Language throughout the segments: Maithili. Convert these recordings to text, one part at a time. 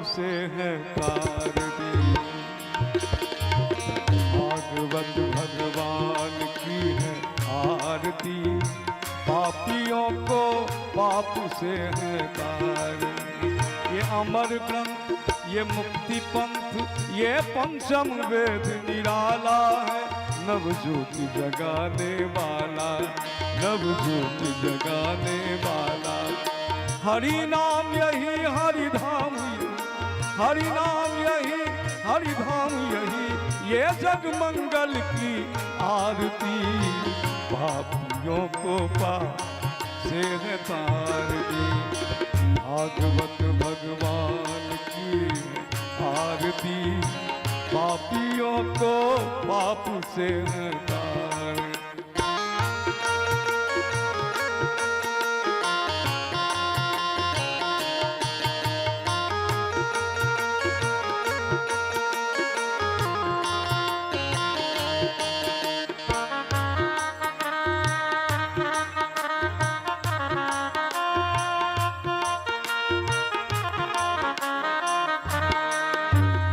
से है तार दी। भागवत भगवान की है आरती, पापियों को पाप से है तार। ये अमर ग्रंथ, ये मुक्ति पंथ, ये पंचम वेद निराला है। नव ज्योति जगाने वाला, नव ज्योति जगाने वाला। हरि नाम यही हरि धाम यही, हरि नाम यही हरि धाम यही, ये जग मंगल की आरती। पापियों को पाप से है तार दी। भागवत भगवान की आरती, पापियों को पाप से है तार।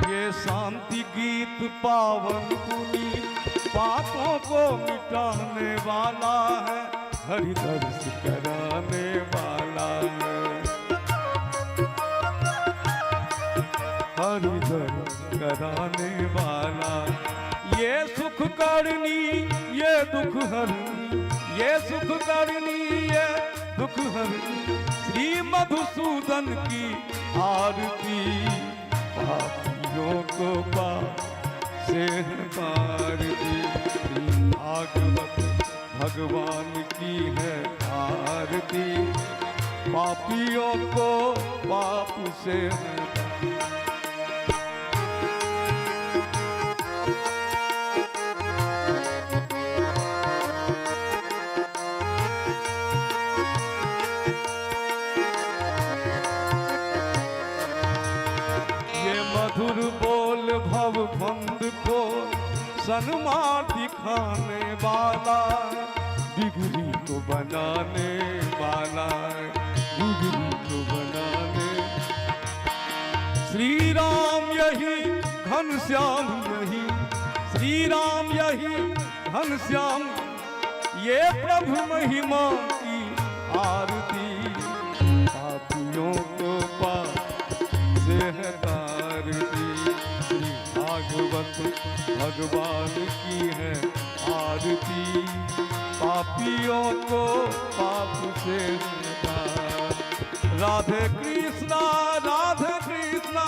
ये शांति गीत पावन पुनीत, पापों को मिटाने वाला है, हरि दर्श कराने वाला है, हरि दर्श कराने वाला। ये सुख करनी ये दुख हरनी, ये सुख करनी ये दुख हरनी, श्री मधुसूदन की आरती। पापियों को पाप से है तार दी। श्री भागवत भगवान की है आरती, पापियों को पाप से है। ये मधुर बोल भव फंद को सन्मार्ग दिखाने वाला, बिगड़ी को बनाने वाला, बिगड़ी को बनाने। श्री राम यही घन श्याम यही, श्री राम यही घन श्याम, ये प्रभु महिमा की आरती। पापियों को पाप से है तार दी। श्री भागवत भगवान की है आरती, पापियों को पाप से है तार। राधे कृष्णा राधे कृष्णा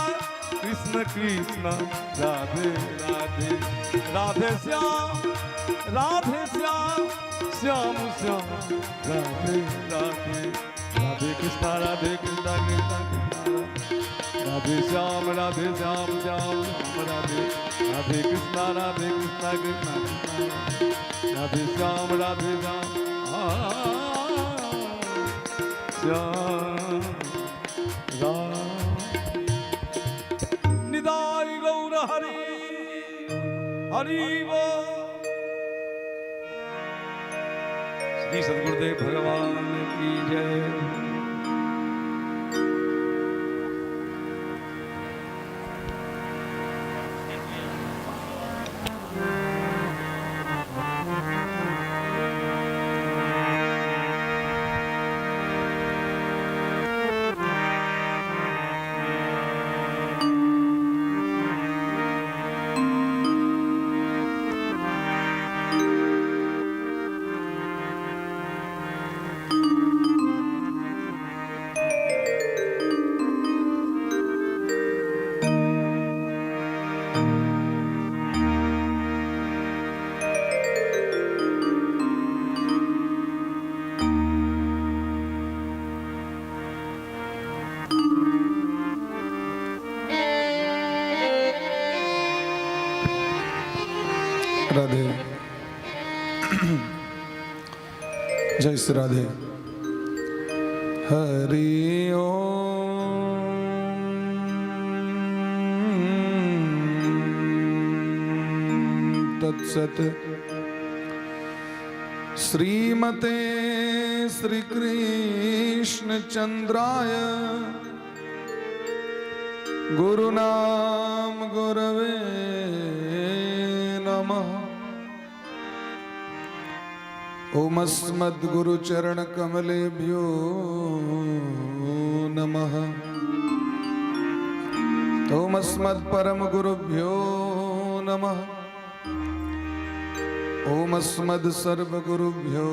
कृष्ण कृष्ण राधे राधे, राधे श्याम राधे श्याम श्याम श्याम राधे राधे, राधे कृष्णा राधे कृष्णा कृष्णा कृष्णा राधे श्याम राधे श्याम श्याम श्याम राधे, राधे कृष्णा राधे कृष्णा कृष्णा कृष्णा राधे श्याम राधे श्याम श्याम राम। निताई गौर हरि हरि बोल। श्री सदगुरुदेव भगवान की जय। राधे, जय श्री राधे। हरि ओम तत्सत। श्रीमते श्री कृष्ण चंद्राय गुरुनाम गुरवे नमः। ओम अस्मद्गुरुचरण कमलेभ्यो नमः। ओम अस्मत्परम गुरुभ्यो नमः। ओम अस्मद् सर्वगुरुभ्यो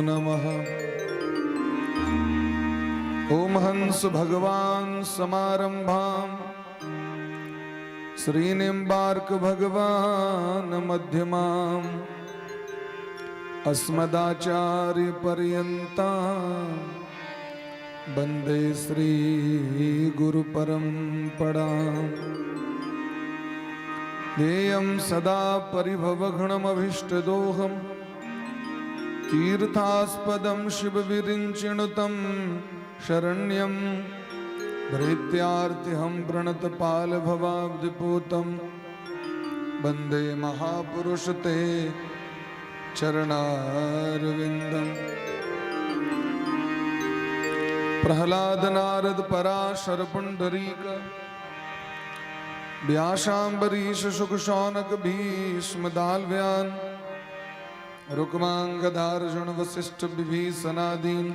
नमः। ओम हंस भगवान समारंभाम श्रीनिम्बार्क भगवान मध्यमाम अस्मदाचार्य पर्यंताम वंदे श्री गुरु परंपराम। ध्येयं सदा परिभवघ्नमभीष्टदोहं तीर्थास्पदं शिवविरिञ्चिनुतं शरण्यं भृत्यार्तिहं प्रणतपालभवाब्धिपूतं वन्दे महापुरुषते चरणारविन्दम्। प्रहलाद नारद पराशर पुंडरीक व्यासाम्बरीश शुक शौनक भीष्म दालव्यान रुक्मांगदार्जुन वशिष्ठ विभीषणादीन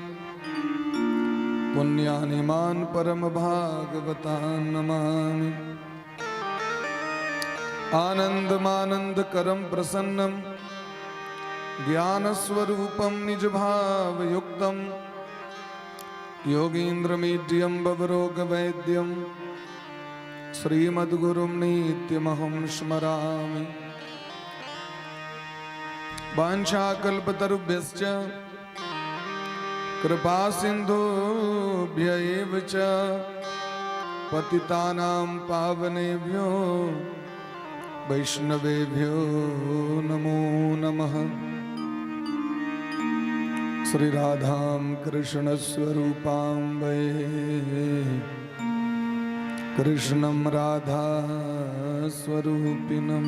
पुण्यानिमान परम भागवतान् नमामि। आनंदमानंद करम प्रसन्नम ज्ञानस्वरूपं निजभावयुक्तं योगीन्द्रमीड्यं भवरोगवैद्यं श्रीमद्गुरुं नित्यमहं स्मरामि। वाञ्छाकल्पतरुभ्यश्च कृपासिन्धुभ्य एव च पतितानां पावनेभ्यो वैष्णवेभ्यो नमो नमः। श्री राधां कृष्णस्वरूपां वै कृष्णं राधा स्वरूपिणं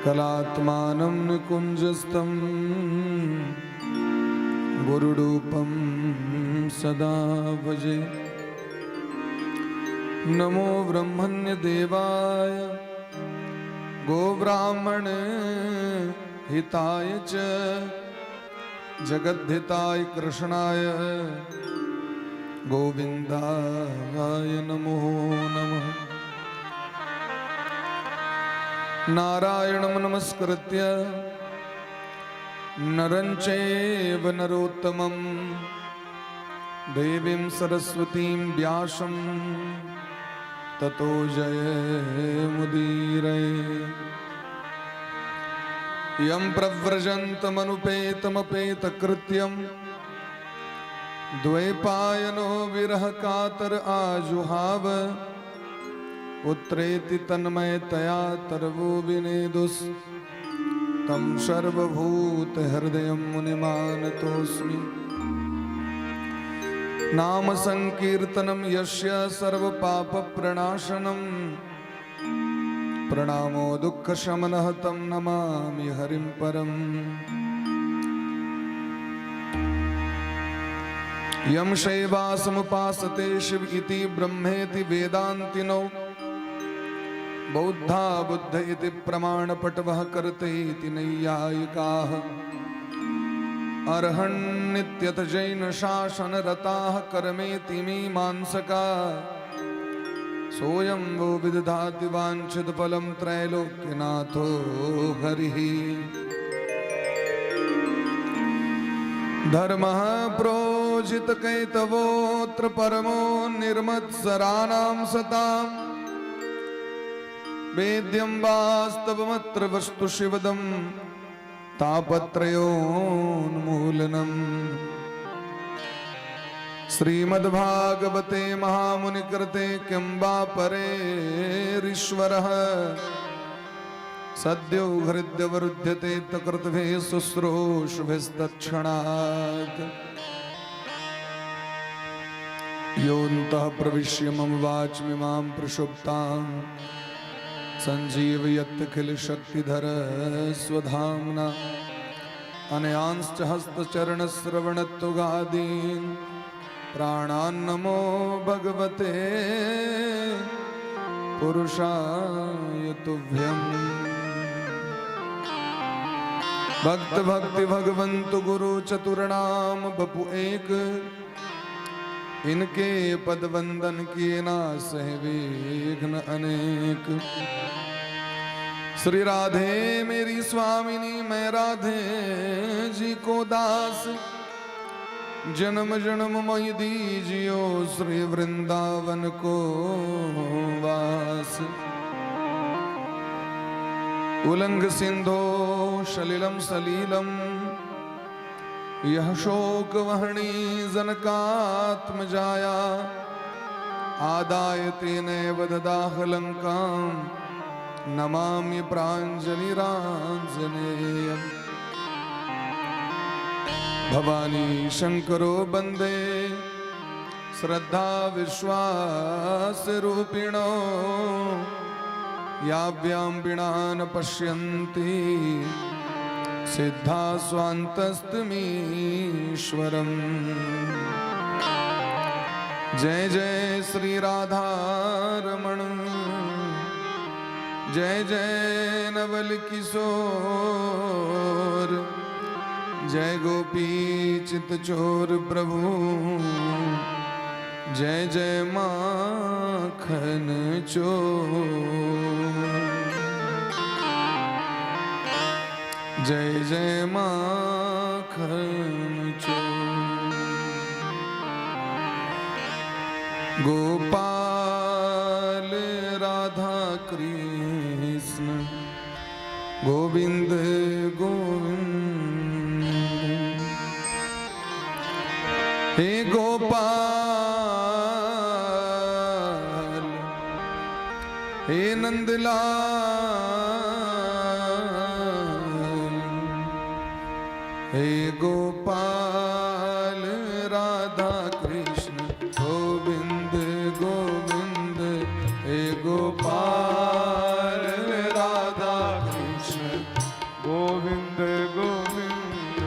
कलात्मानं निकुञ्जस्थं गुरुरूपं सदा भजे। नमो ब्रह्मण्य देवाय गोब्राह्मण हिताय च जगद्धिताय कृष्णाय गोविंदाय नमो नमः। नारायणं नमस्कृत्य नरं चैव नरोत्तमं देवीं सरस्वतीं व्यासं ततो जयमुदीरये। यं प्रव्रजन्तमनुपेतमपेतकृत्यं द्वैपायनो विरहकातर आजुहाव पुत्रेति तन्मयतया तरवो विनेदुस् तं सर्वभूतहृदयं मुनिमानतोऽस्मि। नाम संकीर्तनं यस्य सर्वपापप्रणाशनं प्रणामो दुःखशमनः तं नमामि हरिं परम्। यं शैवासमुपासते शिव इति ब्रह्मेति वेदान्तिनो बौद्धा बुद्ध इति प्रमाणपटवः करते इति नैयायिकाः। अर्हन्नित्यत जैन शासन रताः कर्मेति मीमांसका सोऽयं वो विदधाति वाञ्छित फलं त्रैलोक्यनाथो हरिः। धर्मः प्रोजित कैतवोऽत्र परमो निर्मत्सराणां सतां वेद्यं वास्तवमत्र वस्तु शिवदं तापत्रयोन्मूलनम्। श्रीमद्भागवते महामुनिकृते किं वा परेरीश्वरः सद्यो हृद्यवरुध्यते तकृतभिः शुश्रूषुभिस्तत्क्षणात्। योऽन्तः प्रविश्य मम वाचमिमां प्रसुप्तां सञ्जीवयत्यखिल शक्तिधर स्वधाम्ना। अनयांश्च हस्तचरणश्रवणत्वगादीन् प्राणान् नमो भगवते पुरुषाय तुभ्यम्। भक्त भक्ति भगवंत गुरु चतुर्नाम बपु एक, इनके पद वंदन किए ना सह विघ्न अनेक। श्री राधे मेरी स्वामिनी, मैं राधे जी को दास। जन्म जन्म मई दीजियो श्री वृंदावन को वास। उलंग सिंधो सलिलम सलीलम, यह शोक वहणी जनकात्मजाया। आदाय तेनैव ददाह लंकां, नमामि प्राञ्जलिराञ्जनेयम्। भवानी शंकरो वंदे श्रद्धा विश्वास रूपिणो, याभ्यां विना न पश्यन्ति सिद्धा स्वान्तस्थमीश्वरम्। जय जय श्री राधा रमण, जय जय नवल किशोर, जय गोपी चित चोर प्रभु, जय जय माखन चोर, जय जय माखन चोर। गोपाल राधा कृष्ण गोविंद गोविंद, हे गोपाल, हे नंदलाल, हे गोपाल राधा कृष्ण गोविंद गोविंद, हे गोपाल राधा कृष्ण गोविंद गोविंद,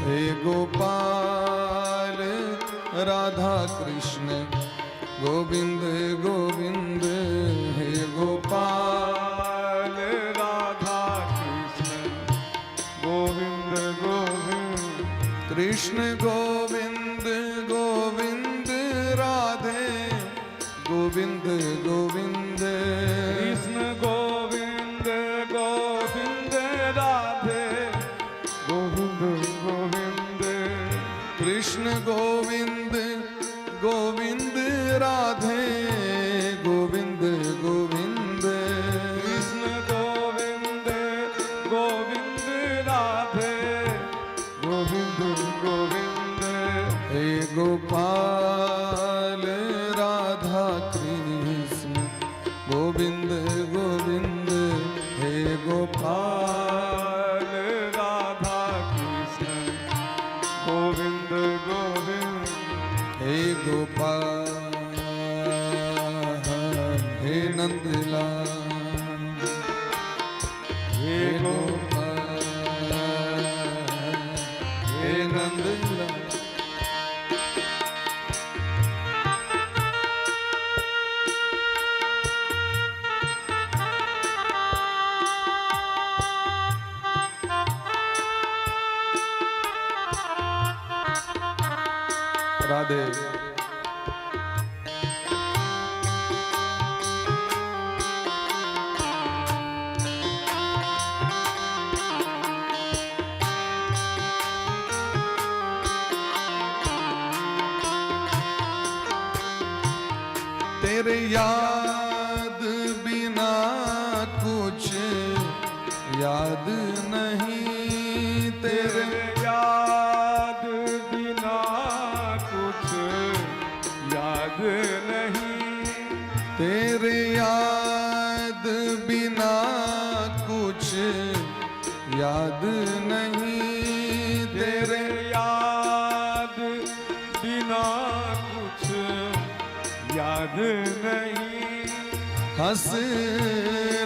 हे गोपाल राधा कृष्ण गोविंद गोविंद, हे गोपाल राधा कृष्ण गोविंद गोविंद, कृष्ण गोविंद गोविंद राधे गोविंद गोविंद, कृष्ण गोविंद गोविंद राधे गोविंद गोविंद, कृष्ण गोविंद गोविंद राधे गोविंद गोविंद, कृष्ण गोविंद गोविंद राधे गोविंद गोविंद, हे गोपाल राधा कृष्ण गोविंद गोविंद, हे गोपाल राधा कृष्ण गोविंद गोविंद, हे गोपाल, हे नंदलाल, हे हे गोपाल, गोपाल, हे नंदलाल। राधे। तेरे याद बिना कुछ याद नहीं, तेरे तेरे याद बिना कुछ याद नहीं, तेरे याद बिना कुछ याद नहीं, तेरे तेरे याद बिना कुछ याद नहीं, हंस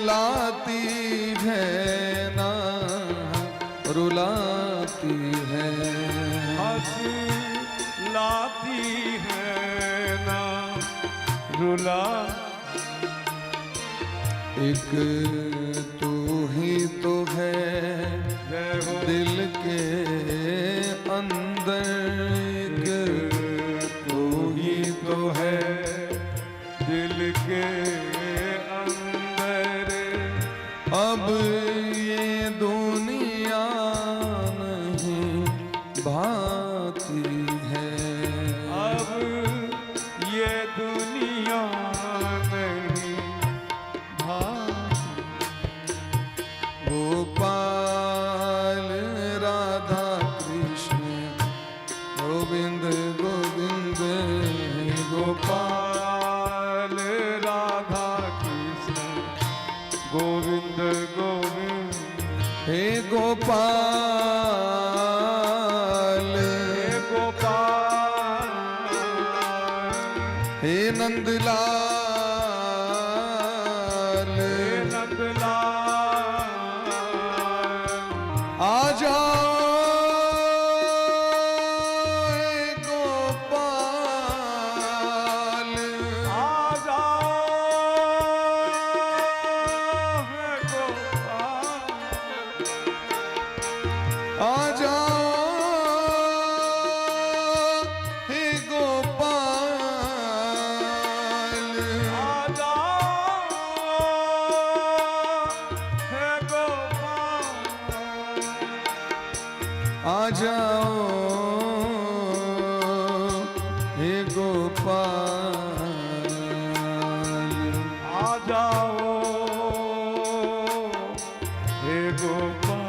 लाती है ना रुलाती है, हंस लाती है रुला। एक तू ही तो है जय हो। दिल के अंदर, एक तू ही तो है दिल के अंदर। अब ये दुनिया नहीं भाती है। अब ये दुनिया नहीं भाती। गोपाल राधा कृष्ण गोविंद गोविंद गोपाल गोपाल राधा कृष्ण गोविंद गोविंद। हे गोपाल, हे गोपाल, हे नंदलाल, हे नंदलाल, आ जाओ हे गोपाल, आ जाओ हे गोपाल, आ जाओ हे गोपाल, आ जाओ हे गोपाल, आ जाओ हे गोपाल, आ जाओ हे गोपाल।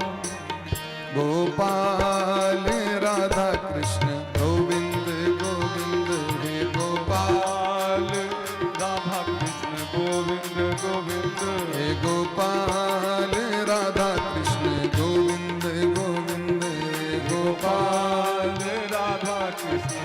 गोपाल राधा कृष्ण गोविंद गोविंद हे गोपाल, गोपाल राधा कृष्ण गोविंद गोविंद, हे गोपाल राधा कृष्ण गोविंद गोविंद हे गोपाल, गोपाल राधा कृष्ण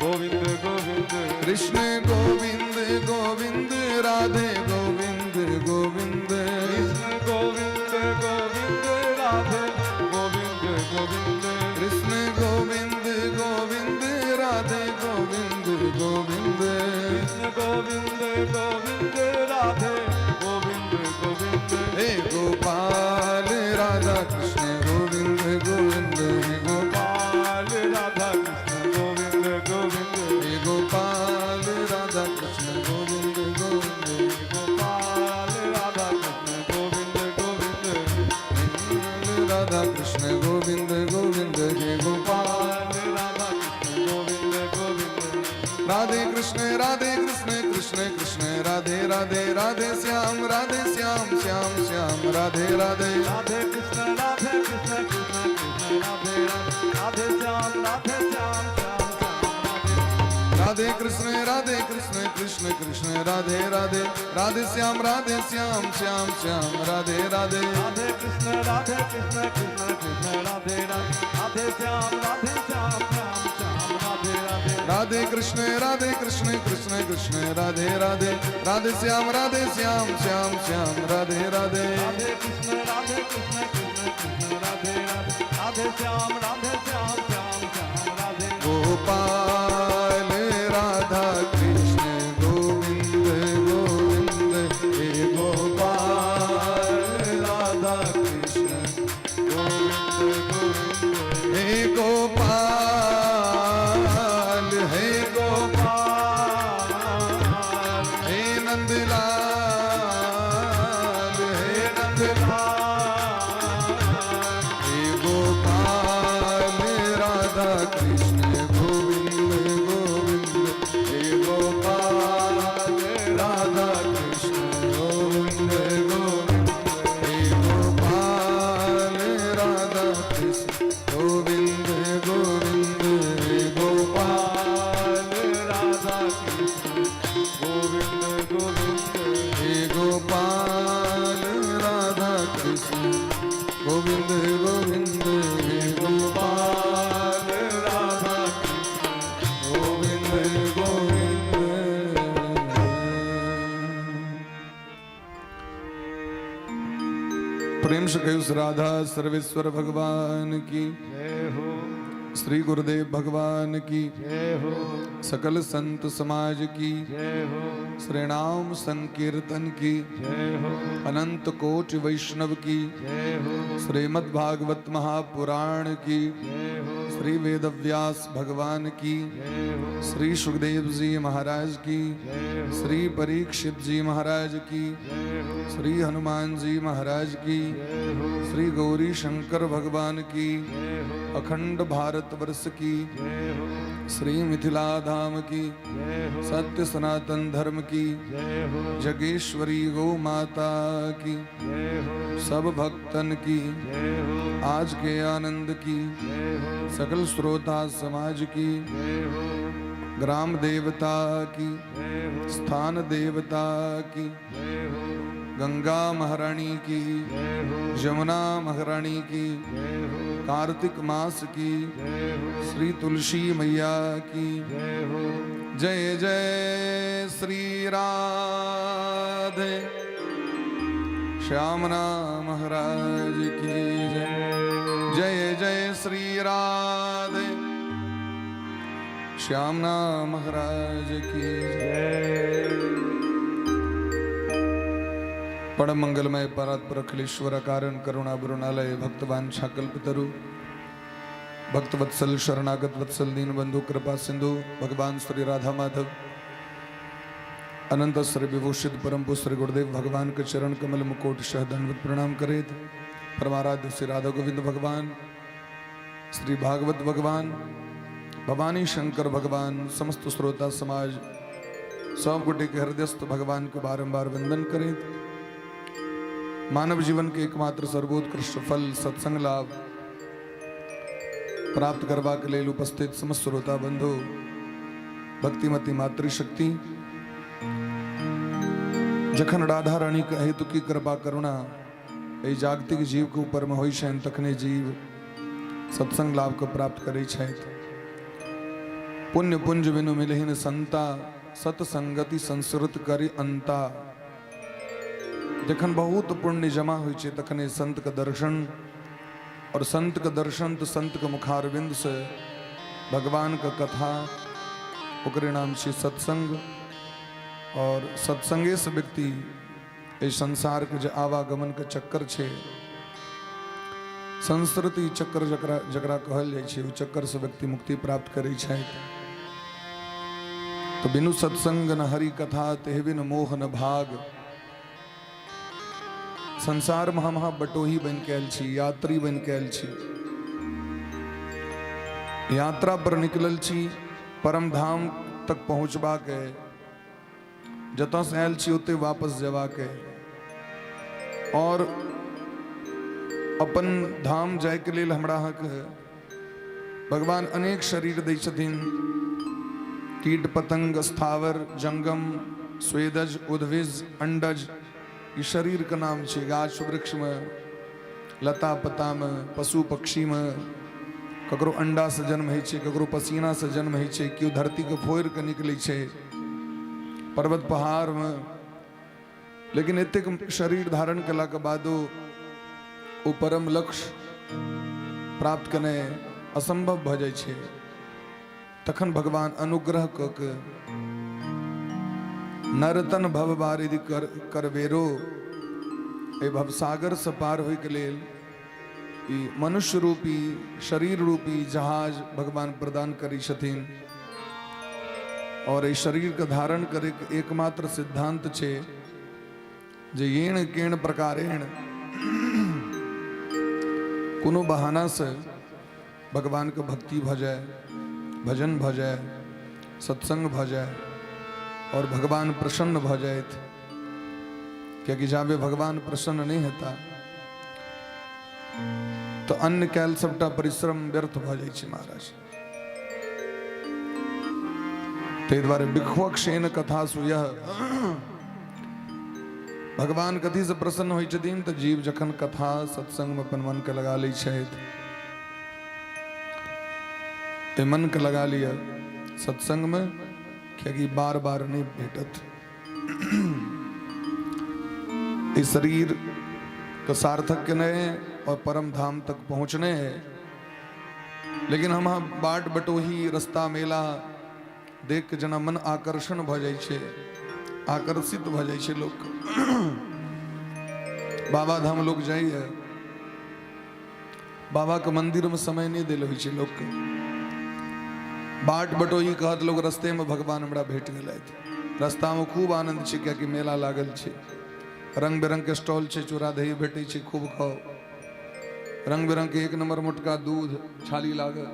गोविंद गोविंद, कृष्ण गोविंद गोविंद राधे गोविंद गोविंद, कृष्ण गोविंद गोविंद राधे गोविंद गोविंद, कृष्ण गोविंद गोविंद राधे गोविंद गोविंद, कृष्ण गोविंद गोविंद राधे गोविंद गोविंद, हे गोपाल राधा कृष्ण गोविंद गोविंद हे गोपाल, गोपाल राधा कृष्ण गोविंद गोविंद, हे गोपाल राधा कृष्ण गोविंद गोविंद, गोपाल राधा कृष्ण गोविंद गोविंद, राधा कृष्ण गोविंद गोविंद हे गोपाल, राधा कृष्ण गोविंद गोविंद, राधे कृष्ण कृष्ण कृष्ण राधे राधे, राधे श्याम श्याम श्याम राधे राधे, राधे कृष्ण कृष्ण कृष्ण राधे राधे, राधे श्याम श्याम श्याम राधे, राधे कृष्ण कृष्ण कृष्ण राधे राधे, राधे श्याम श्याम श्याम राधे राधे, राधे कृष्ण कृष्ण कृष्ण राधे राधे, राधे श्याम श्याम श्याम राधे राधे, राधे कृष्ण कृष्ण कृष्ण राधे राधे, राधे श्याम श्याम श्याम राधे राधे, राधे कृष्ण कृष्ण कृष्ण राधे राधे, राधे श्याम श्याम श्याम राधे। गोपाल राधा कृष्ण गोविंद गोविंद हे गोपाल राधा कृष्ण गोविंद गोविंद, हे गोपाल, हे गोपाल, हे नंदलाल, हे नंदलाल, हे गोपाल राधा कृष्ण गोविंद गोविंद हे गोपाल राधा कृष्ण गोविंद गोविंद हे गोपाल राधा कृष्ण गोविंद गोविंद हे गोपाल राधा कृष्ण गोविंद गोविंद, हे गोपाल राधा कृष्ण गोविंद गोविंद हे गोपाल राधा कृष्ण गोविंद गोविंद। प्रेम से કહ્યું રાધા સર્વેશ્વર ભગવાન કી જય હો, શ્રી ગુરુદેવ ભગવાન કી જય હો, सकल संत समाज की जय हो। श्री नाम संकीर्तन की जय हो। अनंत कोटि वैष्णव की जय हो। श्रीमद् भागवत महापुराण की जय हो। श्री वेदव्यास भगवान की जय हो। श्री सुखदेव जी महाराज की जय हो। श्री परीक्षित जी महाराज की जय हो। श्री हनुमान जी महाराज की जय हो। श्री गौरी शंकर भगवान की जय हो। अखंड भारत वर्ष की जय हो। श्री मिथिला धाम की जय हो। सत्य सनातन धर्म की जय हो। जगेश्वरी गौ माता की जय हो। सब भक्तन की जय हो। आज के आनंद की जय हो। सकल श्रोता समाज की जय हो। ग्राम देवता की जय हो। स्थान देवता की जय हो। गंगा महारानी की जय हो। यमुना महारानी की जय हो। कार्तिक मास की जय हो। श्री तुलसी मैया की जय हो। जय जय श्री राधे श्याम नाम महाराज की जय। जय जय श्री राधे श्याम नाम महाराज की जय। परम मंगलमय परात्पर अखिलेश्वर कारण करुणा वरुणालय भक्तवांछा कल्पतरु भक्तवत्सल शरणागत वत्सल दीन बंधु कृपा सिंधु भगवान श्री राधा माधव अनंत श्री विभूषित परम श्री गुरुदेव भगवान के चरण कमल मुकोट शह दंडवत प्रणाम करेत। परमाराध्य श्री राधा गोविंद भगवान, श्री भागवत भगवान, भवानी शंकर भगवान, समस्त श्रोता समाज सब गोटे के हृदयस्थ भगवान को बारंबार वंदन करेत। मानव जीवन के एकमात्र सर्वोत्कृष्ट फल सत्संग लाभ प्राप्त करवा के लेल उपस्थित समस्त श्रोता बंधु, भक्तिमती मातृशक्ति, जखन राधा रानी के हेतु की कृपा करुणा एहि जागतिक जीव के ऊपर में होइ छनि तखने जीव सत्संग लाभ के प्राप्त करै छथि। पुण्य पुंज बिनु मिलहिन संता, सत्संगति संस्कृत करि अंता। जखन बहुत पुण्य जमा होइ छै तखने संत के दर्शन, और संत के दर्शन तो संत के मुखारविंद से भगवान के कथा, ओकरे नाम छै सत्संग। और सत्संगे से व्यक्ति एहि संसार के जे आवागमन के चक्कर छै, संस्कृति चक्र जकरा जकरा कहल जाइ छै, ओ चक्कर से व्यक्ति मुक्ति प्राप्त करै छथि। तो बिनु सत्संग न हरि कथा, तेह बिनु मोह न भाग। संसार में हम अहाँ बटोही बनि के आयल छी, यात्री बनि के आयल छी, यात्रा पर निकलल छी परम धाम तक पहुँचबाक है, जतऽ से आयल छी ओतय वापस जेबाक है, और अपन धाम जायके लेल हमरा अहाँके भगवान अनेक शरीर दै छथिन। कीट पतंग स्थावर जंगम स्वेदज उद्भिज अंडज, ई शरीर के नाम छै। गाछ वृक्ष में, लता पता में, पशु पक्षी में ककरो अंडा से जन्म होइ छै, ककरो पसीना से जन्म होइ छै, केओ धरती के फोड़ि के निकलै छै, पर्वत पहाड़ में। लेकिन एतेक शरीर धारण केला के बादो ओ परम लक्ष्य प्राप्त केनाइ असंभव भऽ जाइ छै। तखन भगवान अनुग्रह कऽ के नरतन भव बारिधि करबेरो, एहि भवसागर से पार होइके लेल ई मनुष्य रूपी शरीर रूपी जहाज भगवान प्रदान करै छथिन। और एहि शरीर के धारण करैके एकमात्र सिद्धांत छै जे येन केन प्रकारेण कोनो बहाना से भगवान के भक्ति भऽ जाए, भजन भऽ जाए, सत्संग भऽ जाए और भगवान प्रसन्न भऽ जाथि। कियाकि जाबे भगवान प्रसन्न नहीं हेता तो अन्य कैल सबटा परिश्रम व्यर्थ भऽ जाइ छै महाराज। ताहि दुआरे विक्ष्वक्षेण कथा सुयह, भगवान कथी से प्रसन्न होइ छथिन तऽ जीव जखन कथा सत्संग में अपन मन के लगा लै छथि, ते मन के लगा लिअ सत्संग में, कियाकि बार बार नहीं भेटत। इस शरीर के सार्थक केने और परम धाम तक पहुँचने है, लेकिन हम बाट बटोही रस्ता मेला देख के जेना मन आकर्षण भऽ जाइ छै, आकर्षित भऽ जाइ छै लोक। बाबा धाम लोक जाइए, बाबा के मंदिर में समय नहीं देल होइ छै लोकके। बाट बटोही कहत लोग रस्ते में भगवान हमरा भेट गेलथि। रास्ता में खूब आनंद छै, कियाकि मेला लागल छै, रंग बिरंग के स्टॉल छै, चूड़ा दही भेटै छै, खूब खाओ, रंग बिरंग के एक नंबर मोटका दूध छाली लागल,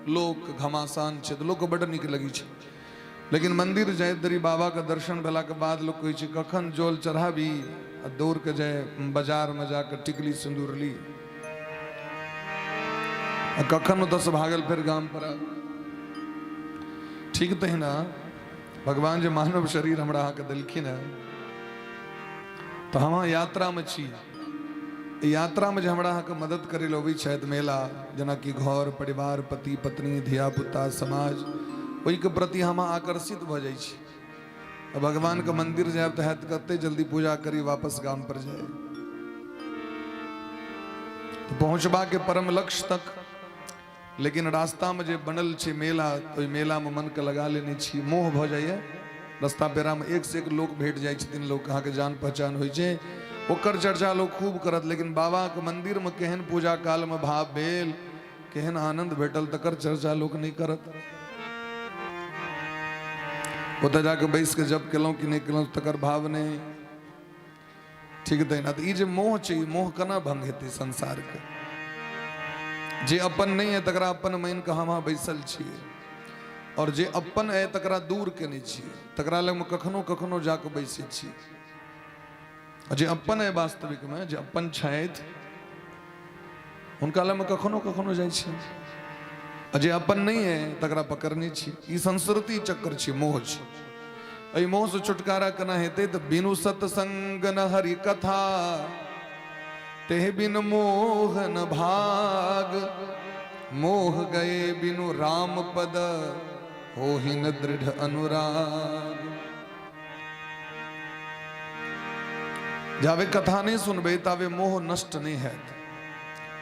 लोक घमासान छै, तऽ लोकके बड्ड नीक लगै छै। लेकिन मंदिर जाइत देरी बाबा के दर्शन भेला के बाद लोक कहै छै कखन जल चढ़ाबी आ दौड़ के जाय बाजार में जाके टिकली सिंदूर ली, आ कखन ओतऽ भागल फेर गाम पर आबी। ठीक तहिना भगवान जे मानव शरीर हमरा अहाँके देलखिन हेँ, तऽ हम अहाँ यात्रामे छी। यात्रामे जे हमरा अहाँके मदद करै लए अबै छथि मेला, जेनाकि घर परिवार, पति पत्नी, धिया पुता, समाज, ओहिके प्रति हम आकर्षित भऽ जाइ छी। भगवानके मंदिर जायब तऽ हैत कते जल्दी पूजा करी वापस गाम पर जाय, तऽ पहुँचबाके परम लक्ष्य तक। लेकिन रास्तामे जे बनल छै मेला, ओहि मेलामे मनके लगा लेने छी, मोह भऽ जाइए। रस्ता पेरामे एक से एक लोक भेट जाइ छथिन, लोक अहाँके जान पहचान होइ छै, ओकर चर्चा लोक खूब करत, लेकिन बाबाके मन्दिरमे केहन पूजा कालमे भाव भेल, केहन आनन्द भेटल, तकर चर्चा लोक नहि करत। ओतऽ जाके बैस कऽ जप केलहुँ कि नहि केलहुँ तकर भाव नहि। ठीक तहिना तऽ ई जे मोह छै, ई मोह केना भंग हेतै संसारके? जे अपन नहि है तकरा अपन मानि कऽ हम अहाँ बैसल छियै, आओर जे अपन है तकरा दूर केने छियै, तकरा लगमे कखनो कखनो जाकऽ बैसै छियै। आ जे अपन है, वास्तविकमे जे अपन छथि, हुनका लगमे कखनो कखनो जाइ छियै, आ जे अपन नहि है तकरा पकड़ने छी। ई संस्कृति चक्र छी, मोह छी। एहि मोह से छुटकारा केना हेतै? तऽ बिनु सत्संग न हरि कथा, तेह बिन मोह न भाग, मोह गए बिनु राम पद, होहि न दृढ़ अनुराग। जाबे कथा नहीं सुनबै ताबे मोह नष्ट नहीं हैत।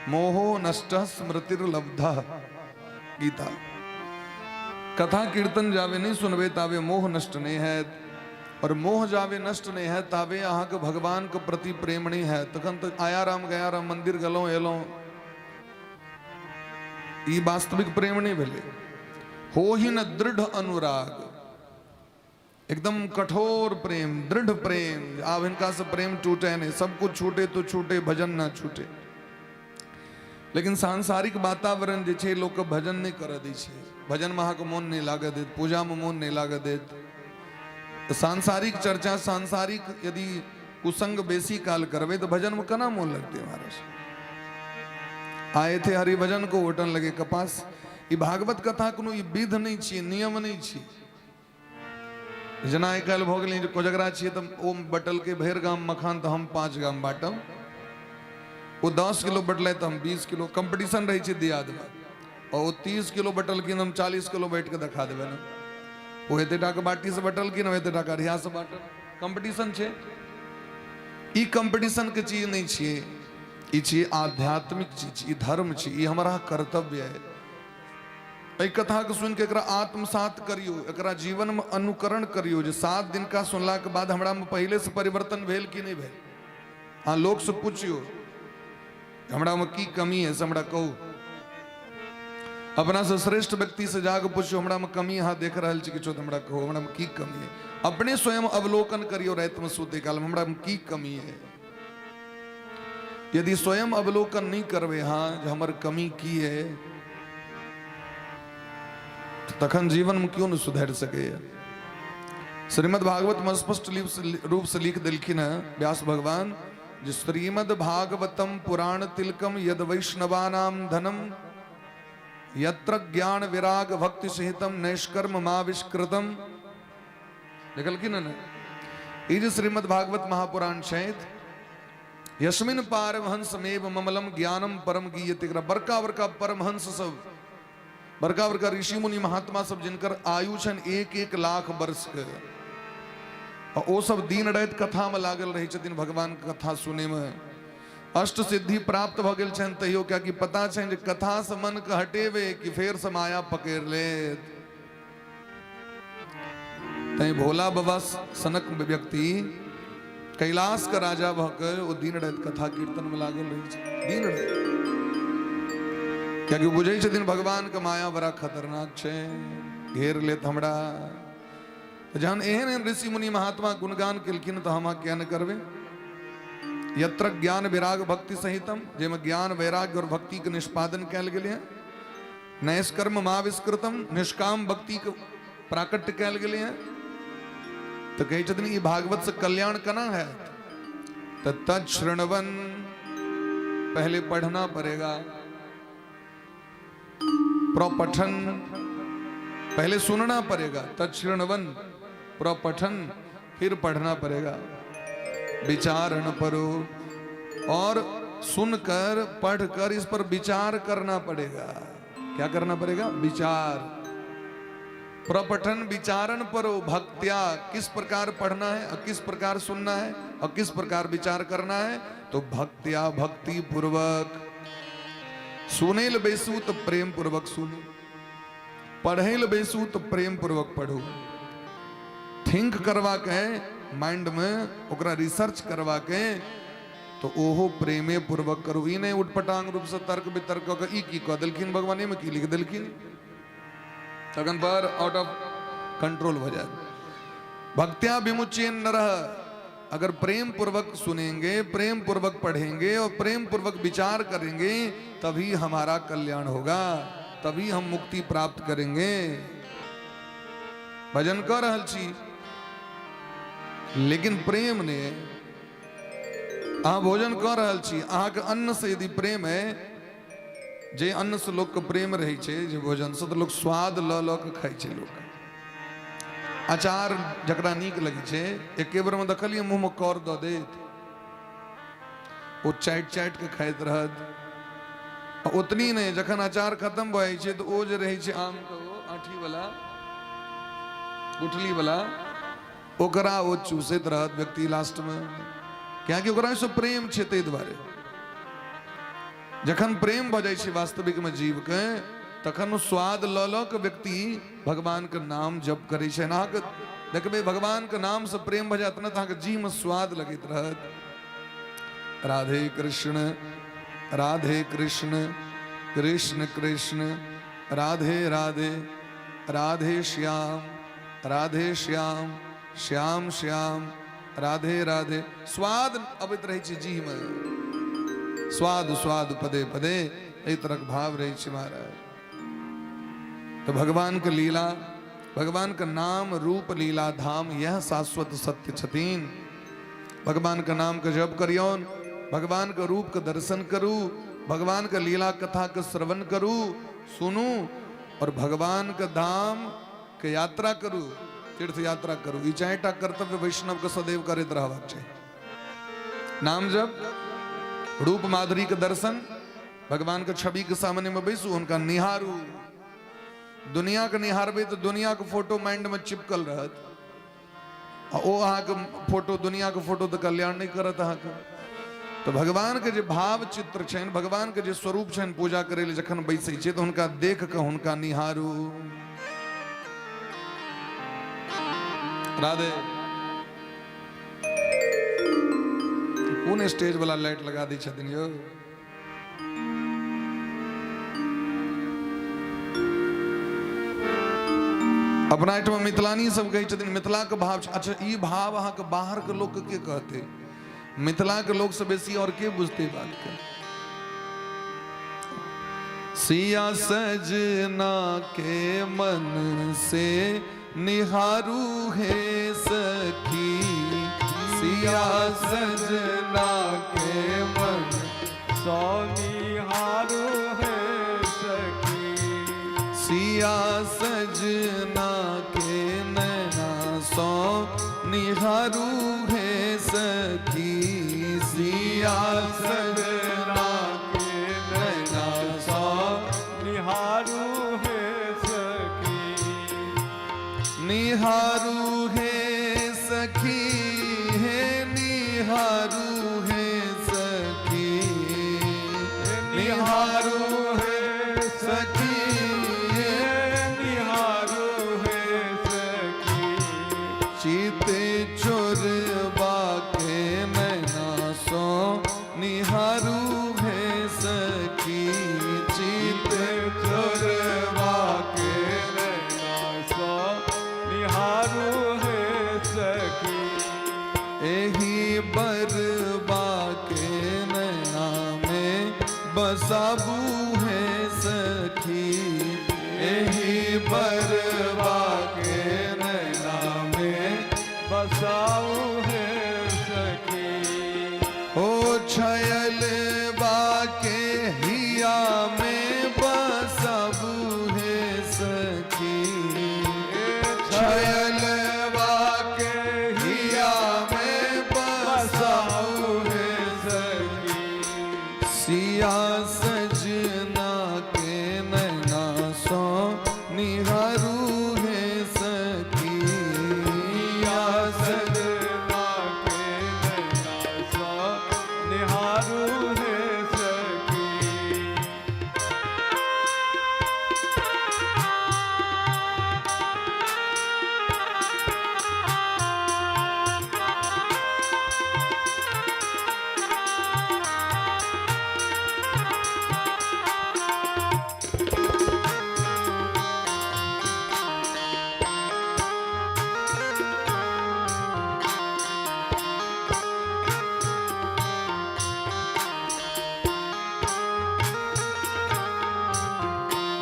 मोहो नष्ट स्मृतिर्लब्ध, गीता। कथा कीर्तन जाबे नहीं सुनबै ताबे मोह नष्ट नहीं हैत, और मोह जाबे नष्ट नहीं है ताबे अहाँके भगवान के प्रति प्रेम नहीं है। तखन तो आया राम गया राम, मंदिर गेलहुँ एलहुँ, ई वास्तविक प्रेम नहीं भेलै। हो ही न दृढ़ अनुराग, एकदम कठोर प्रेम, दृढ़ प्रेम। आब हिनका से प्रेम टूटे नहीं, सब कुछ छूटे तो छूटे, भजन ना छूटे। लेकिन सांसारिक वातावरण जे छै लोकके भजन नहि करऽ दै छै, भजनमे अहाँके मोन नहि लागऽ देत, पूजामे मोन नहि लागऽ देत। तऽ सांसारिक चर्चा, सांसारिक यदि कुसंग बेसी काल करबै तऽ भजनमे केना मोन लगतै महाराज? आए थे हरि भजन को ओटन लगे कपास। ई भागवत कथा कोनो ई विध नहि छियै, नियम नहि छियै। जेना आइ काल्हि भऽ गेलै जे कोजगरा छियै तऽ ओ बटलकै भरि गाम मखान तऽ हम 5 गाम बाँटब, ओ 10 किलो बटलै तऽ हम 20 किलो, कम्पटिशन रहै छै दियादमे। आओर ओ 30 किलो बटलखिन, हम 40 किलो बाँटि कऽ देखा देबै ने। ओ एते टाके बाटीसँ बटलखिन, ओ एते टाके अढ़ियासँ बाँटल, कम्पटिशन छै। ई कम्पटिशनके चीज नहि छियै, ई छियै आध्यात्मिक चीज, ई धर्म छी, ई हमर अहाँ कर्तव्य है। एहि कथाके सुनिके एकरा आत्मसात करियौ, एकरा जीवनमे अनुकरण करियौ जे 7 दिनका सुनलाके बाद हमरामे पहिलेसँ परिवर्तन भेल कि नहि भेल। अहाँ लोकसँ पुछियौ हमरामे की कमी है, से हमरा कहू। अपनासँ श्रेष्ठ व्यक्तिसँ जाके पुछियौ हमरामे कमी अहाँ देख रहल छी किछो, तऽ हमरा कहू हमरामे की कमी है। अपने स्वयं अवलोकन करियौ रातिमे सुतै कालमे हमरामे की कमी है। यदि स्वयं अवलोकन नहीं करबै अहाँ जे हमर कमी की है, तखन जीवन में क्यों नहीं सुधरि सकैए। श्रीमद् भागवत में स्पष्ट रूप से लिख देलखिन है व्यास भगवान जे श्रीमद् भागवतम पुराण तिलकम यद वैष्णवानाम धनम यत्र ज्ञान विराग भक्ति सहितम नैष्कर्म माविष्कृतम। लिखलखिन ने ई जे श्रीमद् भागवत महापुराण छथि, यस्मिन पारमहंसमेव ममलम ज्ञानम परम गीयते। एकरा बड़का बड़का परमहंस सब, बड़का बड़का ऋषि मुनि महात्मा सब जिनकर आयु छनि 1-1 लाख वर्ष के, आ ओ सब दिन राति कथा में लागल रहै छथिन भगवान के कथा सुने में। अष्ट सिद्धि प्राप्त भऽ गेल छनि तैयो, कियाकि पता छनि जे कथा से मन के हटेबे कि फेर से माया पकड़ लेत। तैं भोला बाबा सनक व्यक्ति कैलाश के राजा भऽ के ओ दिन राति कथा कीर्तन में लागल रहै छै दिन राति, कियाकि बुझै छथिन भगवान के माया बड़ा खतरनाक छै, घेर लेत हमरा। तऽ जहन एहन एहन ऋषि मुनि महात्मा गुणगान केलखिन तऽ हम अहाँ किया नहि करबै? यत्र ज्ञान विराग भक्ति सहितम, जाहिमे ज्ञान वैराग्य और भक्ति के निष्पादन कयल गेलै हँ, नैष्कर्म माविष्कृतम, निष्काम भक्ति के प्राकट्य कयल गेलै हँ, तऽ कहै छथिन ई भागवत से कल्याण केना हैत? तऽ तच्छृणवन, पहले पढ़ना पड़ेगा, प्रपठन, पहले सुनना पड़ेगा, तच्छृणवन प्रपठन, फिर पढ़ना पड़ेगा, विचारण परो, और सुनकर पढ़कर इस पर विचार करना पड़ेगा। क्या करना पड़ेगा? विचार। प्रपठन विचारण परो भक्त्या, किस प्रकार पढ़ना है और किस प्रकार सुनना है और किस प्रकार विचार करना है, तो भक्त्या भक्ति पूर्वक। सुनै ल बैसू तो प्रेम पूर्वक सुनू, पढ़ै ल बैसू तो प्रेम पूर्वक पढ़ू, थिंक करवा के माइंड में ओकरा रिसर्च करवा के तो ओहो प्रेमे पूर्वक करू। ई नहीं उटपटांग रूप से तर्क वितर्क कऽ के ई की कऽ देलखिन भगवान, एहिमे की लिख देलखिन, तखन पर आउट ऑफ कंट्रोल हो जाए। भक्त्या विमुचेन नरह, अगर प्रेम पूर्वक सुनेंगे, प्रेम पूर्वक पढ़ेंगे और प्रेम पूर्वक विचार करेंगे, तभी हमारा कल्याण होगा, तभी हम मुक्ति प्राप्त करेंगे। भजन कर रहल छी लेकिन प्रेम ने, अहाँ भोजन कर रहल छी, अहाँके अन्न से यदि प्रेम है, जे अन्न से लोक के प्रेम रहै छै, जे भोजन से, तऽ लोक स्वाद लऽ लऽ के खाइ छै। लोक अचार जकरा नीक लगै छै, एके बेर में देखलियै मुँह में कर दऽ देत, ओ चाटि चाटि के खाइत रहत। आ ओतनी नहि, जखन अचार खत्म भऽ जाइ छै तऽ ओ जे रहै छै आम के ओ आँठी वाला गुठली वाला, ओकरा ओ चूसैत रहत व्यक्ति लास्ट में, कियाकि ओकरा ओहिसँ प्रेम छै। ताहि दुआरे जखन प्रेम भऽ जाइ छै वास्तविक में जीव के, तखन ओ स्वाद लऽ लऽ के व्यक्ति भगवान के नाम जप करै छै। अहाँके देखबै भगवान के नाम से प्रेम भऽ जायत ने, तऽ अहाँके जीह में स्वाद लगैत रहत। राधे कृष्ण राधे कृष्ण कृष्ण कृष्ण राधे राधे राधे श्याम राधे श्याम श्याम श्याम राधे राधे, स्वाद अबैत रहै छै जीह में, स्वाद स्वाद पदे पदे, एहि तरहक भाव रहै छै महाराज। तो भगवान के लीला, भगवान के नाम रूप लीला धाम, यह शाश्वत सत्य छथिन। भगवान के नाम के जप करियौन, भगवान के रूप के दर्शन करू, भगवान के लीला कथा के श्रवण करू, सुनू, और भगवान के धाम के यात्रा करू, तीर्थ यात्रा करू। ई चारिटा कर्तव्य वैष्णव के सदैव करैत रहबाक चाही। नाम जप, रूप माधुरी के दर्शन, भगवान के छवि के सामने में बैसू, हुनका निहारू। दुनिया के निहारबै तऽ दुनिया के फोटो माइंड में चिपकल रहत, आ ओ अहाँके फोटो, दुनिया के फोटो तऽ कल्याण नहि करत अहाँके। तऽ भगवान के जे भाव चित्र छनि, भगवान के जे स्वरूप छनि, पूजा करै लए जखन बैसै छियै तऽ हुनका देख कऽ हुनका निहारू। राधे। कोन स्टेज वाला लाइट लगा दै छथिन यौ? अपना एहिठाम मिथिलानी सब कहै छथिन मिथिलाके भाव छै। अच्छा, ई भाव अहाँके बाहरके लोकके के कहतै? मिथिलाके लोकसँ बेसी आओर के बुझतै बातके? सिया सजना के मन से निहारू हे सखी, सिया सजना के मन सो निहारू हे सखी, सिया सजना के नैना सो निहारू हे सखी, सिया सजना के नैना सो निहारू हे सखी, निहारू हे सखी, हे निहारू हे सखी, निहारू हे सखी, हे निहारू हे सखी, चोरबा के नैना सो निहारू हे सखी। चित चोरबा के नैना सो निहारू हे सखी। एही बरबा के नैना में बसाबू है सखी। एही बरबा के नैना में बसाऊ हे सखी। हो छयल बाके हिया में बसाबू है सखी। छयल बाके हिया में बसाबू है सखी। सिया सजना के नैना सो निहारू है सखी। सिया सजना के नैना सो निहारू हे सखी।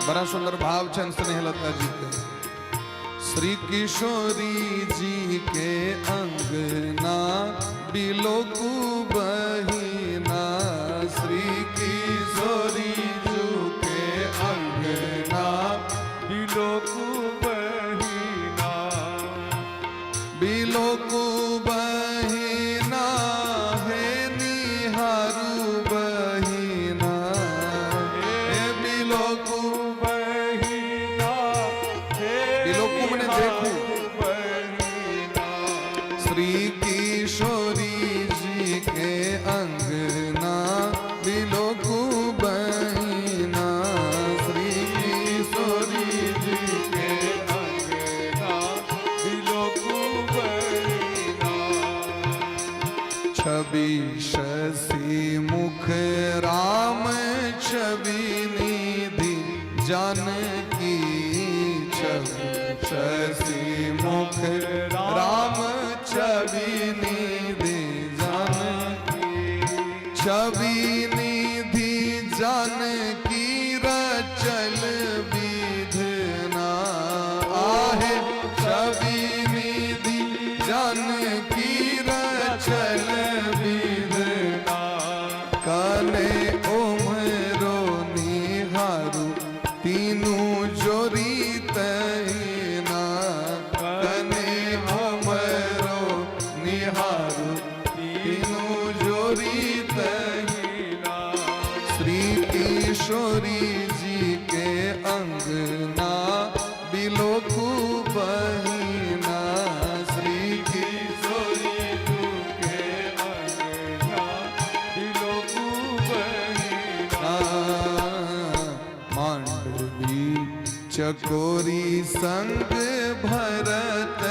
बड़ा सुंदर भाव छनि स्नेहलता जी के। श्री किशोरी जी के अंगना बिलोकु बहिना। श्री किशोरी जी के अंगना बिलोकु बहिना। बिलोकु बहिना हे निहारू बहिना। हे बिलोकु बहिना हे बिलोकु मने देखू। बहिना। श्री किशोरी जी के अंगना बिलोकु बहिना। श्री किशोरी जी के अंगना बिलोकु बहिना। छवि शशि मुख राम छवि निधि जानकी। छवि शशि मुख राम छवि निधि जानकी। छवि निधि जानकी रचल विधना आहे। छवि निधि जानकी रचल विधना। कने उमरो निहारू तीनू जोरी तहिना। कने उमरो निहारू तीनू जोरी तहिना। श्री किशोरी जी के अंगना बिलोकु बहिना। श्री किशोरी जी के अंगना बिलोकु बहिना। मांडवी चकोरी संग भरत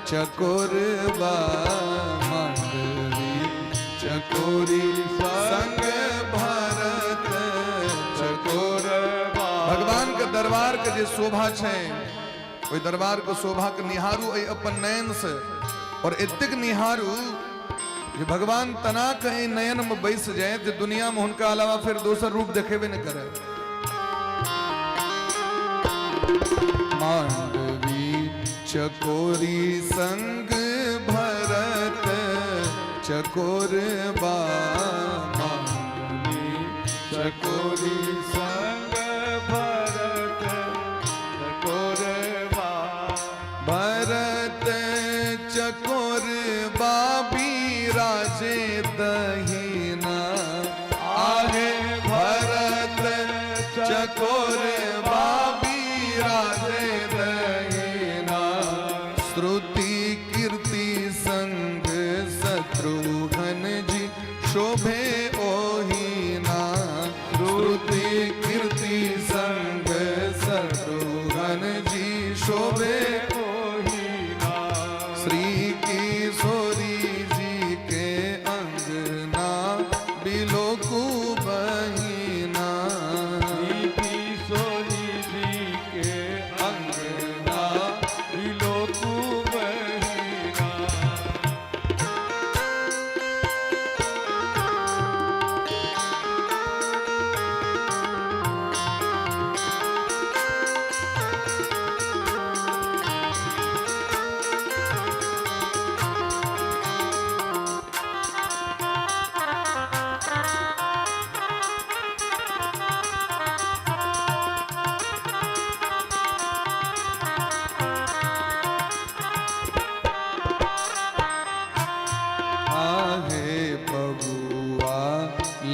चकोरबा। मांडवी चकोरी संग भरत चकोर। भगवान के दरबार के जे शोभा छै, ओहि दरबार के शोभा के निहारू एहि अपन नयन से, और एतेक निहारू जे भगवान तना के एहि नयन में बैस जाए जे दुनिया में हुनका अलावा फिर दोसर रूप देखेबे नहीं करे। मांडवी चकोरी संग भरत चकोरबा। मांडवी चकोरी संग भरत चकोरबा। भरत चकोरबा बिराजे दहिना आहे। भरत चकोरबा बिराजे दहिना। श्रुति कीर्ति संग शत्रुघ्न जी शोभे ओहिना। श्रुति कीर्ति संग शत्रुघ्न जी शोभे ओहिना। श्री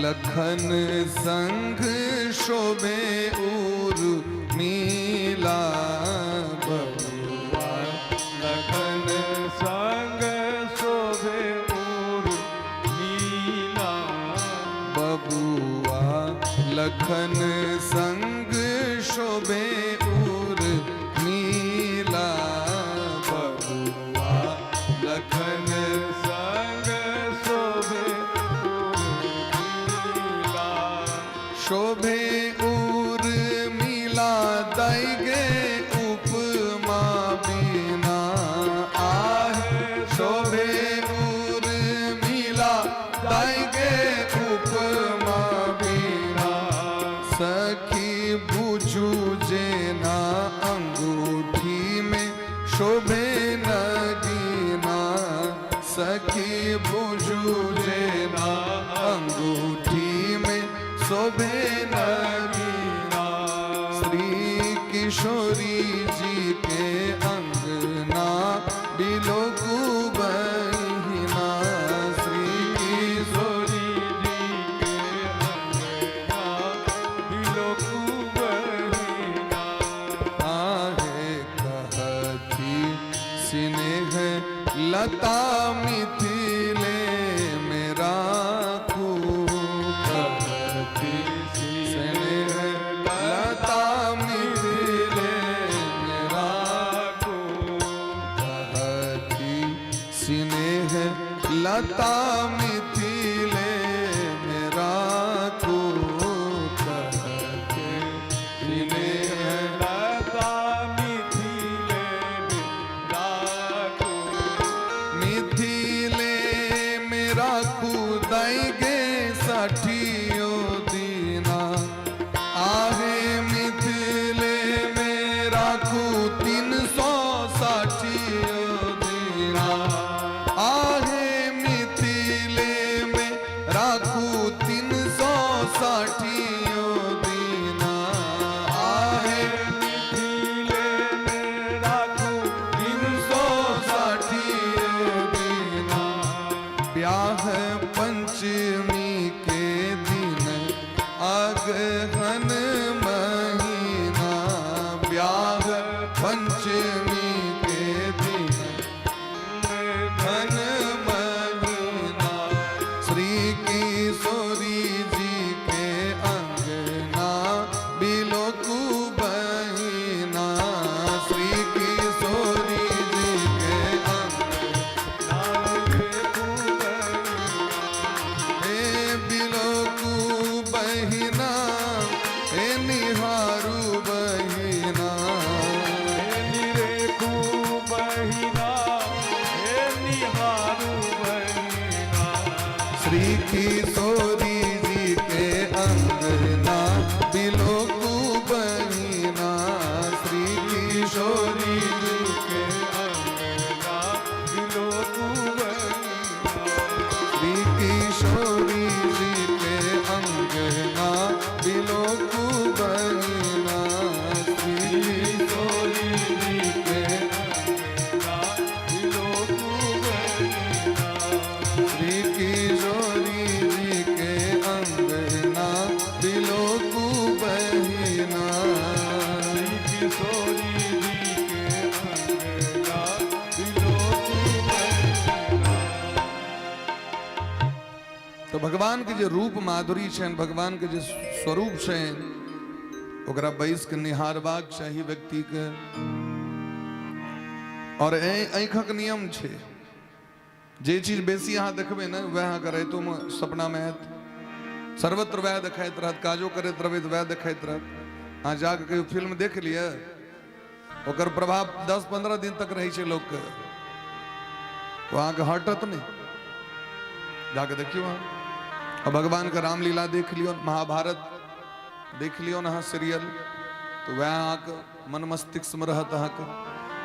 लखन संग शोभे उर मीला बबुआ लखन संग शोभे उर मीला। बबुआ लखन संग शोभे उर मीला बबुआ लखन संग शोभे उर मीला। शोभे उर मिला दैगे उपमा बिना आहे शोभे उर मिला दैगे उपमा बिना सखी बुझू जेना अंगूठी में शोभे नगीना सखी बुझू जेना अंगूठी में शोभे नगीना श्री किशोरी जी के अंगना बिलोकु बहिना श्री किशोरी किशोरी जी के अंगना बिलोकु बहिना। आहे कहती स्नेह लता मिथिले मेरा कहती स्नेह लता मिथिले मेरा कहती स्नेह लता मिथिले मेरा को कहते स्नेह लता मिथिले राखो। मिथिले मेरा खुदाई गे साठियो दीना आहे मिथिले मेरा खू 360 दीना आहे मिथिले में राखू 360 दीना आहे मिथिले में राखो 360 दीना। ब्याह पंचमी के दिन अगहन महीना ब्याह पंचमी के दिन अगहन महीना श्री किशोरी जी के अंगना बिलोकु बहिना श्री किशोरी जी के अंगना हे बिलोकु बहिना हे निहारू बहिना श्री किशोरी जी के अंगना बिलोकु बहिना श्री किशोरी जी के श्री किशोरी जी के अंगना बिलोकु बहिना श्री किशोरी जी के श्री किशोरी जी के अंगना बिलोकु बहिना किशोरी जी के अंगना बिलोकु बहिना। तो भगवान के जे रूप माधुरी छनि, भगवान के जे स्वरूप छनि, ओकरा बैस के निहारबाक चाही व्यक्ति के। और आँखक नियम छै, जे चीज बेसी अहाँ देखबै ने वएह अहाँके रातिओमे सपनामे आयत, सर्वत्र वएह देखाइत रहत, काजो करैत रहबै तऽ वएह देखाइत रहत। अहाँ जाके कहियो फिल्म देख लिअ, ओकर प्रभाव 10-15 दिन तक रहै छै लोकके, ओ अहाँके हटत नहि। जाके देखियौ अहाँ, आ भगवानके रामलीला देख लियौ, महाभारत देख लियौ ने अहाँ सीरियल, तऽ वएह अहाँके मन मस्तिष्कमे रहत अहाँके।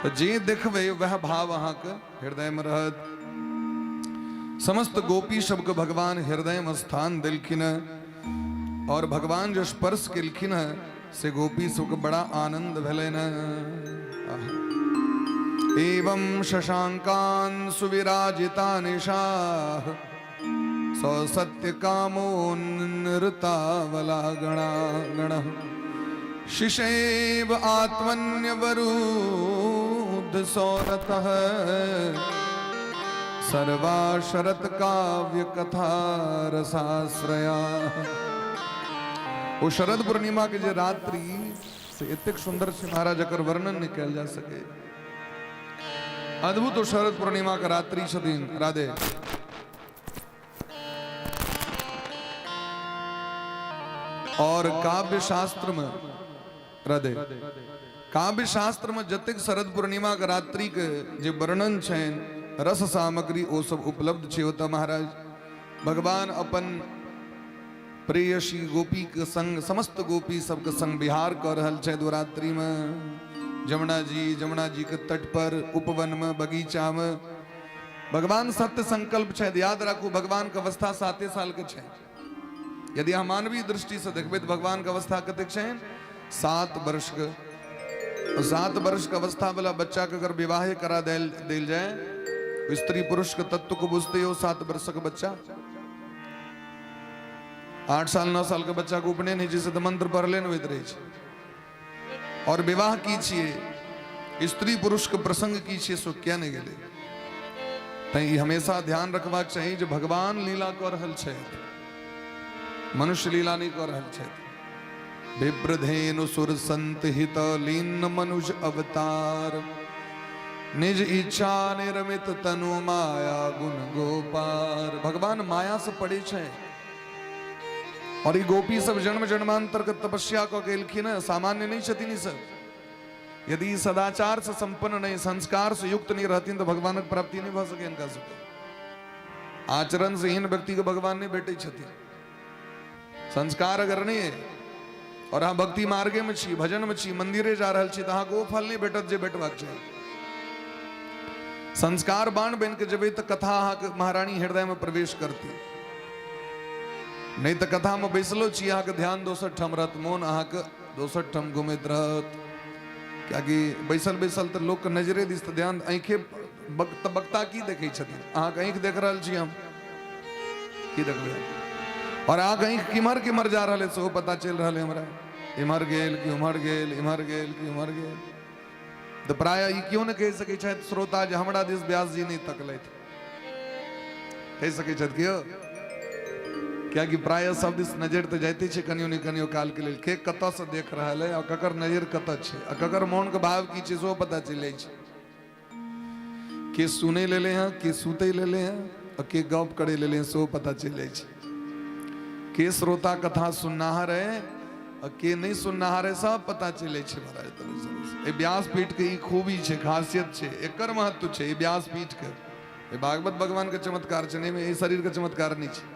तऽ जे देखबै वएह भाव अहाँके हृदयमे रहत। समस्त गोपी सबके भगवान हृदयमे स्थान देलखिन हँ, और भगवान जो स्पर्श केलखिन हँ से गोपी सबके बड़ा आनंद भेलनि हँ। एवं शशांकान सुविराजिता निशाः सौ सत्य कामो नृतावला गणा गण शिशैव आत्मन्यवरुद्ध सौरतः सर्वा शरत काव्य कथा रसाश्रया। ओ शरद पूर्णिमा के जे रात्रि से एतेक सुंदर छै महाराज, एकर वर्णन नहि कयल जा सके। अद्भुत ओ शरद पूर्णिमा के रात्रि छथिन। राधे। और काव्य शास्त्र में, राधे, काव्य शास्त्र में जतेक शरद पूर्णिमा के रात्रि के जे वर्णन छनि, रस सामग्री ओ सब उपलब्ध छै ओतऽ महाराज। भगवान अपन प्रेयसी गोपी के संग, समस्त गोपी सबके संग विहार कऽ रहल छथि ओ रात्रि में जमुना जी, जमुना जी के तट पर, उपवन में, बगीचा में। भगवान सत्य संकल्प छथि। याद राखू, भगवान के अवस्था 7 साल के छै। यदि अहाँ मानवीय दृष्टि से देखबै तऽ भगवान के अवस्था कतेक छनि? 7 वर्ष के। 7 वर्ष के अवस्था वाला बच्चा के अगर विवाह करा देल देल जाए, स्त्री पुरुष के तत्व को बुझते हो 7 वर्ष के बच्चा, 8 साल 9 साल के बच्चा के उपनयन होइ छै से तऽ मंत्र पढ़ले नहि होइत रहै छै। और विवाह की छियै, स्त्री पुरुष के प्रसंग की छियै, सो किया नहि गेलै। तैं ई हमेशा ध्यान रखबाक चाही जे भगवान लीला कऽ रहल छथि, मनुष्य लीला नहि कऽ रहल छथि। विप्रधेनु सुर संत हित लीन मनुज अवतार, निज इच्छा निर्मित तनु माया गुण गोपार। भगवान माया से पड़े छै और ई गोपी सब जन्म जन्मांतर के तपस्या कऽ के एलखिन हँ, सामान्य नहीं छथिन ई सब। यदि सदाचार से संपन्न नहीं, संस्कार से युक्त नहीं रहथिन तऽ भगवानक प्राप्ति नहीं भऽ सकै हिनका सबके। आचरण से हीन व्यक्ति के भगवान नहीं भेटै छथिन। संस्कार अगर नहीं है और अहाँ भक्ति मार्गे में छी, भजन में छी, मंदिरे जा रहल छी, तऽ अहाँके ओ फल नहीं भेटत जे भेटबाक चाही। संस्कार बाण बनि के जेबै तऽ कथा अहाँके महारानी हृदय में प्रवेश करती, नहीं तऽ कथा में बैसलो छी अहाँके ध्यान दोसर ठाम रहत, मोन अहाँके दोसर ठाम घुमैत रहत। कियाकि बैसल बैसल तऽ लोकके नजरे दिस तऽ ध्यान, आँखे वक्ता की देखै छथिन, अहाँके आँखि देख रहल छी, हम की देखबै? और अहाँके आँखि किम्हर किम्हर जा रहल है सेहो पता चलि रहल है हमरा, इम्हर गेल कि उम्हर गेल, इम्हर गेल कि उम्हर गेल। तऽ प्रायः ई क्यों ने कहि सकै छथि श्रोता जे हमरा दिस व्यास जी नहि तकलथि, कहि सकै छथि केओ? कियाकि प्रायः सब दिस नजर तऽ जाइते छै कनियो ने कनियो काल के लेल, के कतऽ से देख रहल है और ककर नजर कतऽ छै आ ककर मोन के भाव की छै सेहो पता चलि जाइ छै। के सुनै लेले हैं, के सुतै लेले हैं और के गप करे लेले हैं सेहो पता चलि जाइ छै। के श्रोता कथा सुननाहर है और के नहीं सुननाहर है सब पता चलि जाइ छै महाराज। तब एहि व्यासपीठ के ई खूबी छै, खासियत छै, एकर महत्व छै ई व्यासपीठ के। ई भागवत भगवान के चमत्कार छै, नहीं ई शरीर के चमत्कार नहीं छै।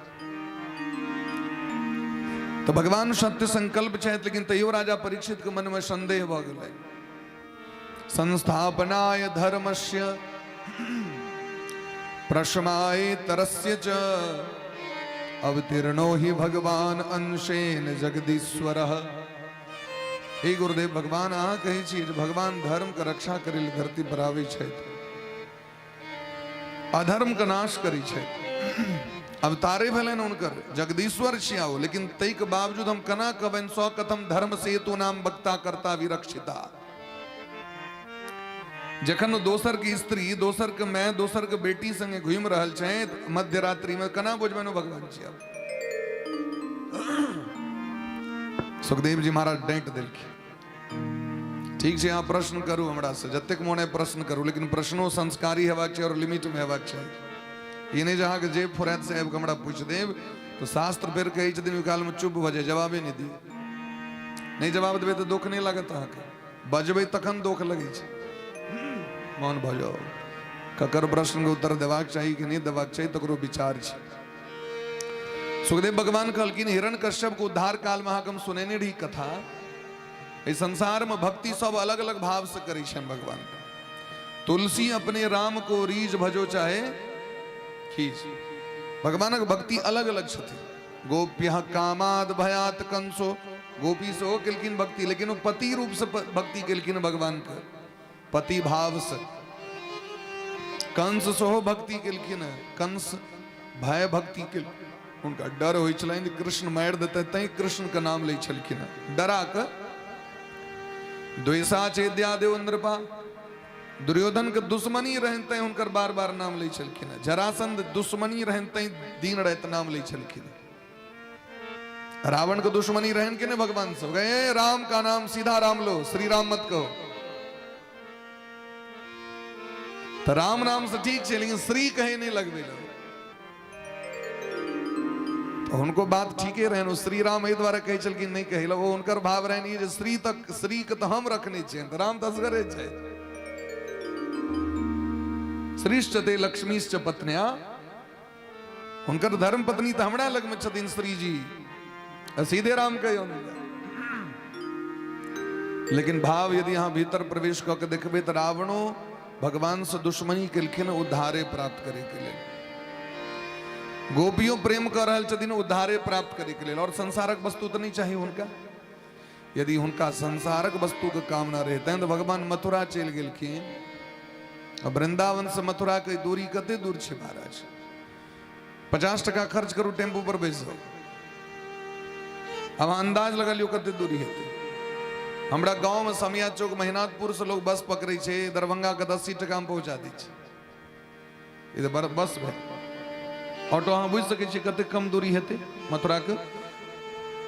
तो भगवान सत्य संकल्प छथि, लेकिन तैयो राजा परीक्षित के मन में संदेह भऽ गेलै। संस्थापनाय धर्मस्य प्रशमाय तरस्य च अवतीर्णो हि भगवान अंशेन जगदीश्वरः। हे गुरुदेव भगवान, अहाँ कहै छी जे भगवान धर्म के रक्षा करै लेल धरती पर आबै छथि, अधर्म के नाश करै छथि, अवतारे भेलनि हुनकर, जगदीश्वर छिया ओ, लेकिन ताहिके बावजूद हम केना कहबनि सौ कथम धर्म सेतु नाम वक्ता कर्ता विरक्षिता। जखन ओ दोसर के स्त्री, दोसर के माय, दोसर के बेटी संगे घूमि रहल छथि मध्यरात्रि में, केना बुझबनि ओ भगवान छिया? सुखदेव जी महाराज डांटि देलखिन, ठीक छै अहाँ प्रश्न करू हमरा से, जतेक मोन है प्रश्न करू, लेकिन प्रश्नो संस्कारी हेबाक चाही और लिमिट में हेबाक चाही। ई नहि जे अहाँके जे फुरायत से आबि कऽ हमरा पूछि देब, तऽ शास्त्र फेर कहै छथिन ओहि कालमे चुप भऽ जाय, जवाबे नहि दियौ। नहि जवाब देबै तऽ दुःख नहि लागत अहाँके, बजबै तखन दुःख लगै छै। मौन भऽ जाउ, ककर प्रश्नके उत्तर देबाक चाही कि नहि देबाक चाही तकरो विचार छै। सुखदेव भगवान कहलखिन हिरण कश्यप के उद्धार काल में अहाँके हम सुनेने रही कथा। एहि संसार में भक्ति सब अलग अलग भाव से करै छनि भगवान। तुलसी अपने राम को रीझ भजो चाहे खींच, भगवानक भक्ति अलग अलग छथिन। गोप्य कामाद भयात कंसो, गोपी सेहो केलखिन भक्ति, लेकिन ओ पति रूप से भक्ति केलखिन भगवान के, पति भाव से। कंस सेहो भक्ति केलखिन, कंस भय भक्ति केलखिन। हुनका डर होइ छलनि जे कृष्ण मारि देतै, तैं कृष्ण के नाम लै छलखिन हँ डरा कऽ। द्वेषा चेद्यादेव नृपा, दुर्योधन के दुश्मनी रहनि तैं हुनकर बार बार नाम लै छलखिन हँ। जरासंध दुश्मनी रहनि तैं दिन राति नाम लै छलखिन। रावण के दुश्मनी रहन के ने भगवान सब गए, राम का नाम सीधा राम लो, श्री राम मत कहो। तो राम नाम से ठीक है, लेकिन श्री कहे नहीं लगबे लो। तो हुनको बात ठीके रहन, ओ श्री राम एहि दुआरे कहै छलखिन नहि कहै लए, ओ हुनकर भाव रहनि जे श्री तक श्री के तऽ हम रखने छियनि, तऽ राम तऽ असगरे छै। श्रीश्च ते लक्ष्मीश्च पत्न्या, हुनकर धर्म पत्नी तऽ हमरा लगमे छथिन श्री जी, सीधे राम कहियौ। लेकिन भाव यदि अहाँ भीतर प्रवेश कऽ के देखबै तऽ रावणो भगवान से दुश्मनी केलखिन उद्धारे प्राप्त करे के लेल, गोपियों प्रेम कऽ रहल छथिन उद्धारे प्राप्त करे के लेल, और संसारक वस्तु तऽ नहि चाही हुनका। यदि हुनका संसारक वस्तु के कामना रहितनि तऽ भगवान मथुरा चलि गेलखिन। आ वृंदावन से मथुरा के दूरी कते दूर छै महाराज? 50 टका खर्च करू, टेम्पू पर बैस जाउ, अब अंदाज लगा लियौ कते दूरी हेतै। हमरा गाँव में समिया चौक महिनाथपुर से लोग बस पकड़ै छै, दरभंगा के 80 टका में पहुंचा दै छै। ई तऽ बस भेल, ऑटो। अहाँ बुझि सकै छियै कते कम दूरी हेतै मथुरा के।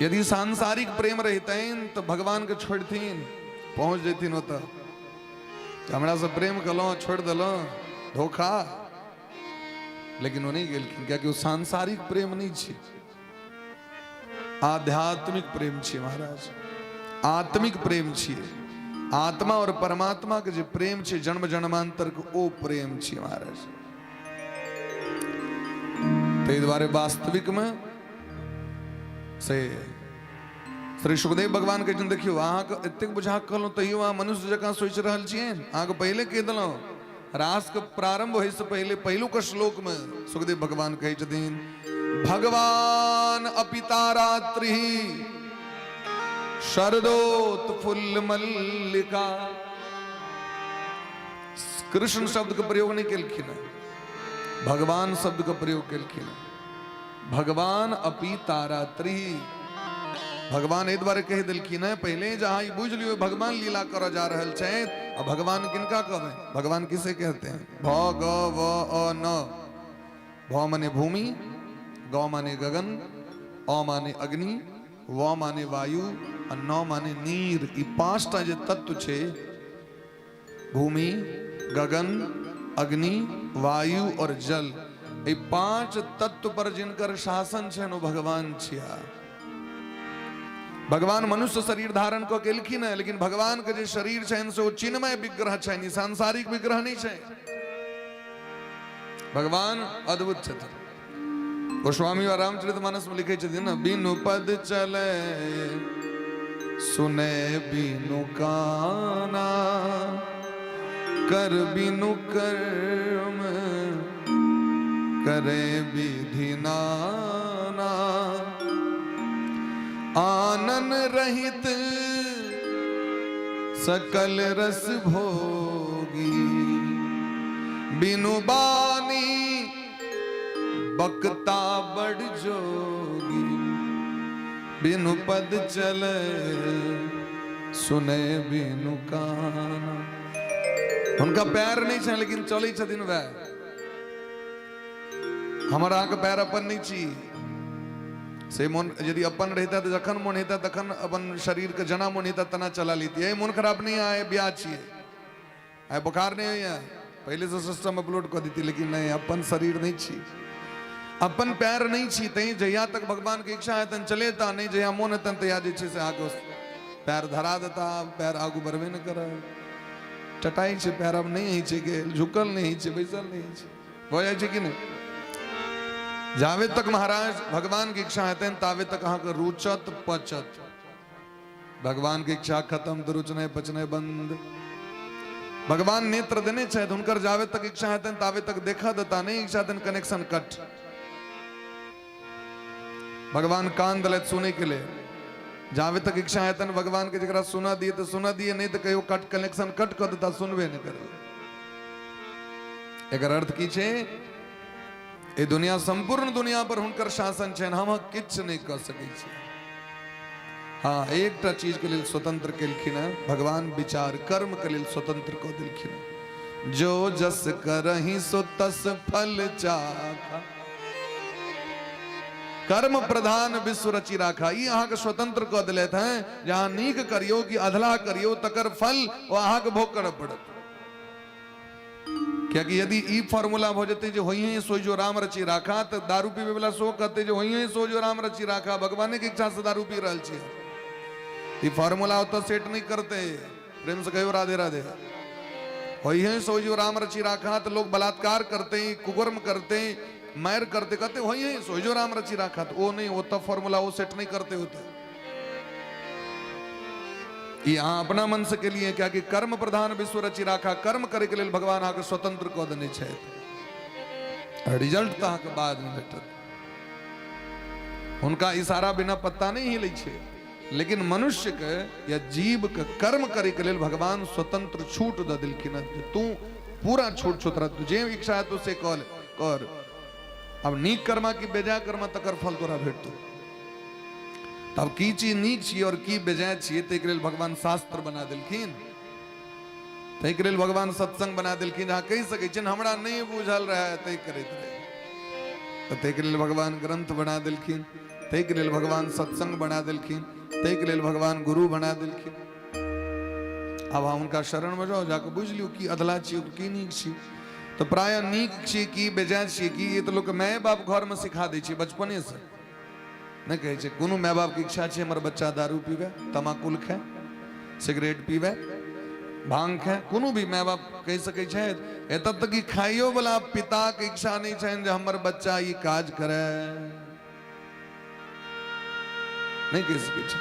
यदि सांसारिक प्रेम रहितनि तऽ भगवान के छोड़थिन, पहुंच जैथिन ओतऽ। हमरा से प्रेम केलहुँ, छोड़ि देलहुँ, धोखा। लेकिन ओ नहि गेलखिन, कियाकि ओ सांसारिक प्रेम नहि छै, आध्यात्मिक प्रेम छियै महाराज, आत्मिक प्रेम छियै। आत्मा और परमात्मा के जे प्रेम छै जन्म जन्मांतर के, ओ प्रेम छियै महाराज। ताहि दुआरे वास्तविक में से श्री सुखदेव भगवान कहै छथिन, देखियौ अहाँके एतेक बुझा कहलहुँ तैयो अहाँ मनुष्य जकाँ सोचि रहल छियै। अहाँके पहिले कहि देलहुँ, रास के प्रारंभ होय से पहिले पहिलुक श्लोक में सुखदेव भगवान कहै छथिन, भगवान अपिता रात्रि शरदोत्फुल्ल मल्लिका। कृष्ण शब्द के प्रयोग नहीं केलखिन, भगवान शब्द के प्रयोग केलखिन। भगवान अपि तारात्रि, भगवान एहि दुआरे कहि देलखिन है पहले जहां ई बुझ लियो भगवान लीला करऽ जा रहल छथि। आ भगवान किनका कहबै? भगवान किसे कहते हैं? भ ग व अ न। भ माने भूमि, ग माने गगन, अ माने अग्नि, व माने वायु आ न माने नीर। ई पांचटा जे तत्व छै, भूमि, गगन, अग्नि, वायु और जल, एहि पांच तत्व पर जिनकर शासन छनि ओ भगवान छिया। भगवान मनुष्य शरीर धारण कऽ के एलखिन है, लेकिन भगवान के जे शरीर छनि से ओ चिन्मय विग्रह छनि, सांसारिक विग्रह नहि छै। भगवान अद्भुत छथिन। गोस्वामी और रामचरित मानस में लिखे छथिन ने, बिनु पद चले सुने बिनु काना, कर बिनु कर्म करे विधि नाना, आनन रहित सकल रस भोगी, बिनु बानी बकता बड़ जोगी, बिनु पद चले सुने बिनु काना। हुनका पैर नहीं छनि लेकिन चलै छथिन वएह। हमर अहाँके पैर अपन नहीं छी, से मोन यदि अपन रहिता तऽ जखन मोन हेता तखन अपन शरीर के जना मोन हेता तना चला लेती। मोन खराब नहीं आए, ब्याह छियै, आइ बुखार नहीं होइए, पहले से सिस्टम अपलोड कऽ देती। लेकिन नहीं, अपन शरीर नहीं छी, अपन पैर नहीं छी, तैं जहिया तक भगवान के इच्छा हेतनि चलेता, नहीं जहिया मोन हेतनि तहिया जे छै से अहाँके पैर धरा देता, पैर आगू बढ़बे नहि करत। टटाइ छै पैर, आब नहि होइ छै गेल, झुकल नहि होइ छै, बैसल नहि होइ छै, भऽ जाइ छै कि नहि? जाबे तक महाराज भगवान के इच्छा हेतनि ताबे तक अहाँके रुचत पचत। भगवान के इच्छा खत्म तऽ रुचनाइ पचनाइ बंद। भगवान नेत्र देने छथि, हुनकर जाबे तक इच्छा हेतनि ताबे तक देखऽ देता, नहि इच्छा हेतनि कनेक्शन कट। भगवान कान देलथि सुनै के लेल, जाबे तक इच्छा हेतनि भगवान के जकरा सुनऽ दिए तऽ सुनऽ दिए, नहि तऽ कहियो कट कनेक्शन कट कऽ देता, सुनबे नहि करबै। एकर अर्थ की छै? ई दुनिया, सम्पूर्ण दुनिया पर हुनकर शासन छनि, हम किछु नहि कऽ सकै छी। हाँ, एकटा चीज के लेल स्वतंत्र केलखिन हैं भगवान, विचार कर्म के लेल स्वतंत्र कऽ देलखिन हैं। जो जस करही सो तस फल चाखा, कर्म प्रधान विश्व रचि राखा। ई अहाँके स्वतंत्र कऽ देलथि हैं जे अहाँ नीक करियौ कि अधलाह करियौ, तकर फल ओ अहाँके भोग करऽ पड़त। कियाकि यदि ई फॉर्मूला भऽ जेतै जे होइहे सो जो राम रचि राखा, तऽ दारू पीबै वाला सेहो कहतै जे होइहे सो जो राम रचि राखा, भगवाने के इच्छा से दारू पी रहल छियै। ई फॉर्मूला ओतऽ सेट नहि करतै। प्रेम से कहियो राधे राधे। होइहे सो जो राम रचि राखा तऽ लोग बलात्कार करते, कुकर्म करते, मारि करते, कहते होइहे सो जो राम रचि राखा। तऽ ओ नहि, ओतऽ फॉर्मूला ओ सेट नहि करते होते। ई अहाँ अपना मन से केलिए, कियाकि कर्म प्रधान विश्व रचि राखा, कर्म करे के लेल भगवान अहाँके स्वतंत्र कऽ देने छथि। रिजल्ट तऽ अहाँके बाद में भेटत। हुनका इशारा बिना पत्ता नहि हिलै छै, लेकिन मनुष्य के या जीव के कर्म करे के लेल भगवान स्वतंत्र छूट दऽ देलखिन हँ जे तू पूरा छूट छौ तोरा, तू जे इच्छा हेतौ से कर कर। आब नीक कर्मा कि बेजाय कर्मा, तकर फल तोरा भेटतौ। तब की चीज नीक छियै और की बेजाय छियै, ताहिके लेल भगवान शास्त्र बना देलखिन, ताहिके लेल भगवान सत्संग बना देलखिन। अहाँ कहि सकै छियनि हमरा नहि बुझल रहै, ताहि करैत रहै, तऽ ताहिके लेल भगवान ग्रंथ बना देलखिन, ताहिके लेल भगवान सत्संग बना देलखिन, ताहिके लेल भगवान गुरु बना देलखिन। आब अहाँ हुनका शरणमे जाउ, जाकऽ बुझि लियौ की अधला छियै की नीक छी। तऽ प्रायः नीक छी की बेजाय छियै की, ई तऽ लोक माय बाप घरमे सिखा दै छै बचपनेसँ। नहि कहै छै कोनो माय बापके इच्छा छै हमर बच्चा दारू पीबै, तमाकुल खाए, सिगरेट पीबै, भांग खाए? कोनो भी माय बाप कहि सकै छै? एतऽ तक कि खाइयो वाला पिताके इच्छा नहि छनि जे हमर बच्चा ई काज करे, नहि कहि सकै छै।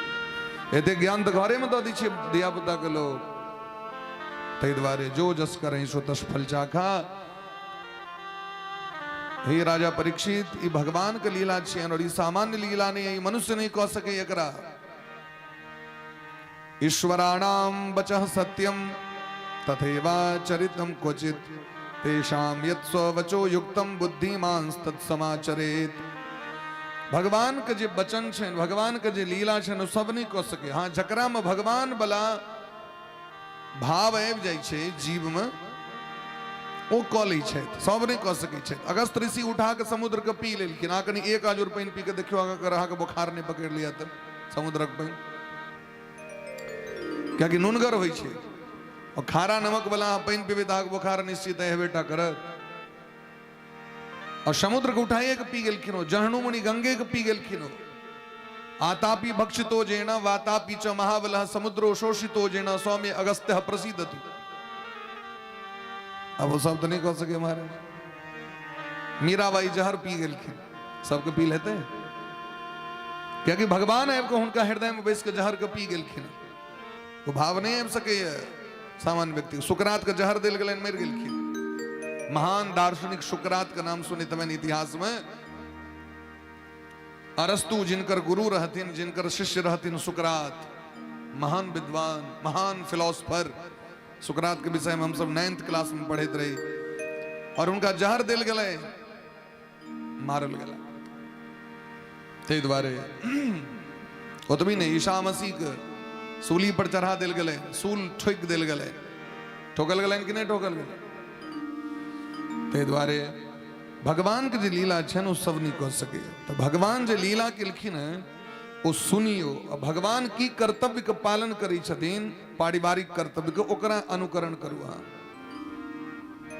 एते ज्ञान तऽ घरेमे दऽ दै छियै धिया पुताके लोक। ताहि दुआरे जो जस करै सो तस फल चाखा। हे राजा परीक्षित, ई भगवान के लीला छियनि और ई सामान्य लीला नहि, ई मनुष्य नहि कऽ सकै एकरा। ईश्वराणाम वचः सत्यम तथैवा चरितम क्वचित तेषां यत् स्ववचो युक्तम बुद्धिमांस्तत्समाचरेत। भगवान के जे वचन छनि, भगवान के जे लीला छनि, ओ सब नहि कऽ सकै। हाँ, जकरा में भगवान वाला भाव आबि जाइ छै जीव में, ओ कऽ लै छथि, सब नहि कऽ सकै छथि। अगस्त ऋषि उठा कऽ समुद्र के पी लेलखिन। अहाँ कनि एक आजुर पानि पी कऽ देखियौ, अगर अहाँके बोखार नहि पकड़ि लिअ तऽ समुद्रक पानि, कियाकि नुनगर होइ छै और खारा नमक वाला अहाँ पानि पीबै तऽ अहाँके बोखार निश्चित हेबे टा करत। और समुद्र के उठाइए के पी गेलखिन ओ, जहनु मुनि गंगे के पी गेलखिन ओ। आतापि भक्षितो जेन वातापि च महाबलः समुद्रो शोषितो जेन सौम्य अगस्त्य प्रसीदतु। अब वो सब तो नहीं कह सके महाराज। मीराबाई जहर पी गेलखिन, सबके पी लेते हैं, क्योंकि भगवान आबि कऽ हुनका हृदय में बैस के जहर के पी गेलखिन। वो भाव नहीं आबि सकैए सामान्य व्यक्ति। सुकरात के जहर देल गेलनि, मरि गेलखिन। महान दार्शनिक सुकरात के नाम सुनैत हेबनि इतिहास में। अरस्तु जिनकर गुरु रहथिन, जिनकर शिष्य रहथिन सुकरात, महान विद्वान, महान फिलोसफर। सुकरात के विषय में हम सब 9th class में पढ़ैत रही। और हुनका जहर देल गेलै, मारल गेला। ताहि दुआरे ओतबी नहि, ईसा मसीह के सूली पर चढ़ा देल गेलै, सूल ठोकि देल गेलै। ठोकल गेलनि कि नहि ठोकल गेलै? ताहि दुआरे भगवान के जे लीला छनि ओ सब नहि कऽ सकैए। तऽ भगवान जे लीला केलखिन हेँ ओ सुनियौ, आ भगवान की कर्तव्यके पालन करै छथिन, पारिवारिक कर्तव्यके, ओकरा अनुकरण करू अहाँ।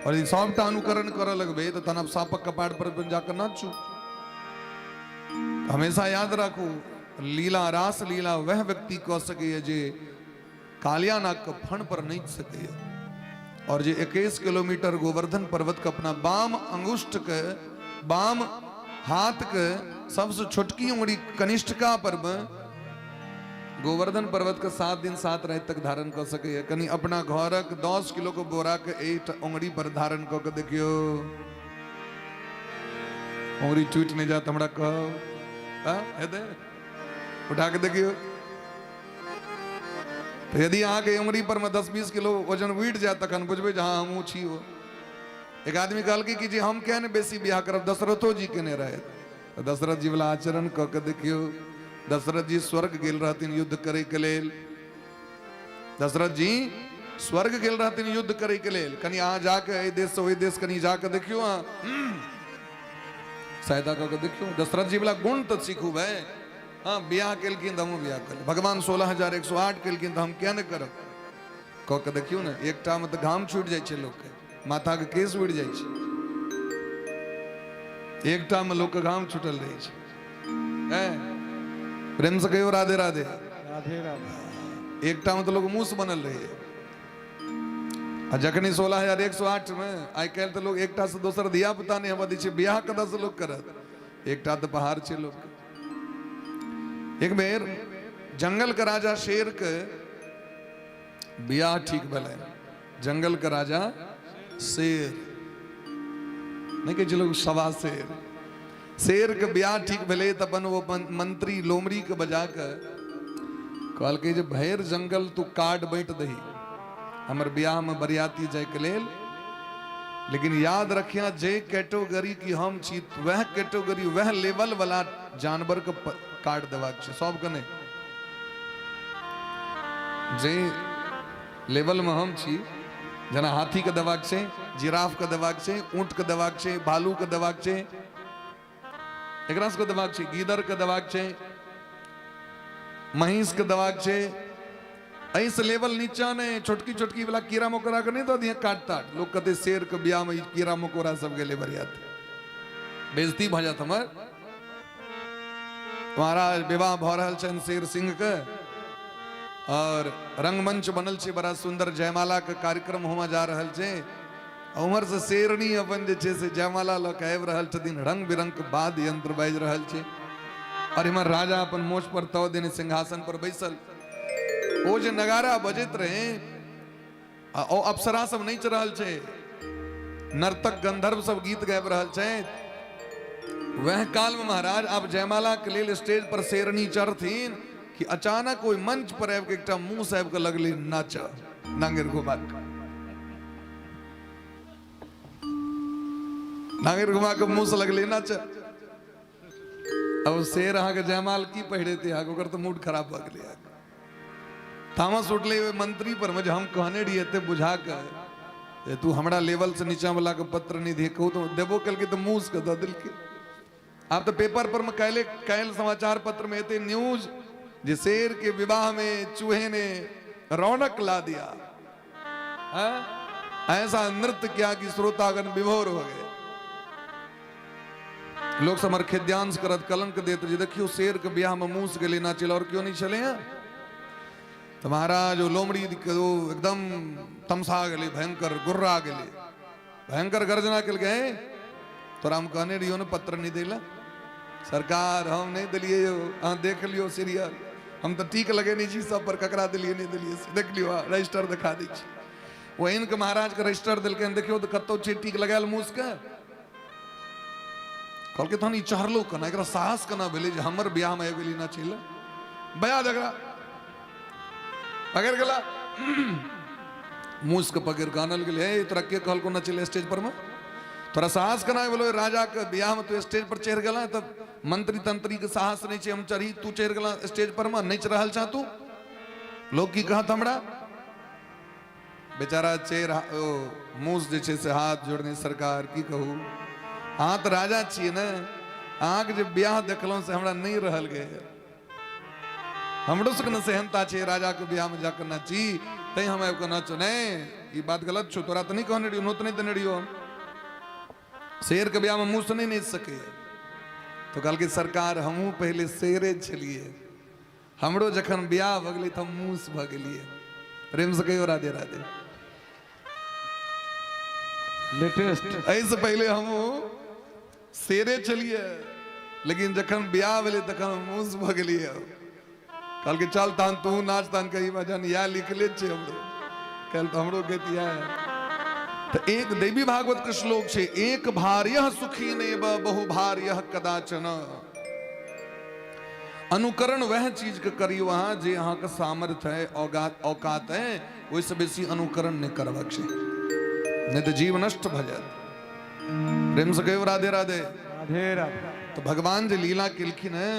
और यदि सबटा अनुकरण करऽ लगबै तऽ तहन आब साँपक कपार पर जाकऽ नाचू। हमेशा याद राखू, लीला रास लीला वह व्यक्ति कऽ सकैए जे कालिया नाग के फण पर नाचि सकैए, और जे 21 किलोमीटर गोवर्धन पर्वत के अपना बाम अंगुष्ठ के, बाम हाथ के सबसे छोटकी उंगली कनिष्ठका पर में गोवर्धन पर्वत के 7 दिन 7 राति तक धारण कऽ सकैए। कनि अपना घरक 10 किलो के बोरा के एहि उंगली पर धारण कऽ के देखियौ, उंगली टूटि नहि जायत हमरा कहब। हेतै? उठा के देखियौ। तऽ यदि अहाँके उंगली पर में 10-20 किलो वजन उठि जायत तखन बुझबै जे हाँ हमहूँ छी ओ। एक आदमी कहलकै कि जे हम किया ने बेसी बियाह करब, दशरथो जी केने रहथि। तऽ दशरथ जी वाला आचरण कऽ के देखियौ। दशरथ जी स्वर्ग गेल रहथिन युद्ध करे के लेल। दशरथ जी स्वर्ग गेल रहथिन युद्ध करे के लेल। कनि अहाँ जाके एहि देश से ओहि देश कनि जाके देखियौ, अहाँ सहायता कऽ के देखियौ। दशरथ जी वाला गुण तऽ सीखू भाई। हाँ, बियाह केलखिन तऽ हमहूँ बियाह कर, भगवान 16,108 केलखिन तऽ हम किया नहि करब? कऽ के देखियौ ने। एकटामे तऽ घाम छूटि जाइ छै लोकके, माथाके केश उड़ि जाइ छै। एकटामे लोकके घाम छूटल रहै छै। प्रेम से कहियो राधे राधे। राधे राधे। एकटामे तऽ लोक मूस बनल रहै, आ जखनी 16,108 मे आइ काल्हि तऽ लोक एकटा से दोसर धिया पुता नहि हेबऽ दै छै, बियाह कतऽ से लोक करत? एकटा तऽ पहाड़ छै लोक। एक बेर जंगल के राजा शेर के बियाह ठीक भेलै। जंगल के राजा शेर नहि कहै छै लोक सवा शेर, शेर के बियाह ठीक भेलै तऽ अपन ओ मंत्री लोमड़ी के बजा के कहलकै जे भरि जंगल तू कार्ड बाँटि दही हमर बियाह में बरियाती जायके लेल, लेकिन याद रखिया जे कैटेगरी की हम छी वह कैटेगरी वह लेवल वाला जानवर के कार्ड देबाक छै, सबके नहि। जे लेवल में हम छी, जेना हाथी के देबाक छै, जिराफ के देबाक छै, ऊंट के देबाक छै, भालू के देबाक छै, एकरा सबके देबाक छै, गीदड़ के देबाक छै, महींस के देबाक छै। एहिसँ लेवल नीचा नहि, छोटकी छोटकी वाला कीड़ा मकोड़ा के नहि दऽ दिहे काट ताट। लोक कहते शेर के बियाह में ई कीड़ा मकोड़ा सब गेलै बरियाती, बेइज्जती भऽ जायत हमर। महाराज विवाह भऽ रहल छनि शेर सिंह के, और रंगमंच बनल छै बड़ा सुंदर, जयमाला के कार्यक्रम होमे जा रहल छै। उम्हर से शेरनी अपन जे छै से जयमाला लऽ के आबि रहल छथिन, रंग बिरंग के वाद्य यंत्र बाजि रहल छै, और इम्हर राजा अपन मोछ पर तव देने सिंहासन पर बैसल। ओ जे नगारा बजैत रहे आ ओ अप्सरा सब नाचि रहल छै, नर्तक गंधर्व सब गीत गाबि रहल छै, वह काल में महाराज आब जयमाला के लेल स्टेज पर शेरनी चढ़थिन कि अचानक ओहि मंच पर आबि के एकटा मुँह से आबि के लगलै नाच, नांगेर घुमा के, नांगेर घुमा के मुँह से लगलै नाच। अब शेर अहाँके जयमाल की पहिरेतै अहाँके, ओकर तऽ मूड खराब भऽ गेलै अहाँके। तामस उठलै ओहि मंत्री पर मे जे हम कहने रहियै एते बुझा के जे तू हमरा लेवल से नीचा वाला के पत्र नहि दिहे, कहू तऽ देबो केलकै तऽ मुँह के दऽ देलकै। आब तऽ पेपर पर मे काल्हि काल्हि समाचार पत्र में एते न्यूज जे शेर के विवाह में चूहे ने रौनक ला दिया, हाँ? ऐसा नृत्य किया कि श्रोतागण विभोर हो गए। लोग सब हमर खिद्यांश करत, कलंक देत जे देखियो शेर के बियाह में मूस गेलै नाचै, और क्यों नहीं छलै हैं। तऽ महाराज ओ लोमड़ी के ओ एकदम तमसा गेलै, भयंकर गुर्रा गेलै, भयंकर गर्जना केलकै, हे तोरा हम कहने रहियो ने पत्र नहीं दैला। सरकार हम नहीं दिलियै यौ, अहाँ देख लियौ सीरियल, हम तऽ टीक लगेने छी सब पर, ककरा दिलियै नहीं दिलियै से देख लियौ, रजिस्टर देखा दै छी। ओ आनि कऽ महाराज के रजिस्टर देलकै, देखियौ तऽ कतौ छै टीक लगायल मूस के। कहलकै तहन ई चढ़लो केना, एकरा साहस केना भेलै जे हमर बियाहमे आबि गेली नाचै लए। बया जकरा पकड़ि गेला, मूस के पकड़ि कऽ आनल गेलै, हे तोरा के कहलकौ नाचै लए स्टेज पर मे, तोरा साहस केना भेलो राजा के बियाह में तू स्टेज पर चढ़ि गेला? तऽ मंत्री तंत्री के साहस नहीं छै हम चढ़ी, तू चढ़ि गेला स्टेज पर मे नाचि रहल छा तू, लोग की कहत हमरा? बेचारा चेर ओ मूस जे छै से हाथ जोड़ने, सरकार की कहू, अहाँ तऽ राजा छियै ने, अहाँके जे बियाह देखलहुँ से हमरा नहि रहल गेल, हमरो सबके ने सेहनता छै राजा के बियाह में जाके नाची, तैं हम आबि कऽ नाचो। नहि, ई बात गलत छौ, तोरा तऽ नहि कहने रहियौ, नोत नहि देने रहियौ हम। शेर के बियाह में मूस नहि नाचि सकैए। तो कहलकै सरकार हमहूँ पहिले शेरे छलियै, हमरो जखन बियाह भऽ गेलै तऽ हम मूस भऽ गेलियै। प्रेम से कहियो राधे राधे। लेटेस्ट। एहिसँ पहिले हमहूँ शेरे छलियै, लेकिन जखन बियाह भेलै तखन हम मूस भऽ गेलियै। कहलकै चल तहन तू नाच, तहन कही जहन इएह लिखले छै हमरो, काल्हि तऽ हमरो गति इएह है। तऽ एक देवी भागवत के श्लोक छै, एक भार्य सुखी नेब बहु भार्य कदाचन। अनुकरण वह चीज के करियो अहाँ जे अहाँके सामर्थ्य है, औकात है, ओहिसँ बेसी अनुकरण नहि करबाक छै, नहि तऽ जीव नष्ट भऽ जायत। प्रेम से कहियो राधे राधे। राधे राधे। तो भगवान जे लीला केलखिन है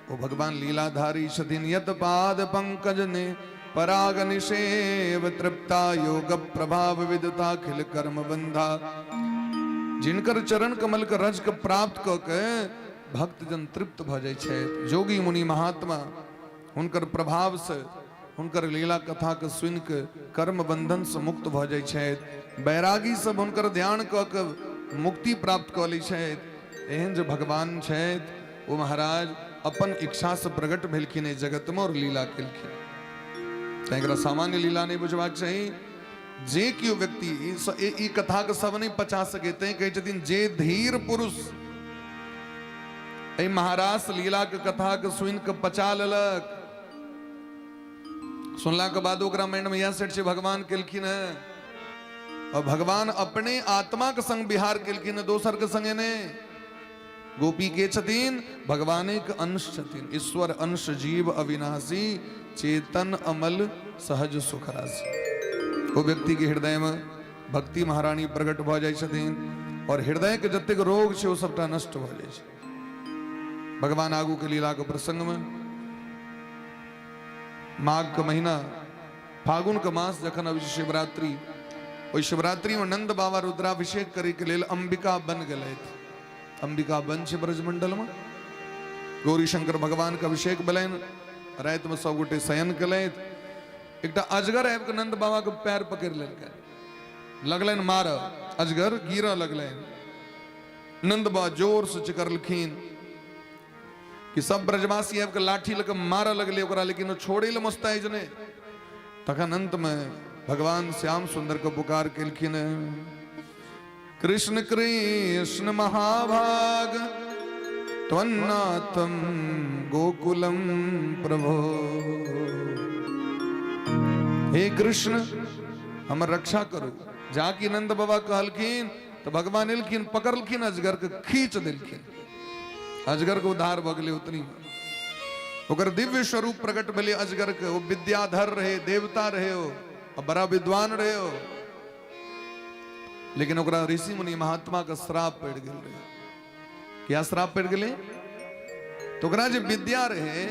ओ भगवान लीलाधारी छथिन। यत पाद पंकज ने पराग निषेव तृप्ता योग प्रभाव विदताखिल कर्म बंधा। जिनकर चरण कमल के रज के प्राप्त क के भक्तजन तृप्त भ जाइ छथि। जोगी मुनि महात्मा हुनकर प्रभाव से हुनकर लीला कथा के सुनि के कर्म बंधन से मुक्त भ जाइ छथि। बैरागी सब हुनकर ध्यान क के मुक्ति प्राप्त क लै छथि। एहन जे भगवान छथि ओ महाराज अपन इच्छा से प्रकट भेलखिन एहि जगत में और लीला केलखिन। तैं एकरा सामान्य लीला नहीं बुझबाक चाही। जे केओ व्यक्ति ई कथा के सब नहीं पचा सके, तैं कहै छथिन जे धीर पुरुष एहि महारास लीला के कथा के सुनि के पचा लेलक, सुनला के बाद ओकरा माइंड में यह सेट छै भगवान केलखिन है और भगवान अपने आत्मा के संग बिहार केलखिन है, दोसर के संगे ने। गोपी के छथिन भगवाने के अंश छथिन। ईश्वर अंश जीव अविनाशी चेतन अमल सहज सुख राशि। ओ व्यक्ति के हृदय में भक्ति महारानी प्रकट भ जाइ छथिन और हृदय के जतेक रोग छै ओ सबटा नष्ट भ जाइ छै। भगवान आगू के लीला के प्रसंग में माघ के महीना फागुन के मास जखन अबै छै शिवरात्रि, ओहि शिवरात्रि में नंद बाबा रुद्राभिषेक करे के लेल अंबिका बन गेलथि। अंबिका बन छै ब्रजमंडल में। गौरी शंकर भगवान के अभिषेक भेलनि, राति में सब गोटे शयन केलथि। एकटा अजगर आबि के नंद बाबा के पैर पकड़ि लेलकनि, लगलनि मारऽ, अजगर गिरऽ लगलनि। नंद बाबा जोर से चिकरलखिन कि सब ब्रजवासी आबि के लाठी लऽ के मारऽ लगलै ओकरा, लेकिन ओ छोड़ै लए मुस्तैज नहि। तखन अंत में भगवान श्याम सुंदर के पुकार केलखिन, कृष्ण कृष्ण महाभाग त्वन्नाथम गोकुलम प्रभो। हे कृष्ण हमर रक्षा करू। जाकि नंद बाबा कहलखिन तो भगवान एलखिन, पकड़लखिन अजगर के, खींच देलखिन। अजगर के उद्धार भऽ गेलै उतनी। ओकर दिव्य स्वरूप प्रकट भेलै अजगर के। ओ विद्याधर रहे, देवता रहे, ओ बड़ा विद्वान रहे ओ, लेकिन ओकरा ऋषि मुनि महात्मा के श्राप पड़ि गेल रहे। क्या श्राप पड़ि गेलै? तो ओकरा जे विद्या रहे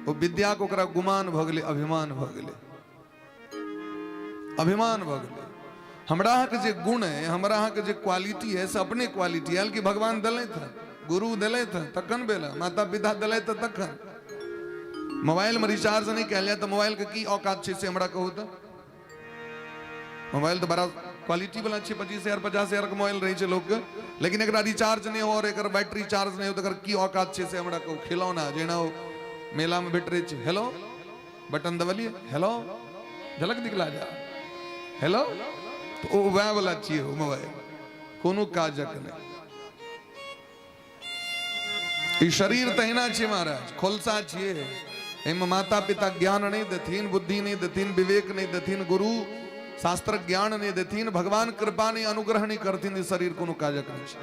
ओ विद्या के ओकरा गुमान भऽ गेलै, अभिमान भऽ गेलै, अभिमान भऽ गेलै। हमरा अहाँके जे गुण है, हमरा अहाँके जे क्वालिटी है, से अपने क्वालिटी है कि भगवान देलथि हँ, गुरु देलथि हँ तखन भेल, माता पिता देलथि हँ तखन। मोबाइल में रिचार्ज नहीं कयल जाय तऽ मोबाइल के की औकात छै से हमरा कहू। तऽ मोबाइल तऽ बड़ा क्वालिटी वाला छै, 25,000 50,000 के मोबाइल रहै छै लोकके, लेकिन एकरा रिचार्ज नहि हो और एकर बैटरी चार्ज नहि हो तऽ एकर की औकात छै से हमरा कहू। खिलौना जेना ओ मेला में भेट रहै छै, हेलो बटन दबलियै, हेलो झलक दिखला जा, हेलो, तऽ ओ वएह वाला छियै ओ मोबाइल, कोनो काजक नहि। ई शरीर तहिना छै महाराज, खोलसा छियै। एहिमे माता पिता ज्ञान नहि देथिन, बुद्धि नहि देथिन, विवेक नहि देथिन, गुरु शास्त्रक ज्ञान नहि देथिन, भगवान कृपा नहि अनुग्रह नहि करथिन, ई शरीर कोनो काजक नहि छै।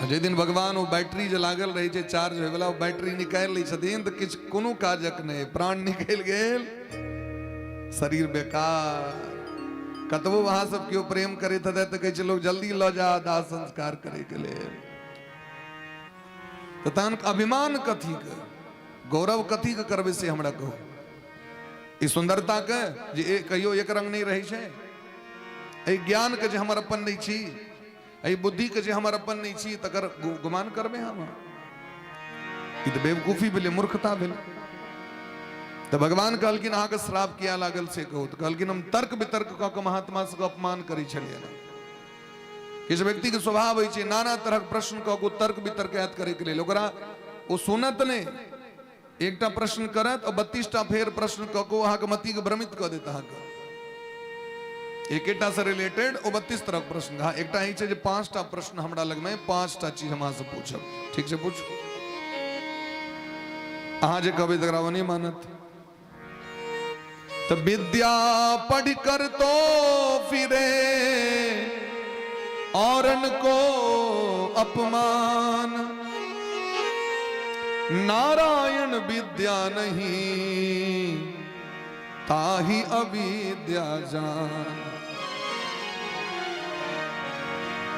जाहि दिन भगवान ओ बैटरी जे लागल रहै छै चार्ज होयवला, ओ बैटरी निकालि लै छथिन तऽ किछु कोनो काजक नहि, प्राण निकलि गेल, शरीर बेकार। कतबो अहाँ सब केओ प्रेम करैत हेतै तऽ कहै छै लोक जल्दी लऽ जा दाह संस्कार करैके लेल। तऽ तहन अभिमान कथीके, गौरव कथीके करबै से हमरा कहू। ई सुन्दरताके जे कहियो एक रंग नहि रहै छै, एहि ज्ञानके जे हमर अपन नहि छी, एहि बुद्धिके जे हमर अपन नहि छी, तकर गुमान करबै हम? ई तऽ बेवकूफी भेलै, मूर्खता भेलै। तऽ भगवान कहलखिन अहाँके श्राप किया लागल से कहू। तऽ कहलखिन हम तर्क वितर्क कऽ कऽ महात्मा सबके अपमान करै छलियै। किछु व्यक्तिके स्वभाव होइ छै नाना तरहक प्रश्न कऽ कऽ तर्क वितर्क याद करैके लेल, ओकरा ओ सुनत नहि, एकटा प्रश्न करत और 32टा फेर प्रश्न कऽ कऽ अहाँके मतिके भ्रमित कऽ देत। अहाँके एकेटा से रिलेटेड ओ 32 तरहक प्रश्न। हाँ, एकटा ई छै जे 5टा प्रश्न हमरा लगमे, 5टा चीज हम अहाँसँ पूछब, ठीक छै? पूछू। अहाँ जे कहबै तकरा ओ नहि मानत। तऽ विद्या पढ़ कर तो फिरे औरन को अपमान, नारायण विद्या नहीं ताही अविद्या जान।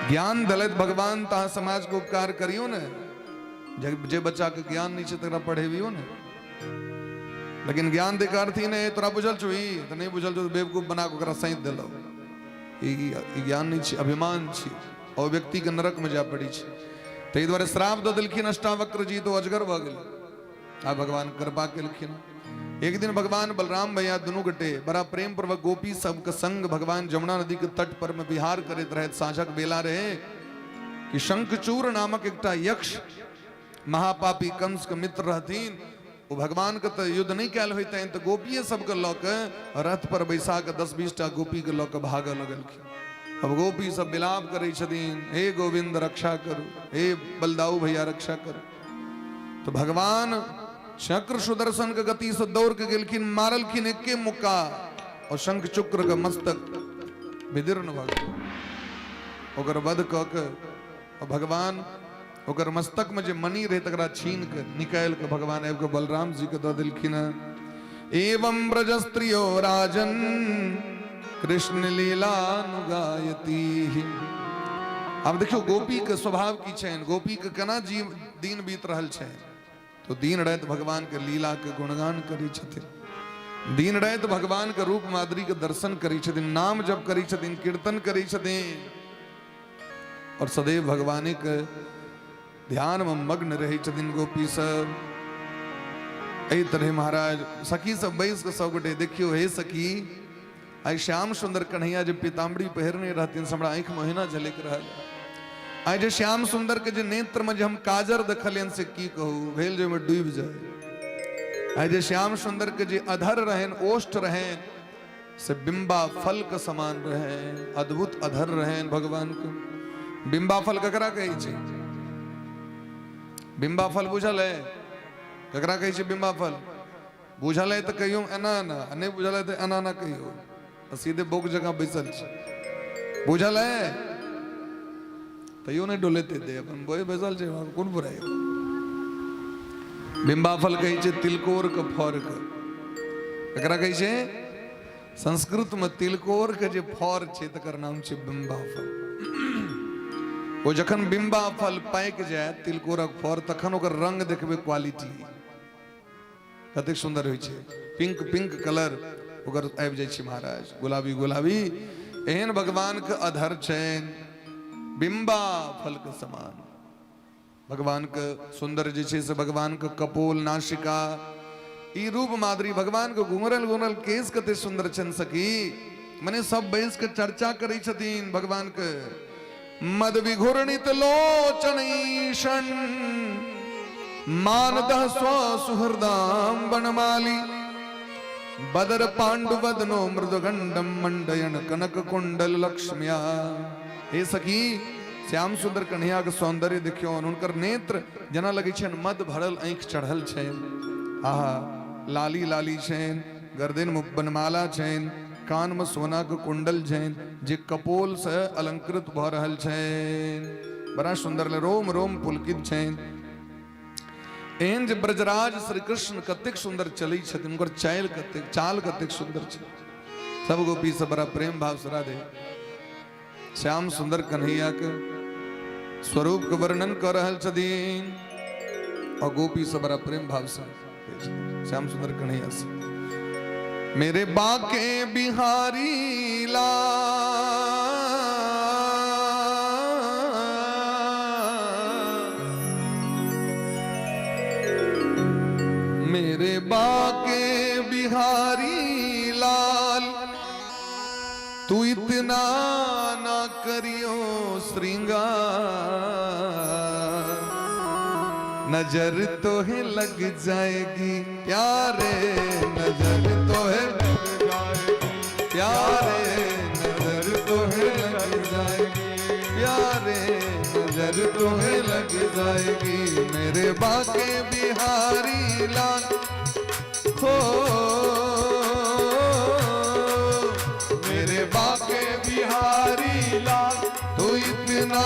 ज्ञान देलथि भगवान तऽ अहाँ समाजके उपकार करियौ ने। जे बच्चाके ज्ञान नहि छै तकरा पढ़ेबियौ ने। लेकिन ज्ञान दे के अर्थ ई नहि, तोरा बुझल छौ ई तऽ नहि बुझल छौ तऽ बेवकूफ बना कऽ ओकरा सैंत देलहुँ, ई ज्ञान नहि छै, अभिमान छी। ओ व्यक्तिके नरकमे जाय पड़ै छै। ताहि दुआरे श्राप दऽ देलखिन अष्टावक्र जी तऽ अजगर भऽ गेल। आ भगवान कृपा केलखिन। एक दिन भगवान बलराम भैया दुनू गोटे बड़ा प्रेम पूर्वक गोपी सबके संग भगवान जमुना नदी के तट पर में विहार करैत रहैत। साँझक बेला रहे कि शंखचूर नामक एकटा यक्ष महापापी कंस के मित्र रहथिन। ओ भगवान के तऽ युद्ध नहि कयल होइतनि तऽ गोपिये सबके लऽ के रथ पर बैसा के 10-20 टा गोपी के लऽ के भागऽ लगलखिन। अब गोपी सब विलाप करै छथिन, हे गोविंद रक्षा करू, हे बलदाऊ भैया रक्षा करू। तो भगवान चक्र सुदर्शन के गति से दौड़ के गेलखिन, मारलखिन एके मुक्का और शंख चक्र के मस्तक विदीर्ण भऽ गेल। ओकर वध कऽ के और भगवान ओकर मस्तक में जे मणि रहे तकरा छीन के निकालि के भगवान आबि के बलराम जी के दऽ देलखिन। एवं ब्रज स्त्रियो राजन कृष्ण लीलानुगायती। आब देखियौ गोपी के स्वभाव की छनि, गोपी के केना जीव दिन बीत रहल छनि। तो दिन राति भगवान के लीला के गुणगान करै छथिन, दिन राति भगवान के रूप माधुरी के दर्शन करै छथिन, नाम जप करै छथिन, कीर्तन करै छथिन और सदैव भगवान के ध्यान में मग्न रहै छथिन गोपी सब। एहि तरह महाराज सखी सब बैस के सब गोटे देखियो, हे सखी आइ श्याम सुंदर कन्हैया जे पीताम्बरी पहिरने रहथिन से हमरा आँखि में ओहिना झलकि रहल। आइ जे श्याम सुंदर के जे नेत्र में जे हम काजर देखलियनि से की कहू, भेल जे ओहिमे डूबि जाय। आइ जे श्याम सुंदर के जे अधर रहनि, ओष्ठ रहनि, से बिम्बा फल के समान रहनि, अद्भुत अधर रहनि भगवान के। बिम्बा फल ककरा कहै छै? बिम्बा फल बुझल है ककरा कहै छै? बिम्बा फल बुझल है तऽ कहियो एना एना, आ नहि बुझल है तऽ एना एना कहियो, आ सीधे बोक जकाँ बैसल छै। बुझल है तैयो नहि डोलेते दे, अपन बोए बैसल छै, कोन बुराइ। बिम्बा फल कहै छै तिलकोर के फर के। एकरा कहै छै संस्कृत में तिलकोर के जे फर छै तकर नाम छै बिम्बा फल। ओ जखन बिम्बा फल पाकि जाय तिलकोरक फर, तखन ओकर रंग देखबै, क्वालिटी कतेक सुंदर होइ छै, पिंक पिंक कलर ओकर आबि जाइ छै महाराज, गुलाबी गुलाबी। एहन भगवान के अधर छनि बिम्बा फल के समान। भगवान के सुंदर जे छै से भगवान के कपोल नासिका, ई रूप माधुरी, भगवान के घुंघरल घुंघरल केश कते सुंदर छनि सखी। मने सब बैस के चर्चा करै छथिन भगवान के। मद विघूर्णित लोचन ईशन मानदह स्वसुहृदाम वनमाली बदर पांडुवदनो मृदुगंडम मंडयन कनक कुंडल लक्ष्म्या। हे सखी श्याम सुंदर कन्हैया के सौंदर्य देखियो, हुनकर नेत्र जेना लगै छनि मद भरल आँखि चढ़ल छनि, आहा लाली लाली छनि, गर्दन में बनमाला छनि, कान में सोना के कुंडल छनि जे कपोल से अलंकृत भऽ रहल छनि, बड़ा सुंदर रोम रोम पुलकित छनि। एहन जे ब्रजराज श्री कृष्ण कतेक सुंदर चलै छथिन, हुनकर चाल कतेक, चाल कतेक सुंदर छै। सब गोपी सब बड़ा प्रेम भाव से राधे श्याम सुंदर कन्हैया के स्वरूप के वर्णन कर रहल छथिन और गोपी सब बड़ा प्रेम भाव से श्याम सुंदर कन्हैया से। मेरे बाके बिहारी लाल मेरे बाके बिहारी लाल तू इतना ना करियो श्रृंगार, नजर तो है लग जाएगी प्यारे, नजर तो है प्यारे, नजर तो है लग जाएगी प्यारे, नजर तो है लग जाएगी मेरे बाके बिहारी लाल हो, मेरे बाके बिहारी लाल तू इतना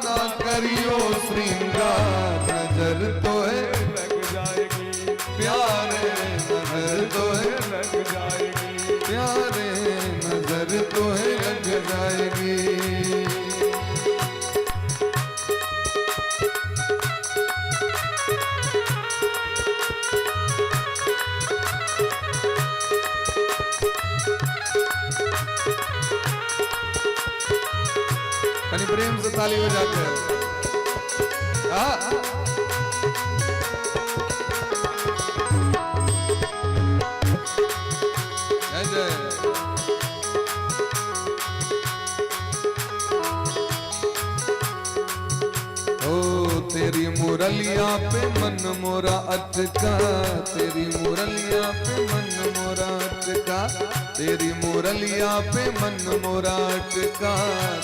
ना करियो श्रृंगार, नजर तो है लग जाएगी प्यारे, नजर तो है लग जाएगी प्यारे, नजर तो है लग जाएगी। कनी प्रेम से ताली बजा के। हाँ, जय जय। ओ तेरी मुरलिया पे मन मोरा अटका, तेरी मुरलिया पे मन मोरा अटका, तेरी मुरलिया पे मन मोरा अटका,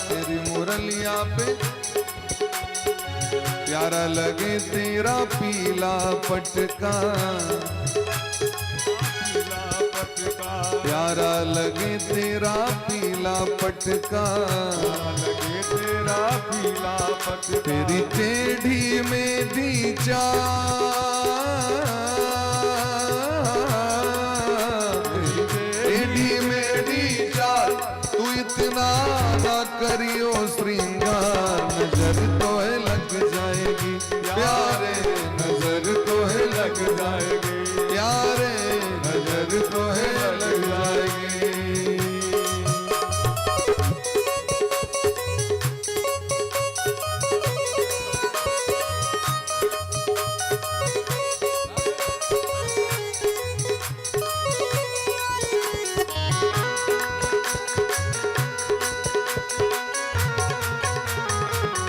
तेरी मुरलिया पे प्यारा लगे तेरा पीला पटका, पीला पटका, प्यारा लगे तेरा पीला पटका, प्यारा लगे तेरा पीला पटका, तेरी टेढ़ी मेढ़ी चाल, तेरी टेढ़ी मेढ़ी चाल, तू इतना ना करियो श्रृंगार, नजर तो है लग जाएगी प्यारे, नजर तो है लग जाएगी प्यारे, नजर तो है लग जाएगी।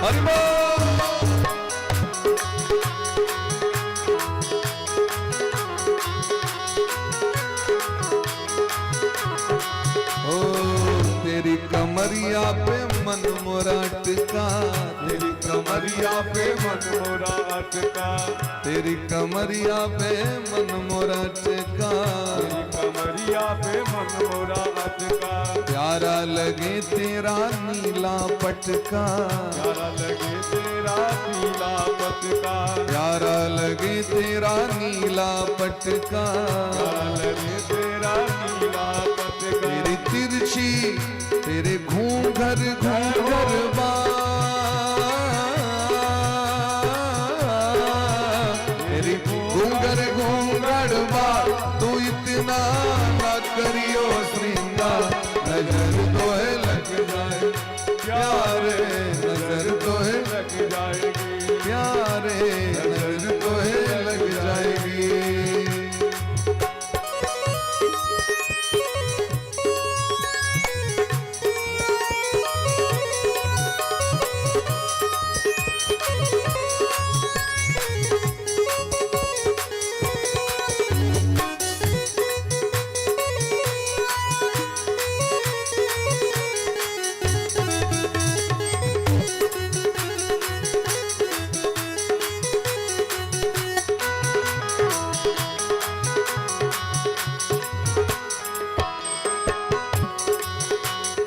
हरि बोल। ओ तेरी कमरिया पे मन मोरा टिका, तेरी कमरिया पे मन मोरा अटका, तेरी कमरिया पे मन मोरा टिका, तेरी कमरिया पे मन मोरा अटका, प्यारा लगे तेरा नीला पटका, प्यारा लगे तेरा पीला पटका, प्यारा लगे तेरा नीला पटका, प्यारा लगे तेरा नीला पटका, तेरी तिरछी तेरे घूंघर घूंघर बाल, तेरी घूंघर घूंघर बाल, तू इतना ना करियो श्रृंगार, नजर तो है लग जाए प्यारे, नजर तो है लग जाएगी प्यारे, नजर तो है लग जाएगी।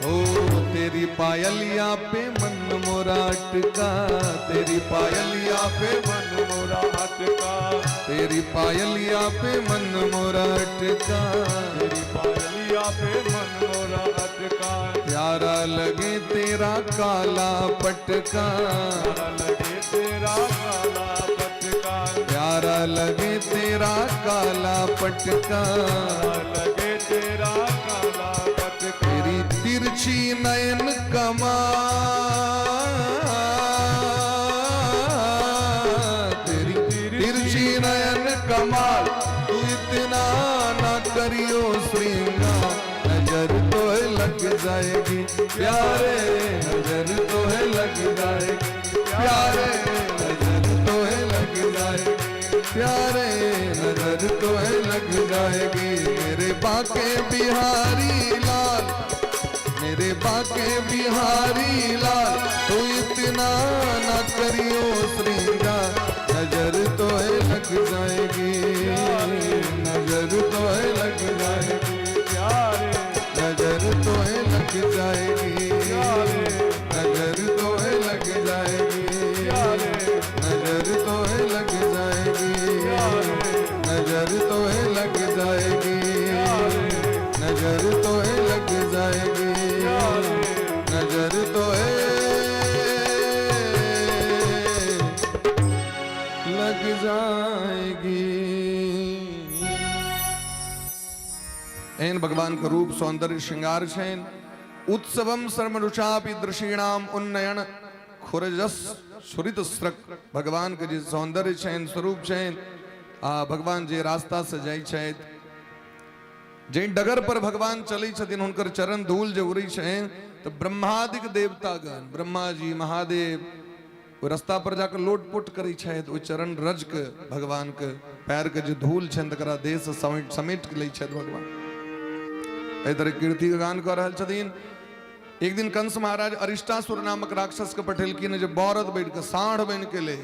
ओ तेरी पायलिया पे मन मोरा अटका, तेरी पायलिया पे मन मोरा अटका, तेरी पायलिया पे मन मोरा अटका, तेरी पायलिया पे मन मोरा अटका, प्यारा लगे तेरा काला पटका, प्यारा लगे तेरा काला पटका, प्यारा लगे तेरा काला पटका, प्यारा लगे तेरा काला पटका, तेरी तिरछी नयन कमाल, तेरी तिरछी नयन कमाल, तू इतना ना करियो श्रृंगार, नजर तो है लग जाएगी प्यारे, नजर तो है लग जाएगी प्यारे, नजर तो है लग जाएगी प्यारे, नजर तो है लग जाएगी। मेरे बाके बिहारी लाल, मेरे बाके बिहारी लाल, तू इतना ना करियो श्रृंगार, नजर तो है लग जाएगी, नजर तो है लग जाएगी प्यारे, नजर तो है लग जाएगी, नजर तो है लग जाएगी, नजर तो है लग जाएगी, नजर तो है लग जाएगी, नजर तो है लग जाएगी, नजर तो है लग जाएगी। एहन भगवान के रूप सौंदर्य श्रृंगार छनि। उत्सवम सर्वरुचापि दृषीणाम उन्नयन खुरजस सुरित स्रक। भगवान के जे सौंदर्य छनि, स्वरूप छनि, आ भगवान जे रास्ता से जाइ छथि, जाहि डगर पर भगवान चलै छथिन, हुनकर चरण धूल जे उड़ै छनि, तऽ ब्रह्मादिक देवतागण, ब्रह्मा जी, महादेव, ओहि रास्ता पर जाकऽ लोटपोट करै छथि। ओहि चरण रजके, भगवानके पैरके जे धूल छनि, तकरा देहसँ समेट समेट कऽ लै छथि भगवान। एहि तरह कीर्तिके गान कऽ रहल छथिन। एक दिन कंस महाराज अरिष्टासुर नामक राक्षस के पठेलखिन जे बरद बैठ के साढ़ बनि के ले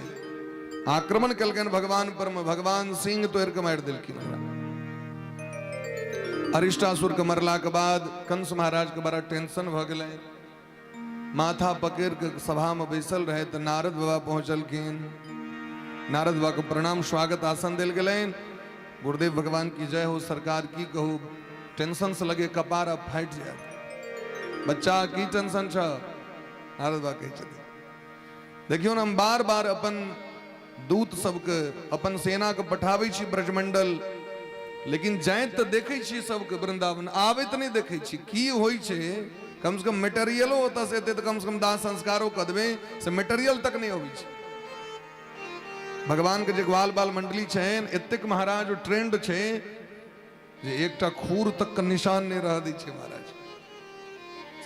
आक्रमण केलकनि भगवान पर में, भगवान सिंह तोड़ के मारि देलखिन ओकरा। अरिष्टासुर के मरला के बाद कंस महाराज के बड़ा टेंशन भऽ गेलै। माथा पकड़ के सभा में बैसल रहे तऽ नारद बाबा पहुंचलखिन। नारद बाबा के प्रणाम, स्वागत आसन देल गेलनि। गुरुदेव भगवान की जय हो। सरकार, की कहू, टेंशन से लगे कपार अब फाटि जायत। बच्चा, की टेंशन छ? नारद बाबा कहै छथिन, देखियौ ने, हम बार बार अपन दूत सबके, अपन सेना के पठाबै छी ब्रजमंडल, लेकिन जाइत तऽ देखै छी सबके वृंदावन, आबैत नहि देखै छी। की होइ छै? कम से कम मेटेरियलो ओतऽ से एतै तऽ कम से कम दाह संस्कारो कऽ देबै, से मेटेरियल तक नहि अबै छै। भगवान के जे ग्वाल बाल मंडली छनि, एतेक महाराज ट्रेंड छै जे एकटा खूर तक के निशान नहि रह दै छै महाराज।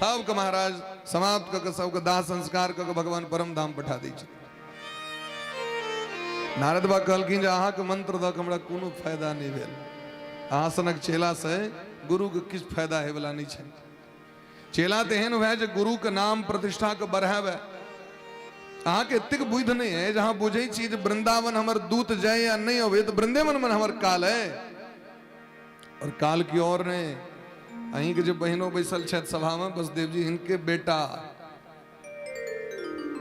सबके महाराज समाप्त कऽ के, सबके दाह संस्कार कऽ के भगवान परम धाम पठा दै छै। नारद बाबा कहलखिन जे अहाँके मंत्र दऽ के हमरा कोनो फायदा नहि भेल। अहाँ सनक चेला से गुरुके किछु फायदा होयवला नहि छै। चेला तऽ एहन हुए जे गुरुके नाम प्रतिष्ठाके बढ़ाबै। अहाँके एतेक बुद्धि नहि है जे अहाँ बुझै छी जे वृंदावन हमर दूत जाय या नहि अबै तऽ वृंदावन में हमर काल है और काल की और नहि। अहींके जे बहिनो बैसल छथि सभामे, बसदेव जी, हिनके बेटा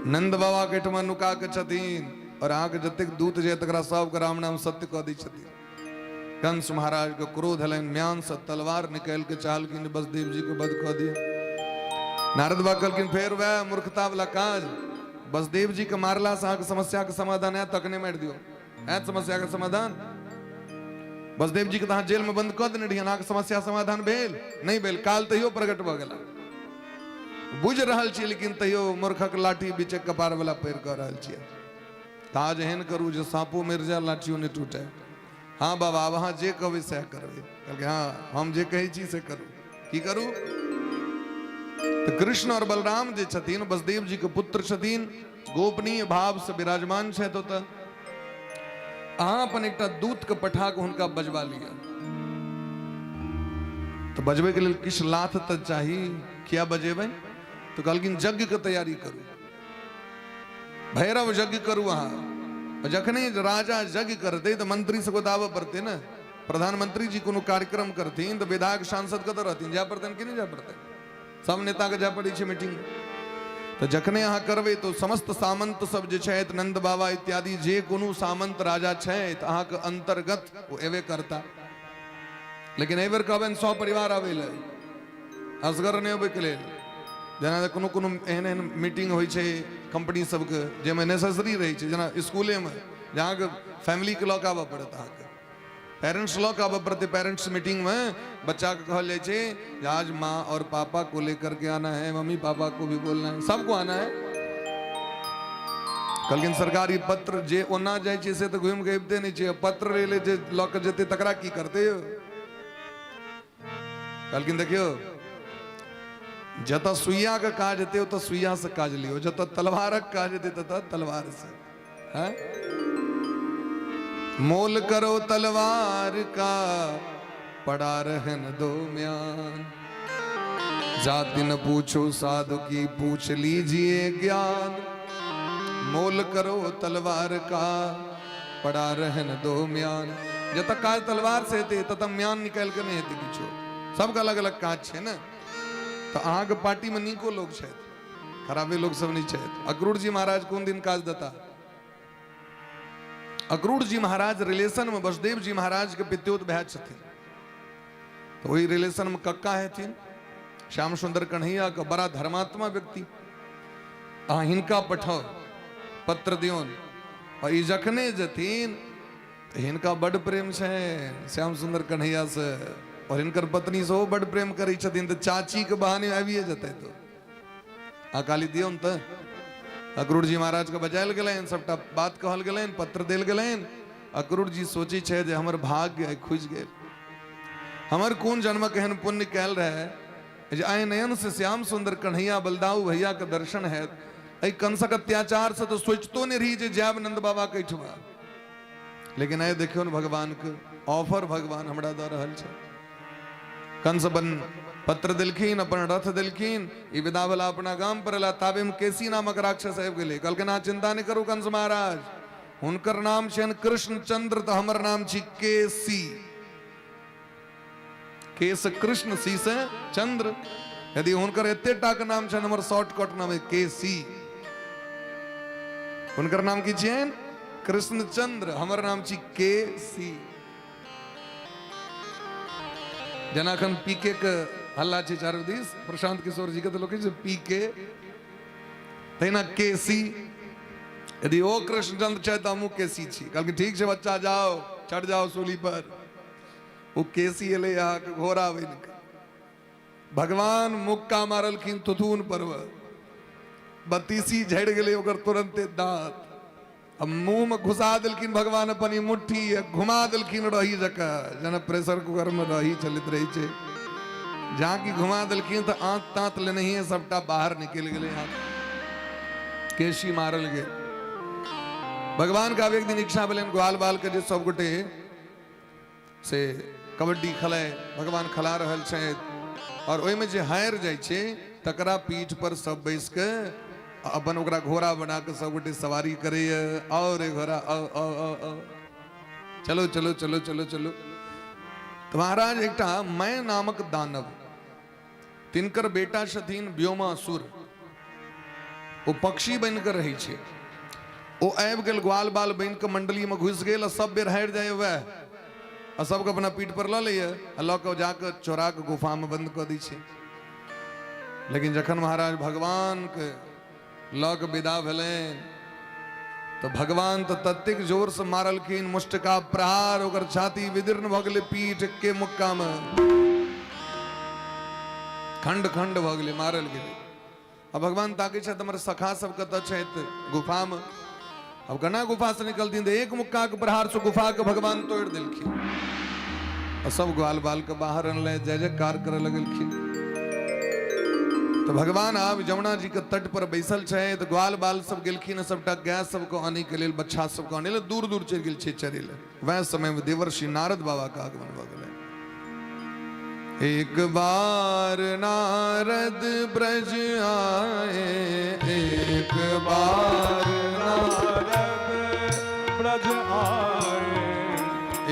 नंद बाबा के एहिठमा नुका के छथिन और अहाँके जतेक दूत जे तकरा सबके राम नाम सत्य कऽ दै छथिन। कंस महाराज के क्रोध हलनि, म्यान से तलवार निकालि के चाहलखिन बसदेव जी के वध कऽ दिअ। नारद बाबा कहलखिन, फेर वएह मूर्खता वाला काज। बसदेव जी के मारला से अहाँके समस्या के समाधान हैत? तखने मारि दियौ, हैत समस्या के समाधान? बसदेव जी के तऽ अहाँ जेल में बंद कऽ देने रहियनि, अहाँके समस्या समाधान भेल? नहि भेल। काल तैयो प्रकट भऽ गेला। बुझि रहल छी, लेकिन तैयो मूर्खक लाठी बीचक कपार वाला पैर कऽ रहल छियै। काज एहन करू जे साँपो मरि जाय, लाठियो नहि टूटे। हाँ बाबा, आब अहाँ जे कहबै सएह करबै। कहलकै, हाँ, हम जे कहै छी से करू। की करू? तऽ कृष्ण और बलराम जे छथिन, बसदेव जी के पुत्र छथिन, गोपनीय भाव से विराजमान छथि ओतऽ। अहाँ अपन एकटा दूत के पठा कऽ हुनका बजबा लिअ। तऽ बजबैके लेल किछु लाथ तऽ चाही। किया बजेबै? तऽ कहलखिन, यज्ञ के तैयारी करू, भैरव यज्ञ करू अहाँ। जखने राजा यज्ञ करतै तऽ मंत्री सबके तऽ आबऽ पड़तै ने। प्रधानमंत्री जी कोनो कार्यक्रम करथिन तऽ विधायक सांसद कतऽ रहथिन? जाय पड़तनि कि नहि जाय पड़तनि? सब नेताके जाय पड़ै छै मीटिंग। तऽ जखने अहाँ करबै तऽ समस्त सामंत सब जे छथि, नंद बाबा इत्यादि जे कोनो सामंत राजा छथि अहाँके अंतर्गत, ओ एबे करता। लेकिन एहि बेर कहबनि सौ परिवार आबै लए, असगर नहि अबैके लेल। जेना कोनो कोनो एहन एहन मीटिंग होइ छै कंपनी सबके, जाहिमे नेसेसरी रहै छै, जेना स्कूलेमे, जे अहाँके फैमिलीके लऽ कऽ आबऽ पड़त, अहाँके पेरेंट्स लऽ कऽ आबऽ पड़तै। पेरेंट्स मीटिंगमे बच्चाके कहल जाइ छै जे आज माँ और पापा को लेकर के आना है, मम्मी पापा को भी बोलना है, सबको आना है। कहलखिन, सरकारी पत्र जे ओना जाइ छै से तऽ घुमि कऽ अबिते नहि छै, पत्र एलै जे लऽ कऽ जेतै तकरा की करतै यौ? कहलखिन, देखियौ, जतऽ सुइयाके काज हेतै ओतऽ सुइयासँ काज लियौ, जतऽ तलवारक काज हेतै ततऽ तलवारसँ। हैं? मोल करो तलवार का, पड़ा रहन दो म्यान, जाति न पूछो साधु की, पूछ लीजिए ज्ञान। मोल करो तलवार का, पड़ा रहन दो म्यान। जतऽ काज तलवार से हेतै ततऽ म्यान निकालि कऽ नहि हेतै किछो। सबके अलग अलग काज छै ने। तऽ अहाँके पार्टीमे नीको लोक छथि, खराबे लोक सब नहि छथि। अक्रूर जी महाराज कोन दिन काज देता? अक्रूर जी महाराज रिलेशन में वसुदेव जी महाराज के पित्योत भाय छथिन, तो वही रिलेशन में कक्का हेथिन श्याम सुंदर कन्हैया के, बड़ा धर्मात्मा व्यक्ति। अहाँ हिनका पठाउ, पत्र दियौन, और ई जखने जथिन तऽ हिनका बड प्रेम छै श्याम सुंदर कन्हैया से। आओर हिनकर पत्नी सेहो बड्ड प्रेम करै छथिन, तऽ चाचीके बहाने आबिए जेतै। तो आ काली दियौ ने। तऽ अक्रूर जी महाराजके बजायल गेलनि, सबटा बात कहल गेलनि, पत्र देल गेलनि। अक्रूर जी सोचै छै जे हमर भाग्य आइ खुजि गेल, हमर कोन जन्मक एहन पुण्य कयल रहै जे आइ नयन से श्याम सुंदर कन्हैया बलदाऊ भैया के दर्शन हैत। एहि कंसक अत्याचार से तऽ सोचितो नहि रही जे जायब नंद बाबा के एहिठमा, लेकिन आइ देखियौ ने भगवान के ऑफर भगवान हमरा दऽ रहल छै। कंस अपन पत्र देलखिन, अपन रथ देलखिन, ई विदा वाला अपना गाम पर एला। ताबे में केसी नामक राक्षस आबि गेलै, कहलखिन अहाँ चिंता नहि करू कंस महाराज, हुनकर नाम छनि कृष्णचंद्र, तऽ हमर नाम छी केसी। केस कृष्ण, सी से चंद्र। यदि हुनकर एते टा के नाम छनि, हमर शॉर्टकट नाम है केसी। हुनकर नाम की छियनि? कृष्णचंद्र, हमर नाम छी केसी। जेना एखन पीके के हल्ला छै चारू दिस, प्रशांत किशोर जी के तऽ लोक कहै छै पीके, तहिना केसी। यदि ओ कृष्णचंद्र छै तऽ हमहूँ केसी छी। कहलखिन ठीक छै बच्चा, जाओ चढ़ जाओ सूली पर। ओ केसी एलै अहाँके घोड़ा बनि कऽ, भगवान मुक्का मारलखिन थुथुन पर, बत्तीसी झड़ि गेलै ओकर तुरंते दांत, आ मुंह में घुसा देलखिन भगवान अपन ई मुट्ठी, आ घुमा देलखिन रही जकाँ, जेना प्रेशर कुकर में रही चलैत रहै छै, जहाँ की घुमा देलखिन तऽ आंत तांत लेनहिए सबटा बाहर निकलि गेलै। आंत केशी मारल गेल। भगवान के आब एक दिन इच्छा भेलनि ग्वाल बाल के जे सब गोटे से कबड्डी खेलाय। भगवान खेला रहल छथि और ओहिमे जे हारि जाइ छै तकरा पीठ पर सब बैस के अपन ओकरा घोड़ा बना के सब गोटे सवारी करैए। और घोड़ा, आओ आओ आओ आओ, चलो चलो चलो चलो चलो। तऽ महाराज एकटा मय नामक दानव, तिनकर बेटा छथिन व्योमासुर, ओ पक्षी बनि कऽ रहै छै। ओ आबि गेल, ग्वाल बाल बनि कऽ मंडलीमे घुसि गेल आ सब बेर हारि जाइए वएह, आ सबके अपना पीठ पर लऽ लैए आ लऽ कऽ जाकऽ चोरा कऽ गुफामे बंद कऽ दै छै। लेकिन जखन महाराज भगवानके लऽ कऽ विदा भेलनि तऽ भगवान तऽ ततेक जोरसँ मारलखिन मुष्टिका प्रहार, ओकर छाती विदीर्ण भऽ गेलै, पीठ के मुक्कामे खंड खंड भऽ गेलै, मारल गेलै। आ भगवान ताकै छथि हमर सखा सब कतऽ छथि गुफामे। अब केना गुफा से निकलथिन? तऽ एक मुक्काके प्रहारसँ गुफाके भगवान तोड़ि देलखिन आ सब ग्वाल बाल के बाहर अनले, जय जयकार करऽ लगलखिन। तऽ भगवान आब यमुना जी के तट पर बैसल छथि। ग्वाल बाल सब गेलखिन सबटा गाय सबके आनै के लेल, बच्छा सबके आनै लेल दूर दूर चलि गेल छै चरै लए। वएह समय में देवर्षि नारद बाबा के आगमन भऽ गेलै। एक बार नारद ब्रज आए, एक बार नारद ब्रज आए,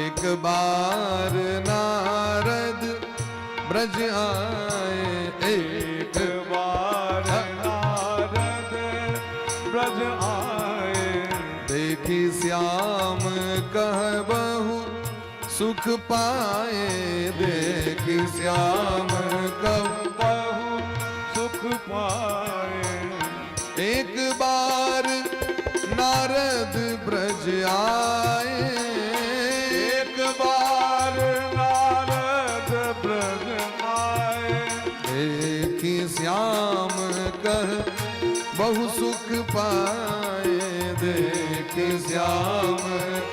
एक बार नारद ब्रज आए, एक बार नारद ब्रज आए, देखी श्याम कह बहु सुख पाए, देखी श्याम कह बहु सुख पाए, एक बार नारद ब्रज आए, एक बार नारद ब्रज आए, देखी श्याम कह बहु सुख पाए, देखी श्याम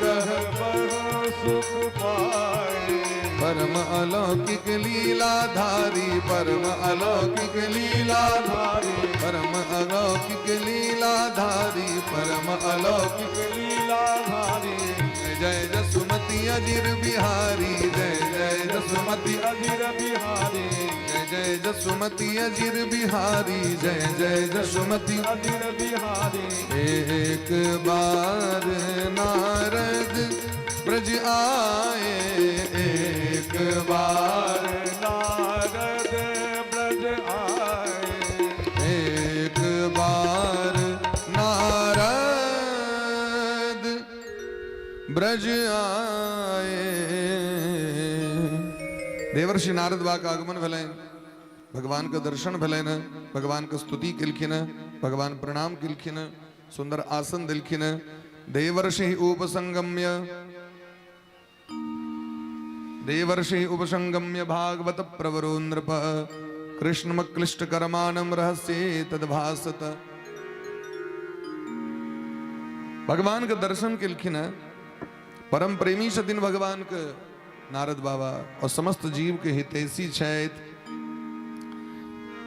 कह बहु सुख पाए, परम अलौकिक लीला धारी, परम अलौकिक लीला धारी, परम अलौकिक लीला धारी, परम अलौकिक लीला धारी, जय जय जसुमति अजीर बिहारी, जय जय जसुमति अजीर बिहारी, जय जय जसुमति अजीर बिहारी, जय जय जसुमति अजीर बिहारी। एक बार नारद ब्रज आए, एक बार नारद ब्रज आए, एक बार नारद ब्रज आए। देवर्षि नारद बा के आगमन भेलनि, भगवान के दर्शन भेलनि, भगवान के स्तुति केलखिन, भगवान प्रणाम केलखिन, सुंदर आसन देलखिन। देवर्षि उपसंगम्य देवर्षि उपसंगम्य भागवत प्रवरो नृप कृष्णमक्लिष्ट कर्माणम रहस्य तद्भासत। भगवान के दर्शन केलखिन हैं, परम प्रेमी छथिन भगवान के नारद बाबा और समस्त जीव के हितैषी छथि।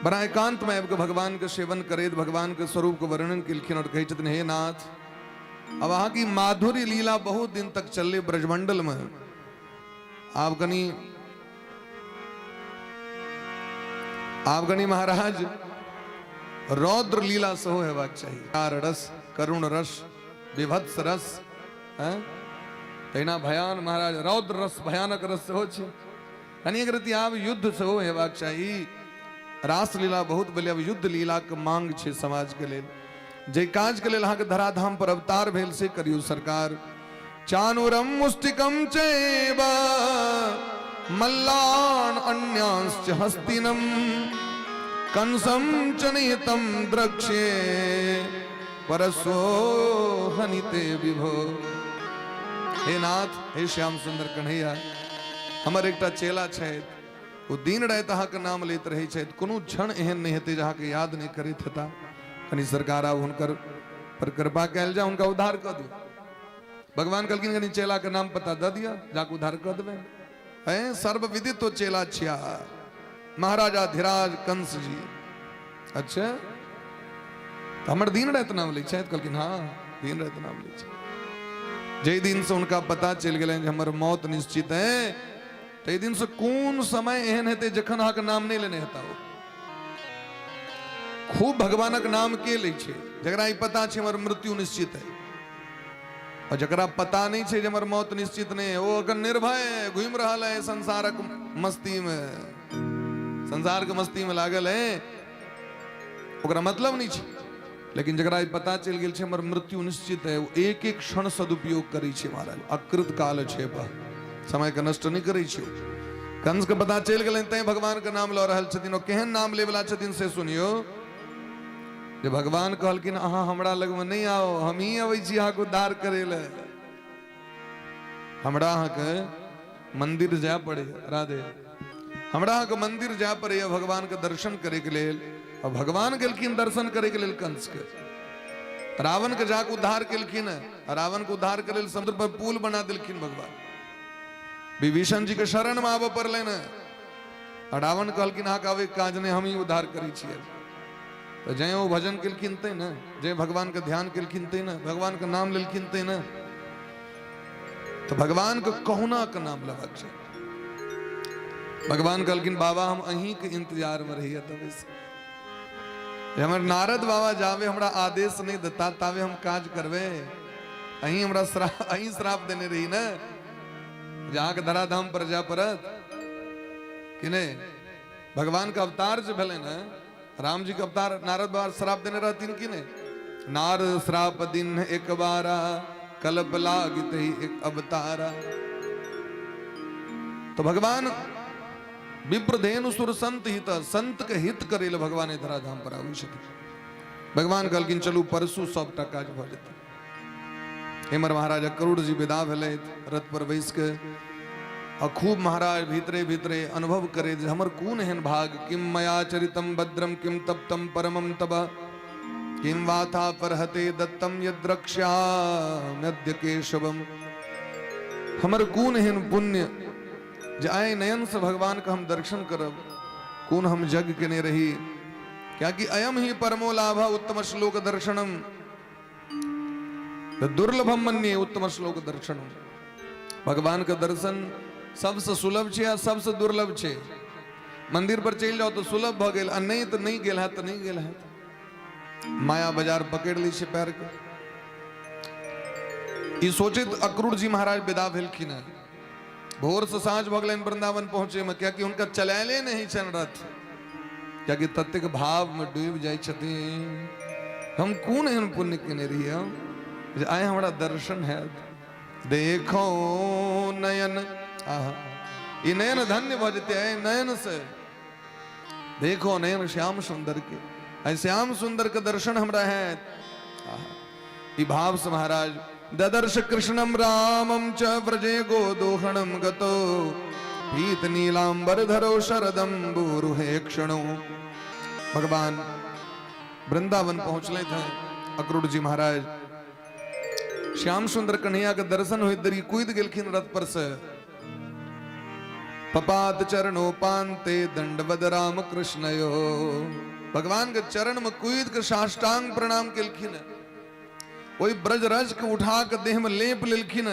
बड़ा एकांत में आबि कऽ भगवान के सेवन करैत भगवान के स्वरूप के वर्णन केलखिन और कहै छथिन, हे नाथ, अब अहाँके माधुर्य लीला बहुत दिन तक चललै ब्रजमंडल में, आब कनी महाराज रौद्र लीला सेहो हेबाक चाही। कार रस, करुण रस, विभत्स रस, हैं? तहिना भयान महाराज रौद्र रस, भयानक रस सेहो छै। कनी एक रति आब युद्ध सेहो हेबाक चाही। रास लीला बहुत भेलै, आब युद्ध लीलाके मांग छै समाज के लेल। जे काज के लेल अहाँके धराधाम पर अवतार भेल से करियौ सरकार। चानुरम मुष्टिकम चैव मल्लान अन्यांश्च हस्तिनम कंसम च निहितम द्रक्ष्ये परसो हनिते विभो। हे नाथ, हे श्याम सुंदर कन्हैया, हमर एकटा चेला छथि, ओ दिन राति अहाँके नाम लैत रहै छथि, कोनो क्षण एहन नहि हेतै जे अहाँके याद नहि करैत हेता। कनि सरकार आब हुनकर पर कृपा कयल जाय, हुनका उद्धार कऽ दियौ। भगवान कहलखिन कनि चेला के नाम पता दऽ दिअ, जाके उद्धार कऽ देबै। हैं सर्वविदित तो चेला छिया महाराजा धीराज कंस जी। अच्छा, तऽ हमर दिन राति नाम लै छथि? कहलखिन हाँ, दिन राति नाम लै छथि। जाहि दिन से हुनका पता चलि गेलनि जे हमर मौत निश्चित है, ताहि दिन से कोन समय एहन हेतै जखन अहाँके नाम नहि लेने हेता। ओ खूब भगवानक नाम के लै छै जकरा ई पता छै हमर मृत्यु निश्चित है, और जकरा पता नहीं छै जे हमर मौत निश्चित नहीं है, ओ अखन निर्भय घूमि रहल है संसारक मस्ती में, संसार के मस्ती में लागल है, ओकरा मतलब नहीं छै। लेकिन जकरा ई पता चलि गेल छै हमर मृत्यु निश्चित है, ओ एक एक क्षण सदुपयोग करै छै महाराज। अकृत काल छै, समय के नष्ट नहीं करै छै। कंस के पता चलि गेलनि तैं भगवान के नाम लऽ रहल छथिन। ओ केहन नाम लेवला छथिन से सुनियौ। जे भगवान कहलखिन अहाँ हमरा लगमे नहि आउ, हमही अबै छी अहाँके उद्धार करै लए। हमरा अहाँके मंदिर जाय पड़ैए, राधे, हमरा अहाँके मंदिर जाय पड़ैए भगवान के दर्शन करैके लेल। और भगवान गेलखिन दर्शन करैके लेल कंस के, रावण के जाके उद्धार केलखिन। रावण के उद्धार के लेल समुद्र पर पुल बना देलखिन भगवान। विभीषण जी के शरण में आबऽ पड़लनि। रावण कहलखिन अहाँके आबैके काज नहि, हमही उद्धार करै छियै। तऽ जै ओ भजन केलखिन तै ने, जै भगवान के ध्यान केलखिन तै ने, भगवान के नाम लेलखिन तै ने, तऽ भगवान के कहुना के नाम लेबाक छै। भगवान कहलखिन बाबा हम अहीं के इंतजार में रहिए तबे से, हमर नारद बाबा जावे हमरा आदेश नहीं देता तावे हम काज करबे। अहीं हमरा श्राप, अहीं श्राप देने रही ने जे अहाँके धराधाम पर जाय पड़त कि नहीं। भगवान के अवतार जे भेलै ने, राम जी के अवतार, नारद बाबा श्राप देने रहथिन कि नहीं? नारद श्राप दिन एक बारा, कल्प लागित ही एक अवतारा। तो भगवान विप्रधेनु सुर संत हित, संत के हित करे ले भगवान धराधाम पर आबै छथिन। भगवान कहलखिन चलू परसू सबटा काज भऽ जेतै। एमहर महाराजा करुण जी विदा भेलथि रथ पर बैस के, आ खूब महाराज भीतरे भीतरे अनुभव करे जे हमर कोन एहन भाग, किम मया चरितम भद्रम किम तप्तम परमम तब किम वाथा परहते दत्तम यद्रक्ष्याम्यद्य केशवम। हमर कोन एहन पुण्य जे आइ नयन से भगवान के हम दर्शन करब, कोन हम जग केने रही। कियाकि अयम ही परमो लाभ उत्तम श्लोक दर्शनम, दुर्लभम मन्ये उत्तम श्लोक दर्शनम। भगवान के दर्शन सबसे सुलभ छै आ सबसे दुर्लभ छै। मंदिर पर चलि जाओ तो सुलभ भऽ गेल, आ नहि तऽ नहि गेल हैत तऽ नहि गेल हैत। माया बाजार पकड़ि लै छै पैर के। ई सोचैत अक्रूर जी महाराज विदा भेलखिन हेँ। भोर से साँझ भऽ गेलनि वृंदावन पहुँचे में, कियाकि हुनका चलायले नहि छनि रथ, कियाकि ततेक भाव में डूबि जाइ छथिन। हम कोन एहन पुण्य केने रहियै हम जे आइ हमरा दर्शन हैत। देखो नयन, आहा, ई नयन धन्य भऽ जेतै एहि नयन से। देखो नयन श्याम सुंदर के, आइ श्याम सुंदर के दर्शन हमरा हैत। आहा, ई भाव से महाराज ददर्श कृष्णम रामम च व्रजे गोदोहणम गतो पीत नीलांबर धरो शरदम्बुरुहे क्षणो। भगवान वृंदावन पहुंचले थे अक्रूर जी महाराज। श्याम सुंदर कन्हैया के दर्शन होइत देरी कूद गेलखिन रथ पर से। पपात चरणोपांते दंडवद राम कृष्ण यो। भगवान के चरण में कूद के साष्टांग प्रणाम केलखिन। ओहि ब्रजरज के उठा के देह में लेप लेलखिन।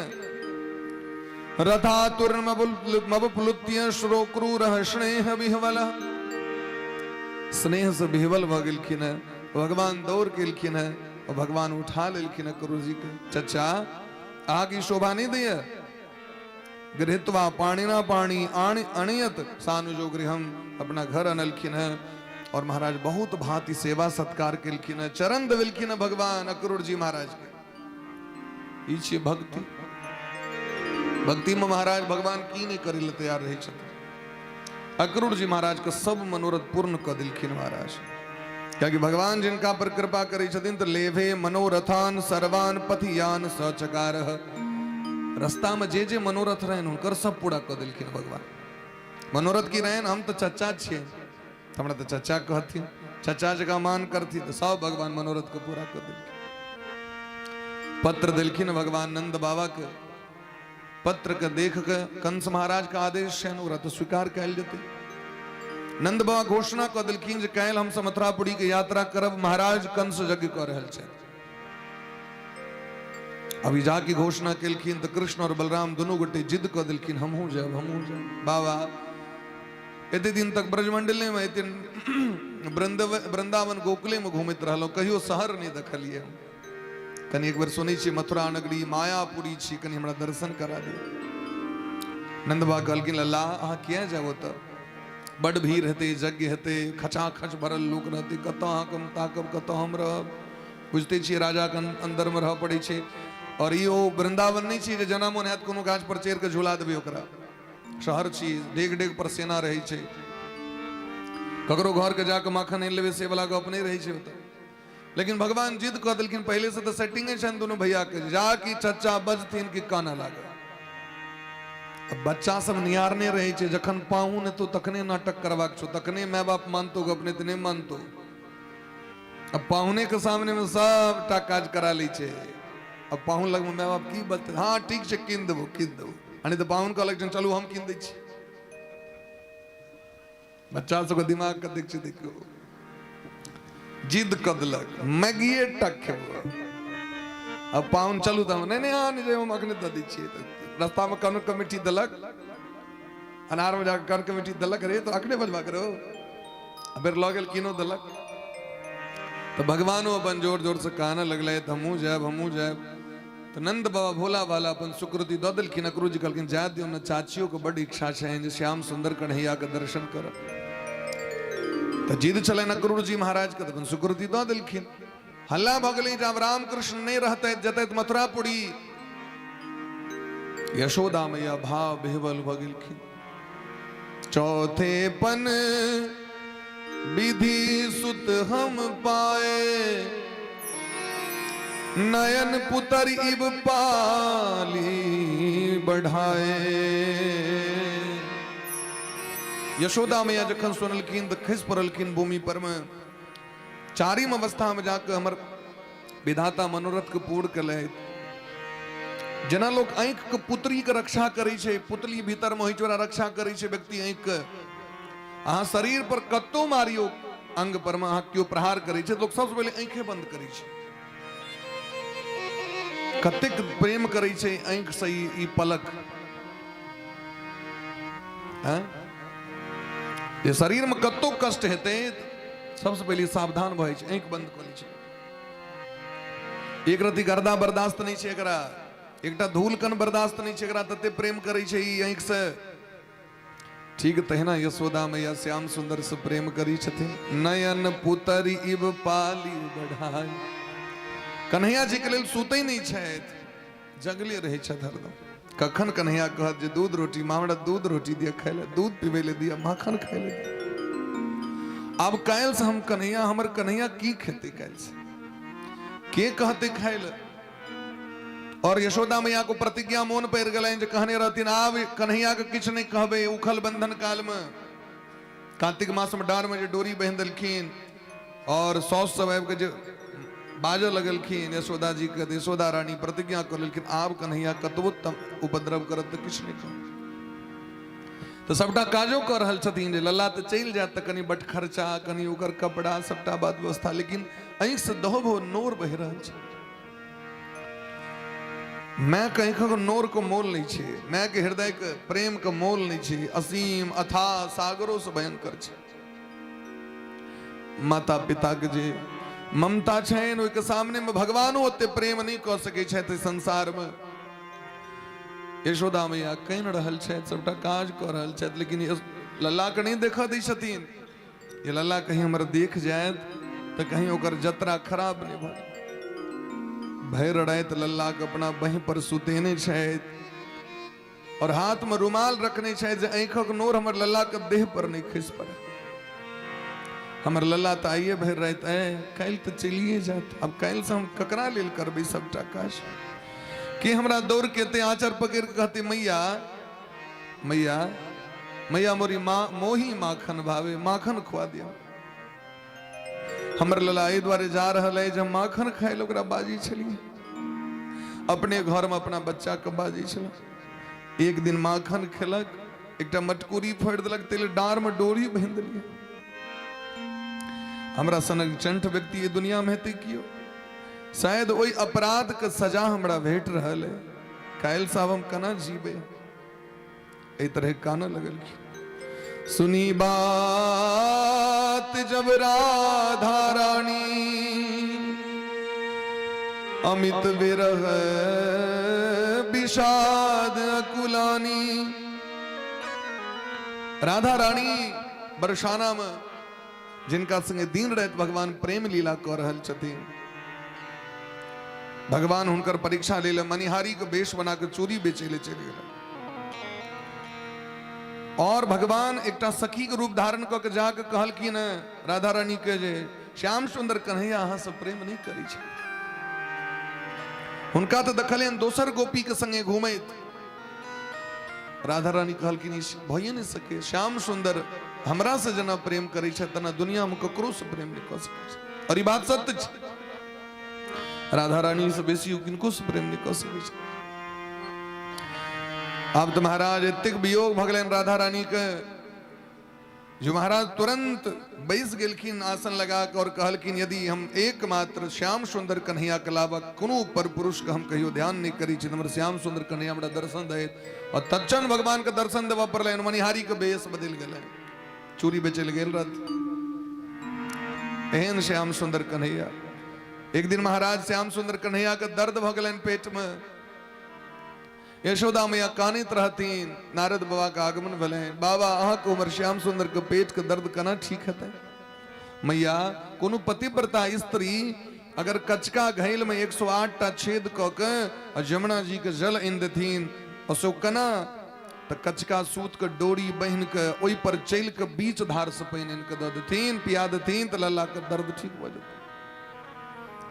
रथातुर्मवप्लुत्य श्रोक्रूर स्नेह विह्वल, स्नेह से विह्वल भऽ गेलखिन। भगवान दौड़ केलखिन और भगवान उठा लेलखिन अक्रूर जी के। चचा अहाँके शोभा नहीं दैया। गृहत्वा पाणिना पाणी अणियत सानुजो गृहम, अपना घर अनलखिन है और महाराज बहुत भांति सेवा सत्कार केलखिन है, चरण देलखिन है भगवान अक्रूर जी महाराज के। ई छियै भक्ति। भक्ति में महाराज भगवान की नहीं करे ले तैयार रहे छथिन। अक्रूर जी महाराज के सब मनोरथ पूर्ण कऽ देलखिन महाराज। कियाकि भगवान जिनका पर कृपा करै छथिन तऽ लेभे मनोरथान सर्वान पथियान सचकार। रास्ता में जे जे मनोरथ रहनि हुनकर सब पूरा कऽ देलखिन भगवान। मनोरथ की रहनि, हम तऽ चचा छियै, हमरा तऽ चचा कहथिन, चचा जकाँ मान करथिन, तऽ सब भगवान मनोरथ के पूरा कऽ देलखिन। पत्र देलखिन भगवान नंद बाबा के। पत्र के देख के कंस महाराज के आदेश छनि, ओकरा तऽ स्वीकार कयल जेतै। नंद बाबा घोषणा कऽ देलखिन जे काल्हि हम सब मथुरापुरी के यात्रा करब, महाराज कंस यज्ञ कऽ रहल छथि। अभी जाके घोषणा केलखिन तऽ कृष्ण और बलराम दुनू गोटे जिद कऽ देलखिन, हमहूँ जायब, हमहूँ जायब। बाबा एते दिन तक ब्रजमंडले में, एते वृंदावन गोकुले में घूमैत रहलहुँ, कहियो शहर नहीं देखलियै हम। कनि एक बेर सुनै छियै मथुरा नगरी मायापुरी छी, कनि हमरा दर्शन करा दियौ। नंद बाबा कहलखिन, लल्ला अहाँ किया जायब ओतऽ, बड भीड़ हेतै, यज्ञ हेतै, खचाखच भरल लोक रहतै, कतऽ अहाँके हम ताकब, कतऽ हम रहब। बुझते छियै राजा के अंदर में रहऽ पड़ै छै। और ई ओ वृंदावन नहीं छी जे जेना मोन हैत कोनो गाछ पर चढ़ि कऽ झुला देबै ओकरा। शहर छी, डेग डेग पर सेना रहै छै, ककरो घर के जाके माखन आनि लेबै से वाला गप नहि रहै छै ओतऽ। लेकिन भगवान जिद कऽ देलखिन, पहिले से तऽ सेटिंगे छनि दुनू भैया के, जा कि चचा बजथिन कि कानऽ लागल। अब बच्चा सब निहारने रहै छै, जखन पाहुन हेतौ तखने नाटक करबाक छौ, तखने my बाप मानतौ गप, नहि तऽ नहि मानतौ। अब पाहुने के सामने में सबटा काज करा लै छै। अब पाहुन लगमे my बाप की बजतै, हाँ ठीक छै कीन देबो कीन देबो, आ नहि तऽ पाहुन कहलक चलू हम कीन दै छी। बच्चा सबके दिमाग कतेक छै देखियौ, जिद कऽ देलक मैगिए टा खेबो। अब पाहुन चलू तऽ हम नहि नहि अहाँ नहि हम अखने दऽ दै छियै। तऽ रस्तामे कनो कमिटी देलक, अनारमे जाकऽ कन कमिटी देलक, रे तो अखने बजबा करो, फेर लऽ गेल किनो देलक। तऽ भगवानो अपन जोर जोर से कानऽ लगलै, हमहूँ जायब हमहूँ जायब। तऽ नंद बाबा भोला भाला अपन सुकृति दऽ देलखिन। अक्रूर जी कहलखिन जाय दियौ ने, चाचियो के बड इच्छा छनि जे श्याम सुंदर कन्हैया के दर्शन करब। तऽ जिद छलनि अक्रूर जी महाराज के, तऽ अपन सुकृति दऽ देलखिन। हल्ला भऽ गेलै जे आब रामकृष्ण नहि रहतै, जतैत मथुरापुरी। यशोदा मैया भाव विह्वल भऽ गेलखिन। चौथे पन विधि सुत हम पाए, नयन पुतर इब पाली बढ़ाए। यशोदा मैया जखन सुनलखिन तऽ खसि पड़लखिन भूमि पर में। चारिम अवस्था में जाके हमर विधाता मनोरथ के पूर्ण केलथि। जेना लोक आँखि के पुतली के रक्षा करै छै, पुतली भीतर में होइ छै ओकरा रक्षा करै छै व्यक्ति आँखि के। अहाँ शरीर पर कतौ मारियो अंग पर में अहाँ केओ प्रहार करै छै, लोक सबसँ पहिले आँखे बंद करै छै। कतेक प्रेम करै छै आँखि से ई पलक। हैं? जे शरीर में कतौ कष्ट हेतै सबसँ पहिले सावधान भऽ जाइ छै, आँखि बंद कऽ लै छै। एक रति गर्दा बर्दाश्त नहि छै एकरा, एकटा धूल कण बर्दाश्त नहि छै एकरा, तते प्रेम करै छै ई आँखि से। ठीक तहिना यशोदा मैया श्याम सुंदर से प्रेम करी छथिन। नयन पुतरी इब पाली बढ़ाई। कन्हैया जी के लेल सुतै नहि छथि, जगले रहै छथि हरदम। कखन कन्हैया कहत जे दूध रोटी, माँ हमरा दूध रोटी दिअ खाय लए, दूध पीबै लए दिअ, माखन खाय लए दिअ। आब काल्हि से हम कन्हैया, हमर कन्हैया की खेतै काल्हि से, के कहतै खाय लए? और यशोदा मैया को प्रतिज्ञा मोन पड़ि गेलनि जे कहने रहथिन आब कन्हैया के किछु नहि कहबै उखल बंधन काल में कार्तिक मास में डार में जे डोरी बान्हि देलखिन और साउस सब आबि के जे बाजऽ लगलखिन यशोदा जी के, तऽ यशोदा रानी प्रतिज्ञा कऽ लेलखिन आब कन्हैया कतबो उपद्रव करत तऽ किछु नहि कहब। तऽ सबटा काजो कऽ रहल छथिन जे लल्ला तऽ चलि जायत तऽ कनि बट खर्चा, कनि ओकर कपड़ा, सबटा बात व्यवस्था, लेकिन आँखिसँ दहो भो नोर बहि रहल छै। माय के आँखिक नोर के मोल नहि छै, माय के हृदय के प्रेम के मोल नहि छै, असीम अथाह सागरो से भयंकर छै। माता पिता के जे ममता छनि ओहिके सामने में भगवानो ओते प्रेम नहि कऽ सकै छथि संसार में। यशोदा मैया कानि रहल छथि, सबटा काज कऽ रहल छथि, लेकिन लल्ला के नहि देखऽ दै छथिन। ये लल्ला कहीं हमर देख जायत तऽ कहीं ओकर जतरा खराब नहि भऽ जाय। भरि राति लल्ला के अपना बहि पर सुतेने छथि और हाथ में रुमाल रखने छथि जे आँखिक नोर हमर लल्ला के देह पर नहि खसि पड़े। हमर लल्ला तऽ आइए भरि राति आए, काल्हि तऽ चलिए जायत, आब काल्हिसँ हम ककरा लेल करबै सबटा काज? के हमरा दौड़ के एते आँचर पकड़ि कऽ कहतै मैया मैया मैया मोरी माँ मोही माखन भावे, माखन खुआ दिया। हमर लला एहि दुआरे जा रहल है जे हम माखन खाइ लए ओकरा बाजै छलियै, अपने घरमे अपना बच्चाके बाजै छलहुँ। एक दिन माखन खेलक, एकटा मटकूरी फोड़ि देलक, तेल डाँरमे डोरी बान्हि देलियै। हमरा सनक चंठ व्यक्ति एहि दुनियामे हेतै केओ? शायद ओहि अपराधके सजा हमरा भेट रहल है। काल्हि साहब हम केना जीबै? एहि तरह कानऽ लगलखिन। सुनी बात जब राधा रानी अमित विरह विषाद अकुलानी। राधा रानी बरसाना में जिनका संगे दिन राति भगवान प्रेम लीला कऽ रहल छथिन, भगवान हुनकर परीक्षा ले ले मनिहारी के वेश बना के चूड़ी बेचे ले चलि गेल और भगवान एकटा सखी के रूप धारण कऽ के जाके कहलखिन राधा रानी के जे श्याम सुंदर कन्हैया अहाँ से प्रेम नहीं करै छै। हुनका तऽ देखलियनि दोसर गोपी के संगे घूमैत। राधा रानी कहलखिन ई भइए नहि सके, श्याम सुंदर हमरा से जेना प्रेम करै छै तेना दुनिया में ककरो से प्रेम नहीं कऽ सकै छै। और ई बात सत्य छै, राधा रानी से बेसी किनको से प्रेम नहीं कऽ सकै छै। आब तऽ महाराज एतेक वियोग भऽ गेलनि राधा रानी के जो महाराज तुरंत बैस गेलखिन आसन लगा के और कहलखिन यदि हम एकमात्र श्याम सुंदर कन्हैया के अलावा कोनो पर पुरुष के हम कहियो ध्यान नहीं करी छी, हमर श्याम सुंदर कन्हैया हमरा दर्शन दे। और तत्क्षण भगवान के दर्शन देबऽ पड़लनि, मनिहारी के बेस बदलि गेलनि, चूड़ी बेचै लए गेल रहथिन। एहन श्याम सुंदर कन्हैया। एक दिन महाराज श्याम सुंदर कन्हैया के दर्द भऽ गेलनि पेट में। यशोदा मैया कानैत रहथिन, नारद बाबा के आगमन भेलनि। बाबा अहाँके उम्र श्याम सुंदर के पेट के दर्द केना ठीक हेतै? मैया कोनो पतिव्रता स्त्री अगर कचका घैल में 108 टा छेद कऽ के आ जमुना जी के जल आनि देथिन और से केना तऽ कचका सूत के डोरी बान्हि के ओहि पर चलि के बीच धार से पानि आनि के दऽ देथिन, पिया देथिन तऽ लल्ला के दर्द ठीक भऽ जेतै।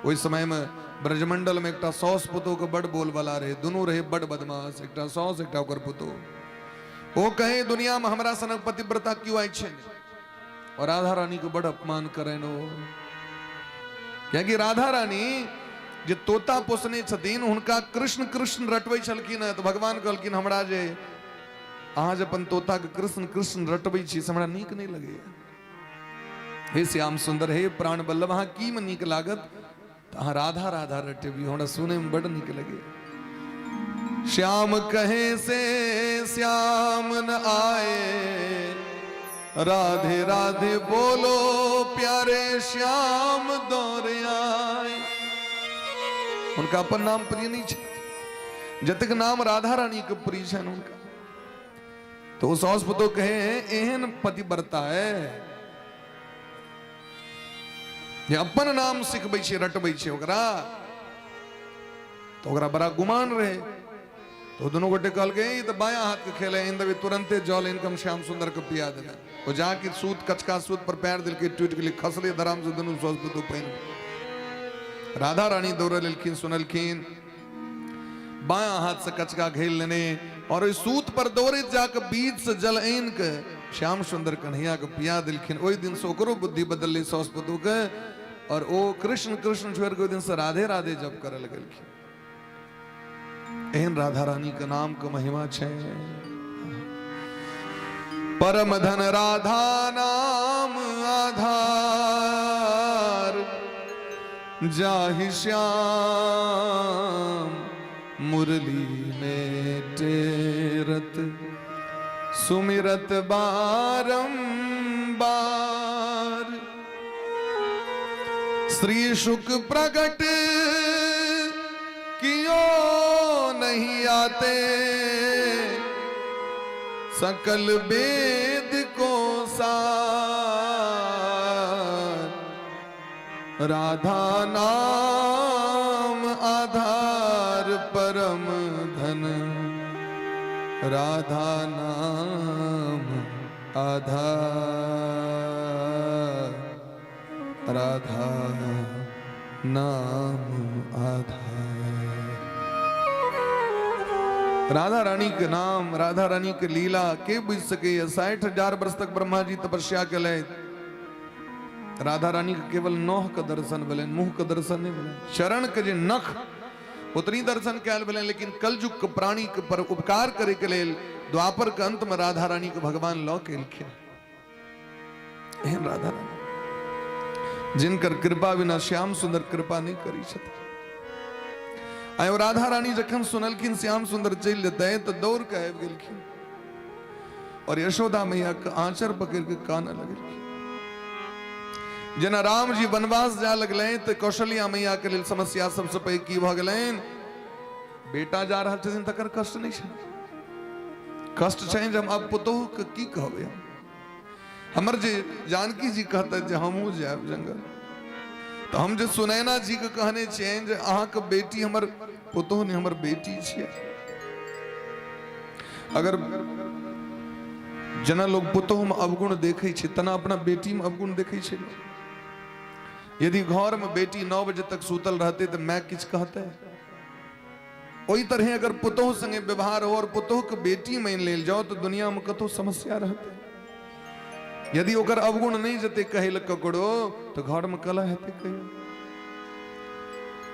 ओहि समय में ब्रजमंडल में एकटा साउस पुतोह के बड़ बोलबाला रहे, दुनू रहे बड़ बदमाश, एकटा साउस एकटा ओकर पुतोह। ओ कहे दुनिया में हमरा सनक पतिव्रता क्यों आइ छै और राधा रानी के बड़ अपमान करनि ओ, कियाकि राधा रानी जे तोता पोसने छथिन हुनका कृष्ण कृष्ण रटबै छलखिन तऽ भगवान कहलखिन हमरा जे अहाँ जे अपन तोता के कृष्ण कृष्ण रटबै छी से हमरा नीक नहि लगैया। हे श्याम सुंदर, हे प्राण बल्लभ, अहाँ की में नीक लागत तऽ अहाँ राधा राधा रटेबी, हमरा सुनै में बड़ नीक लगे। श्याम कहे से श्याम न आए, राधे राधे बोलो प्यारे श्याम दौड़ आए। हुनका अपन नाम प्रिय नहीं छै, जतेक नाम राधा रानी के प्रिय छनि हुनका। तो ओ साउस पुतोह कहे एहन पतिव्रता है जे अपन नाम सिखबै छै रटबै छै ओकरा, तो ओकरा बड़ा गुमान रहे। तो दुनू गोटे कहलकै ई तऽ बायां हाथ के खेल है, इन देबै तुरंते जल इनकम श्याम सुंदर के पिया देबै। ओ जाके सूत कचका सूत पर पैर देलकै, टूटि गेलै, खसलै धराम से दुनू साउस पुतोह पानि। राधा रानी दौड़ल एलखिन, सुनलखिन। बायां हाथ से कचका घेल लेने और ओहि सूत पर दौड़ैत जाके बीच से जल आनि के श्याम सुंदर कन्हैया के पिया दिलखिन। ओहि दिन से ओकरो बुद्धि बदललै साउस पुतोह के, और ओ कृष्ण कृष्ण छोड़ि के ओहि दिन से राधे राधे जप करऽ लगलखिन। एहन राधा रानी के नाम के महिमा छै। परम धन राधा नाम आधार, जाहि श्याम मुरली में टेरत सुमिरत बारंबार। श्री शुक प्रगट कियो नहीं आते, सकल वेद को सार। राधा नाम आधार परम धन, राधा नाम आधार, राधा नाम आधार। राधा रानी के नाम, राधा रानी के लीला के बुझ सकैया। 60,000 वर्ष तक ब्रह्मा जी तपस्या केलथि, राधा रानी के केवल नोह के दर्शन भेलनि, मुंह के दर्शन नहीं भेलनि, चरण के जे नख उतनी दर्शन कयल भेलनि। लेकिन कलयुग के प्राणी के पर उपकार करे के लेल द्वापर के अंत में राधा रानी के भगवान लऽ के एलखिन। एहन राधा रानी जिनकर कृपा बिना श्याम सुंदर कृपा नहीं करी छथिन। आइ ओ राधा रानी जखन सुनलखिन श्याम सुंदर चलि जेतै तऽ दौड़ के आबि गेलखिन और यशोदा मैया के आंचर पकड़ के कानऽ लगलखिन। जेना राम जी वनवास जा लगलनि तऽ कौशल्या मैया के लेल समस्या सबसे पैघ की भऽ गेलनि, बेटा जा रहल छथिन तकर कष्ट नहि छनि, कष्ट छनि जे हम आब पुतोहु के की कहबै। हम हमर जे जानकी जी कहते जे हमहूँ जायब जंगल, तऽ हम जे सुनैना जी के कहने छियनि जे अहाँके बेटी हमर पुतोहु नहि हमर बेटी छियै। अगर जेना लोग पुतोहुमे अवगुण देखै छै तेना अपना बेटीमे अवगुण देखै छै। यदि घरमे बेटी 9 बजे तक सुतल रहतै तऽ माय किछु कहतै? ओहि तरहे अगर पुतोहु संगे व्यवहार हो और पुतोहुके बेटी मानि लेल जाओ तऽ दुनियामे कतहु समस्या रहतै? यदि ओकर अवगुण नहि जेतै कहै लए ककरो तऽ घरमे कलह हेतै कहियो?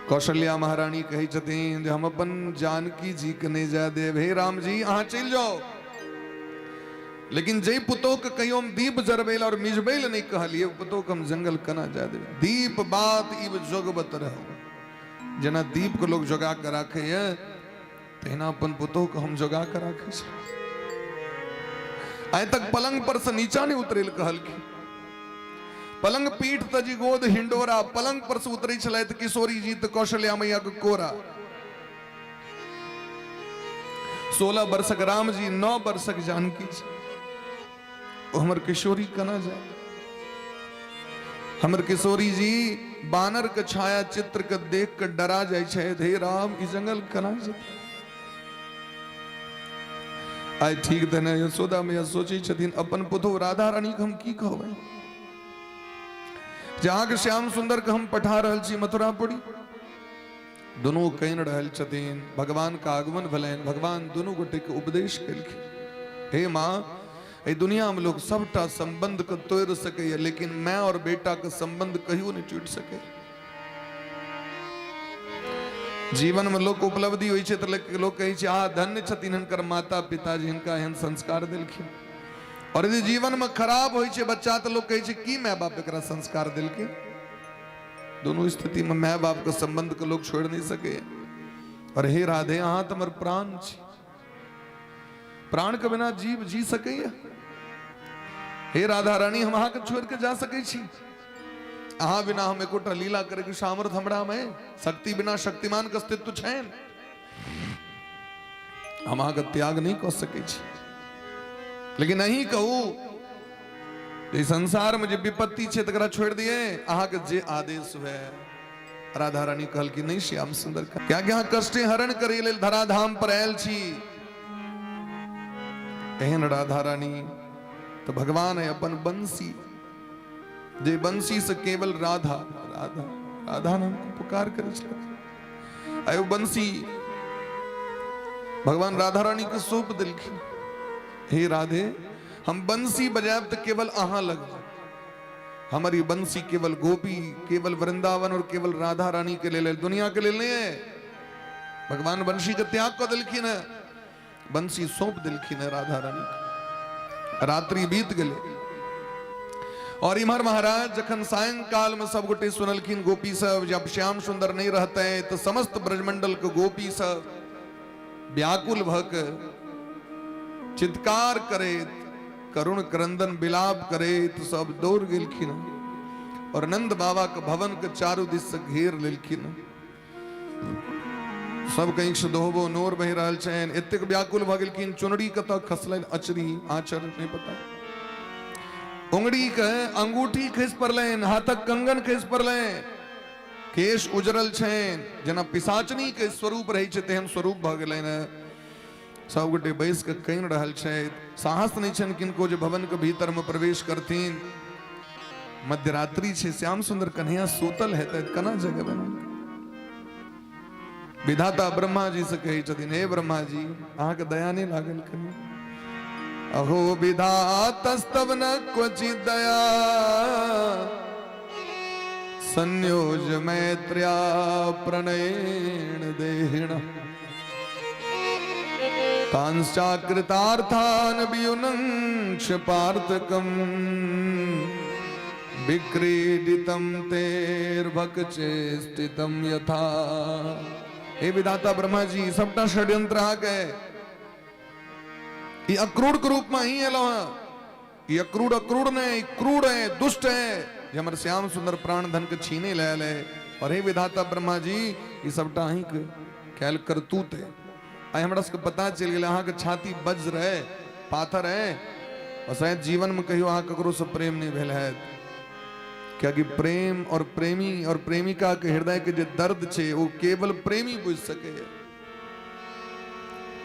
कौशल्या महारानी कहै छथिन जे हम अपन जानकी जी के नहि जाय देब, हे राम जी अहाँ चलि जाउ, लेकिन जै पुतोह के कहियो हम दीप जरबै लए और मिझबै लए नहि कहलियै, ओ पुतोह के हम जंगल केना जाय देबै? दीप बात इब जोगबत रहू, जेना दीप के लोग जोगा के राखैया तहिना अपन पुतोह के हम जोगा के राखै छी। आइ तक पलंग पर से नीचा नहीं उतरे लए कहलखिन, पलंग पीठ तजी गोद हिंडोरा, पलंग पर से उतरे छलथि किशोरी जी तऽ कौशल्या मैया के कोरा। 16 वर्षक राम जी, 9 वर्षक जानकी जी, ओ हमर किशोरी केना जाय? हमर किशोरी जी बानर के छाया चित्र के देख के डरा जाइ छै, हे राम ई जंगल केना जेतै? आइ ठीक देने यशोदा मैया सोचै छथिन अपन पुतोहु राधा रानी के हम की कहबै, जे अहाँके श्याम सुंदर के हम पठा रहल छी मथुरापुरी। दुनू कहि रहल छथिन, भगवान के आगमन भेलनि, भगवान दुनू गोटे के उपदेश केलखिन, हे माँ एहि दुनिया में लोग सबटा संबंध के तोड़ि सकैया, लेकिन माय और बेटा के संबंध कहियो नहीं टूटि सकैया। जीवन में लोग उपलब्धि होइ छै तऽ लोग कहै छै आ धन्य छथिन हिनकर माता पिता जी हिनका एहन संस्कार देलखिन, और यदि जीवन में खराब होइ छै बच्चा तऽ लोग कहै छै की माय बाप एकरा संस्कार देलकै। दोनों स्थिति में माय बाप के संबंध के लोग छोड़ नहीं सके। और हे राधे अहाँ तऽ हमर प्राण छी, प्राण के बिना जीव जी सकैया? हे राधा रानी हम अहाँके छोड़ के जा सकै छी? अहाँ बिना हम एकोटा लीला करे के सामर्थ्य हमरा में, शक्ति बिना शक्तिमान के अस्तित्व छैन, हम अहाँके त्याग नहीं कऽ सकै छी। लेकिन अहीं कहू जे संसार में जे विपत्ति छै तकरा छोड़ि दिए, अहाँके जे आदेश हुए। राधा रानी कहलखिन नहीं श्याम सुंदर, क्या कि अहाँ कष्टे हरण करे लेल धराधाम पर आयल छी। एहन राधा रानी तो भगवान है अपन बंसी, जे बंसी से केवल राधा राधा राधा नाम को पुकार करे छलथि। आयो बंसी भगवान राधा रानी के सौंप देलखिन। हे राधे, हम बंसी बजायब तऽ केवल अहाँ लग, हमर ई बंसी केवल गोपी, केवल वृंदावन और केवल राधा रानी के लेल, दुनिया के लेल नहीं है। भगवान बंसी के त्याग कऽ देलखिन है, बंसी सौंप देलखिन है राधा रानी के। रात्रि बीत गेलै और इम्हर महाराज जखन सायंकाल में सब गोटे सुनलखिन गोपी सब जब श्याम सुंदर नहीं रहते तो समस्त ब्रजमंडल के गोपी सब व्याकुल भऽ के चित्कार करैत, करुण क्रंदन विलाप करैत सब दौड़ गेलखिन और नंद बाबा के भवन के चारू दिस से घेर लेलखिन। सब कहीं से दोहबो नोर बहि रहल छनि, एतेक व्याकुल भऽ गेलखिन। चुनरी कतऽ खसलनि, अचरी आचर नहीं पता, उंगड़ी के अंगूठी खसि पड़लनि, हाथक कंगन खसि पड़लनि, केश उजरल छनि, जेना पिशाचनी के स्वरूप रहै छै तेहन स्वरूप भऽ गेलनि। सब गोटे बैस के कानि रहल छथि, साहस नहि छनि किनको जे भवन के भीतर में प्रवेश करथिन। मध्यरात्रि छै, श्याम सुंदर कन्हैया सूतल हेतै, केना जगेबनि? विधाता ब्रह्मा जी से कहै छथिन, हे ब्रह्मा जी, अहाँके दया नहि लागल कनी? अहो विधातस्तव न क्वचित दया, संयोज मैत्र्या प्रणयेण देहिण, तांश्चाकृतार्थान वियुनंक्ष पार्थकम, विक्रीडितम तेर्भकचेष्टितम यथा। हे विधाता ब्रह्मा जी, सबटा षड्यंत्र अहाँके, ई अक्रूर के रूप में ही एलहुँ हँ। ई अक्रूर अक्रूर नहीं, क्रूर है, दुष्ट है, जे हमर श्याम सुंदर प्राण धन के छीने ले आयल है। और हे विधाता ब्रह्मा जी, ई सबटा अहींके कैल करतूत है। आइ हमरा सबके पता चलि गेल अहाँके छाती वज्र है, पाथर है, और शायद जीवन में कहियो अहाँ ककरो से प्रेम नहीं भेल हैत, कियाकि प्रेम और प्रेमी और प्रेमिका के हृदय के जे दर्द छै वो केवल प्रेमी बुझ सके।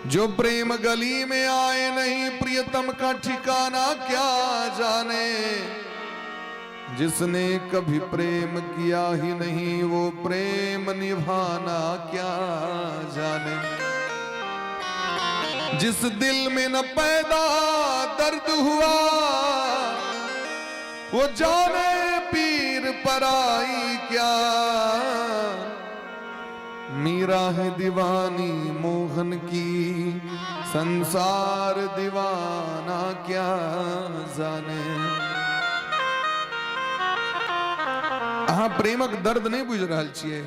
जो प्रेम गली में आए नहीं, प्रियतम का ठिकाना क्या जाने, जिसने कभी प्रेम किया ही नहीं, वो प्रेम निभाना क्या जाने, जिस दिल में न पैदा दर्द हुआ, वो जाने पीर पराई क्या, मीरा है दीवानी मोहन की, संसार दीवाना क्या जाने। अहाँ प्रेमक दर्द नहीं बुझि रहल छियै।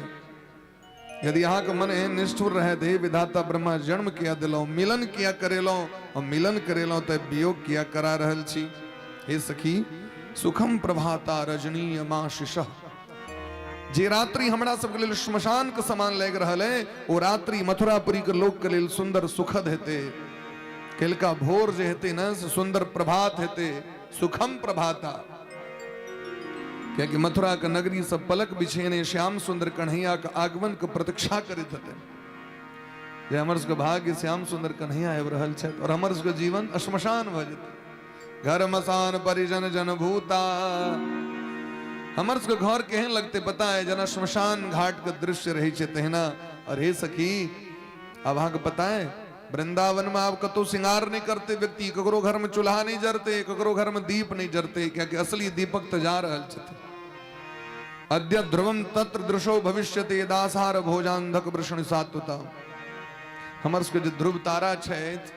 यदि अहाँके मन एहन निष्ठुर रहे तऽ हे विधाता ब्रह्मा, जन्म किया देलहुँ, मिलन किया करेलहुँ, और मिलन करेलहुँ तऽ वियोग किया करा रहल छी? हे सखी, सुखम प्रभाता रजनीय माशिष, जे रात्रि हमरा सबके लेल श्मशान के समान लागि रहल है, ओ रात्रि मथुरापुरी के लोक के लेल सुंदर सुखद हेतै। कलका भोर जे हेतै ने, से सुंदर प्रभात हेतै, सुखम प्रभाता। कियाकि मथुरा के नगरी सब पलक बिछेने श्याम सुंदर कन्हैया के आगमन के प्रतीक्षा करैत हेतै। जे हमर सबके भाग्य श्याम सुंदर कन्हैया आबि रहल छथि और हमर सबके जीवन श्मशान भऽ जेतै। घर मसान परिजन जन भूता, हमर सबके घर केहन लगते पता है? जेना श्मशान घाट के दृश्य रहे छै तहिना। और हे सखी, अब अहाँके पता है वृंदावन में आब कतौ श्रृंगार नहीं करते व्यक्ति, ककरो घर में चूल्हा नहीं जरते, ककरो घर में दीप नहीं जरते, कियाकि असली दीपक तो जा रहल छथिन। अद्य ध्रुवम तत्र दृशो भविष्यते दासार भोजांधक वृषण सात्वता। हमर सबके जे ध्रुव तारा छथि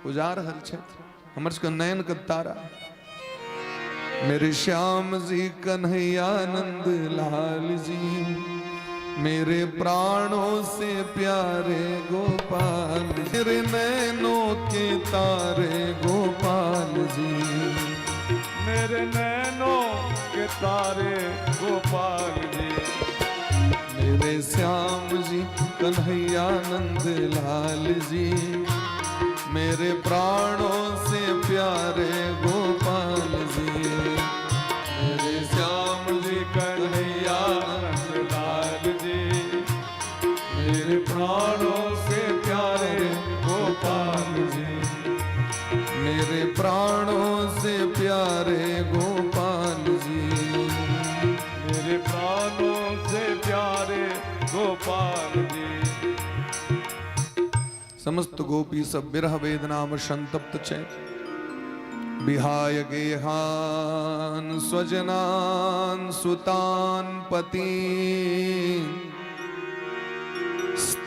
ओ जा रहल छथि, हमर सबके नयन के तारा मेरे श्याम जी कन्हैया नंद लाल जी, मेरे प्राणों से प्यारे गोपाल, मेरे नैनों के तारे गोपाल जी, मेरे नैनों के तारे गोपाल जी, मेरे श्याम जी कन्हैया नंद लाल जी, मेरे प्राणों से प्यारे गोपाल जी, मेरे श्याम जी कन्हैया नंद लाल जी, मेरे प्राणों से प्यारे गोपाल जी, मेरे प्राणों से प्यारे गोपाल जी, मेरे प्राणों से प्यारे गोपाल जी। समस्त गोपी सब विरह वेदना में संतप्त छै। विहाय गेहान स्वजनान सुतान पति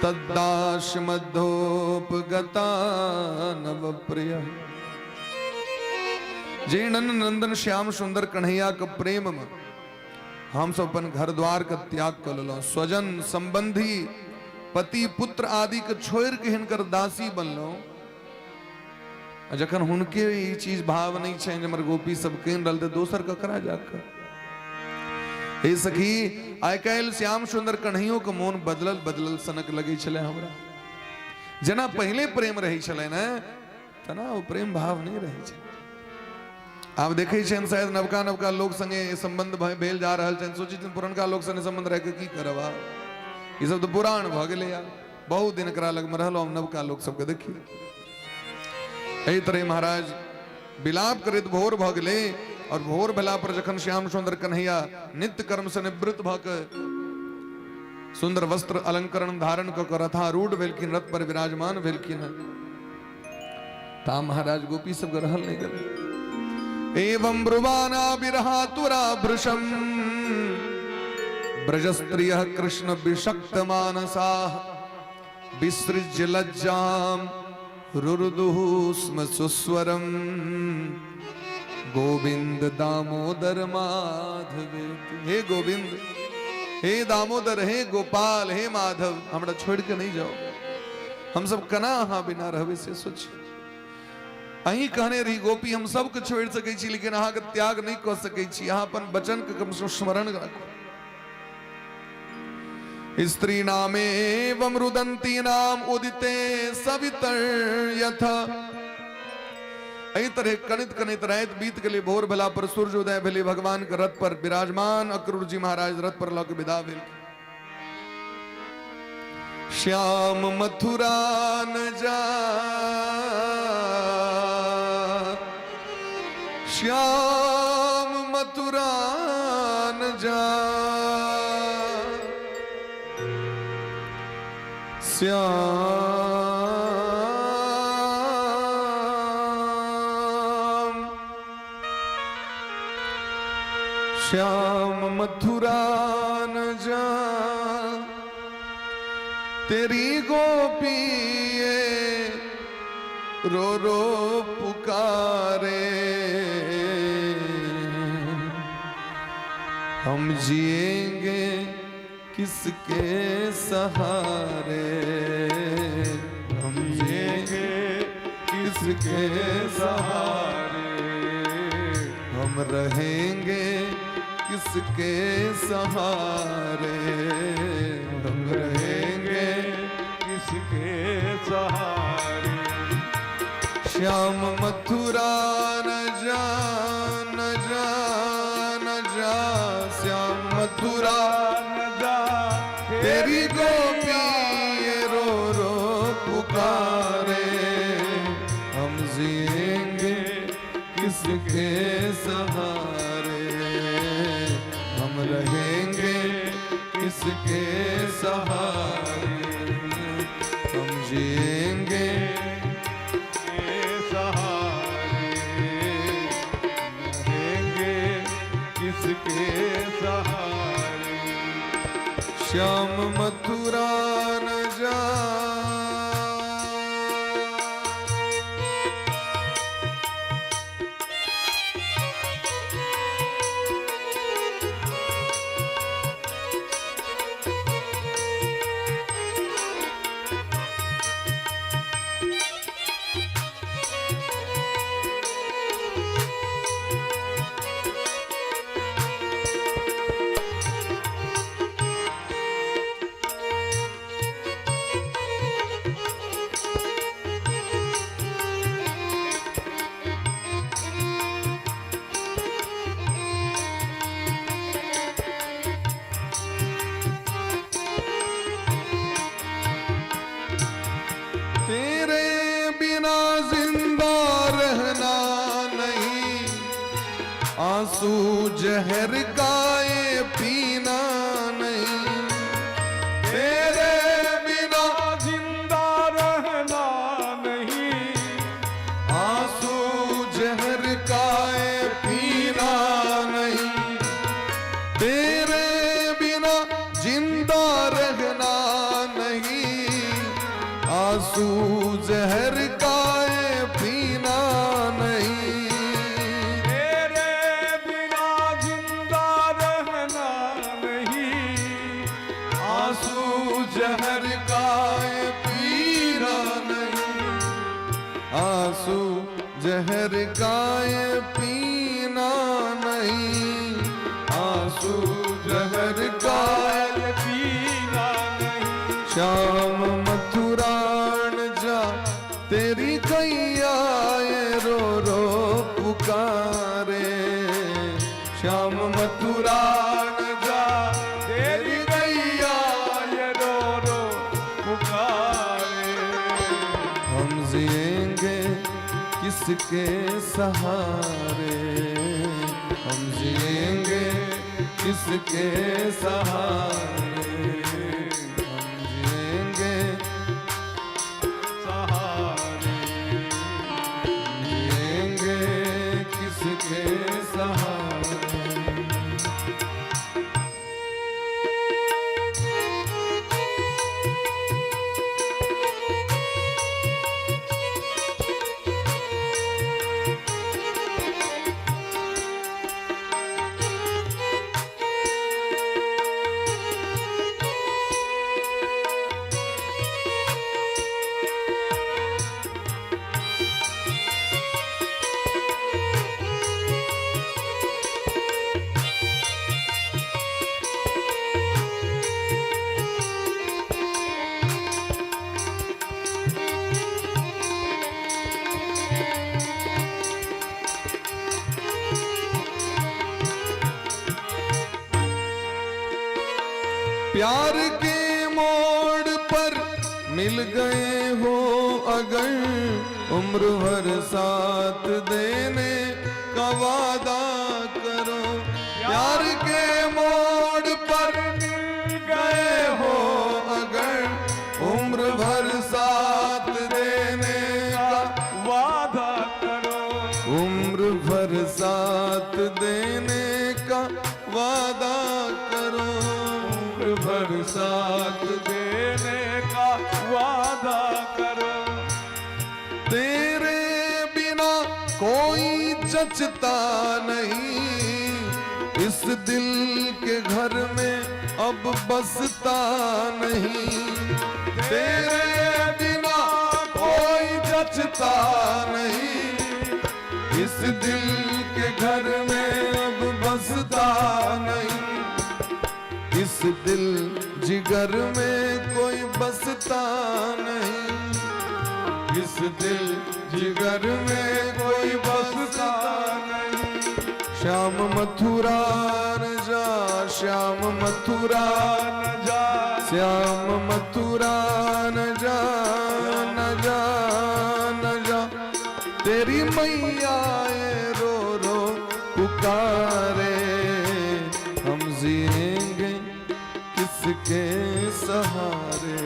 तद्दास मध्योपगता नव प्रिय। जे नंद नंदन श्याम सुंदर कन्हैया के प्रेम में हम सब अपन घर द्वार के त्याग कर लेलहुँ, स्वजन संबंधी पति पुत्र आदि के छोड़ि के हिनकर दासी बनलहुँ। आ जखन हुनके ई चीज भाव नहीं छनि जे हमर गोपी सब कनि रहल, तऽ दोसर ककरा जाकर। हे सखी, आइ काल्हि श्याम सुंदर कन्हैयो के मोन बदलल बदलल सनक लगै छलै हमरा। जेना पहिले प्रेम रहै छलै ने, तेना ओ प्रेम भाव नहि रहै छै आब। देखै छियनि शायद नवका नवका लोक संगे संबंध भेल जा रहल छनि, सोचै छथिन पुरनका लोक संगे संबंध राखि कऽ की करब आब, ई सब तऽ पुरान भऽ गेलै यार, बहुत दिन एकरा लगमे रहलहुँ, हम नवका लोक सबके देखी। एहि तरह महाराज विलाप करैत भोर भऽ गेलै। और भोर भेला पर जखन श्याम सुंदर कन्हैया नित्य कर्म से निवृत्त भऽ कऽ सुंदर वस्त्र अलंकरण धारण कऽ कऽ रथारूढ़ भेलखिन, रथ पर विराजमान भेलखिन, ता महाराज गोपी सबके रहल नहि गेलै। एवं ब्रुवाना विरहातुरा भृशम ब्रजस्त्रिय कृष्ण विषक्त मानसा विसृज्य लज्जाम रुरुदुः स्म सुस्वरम गोविंद दामोदर माधवेति। हे गोविंद, हे दामोदर, हे गोपाल, हे माधव, हमरा छोड़ के नहीं जाओ, हम सब कना अहाँ बिना रहबै से सोची। अहीं कहने रही गोपी हम सबके छोड़ सकै छी लेकिन अहाँके त्याग नहीं कऽ सकै छी, अहाँ अपन वचन के कम से कम स्मरण राखू। स्त्री नामेवं रुदंती नाम उदिते सवितर यथा। एहि तरह कनित कनित राति बीत गेलै। भोर भेला पर सूर्य उदय भेलै, भगवान के रथ पर विराजमान अक्रूर जी महाराज रथ पर लऽ के विदा भेल। श्याम मथुरा न जा, श्याम मथुरा न जा, श्याम श्याम मथुरा न जा, तेरी गोपी ये रो रो पुकारे, हम जिएंगे किसके सहारे, हम जिएंगे किसके सहारे, हम रहेंगे किसके सहारे, हम रहेंगे किसके सहारे। श्याम मथुरा न जा, न जा, न जा, श्याम मथुरा न जा, तेरी गोपी ये रो रो पुकारे, हम जिएंगे किसके सहारे, हम रहेंगे किसके सहारे, हम जिएंगे के सहारे, रहेंगे किसके सहारे। श्याम मथुरा न जा। तेरे बिना जिंदा रहना नहीं, आंसू जहर का ये पीना नहीं, तेरे बिना जिंदा रहना आंसू जहर का ये पीना नहीं। तेरे बिना जिंदा रहना नहीं, आंसू जहर का ये पीना नहीं, आंसू जहर का ये पीना नहीं, आंसू जहर का ये पीना नहीं। श्याम मथुरान जा तेरी कैया ये रो रो पुकारे, श्याम मथुरान जा तेरी कैया ये रो रो पुकारे। हम जिएंगे किसके सहारे, हम जिएंगे किसके सहारे, हम जिएंगे सहारे, जिएंगे किसके सहारे। प्यार के मोड़ पर मिल गए हो अगर, उम्र भर साथ देने का वादा करो। प्यार के मोड़ पर मिल गए हो अगर, उम्र भर साथ देने का वादा करो, उम्र भर साथ देने का वादा करो, उम्र भर साथ देने का वादा करो। तेरे बिना कोई जचता नहीं, इस दिल के घर में अब बसता नहीं। तेरे बिना कोई जचता नहीं, इस दिल के घर में अब बसता नहीं। इस दिल जिगर में कोई बसता नहीं, इस दिल जिगर में कोई बसता नहीं। श्याम मथुरा न जा, श्याम मथुरा न जा, श्याम मथुरा न जा, न जा न जा, तेरी मैया ये रो रो पुकारे। हम जिएंगे किसके सहारे,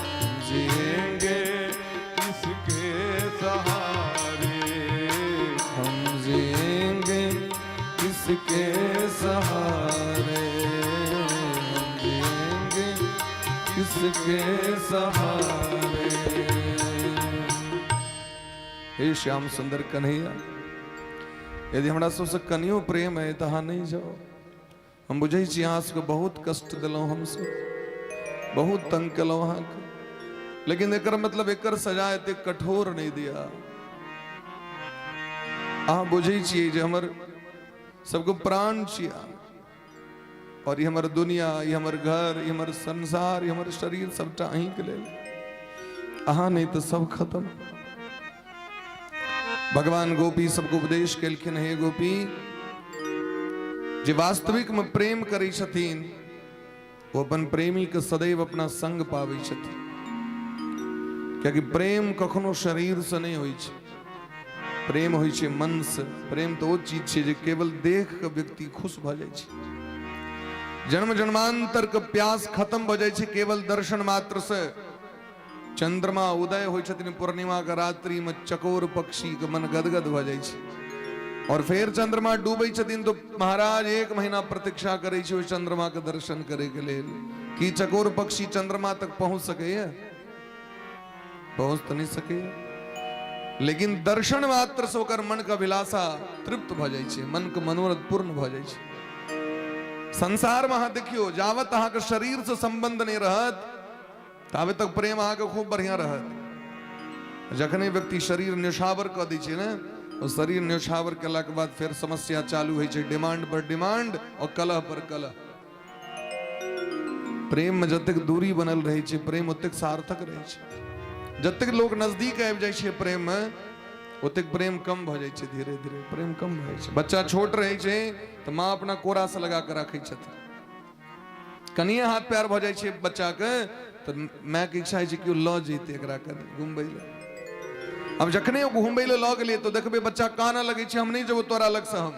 हम जिएंगे किसके सहारे, हम जिएंगे किसके सहारे, हम जिएंगे किसके सहारे। हे श्याम सुंदर कन्हैया, यदि हमरा सबसे कनियो प्रेम है तो अहाँ नहीं जाओ। हम बुझै छी अहाँ सबके बहुत कष्ट देलहुँ, हमसब बहुत तंग केलहुँ अहाँके, लेकिन एकर मतलब एकर सजा एते कठोर नहीं दिया। अहाँ बुझै छियै जे हमर सबके प्राण छियै और ई हमर दुनिया, ई हमर घर, ई हमर संसार, ई हमर शरीर सबटा अहींके लेल। अहाँ नहीं तो सब खत्म। भगवान गोपी सबके उपदेश केलखिन, हे गोपी, जे वास्तविक में प्रेम करै छथिन ओ अपन प्रेमी के सदैव अपना संग पाबै छथिन। कियाकि प्रेम कखनो शरीर से नहीं होइ छै, प्रेम होइ छै मन से। प्रेम तो ओ चीज छै जे केवल देख के व्यक्ति खुश भऽ जाइ छै। जन्म जन्मांतर के प्यास खत्म भऽ जाइ छै केवल दर्शन मात्र से। चंद्रमा उदय होइ छथिन पूर्णिमा के रात्रि में, चकोर पक्षी के मन गदगद भऽ जाइ छै। और फिर चंद्रमा डूबै छथिन तो महाराज एक महीना प्रतीक्षा करै छै ओहि चंद्रमा के दर्शन करे के लेल। की चकोर पक्षी चंद्रमा तक पहुंच सकैया? पहुँच तऽ नहि सकैए, लेकिन दर्शन मात्र से ओकर मन के अभिलाषा तृप्त भऽ जाइ छै, मन के मनोरथ पूर्ण भऽ जाइ छै। संसार में अहाँ देखियौ, जावत अहाँके शरीर से संबंध नहि रहत ताबे तक प्रेम अहाँके खूब बढ़िया रहत। जखने व्यक्ति शरीर न्योछावर कऽ दै छै ने, ओ शरीर न्योछावर केलाके बाद फेर समस्या चालू होइ छै, डिमांड पर डिमांड और कलह पर कलह। प्रेम में जतेक दूरी बनल रहै छै प्रेम ओतेक सार्थक रहै छै। जतेक लोक नजदीक आबि जाइ छै प्रेम में ओतेक प्रेम कम भऽ जाइ छै, धीरे धीरे प्रेम कम भऽ जाइ छै। बच्चा छोट रहै छै तऽ माँ अपना कोरा से लगा कऽ राखै छथिन, कनिए हाथ पैर भऽ जाइ छै बच्चाके तऽ मायके इच्छा होइ छै कि ओ लऽ जैतै एकरा कनि घुमबै लए। आब जखने ओ घुमबै लए लऽ गेलियै तऽ देखबै बच्चा कानऽ लगै छै, हम नहि जेबौ तोरा लगसँ हम।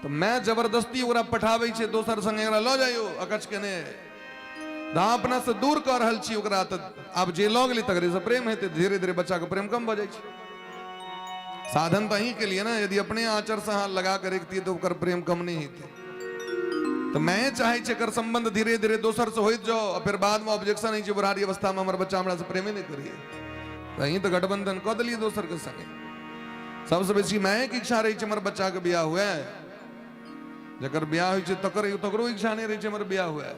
तऽ माय जबरदस्ती ओकरा पठाबै छै दोसर संगे, एकरा लऽ जाइयो अकच केने, तऽ अहाँ अपनासँ दूर कऽ रहल छी ओकरा। तऽ आब जे लऽ गेलै तकरेसँ प्रेम हेतै, धीरे धीरे बच्चाके प्रेम कम भऽ जाइ छै। साधन तऽ अहीं के लिए ने, यदि अपने आँचरसँ अहाँ लगा कऽ रखतियै तऽ ओकर प्रेम कम नहि हेतै। तऽ माय चाहै छै एकर सम्बन्ध धीरे धीरे दोसरसँ होइत जाओ, आ फेर बादमे ऑब्जेक्शन होइ छै बुढ़ारी अवस्थामे हमर बच्चा हमरासँ प्रेमे नहि करैए, तऽ अहीं तऽ गठबंधन कऽ देलियै दोसरके संगे। सबसँ बेसी मायके इच्छा रहै छै हमर बच्चाके बियाह हुए, जकर बियाह होइ छै तकर तकरो इच्छा नहि रहै छै हमर बियाह हुए,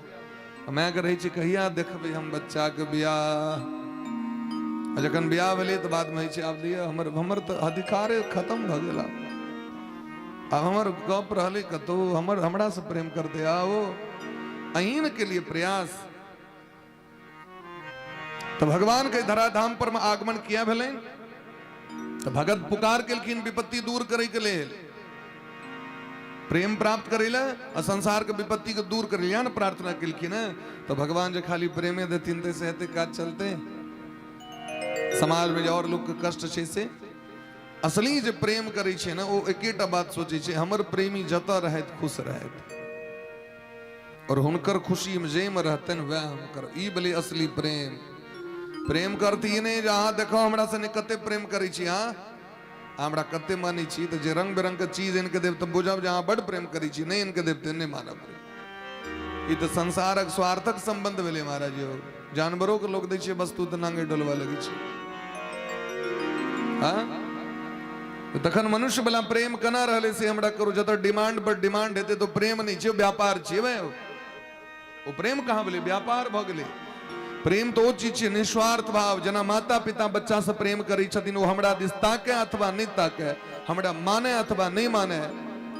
मायके रहै छै कहिया देखबै हम बच्चाके बियाह। आ जखन बियाह भेलै तऽ बादमे होइ छै आब लिअ हमर हमर तऽ अधिकारे खत्म भऽ गेल, आब हमर गप रहलै कतहु, हमर हमरासँ प्रेम करतै आओ अहीन के लिए प्रयास। तऽ भगवान के धराधाम पर में आगमन किया भेलनि? तऽ भगत पुकार केलखिन विपत्ति दूर करे के लेल, प्रेम प्राप्त करे ले आ संसार के विपत्ति के दूर करे ले ने प्रार्थना केलखिन है। तऽ भगवान जे खाली प्रेमे देथिन तऽ से हेतै काज चलते? समाज में जे और लोग के कष्ट छै से असली जे प्रेम करै छै ने ओ एकेटा बात सोचै छै, हमर प्रेमी जतऽ रहथि खुश रहथि और हुनकर खुशी में जाहिमे रहतनि वएह हम करब। ई भेलै असली प्रेम। प्रेम के अर्थ ई नहि जे अहाँ देखो हमरा सने कते प्रेम करै छी, अहाँ हमरा कते मानै छी, तऽ जे रंग बिरंग के चीज आनि के देब तऽ बुझब जे अहाँ बड्ड प्रेम करै छी, नहि आनि के देब तऽ नहि मानब प्रेम। ई तऽ संसारक स्वार्थक संबंध भेलै महाराज। यौ जानवरों के लोक दै छै वस्तु तऽ नांगे डोलबऽ लगै छै। हाँ तखन मनुष्य वाला प्रेम केना रहलै से हमरा करू। जतऽ डिमांड पर डिमांड हेतै तऽ प्रेम नहि छै, व्यापार छियै भाई। ओ प्रेम कहाँ भेलै, व्यापार भऽ गेलै। प्रेम तऽ ओ चीज छियै निस्वार्थ भाव, जेना माता पिता बच्चा से प्रेम करै छथिन, ओ हमरा दिस ताके अथवा नहि ताके, हमरा माने अथवा नहि माने,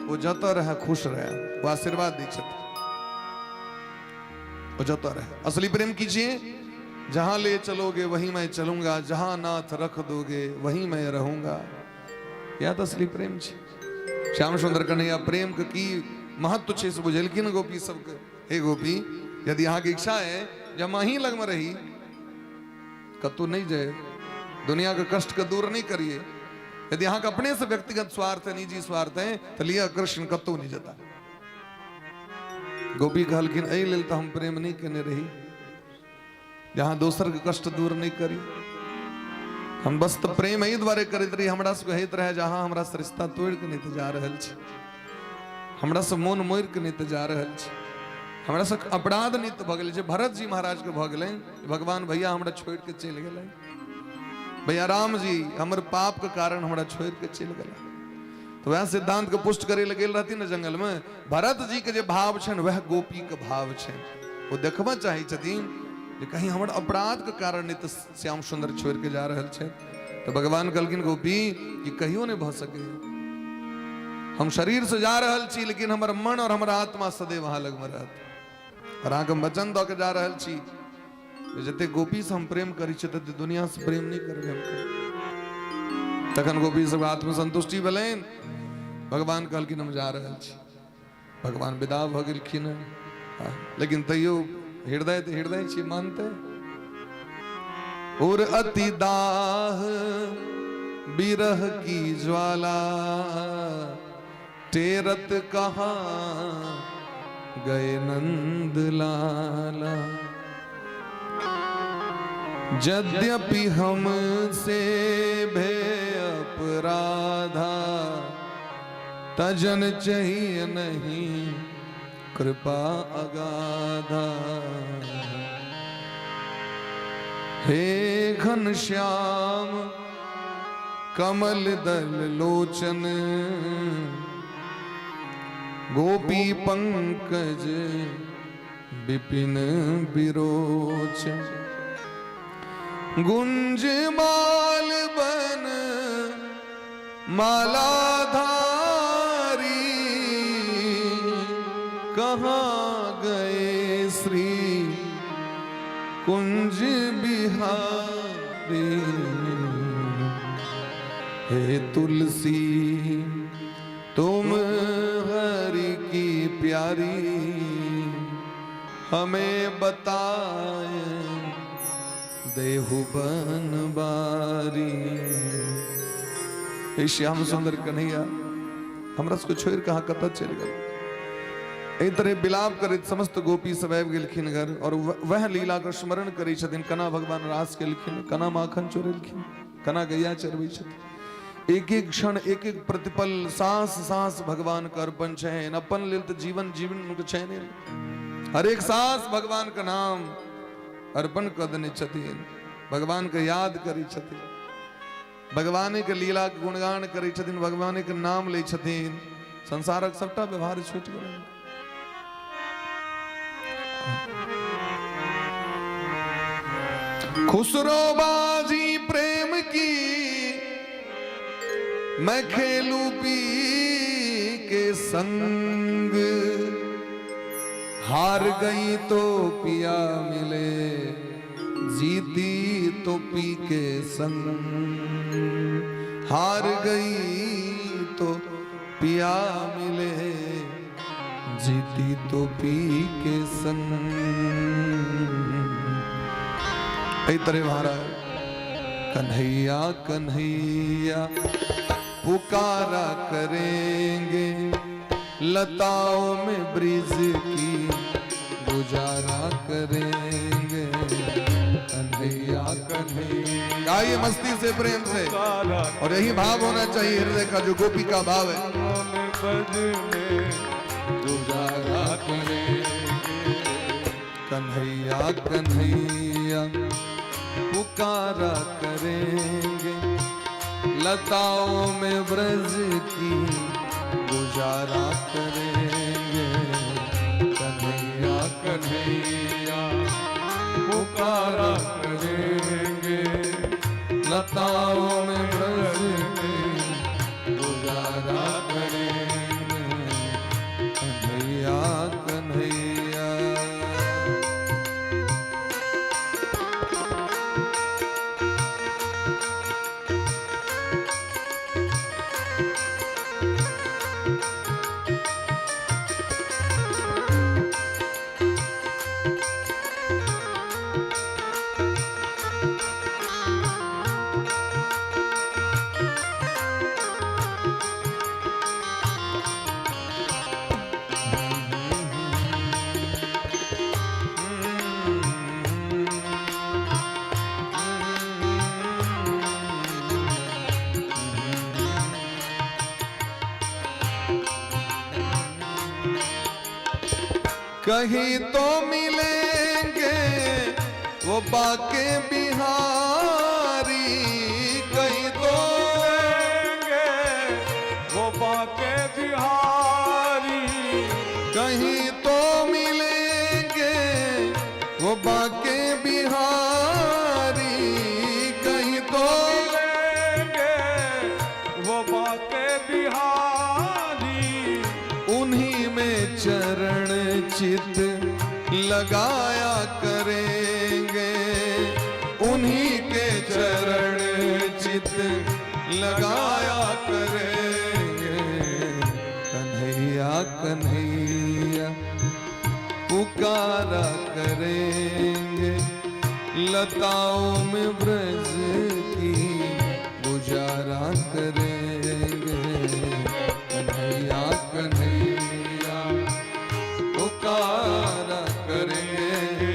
ओ जतऽ रहए खुश रहए, ओ आशीर्वाद दै छथिन, ओ जतऽ रहए। असली प्रेम की छियै? जहां ले चलोगे वहीं मैं चलूंगा, जहां नाथ रख दोगे वहीं मैं रहूंगा। यह तऽ असली प्रेम छै। श्याम सुंदर कन्हैया प्रेम के की महत्व छै से बुझेलखिन गोपी सबके। हे गोपी, यदि अहाँके इच्छा है जे हम अहीं लगमे रही, कतहु नहि जाए, दुनिया के कष्ट के दूर नहीं करिए, यदि अहाँके अपने से व्यक्तिगत स्वार्थ है, निजी स्वार्थ है, तो लिअ कृष्ण कतहु नहीं जेता। गोपी कहलखिन एहि लेल तऽ हम प्रेम नहीं केने रही, जहाँ दोसर के कष्ट दूर नहीं करी, हम बस तऽ प्रेम एहि दुआरे करैत रही, हमरा सबके होइत रहे जे अहाँ हमरा से रिश्ता तोड़ि के नहि तऽ जा रहल छी, हमरा से मोन मोड़ि के नहि तऽ जा रहल छी, हमरा से अपराध नहि तऽ भऽ गेलै जे भरत जी महाराज के भऽ गेलै, भगवान भैया हमरा छोड़ि के चलि गेलै, भैया राम जी हमर पाप के कारण हमरा छोड़ि के चलि गेला। तऽ वएह सिद्धांत के पुष्ट करे लए गेल रहथिन ने जंगल में, भरत जी के जे भाव छनि वएह गोपी के भाव छनि। ओ देखबऽ चाहै छथिन जे कहीं हमर अपराध के कारण नहि तऽ श्याम सुंदर छोड़ि के जा रहल छथि। तऽ भगवान कहलखिन गोपी ई कहियो नहि भऽ सकैए, हम शरीर से जा रहल छी लेकिन हमर मन और हमर आत्मा सदैव अहाँ लगमे रहत, और अहाँके हम वचन दऽ के जा रहल छी जते गोपी से हम प्रेम करै छियै तते दुनिया से प्रेम नहि करबै हम। तखन गोपी सब आत्मसंतुष्टि भेलनि। भगवान कहलखिन हम जा रहल छी। भगवान विदा भऽ गेलखिन हँ, लेकिन तैयो हृदय तऽ हृदय छी, मानते। और अति दाह बिरह की ज्वाला, टेरत कहाँ गए नंद लाला, यद्यपि हम से भे अपराधा, तजन चाहिए नहीं कृपा अगाधा। हे घनश्याम कमल दल लोचन, गोपी पंकज विपिन बिरोच, गुंज माल बन मालाधारी, कहाँ गए श्री कुंज बिहारी। हे तुलसी तुम हरि की प्यारी, हमें बताए देहु बनबारी। हे श्याम सुंदर कन्हैया, हमरा सबके छोड़ि कहाँ कतऽ चलि गेल। एहि तरह विलाप करैत समस्त गोपी सब आबि गेलखिन घर और वएह लीला के स्मरण करै छथिन। केना भगवान रास केलखिन, केना माखन चोरेलखिन, केना गैया चरबै छथिन। एक एक क्षण, एक एक प्रतिपल, सांस सांस भगवान के अर्पण छनि। अपन लेल तऽ जीवन जीवन के छनि, हर एक सांस भगवान के नाम अर्पण कऽ देने छथिन। भगवान के याद करै छथिन, भगवान के लीला के गुणगान करै छथिन, भगवान के नाम लै छथिन। संसारक सबटा व्यवहार छूटि गेलनि। खुसरो बाजी प्रेम की मैं खेलू पी के संग, हार गई तो पिया मिले, जीती तो पी के संग। हार गई तो पिया मिले, जीती तो पी के संग। एहि तरह महाराज कन्हैया कन्हैया पुकारा करेंगे, लताओं में ब्रिज की गुजारा करेंगे। कन्हैया कन्हैया, गाइए मस्ती से प्रेम से, और यही भाव होना चाहिए हृदय का, जो गोपी का भाव है। गुजारा करेंगे। कन्हैया कन्हैया पुकारा करेंगे, लताओं में ब्रज की गुजारा करेंगे। कन्हैया कन्हैया पुकारा करेंगे, लताओं में ब्रज की गुजारा करेंगे। कन्हैया कन्हैया। कहीं तो मिलेंगे वो बाके बिहारी, कहीं तो मिलेंगे वो बाके बिहारी, कहीं तो मिलेंगे वो बाके बिहारी, कहीं तो मिलेंगे वो बाके बिहारी, उन्हीं में चरण चित लगाया करेंगे, उन्हीं के चरण चित लगाया करेंगे। कन्हैया कन्हैया पुकारा करेंगे, लताओं में ब्रज की गुजारा करेंगे। कन्हैया कन्हैया पुकारा करेंगे,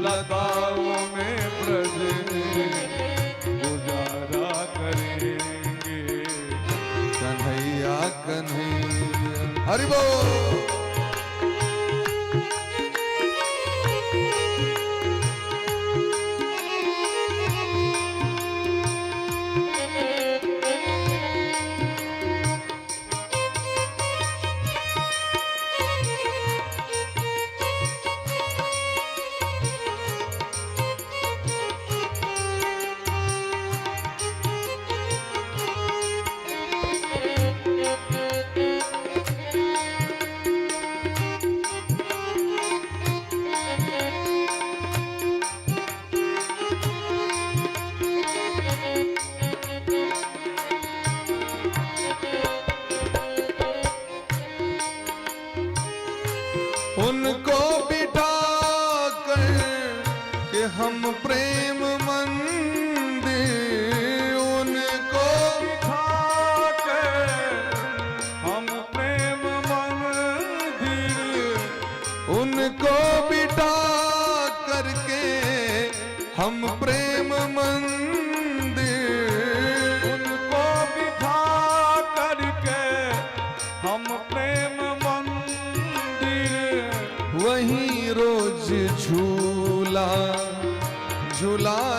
लताओं में ब्रज गुजारा करेंगे। कन्हैया कन्हैया हरि बोल।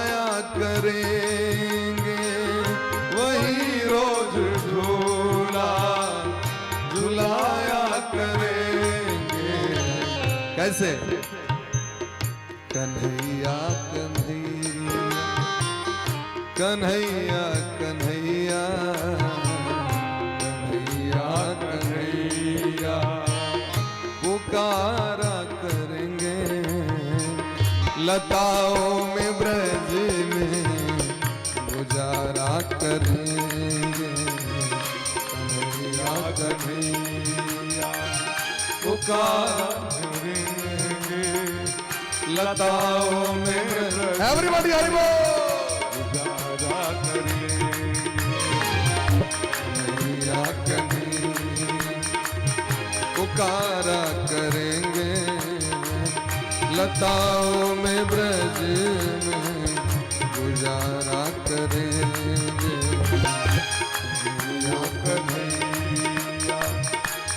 आया करेंगे, वही रोज झूला झुलाया करेंगे। कैसे? कन्हैया कन्हैया कन्हैया कन्हैया कन्हैया कन्हैया पुकारा करेंगे, लताओं में ब्रज में गुजारा करेंगे। कन्हैया कन्हैया पुकारा करेंगे, लताओं में। एवरीबॉडी हरि बोल। गुजारा करेंगे, कन्हैया कन्हैया पुकारा करेंगे, लताओं में ब्रज में गुजारा करेंगे। कन्हैया कन्हैया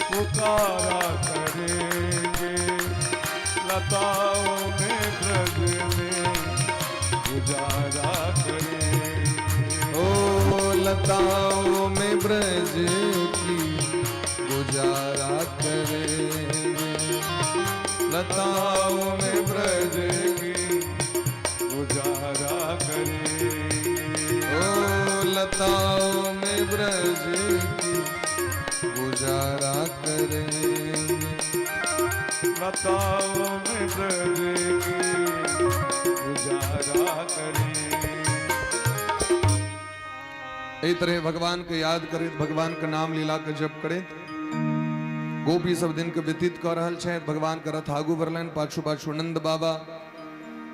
पुकारा करेंगे, लताओं में ब्रज में गुजारा करेंगे। ओ लताओं में ब्रज की गुजारा करेंगे, लताओं में ब्रज की गुजारा करेंगे। ओ लताओं में ब्रज की गुजारा करेंगे, लताओं में ब्रज की गुजारा करेंगे। एहि तरह भगवान के याद करैत, भगवान के नाम लीला के जप करैत गोपी सब दिन के व्यतीत कऽ रहल छथि। भगवान के रथ आगू बढ़लनि, पाछू पाछू नंद बाबा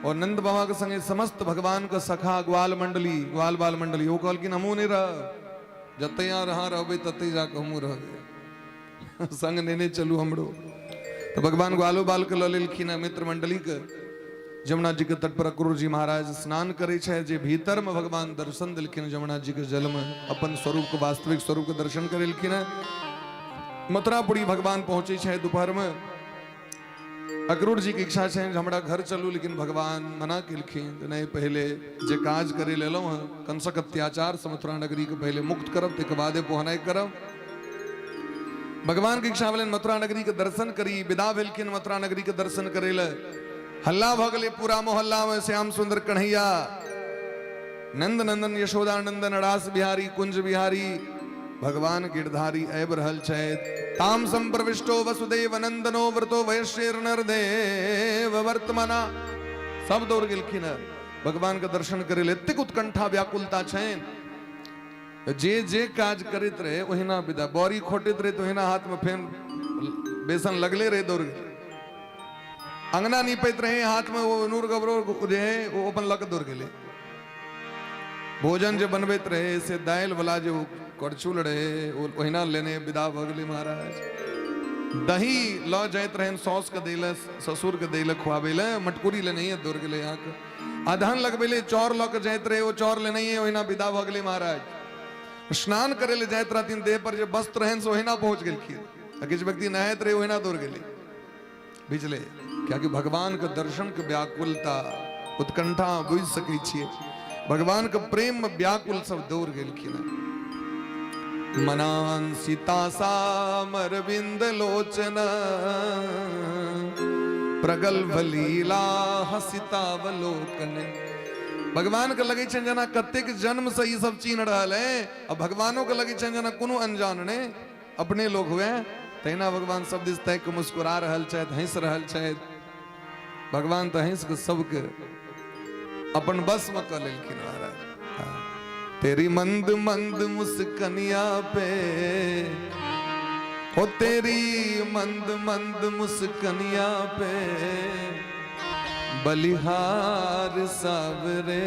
और नंद बाबा के संगे समस्त भगवान के सखा ग्वाल मंडली, ग्वाल बाल मंडली। ओ कहलखिन हमहूँ नहि रहब, जतै अहाँ रहाँ रहबै ततै जाकऽ हमहूँ रहबै, संग नेने चलू हमरो। तऽ भगवान ग्वालो बाल के लऽ लेलखिन हँ मित्र मंडली के। जमुना जी के तट पर अक्रूर जी महाराज स्नान करै छथि, जे भीतर में भगवान दर्शन देलखिन जमुना जी के जल में अपन स्वरूप के, वास्तविक स्वरूप के दर्शन करेलखिन हँ। मथुरापुरी भगवान पहुंचे छथि दोपहर में। अक्रूर जी के इच्छा छनि जे हमरा घर चलू, लेकिन भगवान मना केलखिन जे नहि, पहिले जे काज करे लेलहुँ हँ, कंसक अत्याचार से मथुरा नगरी के पहिले मुक्त करब, ताहिके बादे पहुँनाइ करब। भगवान के इच्छा भेलनि मथुरा नगरी के दर्शन करी, विदा भेलखिन मथुरा नगरी के दर्शन करे लए। हल्ला भऽ गेलै पूरा मोहल्ला में, श्याम सुंदर कन्हैया नंद नंदन यशोदा नंदन रास बिहारी कुंज बिहारी भगवान गिरधारी आबि रहल छथि। ताम संप्रविष्टो वसुदेव नंदनो व्रतो वैश्येर नरदेव वर्तमाना। सब दौड़ गेलखिन हँ भगवान के दर्शन करे लए। एतेक उत्कंठा व्याकुलता छनि, जे जे काज करैत रहे ओहिना विदा, बड़ी खोटैत रहे तऽ ओहिना हाथ में फेन बेसन लगले रहे, दौड़ गेलै। अंगना नीपैत रहे, हाथ में ओ नूर गबरो जे है ओ अपन लऽ कऽ दौड़ गेलै। भोजन जे बनबैत रहे से दालि वाला जे ओ करछुल रहे ओ ओहिना लेने विदा भऽ गेलै महाराज। दही लऽ जाइत रहनि साउस के दै लए, ससुर के दै लए, खुआबै लए, मटकुरी लेनहिए दौड़ गेलै अहाँके। अदहन लगबै लए चाउर लऽ कऽ जाइत रहे, ओ चाउर लेनहिए ओहिना विदा भऽ गेलै महाराज। स्नान करै लए जाइत रहथिन, देह पर जे वस्त्र रहनि से ओहिना पहुँच गेलखिन। आ किछु व्यक्ति नहाइत रहे ओहिना दौड़ गेलै भिजले, कियाकि भगवान के दर्शन के व्याकुलता उत्कंठा बुझि सकै छियै। भगवान के प्रेम में व्याकुल सब दौड़ गेलखिन। मनान सीता सामरविंद लोचन प्रगल्भ लीला हसितावलोकन। भगवान के लगै छनि जेना कतेक जन्म से ई सब चिन्ह रहल है, आ भगवानो के लगै छनि जेना कोनो अनजान नहि, अपने लोग हुए। तहिना भगवान सब दिस ताकि के मुस्कुरा रहल छथि, हंसि रहल छथि। भगवान तऽ हंसि के सबके अपन बस में कऽ लेलखिन महाराज। हाँ। तेरी मंद मंद मुस्कनिया पे, हो तेरी मंद मंद मुस्कनिया पे बलिहार सावरे,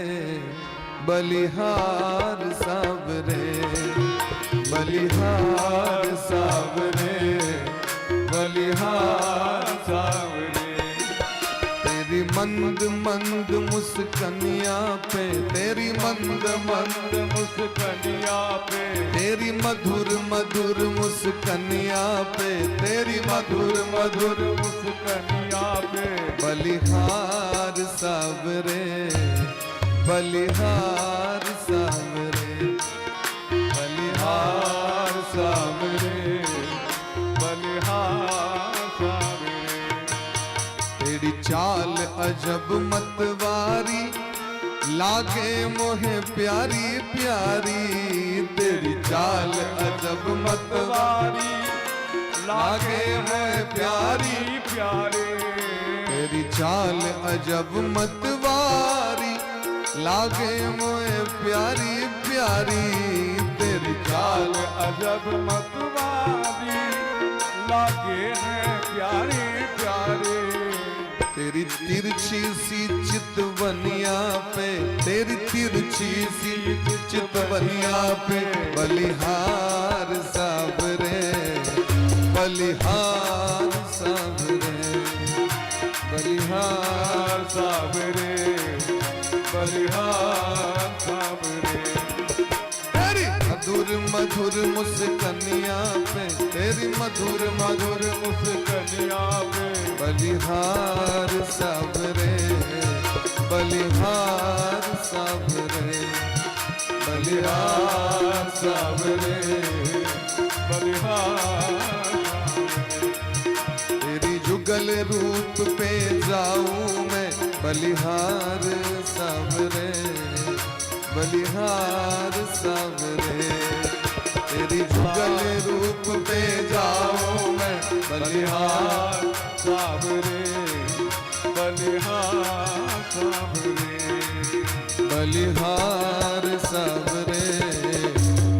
बलिहार सावरे, बलिहार सावरे, बलिहार सावरे। तेरी मंद मंद मुस्कनिया पे, तेरी मंद मंद मुस्कनिया पे, तेरी मधुर मधुर मुस्कनिया पे, तेरी मधुर मधुर मुस्कनिया पे बलिहार सावरे, बलिहार सावरे, बलिहार सावरे, बलिहार सावरे। तेरी चाल अजब मतवारी, लागे मोहे प्यारी प्यारी। तेरी चाल अजब मतवारी, लागे मोहे प्यारी प्यारे। तेरी चाल अजब मतवारी, लागे मोहे प्यारी प्यारी। तेरी चाल अजब मतवारी, लागे है प्यारे प्यारे। तेरी तिरछी सी चितवनिया पे, तेरी तिरछी सी चितवनिया पे, बलिहार सावरे, बलिहार सावरे, बलिहार सावरे, बलिहार सावरे। तेरी मधुर मधुर मुस्कनिया पे, तेरी मधुर मधुर मुस्कनिया पे, बलिहार सावरे, बलिहार सावरे, बलिहार सावरे, बलिहार। तेरी जुगल रूप पे जाऊं मैं, बलिहार सावरे, बलिहार सावरे। तेरी जुगल रूप पे जाऊं मैं, बलिहार सावरे, बलिहार सावरे, बलिहार सावरे,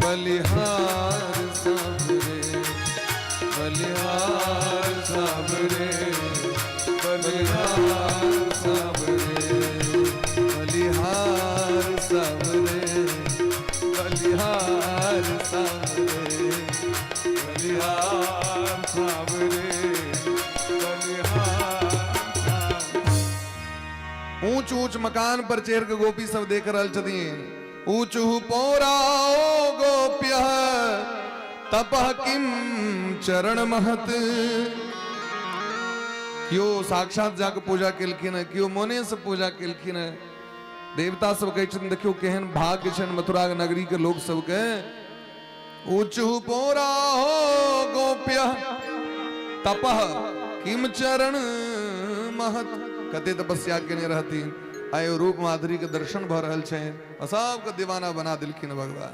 बलिहार सावरे, बलिहार सावरे, बलिहार सावरे, बलिहार सावरे, बलिहार सावरे, बलिहार सावरे, बलिहार। ऊंच ऊंच मकान पर चढ़ के गोपी सब देख रहल छथिन। ऊंच पौराओ गोप्य तपः किम चरण महत। केओ साक्षात जाके पूजा केलखिन है, केओ मोने से पूजा केलखिन है। देवता सब कहै छथिन, देखियौ केहन भाग्य छनि मथुरा नगरी के लोक सबके। ऊंच पौराओ गोप्य तपः किम चरण महत। कते तपस्या केने रहथिन, आइ रूप माधुरी के दर्शन भऽ रहल छनि आ सबके दीवाना बना देलखिन भगवान,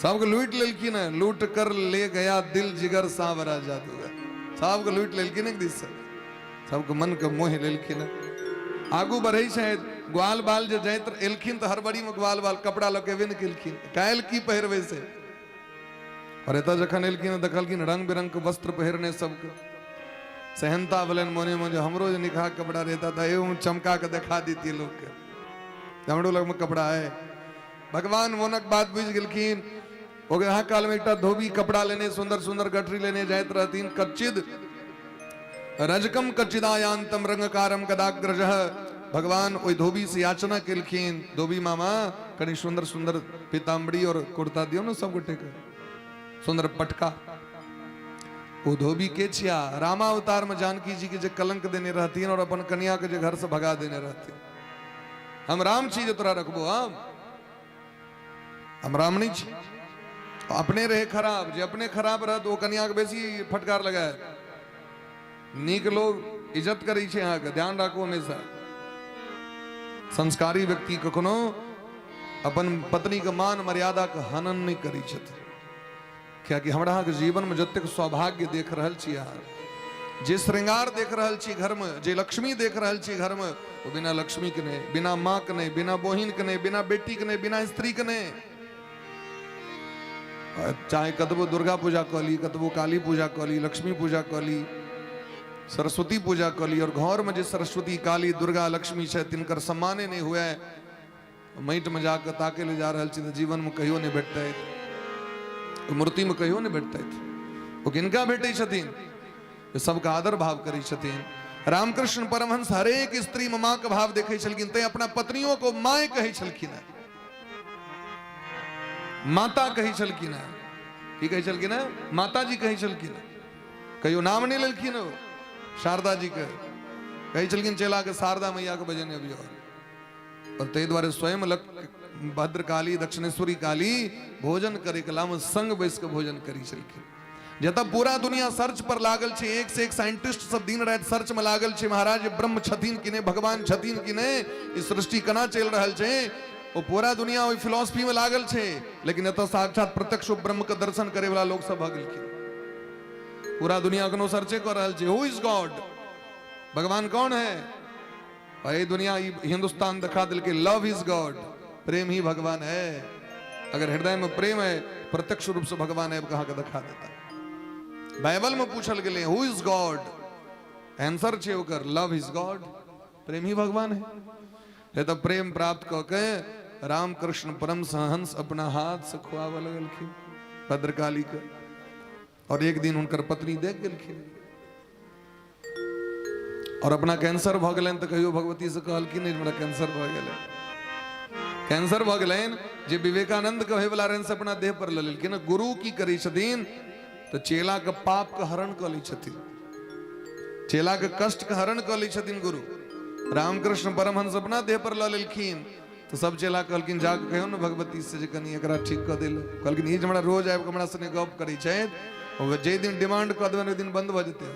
सबके लूटि लेलखिन है। लूट कर ले गया दिल जिगर सांवरा जादूगर, सबके लूटि लेलखिन एक दिस से, सबके मन के मोहि लेलखिन। आगू बढ़ै छथि, ग्वाल बाल जे जाइत एलखिन तऽ हड़बड़ी में ग्वाल बाल कपड़ा लऽ के एबे नहि केलखिन, काल्हि की पहिरबै से। और एतऽ जखन एलखिन देखलखिन रंग बिरंग के वस्त्र पहिरने सबके, सहनता भेलनि मोने मोन जे हमरो जे निकहा कपड़ा रहता तऽ एहू चमका के देखा दैतियै लोकके, हमरो लगमे कपड़ा है। भगवान मोनक बात बुझि गेलखिन। ओकरा काल में एकटा धोबी कपड़ा लेने सुंदर सुंदर गठरी लेने जाइत रहथिन। कच्चिद रजकम कच्चिदायांतम रंगकारम कदाग्रज। भगवान ओहि धोबी से याचना केलखिन, धोबी मामा कनि सुंदर सुंदर पीताम्बरी और कुर्ता दियौ ने सब गोटे के, सुंदर पटका। ओ धोबी के छिया, रामावतार में जानकी जी के जे कलंक देने रहथिन और अपन कन्या के जे घर से भगा देने रहथिन। हम राम छी जे तोरा रखबो, हम राम नहीं छी। अपने रहे खराब, जे अपने खराब रहत ओ कन्या के बेसी फटकार लगाए। नीक लोग इज्जत करै छै अहाँके, ध्यान राखू हमेशा। संस्कारी व्यक्ति कखनो अपन पत्नी के मान मर्यादा के हनन नहीं करै छथिन। कियाकि हमरा अहाँके जीवन में जतेक सौभाग्य देख रहल छी अहाँ, जे श्रृंगार देख रहल छी घर में, जे लक्ष्मी देख रहल छी घर में, ओ बिना लक्ष्मी के नहीं, बिना माँ के नहीं, बिना बहिन के नहीं, बिना बेटी के नहीं, बिना स्त्री के नहीं। चाहे कतबो दुर्गा पूजा कऽ ली, कतबो काली पूजा कऽ ली, लक्ष्मी पूजा कऽ ली, सरस्वती पूजा कऽ ली, और घर में जे सरस्वती काली दुर्गा लक्ष्मी छथि तिनकर सम्माने नहीं हुए, माटि में जाके ताके ले जा रहल छी तऽ जीवन में कहियो नहीं भेटतै, मूर्ति में कहियो नहीं भेटतै। ओ किनका भेटै छथिन? सबके आदर भाव करै छथिन। रामकृष्ण परमहंस हरेक स्त्री में माँ के भाव देखै छलखिन, तैं अपना पत्नियों को माय कहै छलखिन है, माता कहै छलखिन है। की कहै छलखिन है? माता जी कहै छलखिन है। कहियो नाम नहीं लेलखिन ओ शारदा जी के, कहै छलखिन चेला के शारदा मैया के बजेने अबियो। और ताहि दुआरे स्वयं भद्रकाली दक्षिणेश्वरी काली भोजन करे कला में संग बैस के भोजन करी छलखिन। जतऽ पूरा दुनिया सर्च पर लागल छै, एक से एक साइंटिस्ट सब दिन राति सर्च में लागल छै, महाराज ब्रह्म छथिन कि नहि, भगवान छथिन कि नहि, ई सृष्टि केना चलि रहल छै, ओ पूरा दुनिया ओहि फिलॉसफी में लागल छै। लेकिन एतऽ साक्षात प्रत्यक्ष ब्रह्म के दर्शन करे वाला लोग सब भऽ गेलखिन। पूरा दुनिया अखनो सर्चे कऽ रहल छै, हु is God, भगवान कौन है। एहि दुनिया ई हिंदुस्तान देखा देलकै लव is God, प्रेम ही भगवान है। अगर हृदय में प्रेम है, प्रत्यक्ष रूप से भगवान है, कहाँ के देखा देता। बाइबल में पूछल गेलै हु is God, answer छै ओकर लव is God, प्रेम ही भगवान है। हे तऽ प्रेम प्राप्त कऽ के रामकृष्ण परम सहंस अपना हाथ से खुआबऽ लगलखिन भद्रकाली के। और एक दिन हुनकर पत्नी देख गेलखिन और अपना कैंसर भऽ गेलनि तऽ कहियो भगवती से कहलखिन नहि हमरा कैंसर भऽ गेलै, कैंसर भऽ गेलनि। जे विवेकानंद के होयवला रहनि से अपना देह पर लऽ लेलखिन। गुरु की करै छथिन तऽ चेला के पाप के हरण कऽ लै छथिन, चेला के कष्ट के हरण कऽ लै छथिन गुरु। रामकृष्ण परमहंस अपना देह पर लऽ लेलखिन तऽ सब चेला कहलखिन जाके कहियौ ने भगवती से जे कनि एकरा ठीक कऽ देल। कहलखिन ई जे हमरा रोज आबि कऽ हमरा सने गप करै छथि, जाहि दिन डिमांड कऽ देबनि ओहि दिन बंद भऽ जेतै।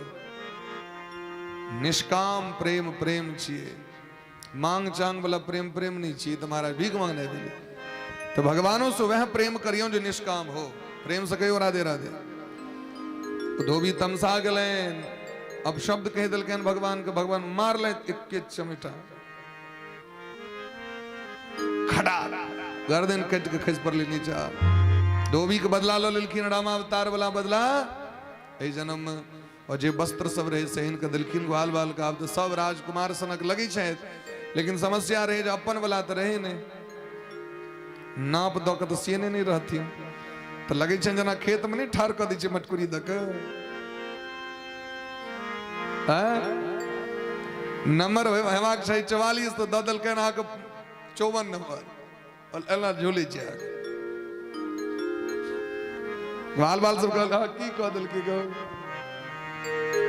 निष्काम प्रेम प्रेम छियै, मांग चांग वाला प्रेम प्रेम नहीं छियै। तऽ महाराज भीख मांगने भेलै तऽ भगवानो से वएह प्रेम करियौ जे निष्काम हो। प्रेम से कहियौ राधे राधे। धोबी तमसा गेलनि, अपशब्द कहि देलकनि भगवान के, भगवान मारलथि एके चमेटा, खड़ा गर्दन कटि के खसि पड़लै नीचा। धोबी के बदला लऽ लेलखिन रामावतार वाला बदला एहि जन्म में। और जे वस्त्र सब रहे से हिनके देलखिन ग्वाल बाल के। आब तऽ सब राजकुमार सनक लगै छथि, लेकिन समस्या रहे जे अपन वाला तऽ रहे नहि, नाप दऽ के तऽ सियने नहि रहथिन। तऽ लगै छनि जेना खेत में नहि ठाढ़ कऽ दै छै मटकुरी दऽ के, नंबर हेबाक चाही 44, तऽ दऽ देलकनि अहाँके 54 नंबर, एना झूलै छै अहाँके। बाल बाल सब कहलक की कऽ देलकै गो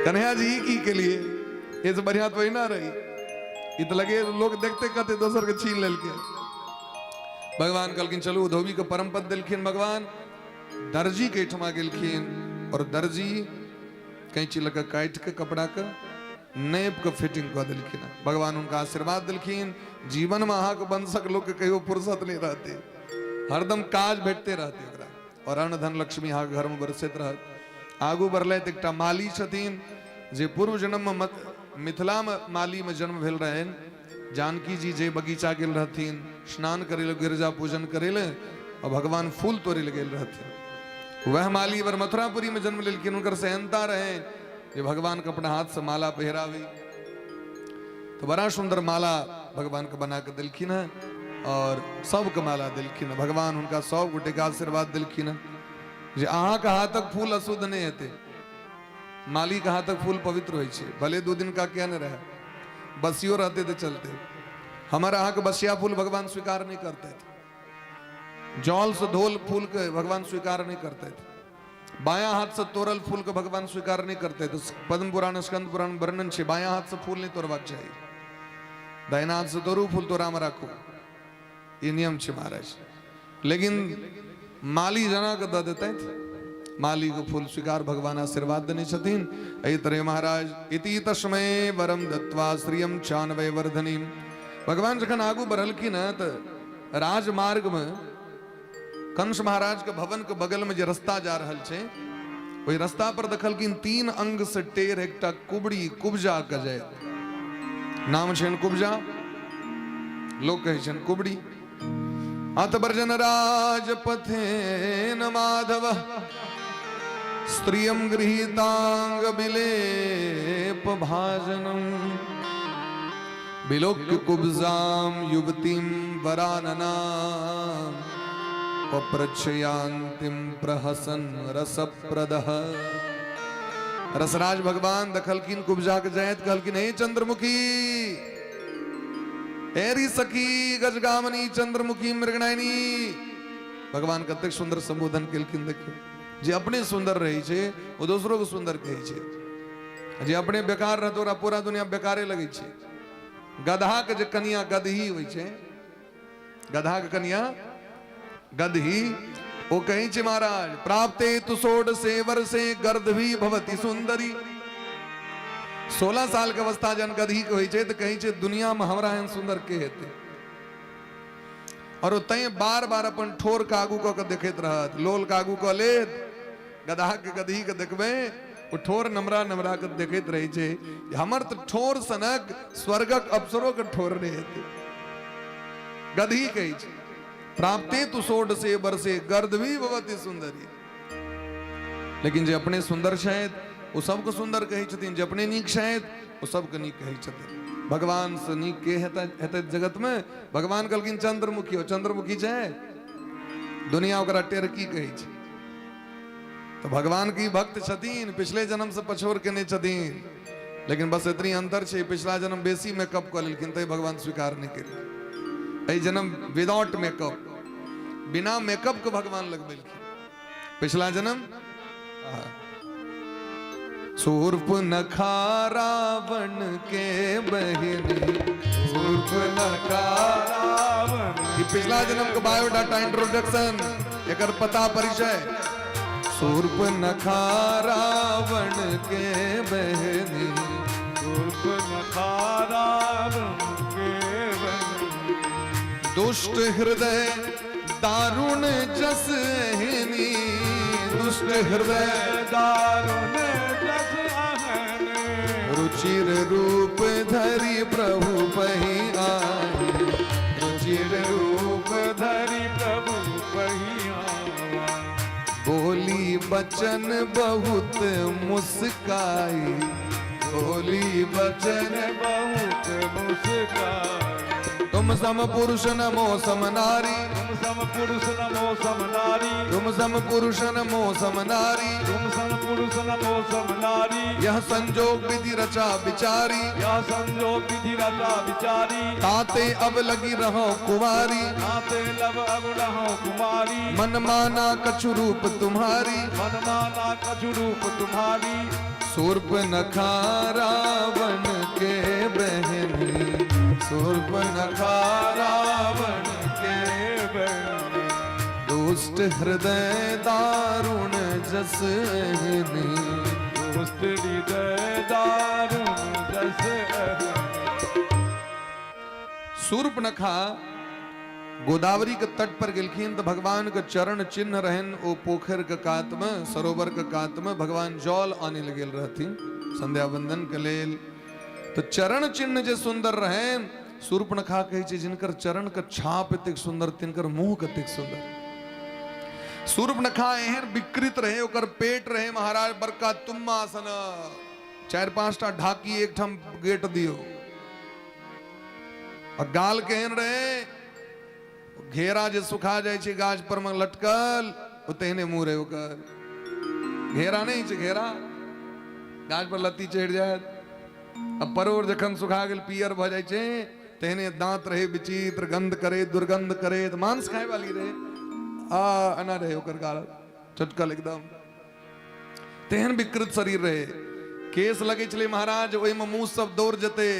कन्हैया जी, ई की केलिए, ये से बढ़िया तो ना रही, ई तऽ लगे लोग देखते कहते दोसर के छीन लेलकै। भगवान कहलखिन चलू, धोबी के परम पद देलखिन भगवान। दर्जी के एहिठमा गेलखिन और दर्जी कैंची लऽ कऽ काटि के कपड़ा के नापि के फिटिंग कऽ देलखिन। भगवान हुनका आशीर्वाद देलखिन, जीवन में अहाँके वंशक लोक के कहियो फुर्सत नहीं रहते, हरदम काज भेटते रहते ओकरा, और अन्न धन लक्ष्मी अहाँके घर में बरसैत रहत। आगू बढ़लथि, एकटा माली छथिन जे पूर्व जन्म में मिथिला में माली में जन्म भेल रहनि। जानकी जी जे बगीचा गेल रहथिन स्नान करे लए, गिरजा पूजन करे लए, और भगवान फूल तोड़े लए गेल रहथिन, वह माली बर मथुरापुरी में जन्म लेलखिन। हुनकर सेहनता रहे जे भगवान के अपना हाथ से माला पहिरावी, तो बड़ा सुंदर माला भगवान के बना के देलखिन है और सबके माला देलखिन है। भगवान हुनका सब गोटे के आशीर्वाद देलखिन है जे अहाँ के हाथक फूल अशुद्ध नहीं हेतै, माली के हाथक फूल पवित्र होइ छै, भले 2 दिन का किया नहीं रहे, बसियो रहते तो चलते। हमारा अहाँ के बसिया फूल भगवान स्वीकार नहीं करते थे, जल से धोल फूल के भगवान स्वीकार नहीं करते थे, बायां हाथ से तोड़ल फूल के भगवान स्वीकार नहीं करते थे। पद्म पुराण स्कंद पुराण वर्णन छै, बायां हाथ से फूल नहीं तोड़बाक चाही, दाहिना हाथ से तोड़ू फूल तोड़ा में राखू, ये नियम छै महाराज। लेकिन माली जना के दऽ देतथि, माली के फूल स्वीकार भगवान आशीर्वाद देने छथिन। एहि तरह महाराज इति तस्मै वरम दत्वा श्रियम चानवय वर्धनी। भगवान जखन आगू बढ़लखिन तऽ राजमार्ग में कंस महाराज के भवन के बगल में जे रास्ता जा रहल छै, ओहि रास्ता पर देखलखिन 3 अंग से टेढ़ एकटा कुबड़ी कुब्जा के जाइत, नाम छनि कुब्जा, लोक कहै छनि कुबड़ी। अत ब्रजन राजपथेन माधव स्त्रियं गृहीतांग विलेप भाजनम विलोक्य कुब्जाम युवतीं वरानना पप्रच्छयान्तिं प्रहसन रसप्रदः। रसराज भगवान दखलखिन कुब्जा के जायत, कहलखिन हे चंद्रमुखी, एरी सखी गजगामनी चंद्रमुखी मृगनयनी। भगवान कतेक सुंदर संबोधन केलखिन। देखियौ जे अपने सुंदर रहै छै ओ दोसरो के सुंदर कहै छै, जे अपने बेकार रहत ओकरा पूरा दुनिया बेकारे लगै छै। गदहा के जे कनिया गदही होइ छै, गधा के कनिया गदही ओ कहै छै महाराज, प्राप्ते तु षोडशे वर्षे गर्दभी भवति सुंदरी। 16 साल के अवस्था जहन गदही के होइ छै तऽ कहै छै दुनिया में हमरा एहन सुंदर के हेतै। और ओ तैं बार बार अपन ठोर के आगू कऽ के देखैत रहत, लोल के आगू कऽ लेत। गधा के गदही के देखबै ओ ठोर नमरा नमरा के देखैत रहै छै, हमर तऽ ठोर सनक स्वर्गक अप्सरो के ठोर नहि हेतै। गदही कहै छै प्राप्ते तु षोडशे वर्षे गर्दभी भवति सुंदरी। लेकिन जे अपने सुंदर छथि ओ सबके सुंदर कहै छथिन, जे अपने नीक छथि ओ सबके नीक कहै छथिन। भगवान से नीक के हेतै हेतै जगत में? भगवान कहलखिन चंद्रमुखी, ओ चंद्रमुखी छै, दुनिया ओकरा टेरकी कहै छै। तो भगवान की भक्त छथिन, पिछले जन्म से पछोर केने छथिन, लेकिन बस एतनी अंतर छै, पिछला जन्म बेसी मेकअप कऽ लेलखिन तै भगवान स्वीकार नहि केलखिन। एहि जन्म विदाउट मेकअप, बिना मेकअप के भगवान लगबेलखिन। पिछला जन्म शूर्पणखा रावण के बहिनी, शूर्पणखा रावण ई पिछला जन्म के बायोडाटा इंट्रोडक्शन, एकर पता परिचय। शूर्पणखा रावण के बहिनी, शूर्पणखा रावण के बहिनी, दुष्ट हृदय दारुण जस एहनी, दुष्ट हृदय दारुण जस अहनी, रुचिर रूप धरि प्रभु पहि आई, रुचिर रूप धरि प्रभु पहि आवा, बोली बचन बहुत मुस्काई, बोली बचन बहुत मुस्काई, तुम सम पुरुष नमो सम नारी, तुम सम पुरुष नमो सम नारी, तुम सम पुरुष नमो सम नारी, तुम सम पुरुष नमो सम नारी, यह संजोग विधि रचा बिचारी, यह संजोग विधि रचा बिचारी, ताते अब लगी रहो कुमारी, ताते लब अब रहो कुमारी, मन माना कछु रूप तुम्हारी, मन माना कछु रूप तुम्हारी, शूर्पणखा रावण के बहनी, शूर्पणखा रावण के बहनी, दुष्ट हृदय दारुण जस एहनी, दुष्ट हृदय दारुण जस एहनी। शूर्पणखा गोदावरी के तट पर गेलखिन तो भगवान के चरण चिन्ह रहन ओ पोखर के कात में, सरोवर के कात में भगवान जल आने लगे रहथिन संध्या वंदन के लेल। तो चरण चिन्ह जे सुंदर रहन, शूर्पणखा कहै छै जिनकर चरण के छाप एतेक सुंदर तिनकर मुंह कतेक सुंदर। शूर्पणखा एहन विकृत रहे, ओकर पेट रहे महाराज बड़का तुम्मा सन, 4-5 टा ढाकी एकठाम गेट दियो, और गाल केहन रहे, घेरा जे सुखा जाइ छै गाछ पर में लटकल ओ तेहने मुंह रहे ओकर। घेरा नहीं छै, घेरा गाछ पर लत्ती चढ़ि जायत, आ परोड़ जखन सुखा गेल पियर भऽ जाइ छै तेहने दांत रहे विचित्र, गंध करे दुर्गंध करे, तऽ मांस खाय वाली रहे, आ एना रहे ओकर गाल चटकल एकदम, तेहन विकृत शरीर रहे। केस लगै छलै महाराज ओहिमे मुँह सब दौड़ जेतै,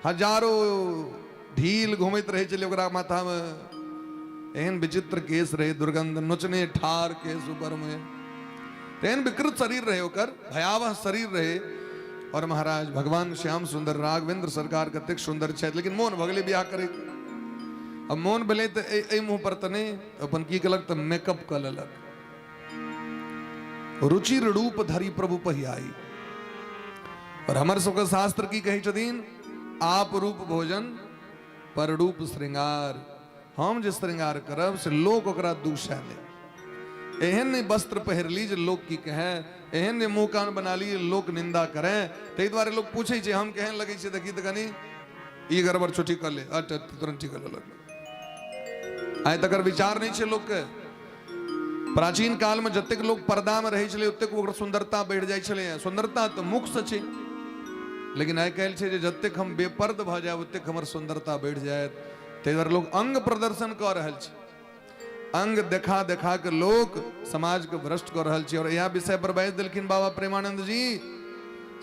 हजारो ढील घुमैत रहै छलै ओकरा माथामे, एहन विचित्र केस रहे, दुर्गंध नोचने ठार केस ऊपर में, तेहन विकृत शरीर रहे ओकर, भयावह शरीर रहे। और महाराज भगवान श्याम सुंदर राघवेंद्र सरकार कतेक सुंदर छथि, लेकिन मोन भऽ गेलै बियाह करे। अब मोन भेलै तऽ एहि मुँह पर तऽ नहि, अपन की केलक तऽ मेकअप कऽ लेलक। रुचिर रूप धरि प्रभु पहियाई। और हमर सबके शास्त्र की कहै छथिन, आप रूप भोजन पर रूप श्रृंगार। हम जे श्रृंगार करब से लोक ओकरा दूसै नहि। एहन नहि वस्त्र पहिर ली जे लोक की कहै, एहन नहि मुँह कान बना ली जे लोक निंदा करै। ताहि दुआरे लोक पूछै छै हम केहन लगै छियै, देखी तऽ कनी ई गड़बड़ छौ ठीक कऽ ले, अट अट तुरंत ठीक कऽ लेलक। आइ तकर विचार नहि छै लोकके। प्राचीन काल में जतेक लोक पर्दा में रहै छलै ओतेक ओकर सुंदरता बढ़ि जाइ छलै। सुंदरता तऽ मुख से छै, लेकिन आइ काल्हि छै जे जतेक हम बेपर्द भऽ जायब ओतेक हमर सुंदरता बढ़ि जायत। ताहि दुआरे लोक अंग प्रदर्शन कऽ रहल छै, अंग देखा देखा के लोक समाज के भ्रष्ट कऽ रहल छै। और इएह विषय पर बाजि देलखिन बाबा प्रेमानंद जी,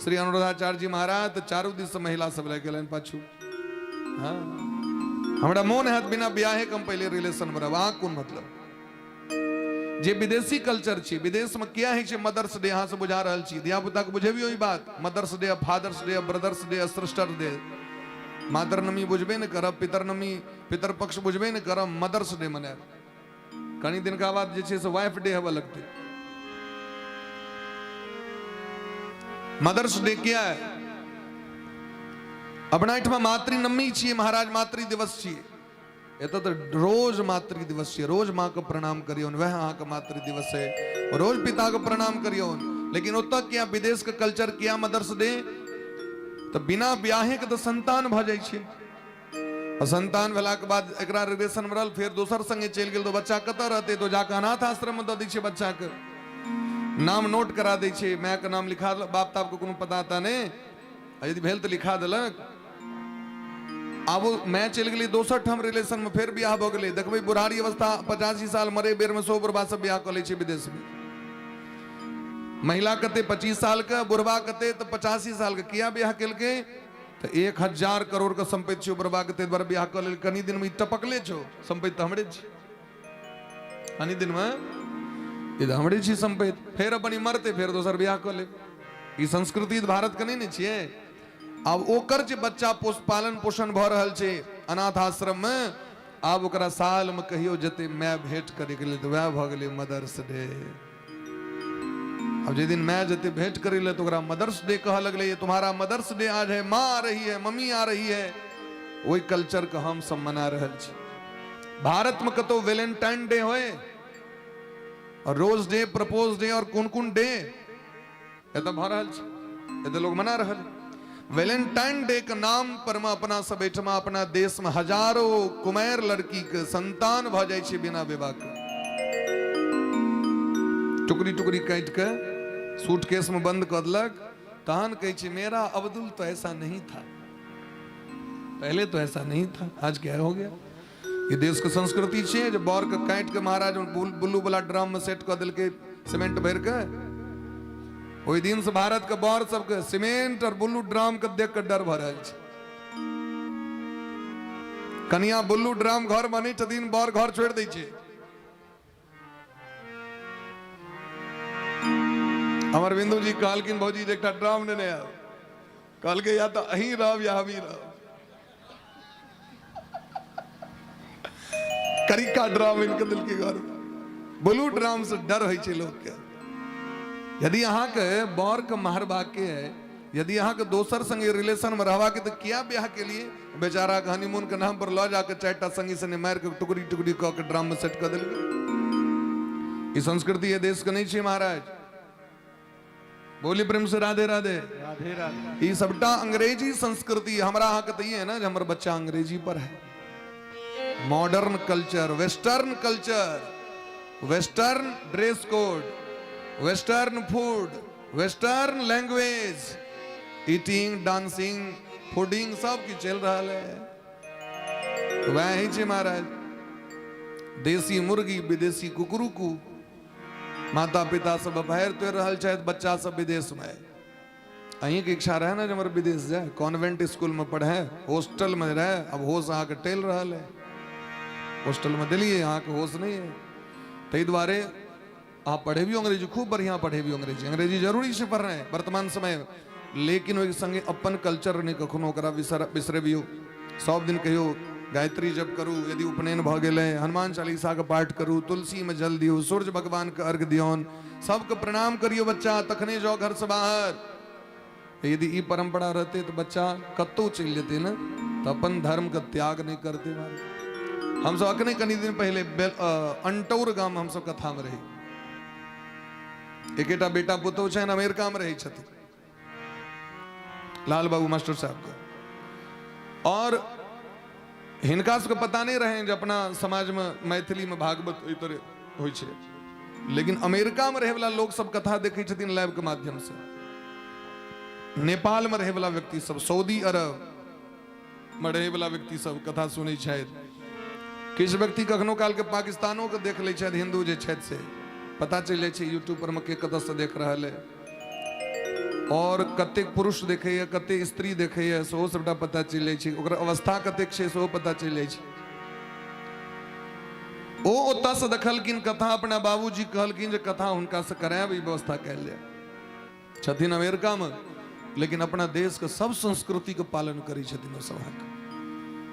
श्री अनुराधाचार्य जी महाराज, तऽ चारू दिस से महिला सब लागि गेलनि पाछू। हाँ, हमरा मोन हैत बिना बियाहे के हम पहिले रिलेशन में रहब, अहाँ कोन मतलब? जे विदेशी कल्चर छी, विदेश में किया होइ छै मदर्स डे, अहाँ से बुझा रहल छी, धिया पुता के बुझेबियो ई बात, mother's day, father's day, brother's day, sister day. मातरनमी बुझबे ने करब, पितरनमी पितर पक्ष बुझबे ने करब, मदर्स डे मनायब। कनी दिनका बाद जे छै से वाइफ डे हेबऽ लगतै। मदर्स डे किया है? अपना एहिठमा मातृनवमी छियै महाराज, मातृ दिवस छियै। एतऽ तऽ रोज मातृ दिवस छियै, रोज माँ के प्रणाम करियौन, वएह अहाँके मातृ दिवस है। रोज पिता के प्रणाम करियौन। लेकिन ओतऽ किया विदेश के कल्चर किया मदर्स डे? तऽ बिना ब्याहे के तऽ संतान भऽ जाइ छै, आ संतान भेलाके बाद एकरा रिलेशन में रहल, फेर दोसर संगे चलि गेल, तऽ बच्चा कतऽ रहतै? तऽ जाकऽ अनाथ आश्रम में दऽ दै छै, बच्चाके नाम नोट करा दै छै, मायके नाम लिखा देलक, बाप तापके कोनो पता ता नहि, आ यदि भेल तऽ लिखा देलक। आब ओ माय चलि गेलै दोसर ठाम रिलेशन में, फेर बियाह भऽ गेलै, देखबै बुढ़ारी अवस्था 85 साल मरे बेर में 100 बुढ़बा सब बियाह कऽ लै छै विदेश में। महिला कते 25 साल के, बुढ़बा कते तऽ 85 साल के, किया बियाह केलकै? तऽ 1000 करोड़ के संपत्ति छै बुढ़बा के, ताहि दुआरे बियाह कऽ लेल। कनी दिन में ई टपकले छौ, संपत्ति तऽ हमरे छी, कनी दिन में ई तऽ हमरे छी संपत्ति, फेर अपन ई मरतै फेर दोसर बियाह कऽ लेब। ई संस्कृति भारत के नहि ने छियै। आब ओकर जे बच्चा पालन पोषण भऽ रहल छै अनाथ आश्रम में, आब ओकरा साल में कहियो जेतै माय भेंट करे के लेल, तऽ वएह भऽ गेलै मदर्स डे। अब जे दिन माय जेतै भेंट करे ले तो ओकरा मदर्स डे कहऽ लगलै, ये तुम्हारा मदर्स डे आज है, माँ आ रही है, मम्मी आ रही है। ओहि कल्चर के हम सब मना रहल छी। भारत में कतौ वेलेंटाइन डे होए और रोज डे, प्रपोज डे और कोन कोन डे एतऽ भऽ रहल छै, एतऽ लोग मना रहल है। वेलेंटाइन डे के नाम पर में अपना सब एहिठमा अपना देश में हजारों कुमार लड़की के संतान भऽ जाइ छै बिना विवाह के, टुकड़ी टुकड़ी काटि के सूटकेस में बंद कऽ देलक, तहन कहै छै मेरा अब्दुल तो ऐसा नहीं था, पहले तो ऐसा नहीं था, आज क्या हो गया। ई देश के संस्कृति छियै जे बर के काटि के महाराज बुल्लू वाला ड्रम में सेट कऽ देलकै सीमेंट भरि के। ओहि दिन से भारत के बर सबके सीमेंट और बुल्लू ड्रम के देख के डर भऽ रहल छै। कनिया बुल्लू ड्रम घर में अनै छथिन, बर घर छोड़ि दै छै। हमर बिंदु जी कहलखिन भौजी जे एकटा ड्रम नेने आयब, कहलकै या तऽ अहीं रहब या हमही रहब। करिका ड्राम इनके देलकै घर में। ब्लू ड्राम से डर होइ छै लोक के। यदि अहाँके बर के मारबाके है, यदि अहाँके दोसर संगे रिलेशन में रहबाके, तऽ किया ब्याह के लिए बेचारा के हनीमून के नाम पर लऽ जाके चारिटा संगी संगे मारि के टुकड़ी टुकड़ी कऽ के ड्राम में सेट कऽ देलकै? ई संस्कृति ये देश के नहीं छै महाराज। बोली प्रेम से राधे राधे। राधे राधे। ई सबटा अंग्रेजी संस्कृति। हमरा अहाँके तऽ ई है ना जे हमर बच्चा अंग्रेजी पर है, modern culture, western culture, western dress code, western food, western language, eating, dancing, fooding, सब किछु चलि रहल है। तऽ वएह होइ छै महाराज, देसी मुर्गी विदेशी कुकरुकू। माता पिता सब बाहर तोड़ि रहल छथि, बच्चा सब विदेश में। अहींके इच्छा रहै ने जे हमर विदेश जाय, कॉन्वेंट स्कूल में पढ़े, हॉस्टल में रहे, अब होश अहाँके टलि रहल है। हॉस्टल में देलियै, अहाँके होश नहीं है। ताहि दुआरे अहाँ पढ़ेबियो अंग्रेजी, खूब बढ़िआँ पढ़ेबियो अंग्रेजी, अंग्रेजी जरूरी छै पढ़नाइ वर्तमान समय में, लेकिन ओहि संगे अपन कल्चर नहि कखनो ओकरा बिसरेबियो। सब दिन कहियो गायत्री जप करू, यदि उपनयन भऽ गेलै हनुमान चालीसाके पाठ करू, तुलसीमे जल दियौ, सूर्य भगवानके अर्घ दियौन, सबके प्रणाम करियौ बच्चा, तखने जाओ घरसँ बाहर। यदि ई परंपरा रहतै तऽ बच्चा कतहु चलि जेतै ने तऽ अपन धर्मके त्याग नहि करतै। हमसब अखने कनि दिन पहिले अंटौर गाम हमसब कथामे रही, एकेटा बेटा पुतहु छनि, अमेरिकामे रहै छथिन लाल बाबू मास्टर साहबके। और हिनका सबके पता नहीं रहे जे अपना समाजमे मैथिलीमे भागवत ओहि तरह होइ छै, लेकिन अमेरिकामे रहैवला लोक सब कथा देखै छथिन लाइव के माध्यम से, नेपालमे रहैवला व्यक्ति सब, सऊदी अरब मे रहैवला व्यक्ति सब कथा सुनै छथि। किछु व्यक्ति कखनो कालके पाकिस्तानो के देख लै छथि, हिंदू जे छथि से पता चलि जाइ छै यूट्यूब पर मे के कतऽसँ देख रहल है, और कतेक पुरुष देखैए, कतेक स्त्री देखैए, सेहो सबटा पता चलि जाइ छै, ओकर अवस्था कतेक छै सेहो पता चलि जाइ छै। ओ ओतऽसँ देखलखिन कथा, अपना बाबूजी कहलखिन जे कथा हुनकासँ करायब, ई व्यवस्था कयल जाय। छथिन अमेरिकामे, लेकिन अपना देशके सब संस्कृतिके पालन करै छथिन। ओ सब अहाँके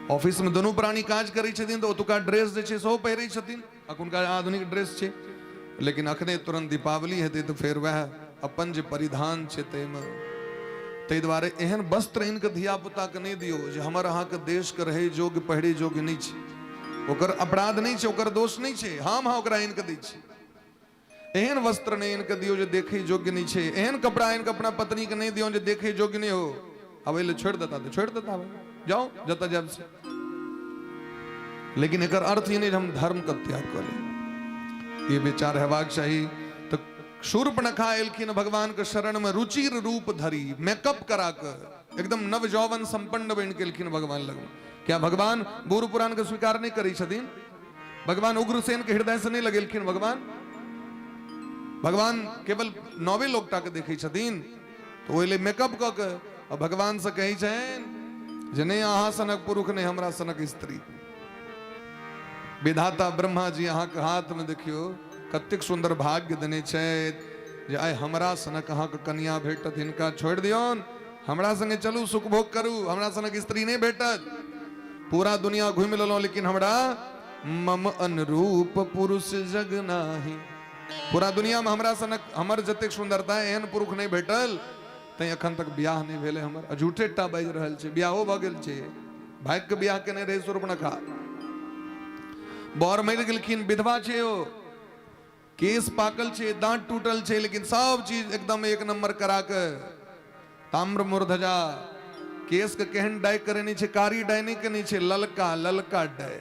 ऑफिसमे दुनू प्राणी काज करै छथिन, तऽ ओतुका ड्रेस जे छै सेहो पहिरै छथिन। अखुनका आधुनिक ड्रेस छै, लेकिन अखने तुरंत दीपावली हेतै तऽ फेर वएह अपन जे परिधान छै ताहिमे। ताहि दुआरे एहन वस्त्र आनि कऽ धियापुताके नहि दियौ जे हमर अहाँके देशके रहै योग्य, पहिरै योग्य नहि छै। ओकर अपराध नहि छै, ओकर दोष नहि छै, हम अहाँ ओकरा आनि कऽ दै छी। एहन वस्त्र नहि आनि कऽ दियौ जे देखै योग्य नहि छै। एहन कपड़ा आनि कऽ अपना पत्नीके नहि दियौ जे देखै योग्य नहि हो। आब एहि लए छोड़ि देता तऽ छोड़ि देता, जाउ जतऽ जायब से। लेकिन एकर अर्थ ई नहि जे हम धर्मके त्याग कऽ लेब, ई विचार हेबाक चाही। तऽ शूर्पणखा एलखिन भगवानके शरणमे रुचिर रूप धरी, मेकअप करा कऽ एकदम नव यौवन संपन्न बनि के एलखिन भगवान लगमे। क्या भगवान बूढ़ पुरान के स्वीकार नहि करै छथिन? भगवान उग्रसेन के हृदय से नहीं लगेलखिन। भगवान भगवान केवल नवे लोकटा के देखै छथिन। तो ओहि लेल मेकअप कऽ के आ भगवान से कहै छनि जे नहि अहाँ सनक पुरुष, नहि हमरा सनक स्त्री। विधाता ब्रह्मा जी अहाँके हाथ में देखियौ कतेक सुंदर भाग्य देने छथि जे आइ हमरा सनक अहाँके कनिया भेटत। हिनका छोड़ि दियौन, हमरा संगे चलू, सुख भोग करू। हमरा सनक स्त्री नहि भेटत। पूरा दुनिया घुमि लेलहुँ, लेकिन हमरा मम अनुरूप पुरुष जग नाही। पूरा दुनिया में हमरा सनक, हमर जतेक सुंदरता, एहन पुरुष नहि भेटल। तैं एखन तक बियाह नहि भेलै हमर। आ झूठे टा बाजि रहल छै, बियाहो भऽ गेल छै। भागि के बियाह केने रहै शूर्पणखा, बर मरि गेलखिन, विधवा छै ओ। केस पाकल छै, दांत टूटल छै, लेकिन सब चीज एकदम एक नंबर करा के ताम्र मूर्धजा केस के केहन डाई करेने छै, कारी डाई नहि केने छै, ललका ललका डाई,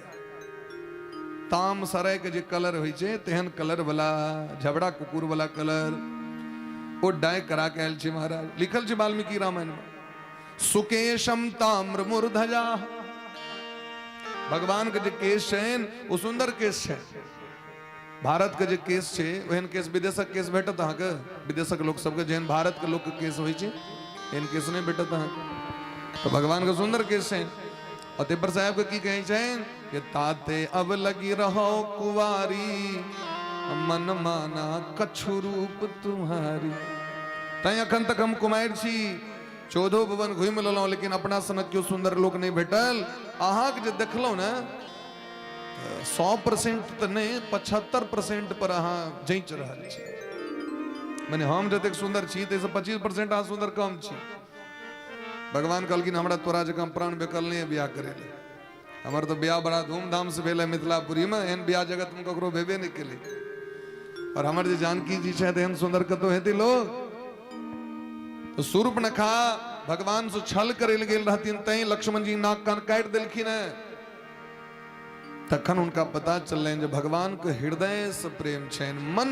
ताम सराय के जे कलर होइ छै तेहन कलर वाला, झबड़ा कुकुर वाला कलर ओ डाई करा के आयल छै महाराज। लिखल छै वाल्मीकि रामायण में, सुकेशम ताम्र मूर्धजा। भगवान के जे केश छनि ओ सुंदर केश छै। भारत के जे केस छै ओहन केस विदेशक केस भेटत अहाँके? विदेशक लोक सबके जेहन भारत के लोक के केस होइ छै एहन केस नहि भेटत अहाँके। तऽ भगवान के सुंदर केस छै। और ताहि पर साहेब के की कहै छनि कि ताते अब लगी रहो कुवारी, मन माना कछु रूप तुम्हारी। तैं अखन तक हम कुमारि छी, चौदहो भुवन घुमि लेलहुँ, लेकिन अपना सनक केओ सुंदर लोक नहि भेटल। अहाँके जे देखलहुँ ने, 100% तऽ नहि, 75% पर अहाँ जँचि रहल छी। मने हम जतेक सुन्दर छी ताहिसँ 25% अहाँ सुन्दर कम छी। भगवान कहलखिन हमरा तोरा जकाँ प्राण बेकल नहि है बियाह करै लए। हमर तऽ बियाह बड़ा धूमधामसँ भेल है मिथिलापुरीमे, एहन बियाह जगतमे ककरो भेबे नहि केलै। और हमर जे जानकी जी छथि एहन सुन्दर कतौ हेतै लोक? तऽ शूर्पणखा भगवान से छल करै लए गेल रहथिन, तैं लक्ष्मण जी नाक कान काटि देलखिन हेँ। तखन हुनका पता चललनि जे भगवान के हृदय से प्रेम छनि, मन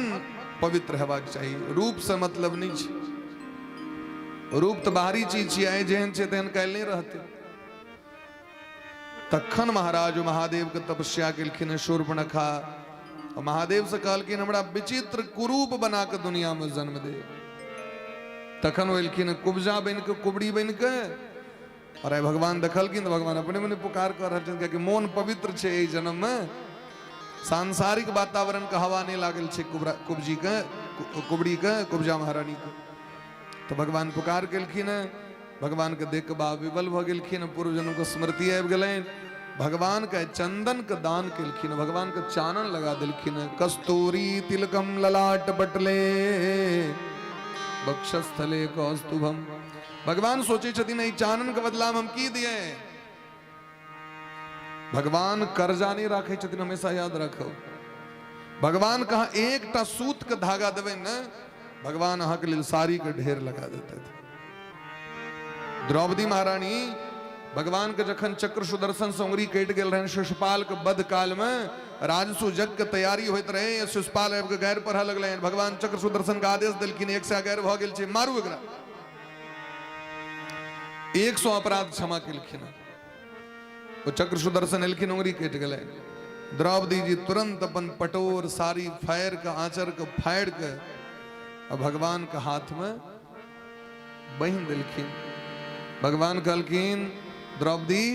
पवित्र हेबाक चाही, रूप से मतलब नहि छै। रूप तऽ बाहरी चीज छियै, आइ जेहन छै तेहन काल्हि नहि रहतै। तखन महाराज महादेव के तपस्या केलखिन शूर्पणखा। महादेव से कहलखिन हमरा विचित्र कुरूप बना के दुनिया में जन्म दे। तखन ओ एलखिन कुब्जा बनि के, कुबड़ी बनि के। और आइ भगवान देखलखिन तऽ भगवान अपने मने पुकार कऽ रहल छथिन, कियाकि मोन पवित्र छै। एहि जन्म मे सांसारिक वातावरण के हवा नहि लागल छै कुबरा कुबजी के, कुबड़ी के, कुब्जा महारानी के। तऽ भगवान पुकार केलखिन हेँ। भगवान के देख के भाव विवल भऽ गेलखिन, पूर्व जन्म के स्मृति आबि गेलनि। भगवान के चंदन के दान केलखिन, भगवान के चानन लगा देलखिन। कस्तूरी तिलकम ललाट पटले वक्षस्थले कौस्तुभम। भगवान सोचै छथिन एहि चानन के बदला में हम की दिए। भगवान कर्जा नहीं राखै छथिन, हमेशा याद राखो। भगवान कहा एकटा सूत के धागा देबै ने, भगवान अहाँ के लेल साड़ी के ढेर लगा देते। द्रौपदी महारानी भगवान के जखन चक्र सुदर्शन से उंगली कटि गेल रहनि शिशुपाल के बध काल में, राजसु यज्ञ के तैयारी होइत रहे, शिशुपाल आबि के गैर पढ़ऽ लगलनि। भगवान चक्र सुदर्शन के आदेश देलखिन, 100 गैर भऽ गेल छै, मारू एकरा। 100 अपराध क्षमा केलखिन। ओ चक्र सुदर्शन एलखिन, उंगली कटि गेलै। द्रौपदी जी तुरंत अपन पटोर साड़ी फाड़ि के, आंचर के फाड़ि के आ भगवान के हाथ में बहिन देलखिन। भगवान कहलखिन द्रौपदी,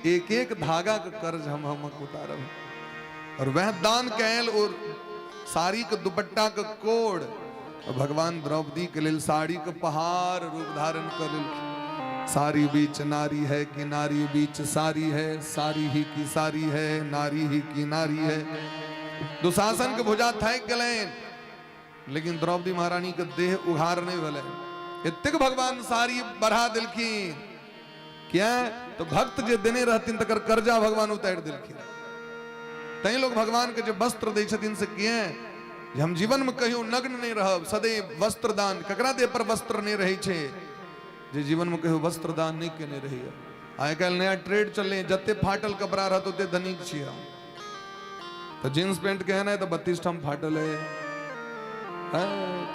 एक एक धागा के कर्ज हम उतारब। और वह दान कयल ओ साड़ी के दुपट्टा के कोड़ और भगवान द्रौपदी के लेल साड़ी के पहाड़ रूप धारण कर लेलखिन। सारी बीच नारी है कि नारी बीच सारी है, सारी ही की सारी है, नारी ही की नारी है। दुशासन के भुजा थाकि गेलनि, लेकिन द्रौपदी महारानी के देह उघार नहीं भेलनि। एतेक भगवान साड़ी बढ़ा देलखिन, किया तो भक्त जे देने रहथिन तकर कर्जा भगवान उतारि देलखिन। तैं लोग भगवान के जे वस्त्र दै छथिन से किया जे हम जीवन में कहियो नग्न नहीं रहब, सदैव वस्त्र दान। ककरा देह पर वस्त्र नहीं रहै छै जे जीवन में कहियो वस्त्र दान नहीं केने रहैया। आइ काल्हि नया ट्रेड चललै, जते फाटल कपड़ा रहत ओते धनिक छी हम। तो जींस पैंट केहन है तो 32 ठाम फाटल है,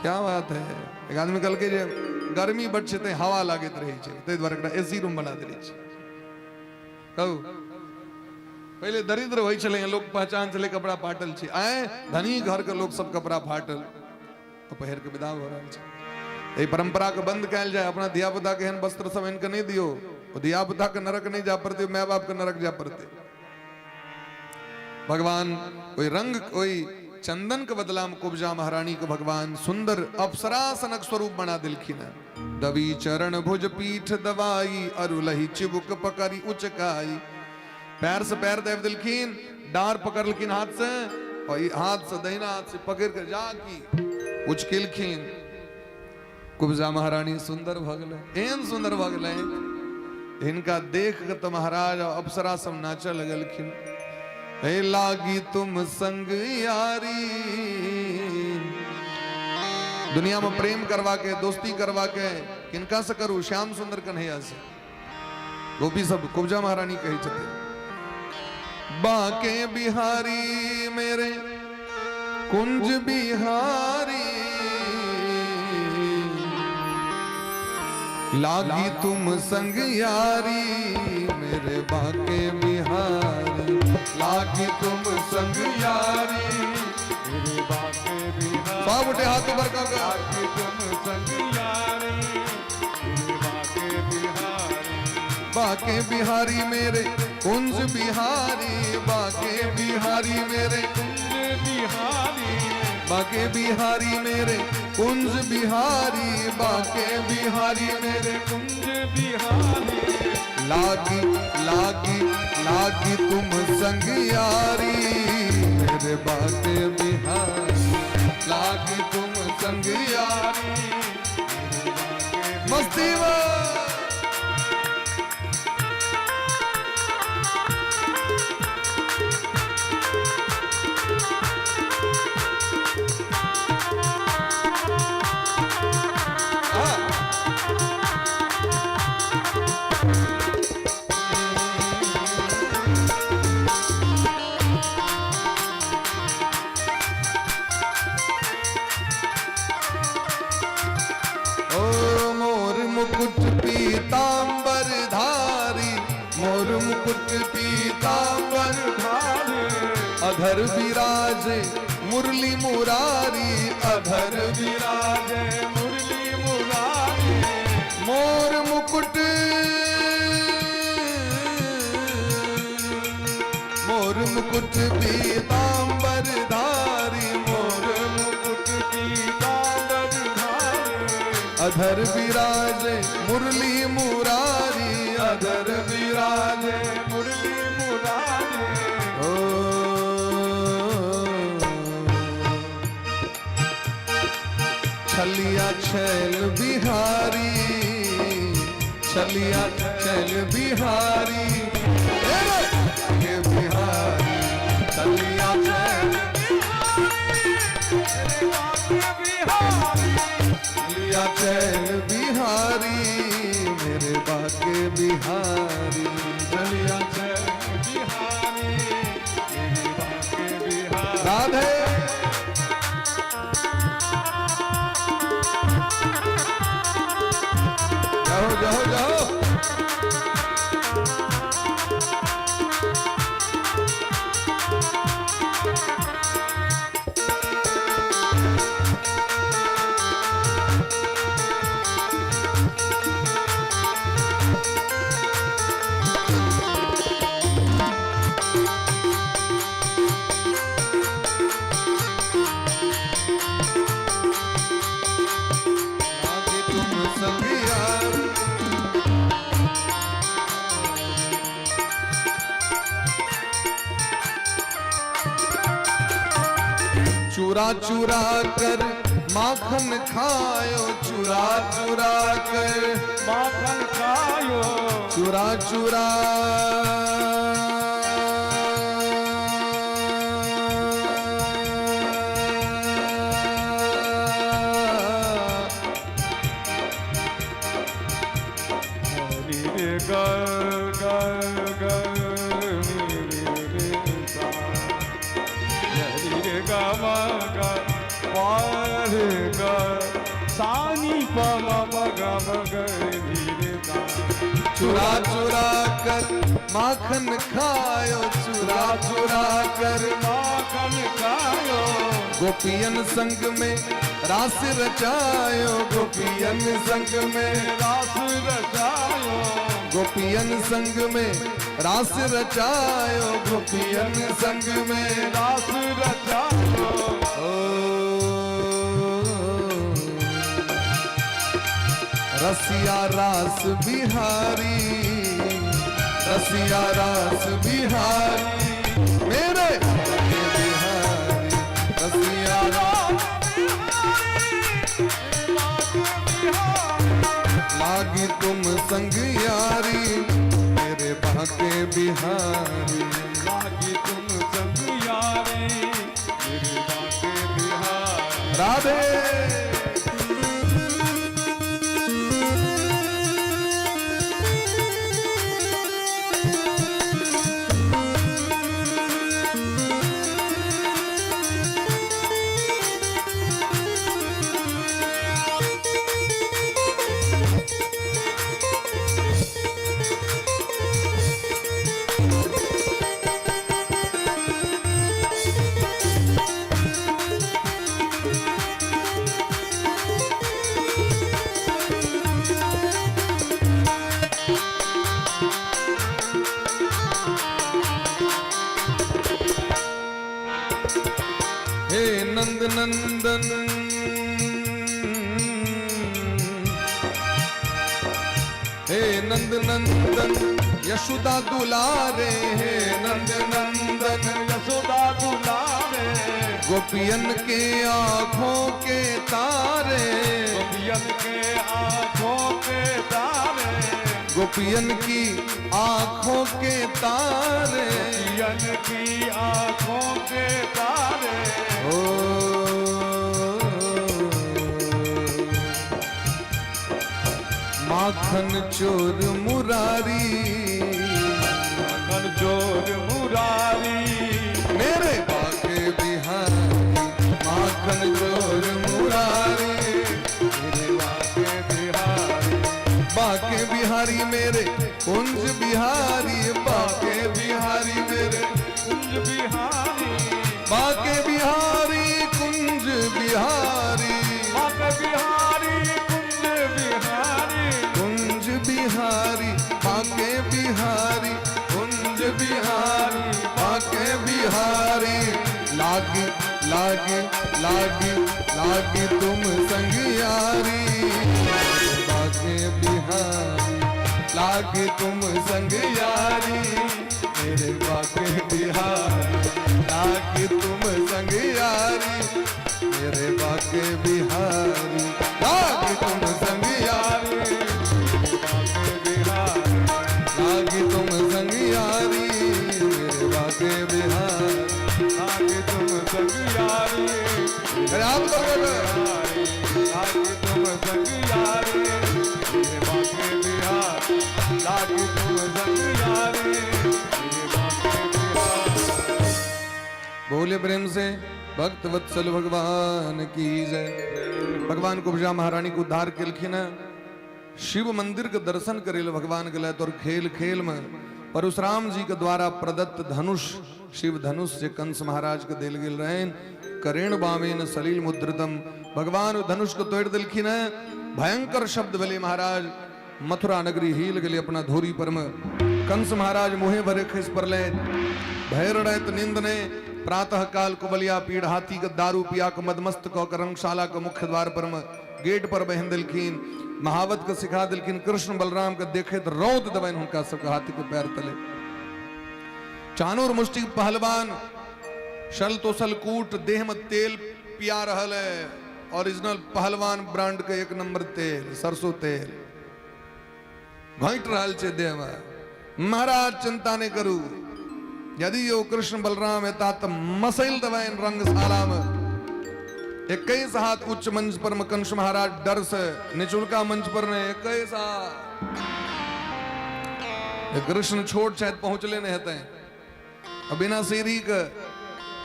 क्या बात है। एक आदमी कहलकै जे गर्मी बड छै तैं हवा लागैत रहै छै, ताहि दुआरे एकटा एसी रूम बना देने छै। कहू, पहिले दरिद्र होइ छलै, लोक पहचान छलै कपड़ा फाटल छै, आइ धनी घर के लोक सब कपड़ा फाटल तो पहिर के विदा भऽ रहल छै। एहि परंपरा के बंद कयल जाय। अपना धिया पुता के एहन वस्त्र सब आनि के नहि दियौ, ओ धिया पुता के नरक नहि जाय पड़तै, my बाप के नरक जाय पड़तै। भगवान ओहि रंग ओहि चंदन के बदला में कुब्जा महारानी के भगवान सुंदर अप्सरासनक स्वरूप बना दिलखिन हैं। दवी चरण भुज पीठ दवाई, अरुलही चिबुक पकड़ी उचकाई। पैर से पैर दबि दिलखिन, डार पकड़लखिन हाथ से, और ई हाथ से दहिना हाथ से पकड़ के जाकी उचकेलखिन। कुब्जा महारानी सुंदर भऽ गेलै, एहन सुंदर भऽ गेलै हिनका देख के तो महाराज अप्सरा सब नाचऽ लगलखिन। हे लागी तुम संग यारी। दुनिया में प्रेम करवा के दोस्ती करवा के किनका से करू? श्याम सुंदर कन्हैया से। गोपी सब कुब्जा महारानी कहै छथिन, बाके बिहारी मेरे कुंज बिहारी, लागी तुम संग यारी मेरे बाके बिहारी, लागी तुम संग यारी मेरे बाके बिहारी। सब उठे हाथ ऊपर कर। लागी तुम संग यारी मेरे बाके बिहारी, बाके बिहारी मेरे कुंज बिहारी, बाके बिहारी मेरे कुंज बिहारी, बाके बिहारी मेरे कुंज बिहारी, बाके बिहारी मेरे कुंज बिहारी। लागी लागी लागी तुम संग यारी मेरे बाके बिहारी, लागी तुम संग यारी। मस्ती में ओ मोर मुकुट पीतांबर धारी, मोर मुकुट पीतांबर धारी, अधर विराजे मुरली मुरारी, अधर विराजे मुरली मुरारी, मोर मुकुट मोर मुकुट पीतांबर धारी, मोर मुकुट पीतांबर धारी, अधर विराजे मुरली मुरारी, अधर विराजे मुरली मुरारी। ओ छलिया छैल बिहारी, छलिया छैल बिहारी, ए बिहारी, छलिया छैल बिहारी, छलिया छैल बिहारी मेरे बाके बिहारी, छलिया छैल बिहारी मेरे बाके बिहारी। राधे। जाओ जाओ जाओ। चुरा चुरा कर माखन खायो, चुरा चुरा कर माखन खायो, चुरा चुरा हरि रे ग ग ग रे रे सा, हरि रे ग म ग प रे ग सा नी प म प ग म ग रे रे सा। चुरा चुरा कर माखन खायो, चुरा चुरा कर माखन खायो, गोपियन संग में रास रचायो, गोपियन संग में रास रचायो, गोपियन संग में रास रचायो, गोपियन संग में रास रचायो। ओ रसिया रास बिहारी, रसिया रास बिहारी मेरे बिहारी, रसिया रास लागी तुम संग यारी मेरे बाके बिहारी, लागी तुम संग यारी मेरे बाके बिहारी। राधे। हे नंद नंदन, हे नंद नंदन यशोदा दुलारे, हे नंद नंदन यशोदा दुलारे, गोपियन के आंखों के तारे, गोपियन के आंखों के तारे, गोपियन की आंखों के तारे, गोपियन की आंखों के तारे। ओ माखन चोर मुरारी, माखन चोर मुरारी मेरे बाके बिहारी, माखन चोर मुरारी मेरे बाके बिहारी, बाके बिहारी मेरे कुंज बिहारी, बाके बिहारी मेरे कुंज बिहारी, बाके बिहारी कुंज बिहारी, बाके बिहारी कुंज बिहारी, कुंज बिहारी बाके बिहारी कुंज बिहारी बाके बिहारी। लागी लागी लागी लागी तुम संग यारी बाके बिहारी, लागी तुम संग यारी मेरे बाके बिहारी, लागी तुम संग यारी मेरे बाके बिहारी, लागी तुम संग यारी बाके बिहारी, लागी तुम संग यारी मेरे बाके बिहारी, लागी तुम संग यारी अरे आप लोग लागी तुम संग यारी मेरे बाके बिहारी, लागी तुम संग यारी मेरे बाके बिहारी। बोले प्रेम से भक्त वत्सल भगवान की जय। भगवान कुब्जा महारानी को उद्धार केलखिन, शिव मंदिर के दर्शन करे भगवान गेलथि और खेल खेल में परशुराम जी के द्वारा प्रदत्त धनुष शिव धनुष से कंस महाराज के देल गेल रहनि, करेण बामेन सलील मुद्रितम, भगवान धनुष को तोड़ देलखिन। भयंकर शब्द भेलै महाराज, मथुरा नगरी हिल गेलै अपना धूरी पर में। कंस महाराज मुहे भरे खसि पड़लनि, भरि राति नींद नहि। प्रातः काल कुबलिया पीड़ हाथी के दारू पिया के मदमस्त कऽ के रंगशाला के मुख्य द्वार पर में गेट पर बहिन देलखिन। महावत के सिखा देलखिन कृष्ण बलराम के देखैत रौद देबनि हुनका सबके हाथी के पैर तले। चानूर मुष्टि पहलवान शल तोसल कूट, देह में तेल पिया रहल है, ओरिजिनल पहलवान ब्रांड के एक नंबर तेल, सरसों तेल घोंटि रहल छै देह में। महाराज चिंता नहीं करू, यदि यो कृष्ण बलराम एता तऽ मसैल देबनि रंगशाला में। 21 हाथ उच्च मंच पर में कंस महाराज डर से निचुलका मंच पर ने 21 हाथ। कृष्ण छोट शायद पहुंचले नहीं हेतै, बिना सीढ़ी के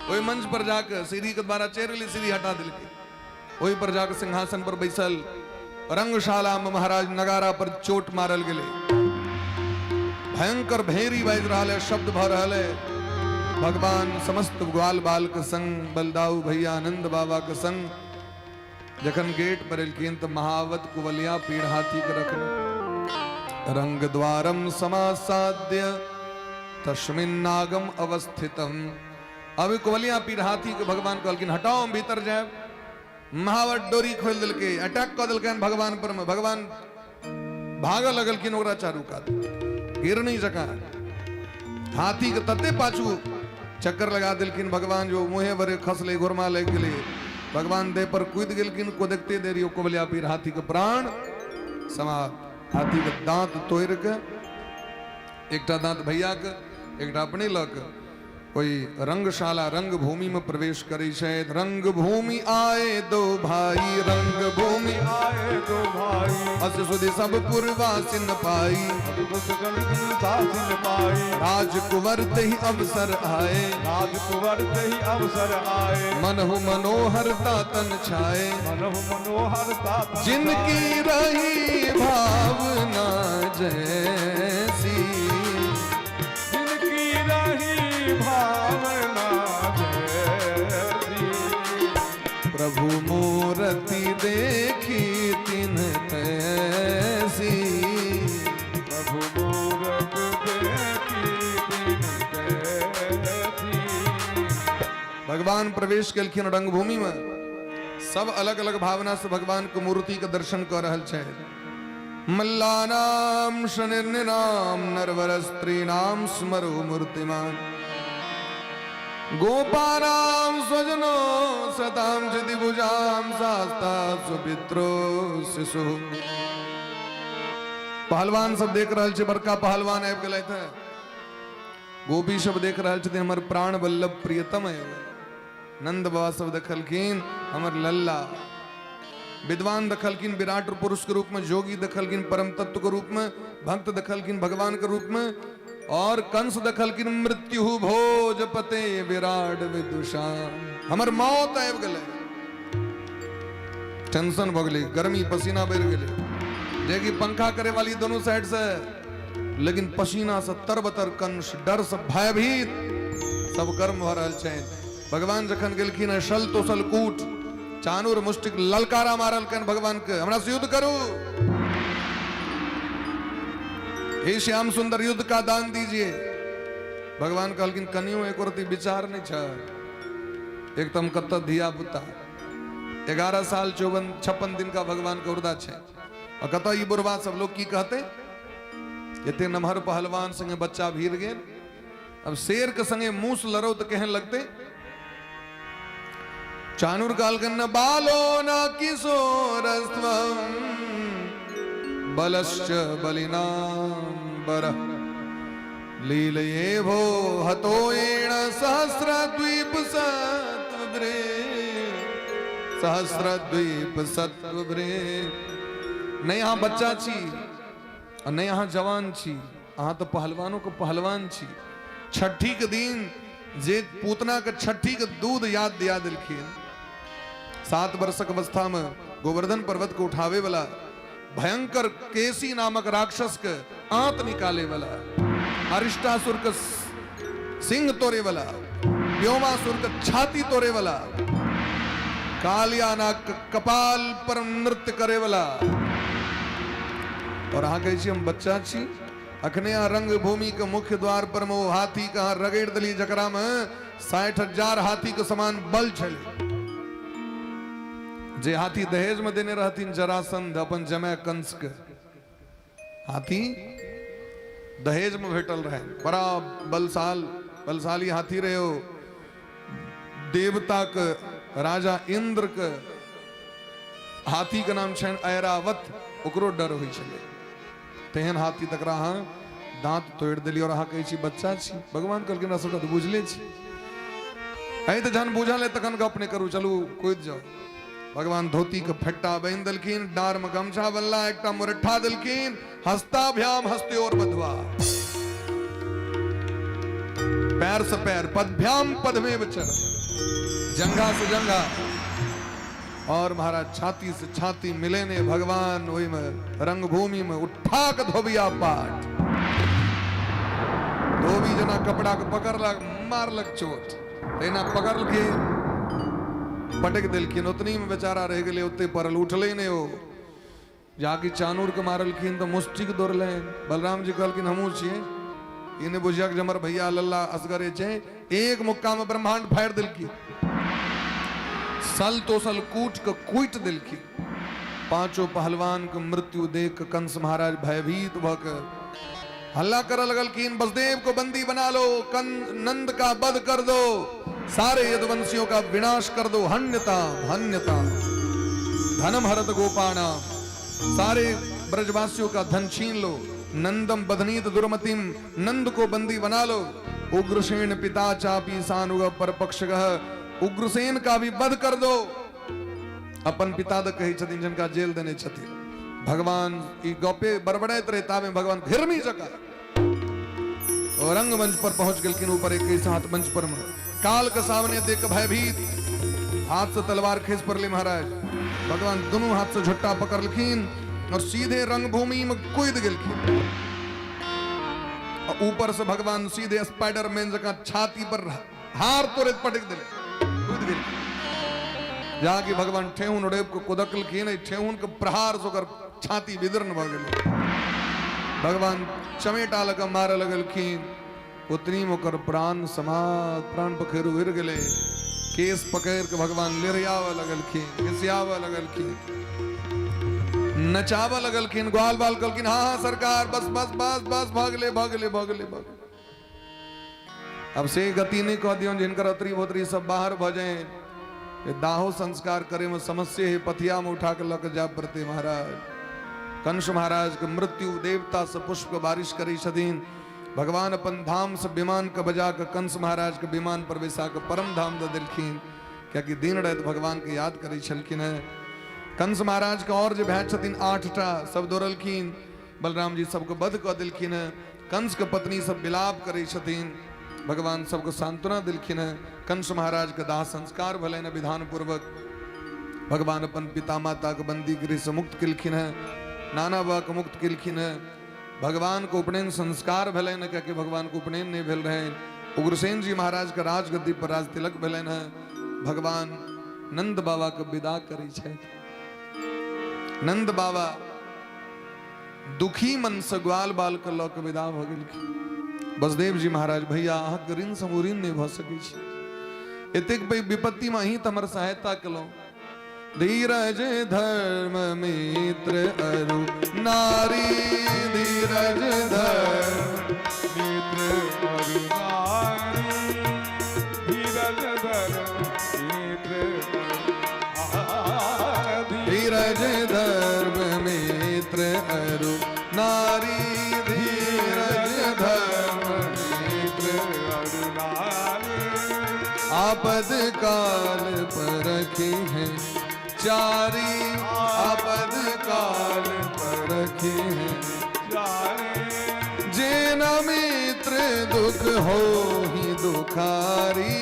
ओहि मंच पर जाके सीढ़ी के द्वारा चढ़ि गेलै, सीढ़ी हटा देलकै, ओहि पर जाके सिंहासन पर बैसल। रंगशाला में महाराज नगारा पर चोट मारल गेलै, भयंकर भेरी बाजि रहल है, शब्द भऽ रहल है। भगवान समस्त ग्वाल बाल के संग, बलदाऊ भैया आनंद बाबा के संग जखन गेट पर एलखिन तऽ महावत कुवलिया पीड़ हाथी के रखने रंग द्वारम समासाद्य तस्मिन् नागम अवस्थितम। अभी कुवलिया पीड़ हाथी के भगवान कहलखिन हटाओ हम भीतर जायब। महावत डोरी खोलि देलकै, अटैक कऽ देलकनि भगवान पर में। भगवान भागऽ लगलखिन ओकरा चारू कात गिरनी जकाँ, हाथी के तते पाछू चक्कर लगा देलखिन भगवान जो मुँहे भरे खसले, घुरमा लागि गेलै। भगवान देह पर कूदि गेलखिन, कुदकते देरी कुवलिया पीर हाथी के प्राण समाप्त। हाथी के दांत तोड़ि के एकटा दांत भैया के, एकटा अपने लऽ के ओहि रंगशाला रंगभूमि में प्रवेश करै छथि। रंगभूमि आए दो भाई, रंगभूमि आए दो भाई, अस सुधि सब पुरवासिन पाई, पाई, राजकुंवर तहि अवसर आए, राजकुंवर तहि अवसर आए, मनहु मनोहर तातन छाए, मनहु मनोहर तातन, जिनकी रही भावना जैसी, जिनकी रही भावना जैसी, प्रभु मूर्ति देखी तिन तैसी, प्रभु मूरत देखी तिन तैसी। भगवान प्रवेश केलखिन रंगभूमि में, सब अलग अलग भावना से भगवान के मूर्ति के दर्शन कर रहल छै। मल्लानाम शनिर्निनाम नरवर स्त्रीणाम स्मरो मूर्तिमान, गोपानाम स्वजनो सताम क्षितिभुजाम शास्ता सुपित्रो शिशु। पहलवान सब देख रहल छै, बड़का पहलवान आबि गेलथि। गोपी सब देख रहल छथिन, हमर प्राण वल्लभ प्रियतम है। नंद बाबा सब देखलखिन हमर लल्ला। विद्वान देखलखिन विराट पुरुष के रूप में, जोगी देखलखिन परम तत्व के रूप में, भक्त देखलखिन भगवान के रूप में, और कंस देखलखिन मृत्यु भोज पते विराट विदुषा, हमर मौत आबि गेलै। टेंशन भऽ गेलै, गर्मी पसीना बढ़ि गेलै, जे कि पंखा करे वाली दोनों साइड से, लेकिन पसीना से तरबतर कंस, डर से भयभीत सब गर्म भऽ रहल छै। भगवान जखन गेलखिन शल तोसल कूट चानूर मुष्टिक ललकारा मारलकनि भगवान के, हमरा से युद्ध करू, हे श्याम सुंदर युद्ध का दान दीजिए। भगवान कहलखिन कनियो एको रति विचार नहीं छ, एक तम कत धिया पुता 11 साल 54 दिन का भगवान के उर्दा छै, और कत ई बुढ़वा सब लोग की कहते, एते नमहर पहलवान संगे बच्चा भीड़ गेल, अब शेर के संगे मूस लड़ो तो केहन लगते। चानूर कहलखिन न बालो न किशोरस्त्वं बलश्च बलिनां बरः लीलये भो हतो येन सहस्रद्वीप सत्वभ्रे, सहस्रद्वीप सत्वभ्रे। नहीं अहाँ बच्चा छी आ नहीं अहाँ जवान छी, अहाँ तो पहलवानों के पहलवान छी। छठी के दिन जे पूतना के छठी के दूध याद दिया दिलखिन, 7 वर्षक अवस्था में गोवर्धन पर्वत को उठावे वाला भयंकर केसी नामक राक्षस के आंत निकाले वाला, अरिष्टासुर के सिंह तोड़े वाला, व्योमासुर के छाती तोड़े वाला, कालिया नाग के कपाल पर नृत्य करे वाला, और अहाँ कहै छी हम बच्चा छी। अखने अहाँ रंगभूमि के मुख्य द्वार पर में ओ हाथी के अहाँ रगड़ि देली जकरा में 60,000 हाथी के समान बल छलै, जे हाथी दहेज में देने रहथिन जरासंध अपन जमाय कंस के, हाथी दहेज में भेटल रहे, बड़ा बलशाली हाथी रहे हो। देवताके राजा इन्द्रके हाथीके नाम छनि ऐरावत, ओकरो डर होइ छलै। तेहन हाथी तकरा अहाँ दाँत तोड़ि देलियै और अहाँ कहै छी बच्चा छी। भगवान कहलखिन हमरा सबटा तऽ बुझले छी, अहीं तऽ जहन बुझल है तखन गप नहि करू, चलू कूदि जाउ। भगवान धोती के फट्टा बान्हि देलखिन, डाँर में गमछा बनला, एकटा मुरट्ठा देलखिन, हस्ताभ्याम हस्त्योर बधवा, पैर से पैर, पदभ्याम पदमेव च, जंघा से जंघा, और महाराज छाती से छाती मिले ने भगवान ओहि में रंगभूमि में उठा के धोबिया पाट, धोबी जना कपड़ा के पकड़लक मारलक चोट, तहिना पकड़लखिन पटक देलखिन, उतनी में बेचारा रह गेलै, ओते पड़ल उठलै नहि ओ। जाकि चानूर के मारलखिन तऽ मुष्टिक दौड़लनि। बलराम जी कहलखिन हमहूँ छियै, ई नहि बुझियक जे हमर भैया लल्ला असगरे छै। एक मुक्का में ब्रह्मांड फाड़ि देलखिन, सल तोसल कूट के कूटि देलखिन। पांचों पहलवान के मृत्यु देख के कंस महाराज भयभीत भऽ के हल्ला करऽ लगलखिन, बसदेव को बंदी बना लो, नंद का वध कर दो, सारे यदुवंशियों का विनाश कर दो, हन्यता हन्यता धनम हरत गोपाना, सारे ब्रजवासियों का धन छीन लो, नंदम बधनीत दुर्मतिम, नंद को बंदी बना लो, उग्रसेन पिता चापी सानुग पर पक्ष, उग्रसेन का भी वध कर दो। अपन पिता the कहै छथिन जिनका जेल देने छथिन। भगवान ई गपे बड़बड़ाइत रहे ताबे भगवान घिरनी जकाँ और रंगमंच पर पहुंच गेलखिन। ऊपर 21 हाथ मंच पर में काल के सामने देख भयभीत हाथ से तलवार खींच पड़ले महाराज। भगवान दोनों हाथ से झुट्टा पकड़लखिन और सीधे रंगभूमि में कूद गेलखिन। और ऊपर से भगवान सीधे स्पाइडरमैन जकाँ छाती पर हार तोड़ैत पटक देले, कूद गेलखिन। जाकि भगवान ठेहुन उड़ेब के कुदकलखिन, एहि ठेहुन के प्रहार से ओकर छाती विदीर्ण भऽ गेलै। भगवान चमेटा लऽ कऽ मारऽ लगलखिन, उतनी में ओकर प्राण समाप्त, प्राण पखेरु उड़ि गेलै। केस पकड़ि के भगवान लेरियाबऽ लगलखिन, घिसियाबऽ लगलखिन, नचाबऽ लगलखिन। ग्वाल बाल कहलखिन हाँ हाँ सरकार, बस बस बस बस भऽ गेलै भऽ गेलै भऽ गेलै भऽ गेलै। अब से गति नहीं कह दियौन जिनकर अतरी भोतरी सब बाहर भऽ जाए, दाहो संस्कार करे में समस्या है, पथिया में उठा के लऽ के जाय पड़ते महाराज। कंस महाराज के मृत्यु देवता से पुष्प के बारिश करै छथिन। भगवान अपन धाम से विमान के बजा के कंस महाराज के विमान पर बैसा के परम धाम दऽ देलखिन, कियाकि दिन राति भगवान के याद करै छलखिन हेँ। कंस महाराज के और जे भाय छथिन 8टा सब दौड़लखिन, बलराम जी सबके वध कऽ देलखिन हेँ। कंस के पत्नी सब विलाप करै छथिन, भगवान सबके सांत्वना देलखिन हेँ। कंस महाराज के दाह संस्कार भेलनि विधान पूर्वक। भगवान अपन पिता माता के बंदी गृह से मुक्त केलखिन हेँ, नाना बा के मुक्त केलखिन हेँ। भगवान के उपनयन संस्कार भेलनि, कियाकि भगवान के उपनयन नहीं भेल रहनि। उग्रसेन जी महाराज के राजगद्दी पर राज तिलक भेलनि हेँ। भगवान नंद बाबा के विदा करै छथि। नंद बाबा दुखी मन से ग्वाल बाल के लऽ के विदा भऽ गेलखिन। बसदेव जी महाराज भैया अहाँके ऋण से ऋण नहि भऽ सकै छै, एतेक पैघ विपत्ति में अहीं तऽ हमर सहायता केलहुँ। धीरज धर्म मित्र अरु नारी, धीरज धर्म मित्र अरु नारी, धीरज धर्म मित्र अरु, धीरज धर्म मित्र अरु नारी, धीरज धर्म मित्र अरु नारी, आपद काल परखे हैं चारी, आपद काल परखे हैं चारी, जे न मित्र दुख हो ही दुखारी,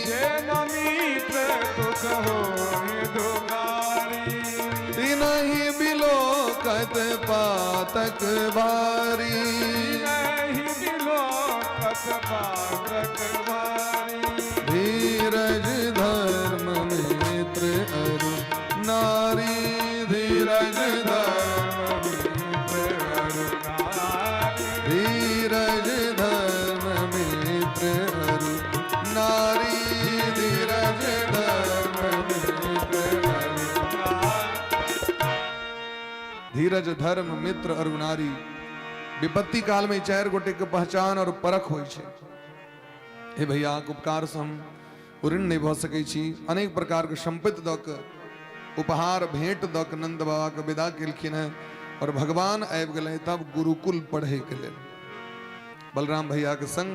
जे न मित्र दुख होहि दुखारी, तिनहि बिलोकत पातक भारी, नहीं बिलोकत पातक भारी, धीरज धर्म मित्र अरु नारी, धीरज धर्म मित्र अरु नारी, धीरज धर्म मित्र अरु नारी, धीरज धर्म मित्र अरु धीरज धर्म मित्र अरु नारी। विपत्ति काल में चारि गोटे के पहचान और परख होइ छै। हे भैया, अहाँके उपकार से हम ऋण नहि भऽ सकै छी। अनेक प्रकारके सम्पत्ति दऽ कऽ, उपहार भेंट दऽ कऽ नन्द बाबाके विदा केलखिन हेँ। आओर भगवान आबि गेलै तब गुरुकुल पढ़ैके लेल। बलराम भैयाके संग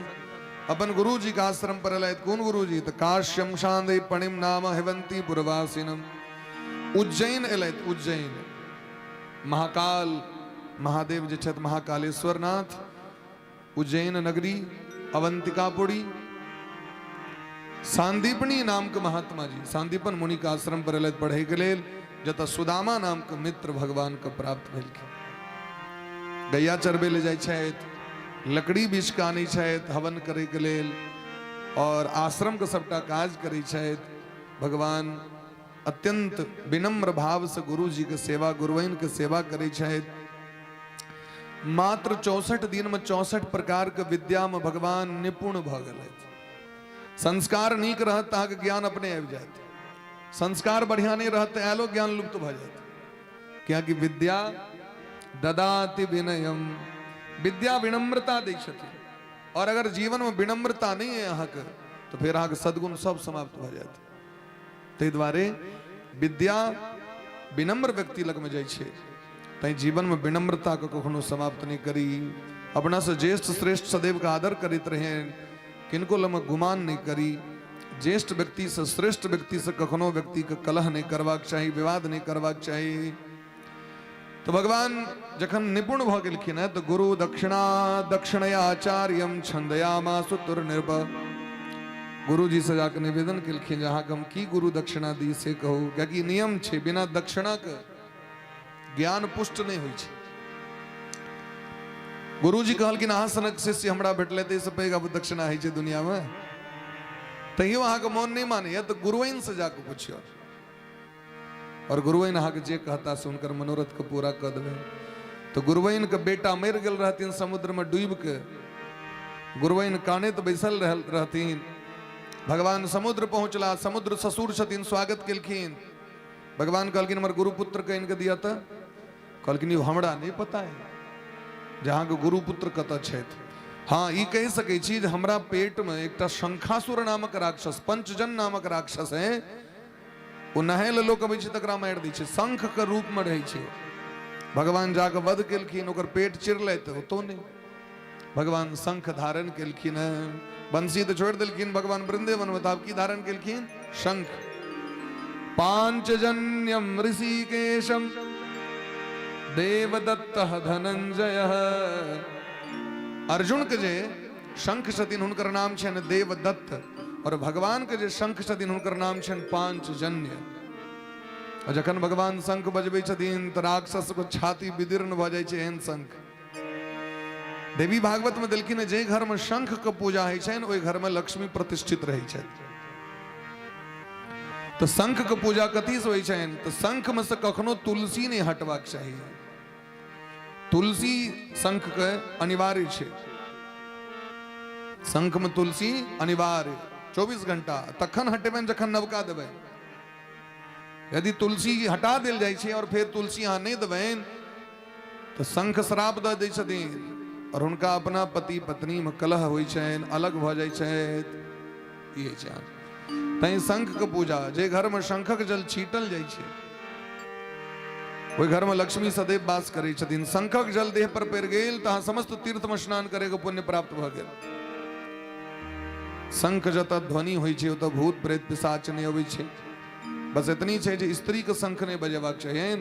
अपन गुरुजी के आश्रम पर एलथि। कोन गुरुजी? तऽ काश्यम शांति पणिम नाम हेवंती पुरवासिनम। उज्जैन एलथि। उज्जैन महाकाल महादेव जे छथि, महाकालेश्वर नाथ, उज्जैन नगरी अवंतिकापुरी, सांदीपनी नाम के महात्मा जी सांदीपन मुनि के आश्रम पर एलथि पढ़े के लेल, जतऽ सुदामा नाम के मित्र भगवान के प्राप्त भेलखिन। गैया चरबै ले जाइ छथि, लकड़ी बीछ के आनै छथि हवन करे के लेल, और आश्रम के सबटा काज करै छथि। भगवान अत्यंत विनम्र भाव से गुरु जी के सेवा, गुरुवैन के सेवा करै छथि। मात्र 64 दिन में 64 प्रकार के विद्या में भगवान निपुण भऽ गेलथि। संस्कार नीक रहत तऽ अहाँके ज्ञान अपने आबि जायत, संस्कार बढ़िया नहीं रहत तऽ आयलो ज्ञान लुप्त भऽ जायत। कियाकि विद्या ददाति विनयम, विद्या विनम्रता दै छथिन, और अगर जीवन में विनम्रता नहीं है अहाँके तो फिर अहाँके सद्गुण सब समाप्त भऽ जायत। ताहि दुआरे विद्या विनम्र व्यक्ति लगमे जाइ छै। तैं जीवनमे विनम्रताके कखनो समाप्त नहि करी। अपनासँ ज्येष्ठ श्रेष्ठ सदैवके आदर करैत रहै, किनको लगमे गुमान नहि करी। ज्येष्ठ व्यक्तिसँ, श्रेष्ठ व्यक्तिसँ कखनो व्यक्तिके कलह नहि करबाक चाही, विवाद नहि करबाक चाही। तऽ भगवान जखन निपुण भऽ गेलखिन हेँ तऽ गुरु दक्षिणा दक्षिणयाचार्यम छंदयामासु तुर्निर्भ, गुरुजी से जाके निवेदन केलखिन जे अहाँके हम की गुरु दक्षिणा दी से कहू, कियाकि नियम छै बिना दक्षिणाके ज्ञान पुष्ट नहि होइ छै। गुरुजी कहलखिन अहाँ सनक शिष्य हमरा भेटलै तऽ एहिसँ पैघ आब दक्षिणा होइ छै दुनियामे? तैयो अहाँके मोन नहि मानैया तऽ गुरुआइन से जाके पुछियौ, और गुरुआइन अहाँके जे कहता से हुनकर मनोरथ के पूरा कऽ देबै। तऽ गुरुआइन के बेटा मरि गेल रहथिन समुद्र में डूबि के। गुरुआइन कानैत बैसल रहथिन। भगवान समुद्र पहुँचला, समुद्र ससुर छथिन, स्वागत केलखिन। भगवान कहलखिन हमर गुरुपुत्र के आनि के दिअ। तऽ कहलखिन यौ हमरा नहि पता है जे अहाँके गुरुपुत्र कतऽ छथि। हाँ, ई कहि सकै छी जे हमरा पेटमे एकटा शंखासुर नामक राक्षस, पंचजन नामक राक्षस है, ओ नहाय लए लोक अबै छै तकरा मारि दै छै, शंख के रूप में रहै छै। भगवान जाके वध केलखिन, ओकर पेट चिरलै तऽ ओतौ नहि। भगवान शंख धारण केलखिन हेँ, बंसी तऽ छोड़ि देलखिन भगवान वृंदेवन में, तऽ आब की धारण केलखिन? शंख। पांचजन्यम ऋषिकेशम देवदत्त धनंजय। अर्जुन के जे शंख छथिन हुनकर नाम छनि देवदत्त, और भगवान के जे शंख छथिन हुनकर नाम छनि पांचजन्य। और जखन भगवान शंख बजबै छथिन तऽ राक्षस के छाती विदीर्ण भऽ जाइ छै, एहन शंख। देवी भागवत में देलखिन जे घर में शंख के पूजा होइ छनि ओहि घर में लक्ष्मी प्रतिष्ठित रहै छथि। तऽ शंख के पूजा कथी से होइ छनि? तऽ शंख में से कखनो तुलसी नहि हटबाक चाही। तुलसी शंख के अनिवार्य छै, शंख में तुलसी अनिवार्य 24 घंटा, तखन हटेबनि जखन नवका देबै। यदि तुलसी हटा देल जाइ छै और फेर तुलसी अहाँ नहि देबनि तऽ शंख श्राप दऽ दै छथिन और हुनका अपना पति पत्नी में कलह होइ छनि, अलग भऽ जाइ छथि। ई होइ छै। तैं शंख के पूजा, जे घर में शंखक जल छीटल जाइ छै ओहि घर में लक्ष्मी सदैव वास करै छथिन। शंखक जल देह पर पड़ि गेल तऽ अहाँ समस्त तीर्थ में स्नान करे के पुण्य प्राप्त भऽ गेल। शंख जतऽ ध्वनि होइ छै ओतऽ भूत प्रेत पिशाच नहि अबै छै। बस एतनी छै जे स्त्री के शंख नहि बजेबाक चाहिए।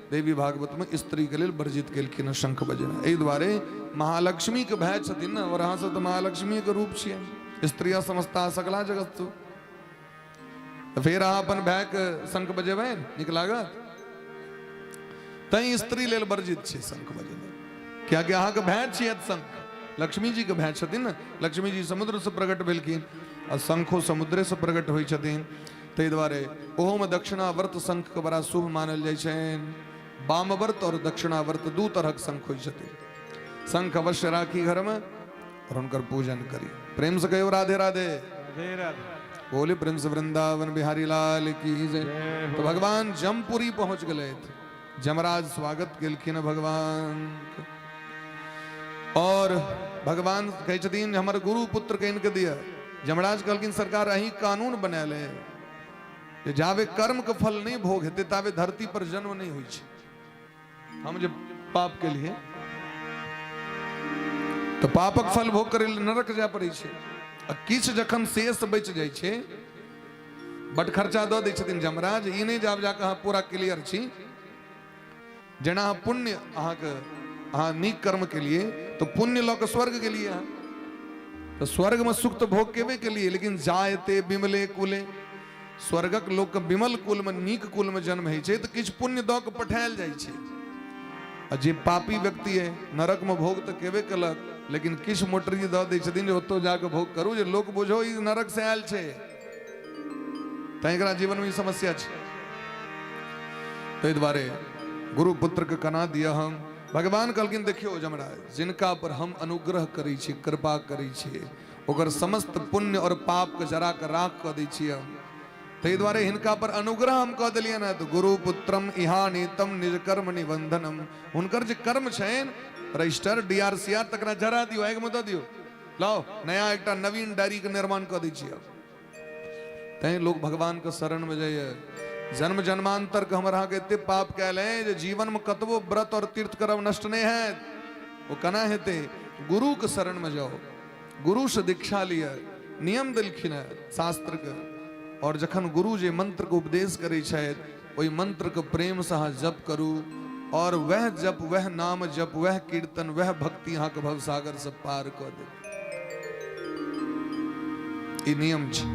देवी भागवत में स्त्री के लेल वर्जित केलखिन हँ शंख बजेना। एहि दुआरे महालक्ष्मी के भाय छथिन ने, और अहाँ सब तऽ महालक्ष्मी के रूप छियै, स्त्रिया समस्ता सकला जगत। तऽ फेर अहाँ अपन भाय के शंख बजेबै, नीक लागत? तैं स्त्री लेल वर्जित छै शंख बजेनाइ, कियाकि अहाँके भाय छियै शंख, लक्ष्मी जी के भाय छथिन ने। लक्ष्मी जी समुद्र से प्रकट भेलखिन आ शंखो समुद्रे से प्रकट होइ छथिन। ताहि दुआरे ओहोमे दक्षिणावर्त शंखके बड़ा शुभ मानल जाइ छनि। वामवर्त और दक्षिणावर्त दू तरहक शंख होइ छथिन। शंख अवश्य राखी घरमे और हुनकर पूजन करी। प्रेम से कहियो राधे राधे, राधे राधे, बोले प्रेम से वृंदावन बिहारी लाल की जय। तो भगवान जमपुरी पहुंच गए, जमराज स्वागत केलखिन भगवान। और भगवान कहै छथिन हमर गुरु पुत्र के इनके दिया। यमराज कहलखिन सरकार अहीं कानून बनायल है जे जाबे कर्म के फल नहीं भोग हेतै ताबे धरती पर जन्म नहीं होइ छै। हम जे पाप के लिए तऽ पापक फल भोग करै लए नरक जाय पड़ै छै आ किछु जखन शेष बचि जाइ छै बट खर्चा दऽ दै छथिन यमराज, ई नहि जाब जाकऽ अहाँ पूरा क्लियर छी। जेना अहाँ पुण्य अहाँके अहाँ नीक कर्म केलिए तऽ पुण्य लऽ कऽ स्वर्ग गेलिए अहाँ, तऽ स्वर्गमे सुख तऽ भोग केबे केलिए, लेकिन जायते विमले कुले, स्वर्गक लोकके विमल कुलमे नीक कुलमे जन्म होइ छै तऽ किछु पुण्य दऽ कऽ पठायल जाइ छै। आ जे पापी व्यक्ति है नरकमे भोग तऽ केबे केलक, लेकिन किछु मोटरी दऽ दै छथिन जे ओतौ जाकऽ भोग करू जे लोक बुझो ई नरक से आयल छै, तैं एकरा जीवनमे ई समस्या छै। ताहि दुआरे गुरु पुत्रके कना दिअ हम। भगवान कहलखिन देखियौ यमराज, जिनका पर हम अनुग्रह करै छी, कृपा करै छी, ओकर समस्त पुण्य और पापके जरा कऽ राख कऽ दै छियै हम। ताहि दुआरे हिनका पर अनुग्रह हम कऽ देलियनि हँ। तऽ गुरु पुत्रम इहानितम निज कर्म निबंधनम, हुनकर जे कर्म छनि रजिस्टर डीआरसीआर तकरा जरा दियौ, आगिमे दऽ दियौ, लाओ नया एकटा नवीन डायरीके निर्माण कऽ दै छियै। तैं लोक भगवानके शरणमे जाइए। जन्म जन्मांतर के हमर अहाँके एते पाप कयल है जे जीवनमे कतबो व्रत और तीर्थ करब नष्ट नहि हैत। ओ केना हेतै? गुरुके शरणमे जाउ, गुरुसँ दीक्षा लिअ, नियम देलखिन हेँ शास्त्रके, और जखन गुरु जे मंत्रके उपदेश करै छथि ओहि मंत्रके प्रेमसँ अहाँ जप करू, और वएह जप, वएह नाम जप, वएह कीर्तन, वएह भक्ति अहाँके भवसागरसँ पार कऽ देत। ई नियम छै।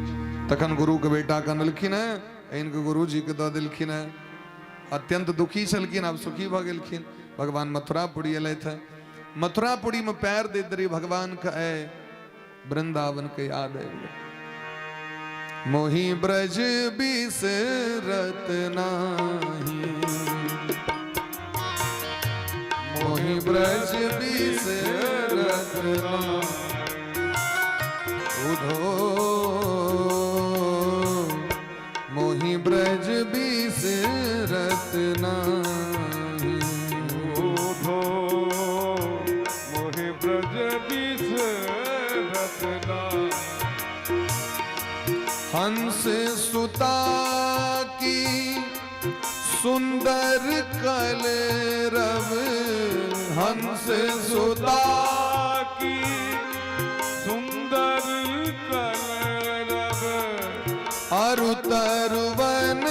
तखन गुरुके बेटाके अनलखिन हेँ, आनि गुरुजीके दऽ देलखिन हेँ। अत्यंत दुखी छलखिन, आब सुखी भऽ गेलखिन। भगवान मथुरापुरी एलथि हेँ। मथुरापुरीमे पैर दैत रही भगवानके आइ वृंदावन के याद आबि गेल। मोहि ब्रज बिसरत नाही, मोहि ब्रज बिसरत नाही, उधो मोहि ब्रज बिसरत नाही, उधो मोहि ब्रज बिसरत नाही। हंस सुता की सुंदर कलरव, हंस सुता की सुंदर कलरव, अरु तरुवन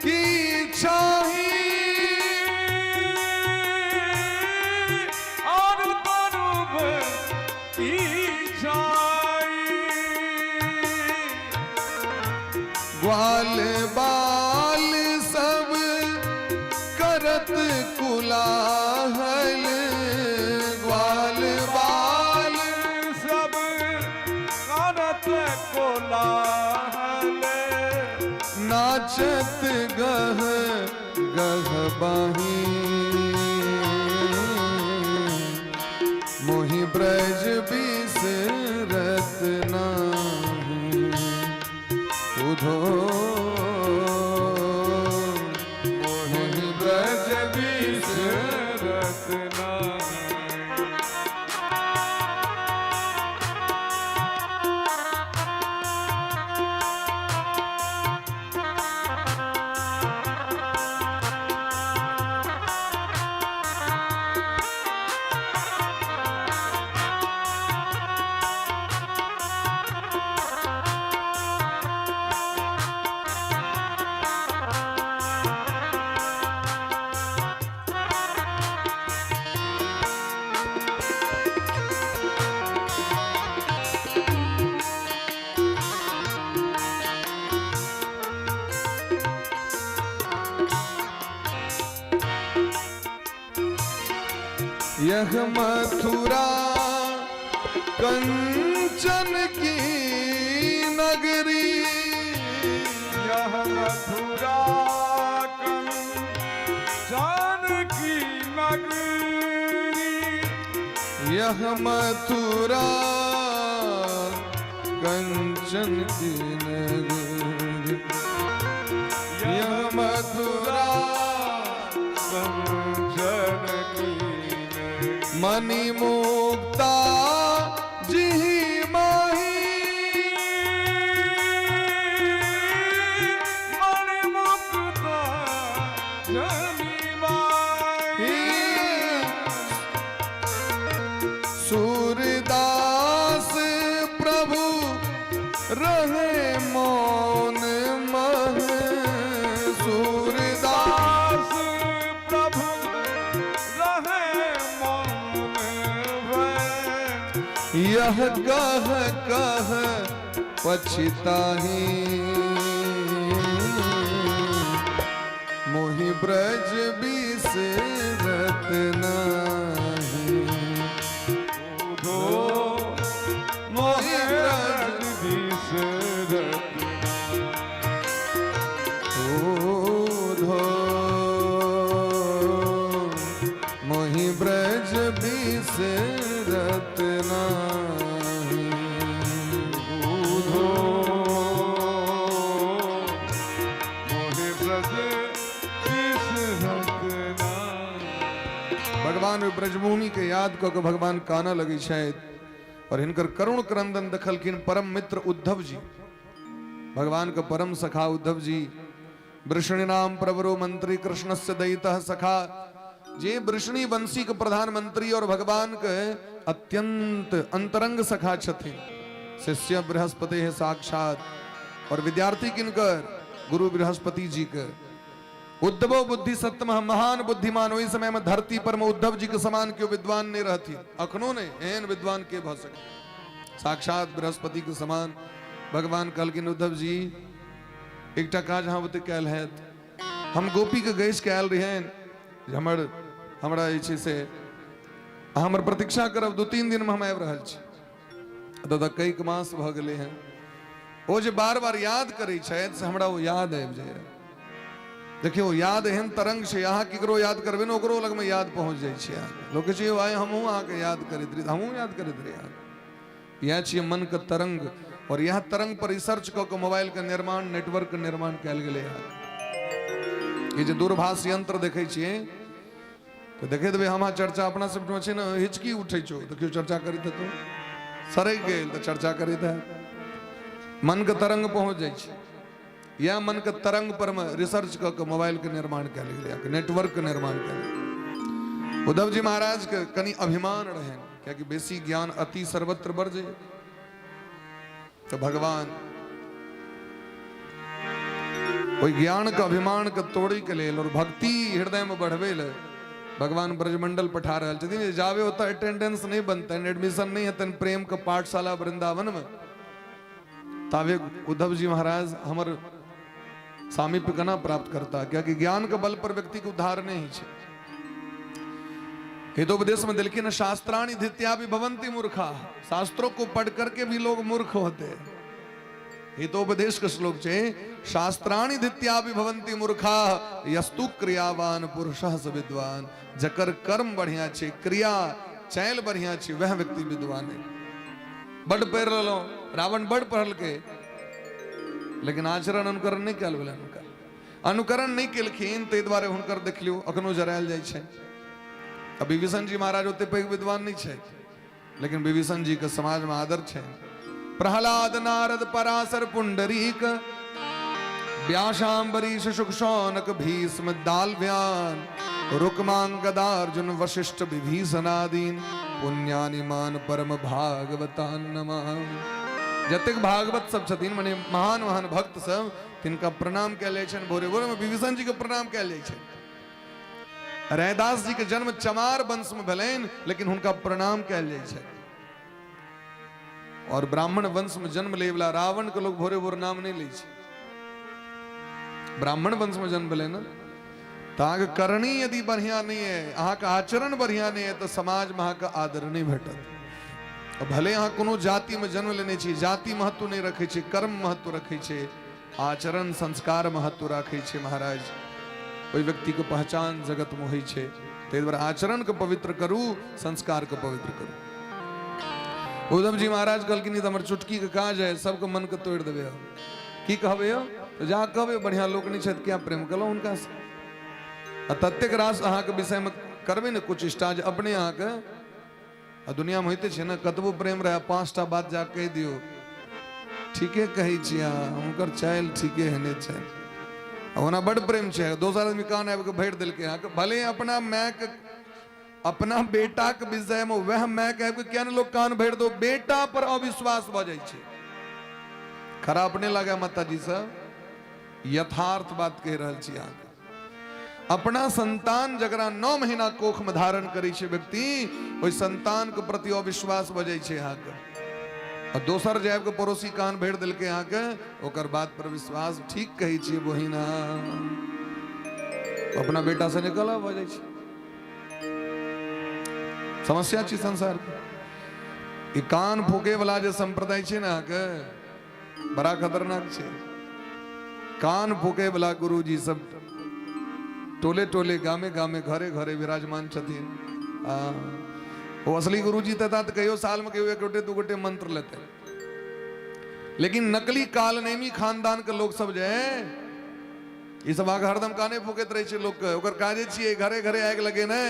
की छाही, और तरुवन की छाई, ग्वाल बाल सब करत कुलाहल, ग्वाल बाल सब करत कोलाहल, नाचत गह गह बाही, मोहि ब्रज बिसरत नाही, उधो मोहि ब्रज बिसरत नाही। यह मथुरा कंचन की नगरी, यह मथुरा कंचन की नगरी, यह मथुरा कंचन की नगरी, यह मथुरा कंचन की नगरी। मणि मुक्ता जी माही, यह कह कह पछताही, मोहि ब्रज बिसरत नाही। उधो मोहि ब्रज बिसरत। उधो मोहि ब्रज बिसरत नाही। उधो मोहि ब्रज बिसरत नाही। भगवान ओहि ब्रजभूमि के याद कऽ के भगवान कानऽ लगै छथि और हिनकर करुण क्रंदन देखलखिन परम मित्र उद्धव जी, भगवान के परम सखा उद्धव जी। वृष्णिनाम प्रवरो मंत्री कृष्णस्य दयितः सखा, जे वृष्णि वंशी के प्रधानमंत्री और भगवान के अत्यंत अंतरंग सखा छथिन, शिष्य बृहस्पति है साक्षात और विद्यार्थी किनकर गुरु बृहस्पति जी के। उद्धवो बुद्धि सत्तम, महान बुद्धिमान, ओहि समय में धरती पर में उद्धव जी के समान क्यों विद्वान नहीं रहती, अखनो नहीं एहन विद्वान के भ सके, साक्षात बृहस्पति के समान। भगवान कहलखिन उद्धव जी एकटा काज अहाँ बुते कयल हैत, हम गोपी के गैस के आयल रहियनि जे हमरा जे छै से अहाँ हमर प्रतीक्षा करब, 2-3 दिन में हम आबि रहल छी। दादा कैक मास भऽ गेलै हन, ओ जे बार बार याद करै छथि से हमरा ओ याद आबि जाइए। देखियौ याद एहन तरंग छै, अहाँ केकरो याद करबै ने ओकरो लगमे याद पहुँच जाइ छै। अहाँके लोक कहै छै यौ आइ हमहूँ अहाँके याद करैत रही, हमहूँ याद करैत रही अहाँके। इएह छियै मनके तरंग और इएह तरंग पर रिसर्च कऽ के मोबाइल के निर्माण, नेटवर्क के निर्माण कयल गेलै अहाँके। ई जे दूरभाष यंत्र देखै छियै तऽ देखैत हेबै, हम अहाँ चर्चा अपना सबमे छै ने, हिचकी उठै छौ तऽ केओ चर्चा करैत हेतौ, सड़कि गेल तऽ चर्चा करैत हैत। मनके तरंग पहुँच जाइ छै, इएह मनके तरंग पर मे रिसर्च कऽ के मोबाइल के निर्माण कयल गेलै, नेटवर्क के निर्माण कयल गेलै। उद्धव जी महाराज के कनि अभिमान रहनि, कियाकि बेसी ज्ञान अति सर्वत्र बरजे। तऽ भगवान ओहि ज्ञान के अभिमान के तोड़ै के लेल और भक्ति हृदय में बढ़बै लेल भगवान ब्रजमंडल पठा रहल छथिन जे जाबे ओतऽ अटेंडेंस नहि बनतनि, एडमिशन नहि हेतनि प्रेम के पाठशाला वृंदावन में, ताबे उद्धव जी महाराज हमर सामीप्य केना प्राप्त करता, कियाकि ज्ञान के बल पर व्यक्ति के उद्धार नहि होइ छै। हितोपदेश में दिलखिन शास्त्राणि धित्या भी भवंती मूर्खा, शास्त्रों को पढ़ करके भी लोग मूर्ख होते हैं। हितोपदेश के श्लोक छे, शास्त्राणि धित्या भी भवंती मूर्खा यस्तु क्रियावान पुरुषः स विद्वान। जकर कर्म बढ़िया छे, क्रिया चैल बढ़िया छे, वह व्यक्ति विद्वान है। बड पढ़ लेलहुँ, रावण बड पढ़लकै, लेकिन आचरण अनुकरण नहि कयल भेलनि हुनका, अनुकरण नहि केलखिन, ताहि दुआरे हुनकर देख लियौ अखनो जरायल जाइ छै। आ विभीषण जी महाराज ओते पैघ विद्वान नहि छथि, लेकिन विभीषण जी के समाज में आदर छै। प्रहलाद नारद पराशर पुंडरीक व्यासाम्बरीश शुक शौनक भीष्म दालव्यान रुक्मांगदार्जुन वशिष्ठ विभीषणादीन पुण्यानिमान परम भागवतान नमामि। जतेक भागवत सब छथिन, माने महान महान भक्त सब, तिनका प्रणाम कयल जाइ छनि। भोरे भोरे में विभीषण जी के प्रणाम कयल जाइ छनि। रैदास जी के जन्म चमार वंश में भेलनि, लेकिन हुनका प्रणाम कयल जाइ छनि। और ब्राह्मण वंश में जन्म ले वाला रावण के लोग भोरे भोर नाम नहीं लै छै। ब्राह्मण वंश में जन्म भेलै ने, तऽ अहाँके करनी यदि बढ़िया नहीं है, अहाँके आचरण बढ़िया नहीं है, तऽ समाज में अहाँके आदर नहीं भेटत। भले अहाँ कोनो जाति में जन्म लेने छी, जाति महत्व नहीं रखै छै, कर्म महत्व रखै छै, आचरण संस्कार महत्व राखै छै महाराज। ओहि व्यक्ति के पहचान जगत में होइ छै। ताहि दुआरे आचरण के पवित्र करू, संस्कार के पवित्र करू। उद्धव जी महाराज कहलखिन, ई तऽ हमर चुटकी के काज है, सबके मन के तोड़ि देबै हम। की कहबै यौ? तऽ जा कहबै बढ़िया लोक नहि छथि, किया प्रेम केलहुँ हुनकासँ? आ ततेक रास अहाँके विषयमे करबै ने कुछ इष्टा जे अपने अहाँके, आ दुनियामे होइते छै ने, कतबो प्रेम रहए 5टा बात जा कहि दियौ, ठीके कहै छी अहाँ, हुनकर चालि ठीके हेने छै, ओना बड प्रेम छै, दोसर आदमी कान आबि कऽ भरि देलकै अहाँके, भले अपना मायके अपना बेटाके विषयमे वएह मायके आबि कऽ किया ने लोक कान भरि दो, बेटा पर अविश्वास भऽ जाइ छै। खराब नहि लागै माताजी सब, यथार्थ बात कहि रहल छी अहाँके। अपना संतान जकरा 9 महीना कोख में धारण करै छै व्यक्ति, ओहि संतान के प्रति अविश्वास भऽ जाइ छै अहाँके। आ दोसर जे आबि कऽ पड़ोसी कान भरि देलकै अहाँके, ओकर बात पर विश्वास, ठीक कहै छियै बहिना, अपना बेटा से निकल भऽ जाइ छै। समस्या छी संसार के। ई कान फूके वाला जे संप्रदाय छै ने अहाँके, बड़ा खतरनाक छै। कान फूके वाला गुरुजी सब टोले टोले, गामे गामे, घरे घरे विराजमान छथिन। आ ओ असली गुरुजी तऽ तऽ कहियो साल में कहियो एक गोटे दू गोटे मंत्र लेते, लेकिन नकली कालनेमी खानदान के लोग सब जे है, ई सब आगे हरदम काने फूकैत रहै छै लोक के। ओकर काजे छियै घरे घरे आगि लगेनाइ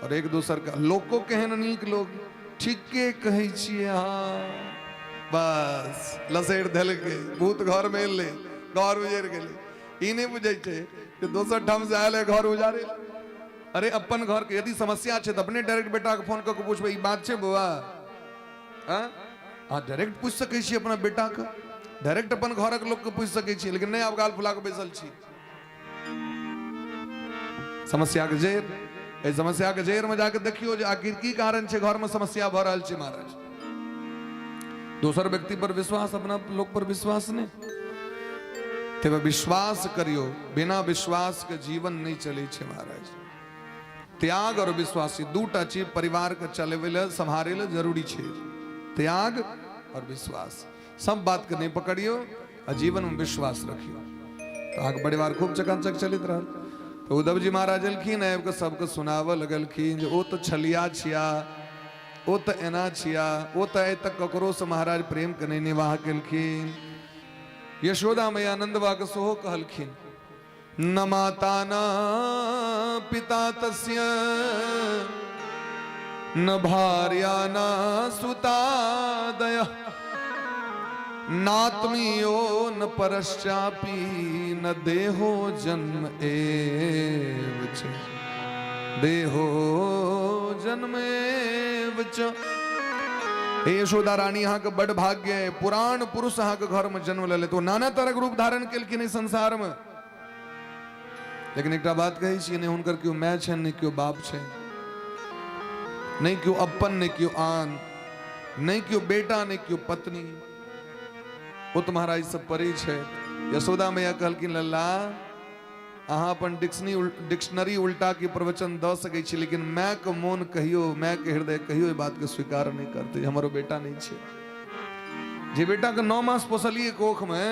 और एक दोसर के लोको केहन नीक लोग, ठीके कहै छियै अहाँ, बस लसैर देलकै, भूत घर में एलै, घर उजरि गेलै। ई नहि बुझै छै जे दोसर ठाम से आयल है घर उजारे। अरे अपन घर के यदि समस्या छै तऽ अपने डायरेक्ट बेटा के फोन कऽ के पूछबै, ई बात छै बौआ? हाँ अहाँ डायरेक्ट पूछि सकै छी अपना बेटाके, डायरेक्ट अपन घरक लोकके पूछि सकै छी, लेकिन नहि, आब गाल फुला कऽ बैसल छी। समस्याके जड़ि, एहि समस्याके जड़िमे जाके देखियौ जे आखिर की कारण छै घरमे समस्या भऽ रहल छै। महाराज, दोसर व्यक्ति पर विश्वास, अपना लोक पर विश्वास नहि। तब विश्वास करियौ, बिना विश्वास के जीवन नहि चलै छै महाराज। त्याग और विश्वास, ई दूटा चीज परिवार के चलेबै लए, सम्हारे लए जरूरी छै, त्याग और विश्वास। सब बात के नहि पकड़ियौ आ जीवन में विश्वास रखियौ तऽ अहाँके परिवार खूब चकाचक चलैत रहल। तऽ उद्धव जी महाराज एलखिन, आबि कऽ सबके सुनाबऽ लगलखिन जे ओ तऽ छलिया छिया, ओ तऽ एना छिया, ओ तऽ आइ तक ककरोसँ महाराज प्रेम के नहि निवाह केलखिन। यशोदा मैया नंदबा के सेहो कहलखिन, न माता न पिता तस्य न भार्या न सुतादय नात्मीयो न परश्चापि न देहो जन्म एव च, देहो जन्म एव च। हे यशोदा रानी, अहाँके बड भाग्य है, पुराण पुरुष अहाँके घर में जन्म लेले, तो नाना तरहक रूप धारण केलखिन एहि संसार में। लेकिन एकटा बात कहै छी, नहि हुनकर केओ माय छनि, नहि केओ बाप छनि, नहि केओ अपन, नहि केओ आन, नहि केओ बेटा, नहि केओ पत्नी। ओ तऽ महाराज सब परे छै। यशोदा मैया कहलखिन, लल्ला, अहाँ अपन डिक्शनरी उल्टा के प्रवचन दऽ सकै छी, लेकिन मायके मोन कहियो, मायके हृदय कहियो एहि बातके स्वीकार नहि करतै, हमरो बेटा नहि छै। जे बेटाके 9 मास पोसलियै कोखमे,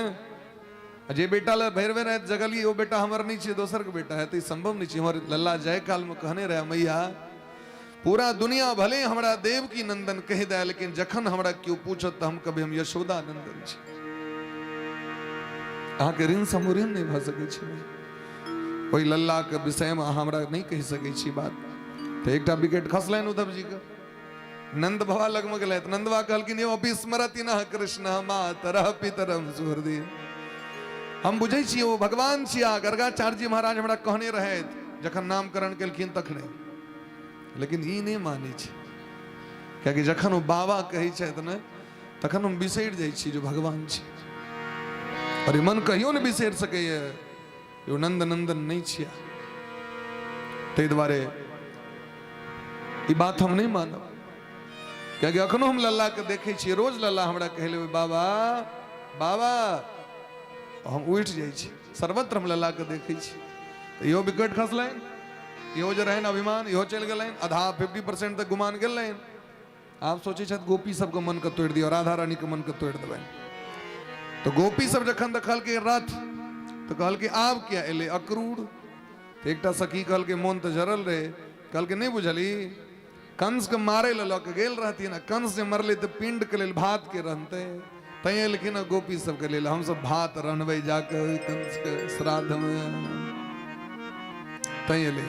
आ जे बेटा लए भरि भरि राति जगलियै, ओ बेटा हमर नहि छै, दोसरके बेटा है, तऽ ई संभव नहि छै। हमर लल्ला जाय कालमे कहने रहए, मैया, पूरा दुनिया भले हमरा देवकी नंदन कहि दे, लेकिन जखन हमरा केओ पूछत तऽ हम कभी हम यशोदा नंदन छी। अहाँके ऋण से हम ऋण नहि भऽ सकै छी। ओहि लल्लाके विषयमे अहाँ हमरा नहि कहि सकै छी बात। तऽ एकटा विकेट खसलनि उद्धव जीके। नंद बाबा लगमे गेलथि। नंद बाबा कहलखिन, यौ विस्मरति न कृष्ण मातरः पितरम सुहृदि। हम बुझै छियै ओ भगवान छिया, गर्गाचार्य जी महाराज हमरा कहने रहथि जखन नामकरण केलखिन तखने, लेकिन ई नहि मानै छै, कियाकि जखन ओ बाबा कहै छथि ने, तखन हम बिसरि जाइ छी जे भगवान छी। और ई मन कहियो नहि बिसरि सकैए ओ नंद नंदन नहि छिया। ताहि दुआरे ई बात हम नहि मानब, कियाकि अखनो हम लल्ला के देखै छियै, रोज लल्ला हमरा कहै लेबै बाबा बाबा, हम उठि जाइ छी। सर्वत्र हम लल्ला के देखै छी। तऽ इहो विकेट खसलनि, इहो जे रहनि अभिमान, इहो चलि गेलनि, आधा 50% तक गुमान गेलनि। आब सोचै छथि गोपी सबके मनके तोड़ि दियौ, राधा रानीके मनके तोड़ि देबनि। तऽ गोपी सब जखन देखलकै रथ, तऽ कहलकै आब किया एलै अक्रूर? तऽ एकटा सखी कहलकै, मोन तऽ जरल रहै, कहलकै नहि बुझली, कंसके मारै लए लऽ के गेल रहथिन, आ कंस जे मरलै तऽ पिंडके लेल भात के रहतै, तैं एलखिन हँ गोपी सबके लेल, हमसब भात रन्हबै जाके ओहि कंसके श्राद्धमे, तैं एलै।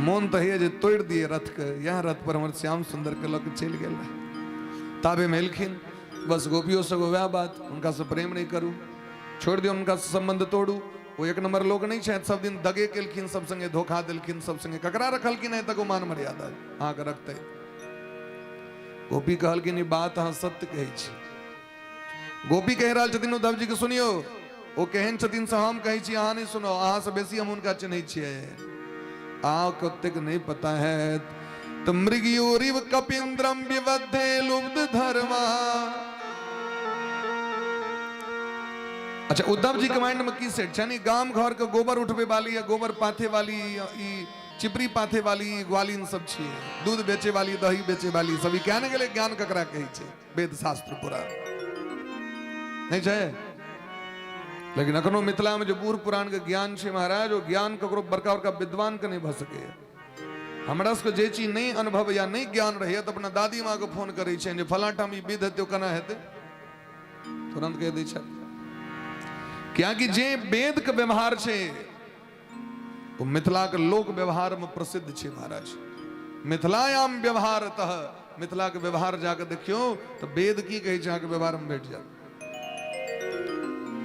मोन तऽ होइए जे तोड़ि दिए रथके, इएह रथ पर हमर श्याम सुन्दरके लऽ के चलि गेल रहै। ताबेमे एलखिन, बस गोपियो सब वएह बात, हुनकासँ प्रेम नहि करू, छोड़ि दियौ, हुनकासँ सम्बन्ध तोड़ू, ओ एक नंबर लोक नहि छथि, सब दिन दगे केलखिन, सब संगे धोखा देलखिन, सब संगे ककरा रखलखिन आइ तक ओ मान मर्यादा अहाँके रखतै। गोपी कहलखिन, ई बात अहाँ सत्य कहै छी। गोपी कहि रहल छथिन उद्धव जी के, सुनियौ, ओ केहन छथिन से हम कहै छी, अहाँ नहि सुनो, अहाँ से बेसी हम हुनका चिन्है छियै, अहाँके ओतेक नहि पता हैत। तऽ मृगयोरिव कपीन्द्रम विबद्धे लुब्ध धर्मा। अच्छा, उद्धव जी के माइंड में की सेट छनि? गाम घर के गोबर उठबे वाली या गोबर पाथे वाली, ई चिपरी पाथे वाली ग्वालिन सब छियै, दूध बेचे वाली, दही बेचे वाली सब। ई क्या ने गेलै? ज्ञान ककरा कहै छै? वेद शास्त्र पूरा नहि छै, लेकिन अखनो मिथिला में जे बूढ़ पुरान के ज्ञान छै महाराज, ओ ज्ञान ककरो बड़का बड़का विद्वान के नहि भऽ सकैए। हमरा सबके जे चीज नहि अनुभव या नहि ज्ञान रहैए तऽ अपना दादी माँ के फोन करै छियनि जे फलाँ ठाम ई विध हेतै, ओ केना हेतै? तुरंत कहि दै छथि, कियाकि जे वेद के व्यवहार छै ओ मिथिलाके लोक व्यवहारमे प्रसिद्ध छै महाराज। मिथिलायाम व्यवहारतः, मिथिलाके व्यवहार जाके देखियौ तऽ वेद की कहै छै अहाँके व्यवहारमे भेट जायत।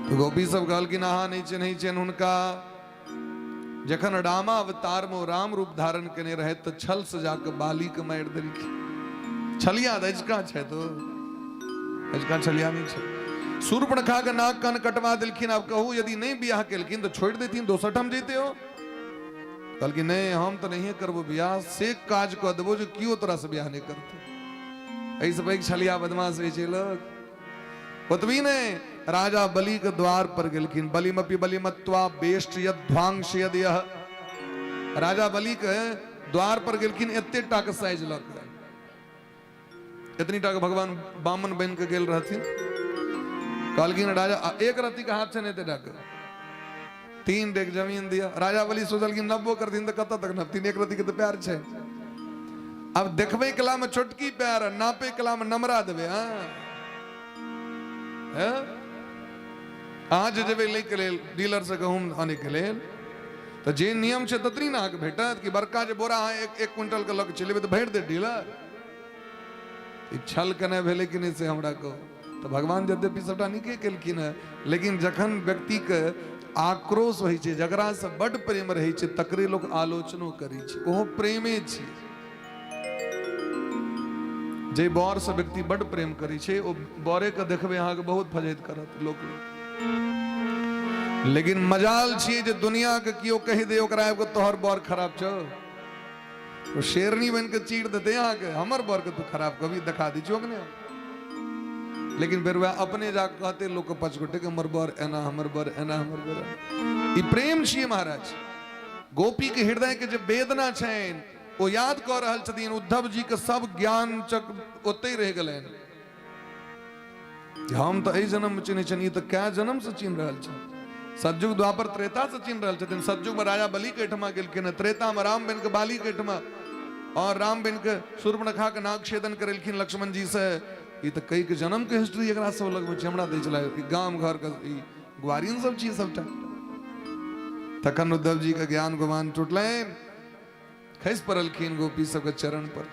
तऽ गोपी सब कहलखिन, अहाँ नहि चिन्है छियनि हुनका। जखन रामावतारमे ओ राम रूप धारण केने रहै तऽ छल से जाके बाली के मारि देलखिन। छलिया तऽ अजुका छै, तो अजुका छलिया नहि छै। शूर्पणखा के नाक कान कटवा देलखिन। आब कहू, यदि नहि बियाह केलखिन तऽ छोड़ि देथिन, दोसर ठाम जैते हो। कहलखिन, नहि, हम तऽ नहिए करबो बियाह, से काज कऽ देबो जे केओ तोरा से बियाह नहि करतौ। एहिसँ पैघ छलिया बदमाश होइ छै लोक? ओतबी नहि, राजा बलि के द्वार पर गेलखिन। बलिमपि बलिमत्वा बेष्ट यध्वांश यद यह। राजा बलि के द्वार पर गेलखिन एते टा के साइज लऽ के, एतनी टा के भगवान बामन बनि के गेल रहथिन। कहलखिन राजा, एक रत्ती के हाथ छै ने, एते टा के 3 डेग जमीन दिया। राजा बलि सोचलखिन, नब्बो करथिन तऽ कतऽ तक नपथिन? एक रत्ती के तऽ प्यार छै। आब देखबै कला में छोटकी प्यार, नापे कला में नमरा देबै। हाँ, अहाँ जे जेबै लैके लेल डीलर से गहूम आनैके लेल, तऽ जे नियम छै ततनी ने अहाँके भेटत, कि बड़का जे बोरा अहाँ एक एक क्विंटल के लऽ के चलि एबै तऽ भरि देत डीलर? ई छल केनाइ भेलै कि नहि, से हमरा कहू। तऽ भगवान यद्यपि सबटा नीके केलखिन हेँ, लेकिन जखन व्यक्तिके आक्रोश होइ छै, जकरासँ बड्ड प्रेम रहै छै तकरे लोक आलोचनो करै छै, ओहो प्रेमे छै। जे बरसँ व्यक्ति बड्ड प्रेम करै छै, ओ बरेके देखबै अहाँके बहुत फजैत करत लोक। लेकिन मजाल छियै जे दुनियाके केओ कहि दे ओकरा आबि कऽ, तोहर बर खराब छौ, ओ शेरनी बनि कऽ चीर देतै अहाँके। हमर बरके तू खराब कभी देखा दै छियौ ने। लेकिन फेर वएह अपने जा कऽ कहतै लोकके पाँच गोटे के, हमर बर एना, हमर बर एना, हमर बर एना। ई प्रेम छियै महाराज। गोपी के हृदय के जे वेदना छनि ओ याद कऽ रहल छथिन। उद्धव जी के सब ज्ञान चक्र ओतहि रहि गेलनि। हम तऽ एहि जन्म मे चिन्है छियनि, ई तऽ कए जन्म से चिन्ह रहल छथि। सतयुग, द्वापर, त्रेता से चिन्ह रहल छथिन। सतयुग में राजा बलि के एहिठमा गेलखिन हँ, त्रेता में राम बनि के बाली के एहिठमा, और राम बनि के शूर्पणखा के नाग छेदन करेलखिन लक्ष्मण जी से। ई तऽ कई के जन्म के हिस्ट्री एकरा सब लगमे छै, हमरा दै छलै ई गाम घर के ई ग्वारिन सब छी सबटा। तखन उद्धव जी के ज्ञान गुमान टूटलनि, खसि पड़लखिन गोपी सबके चरण पर।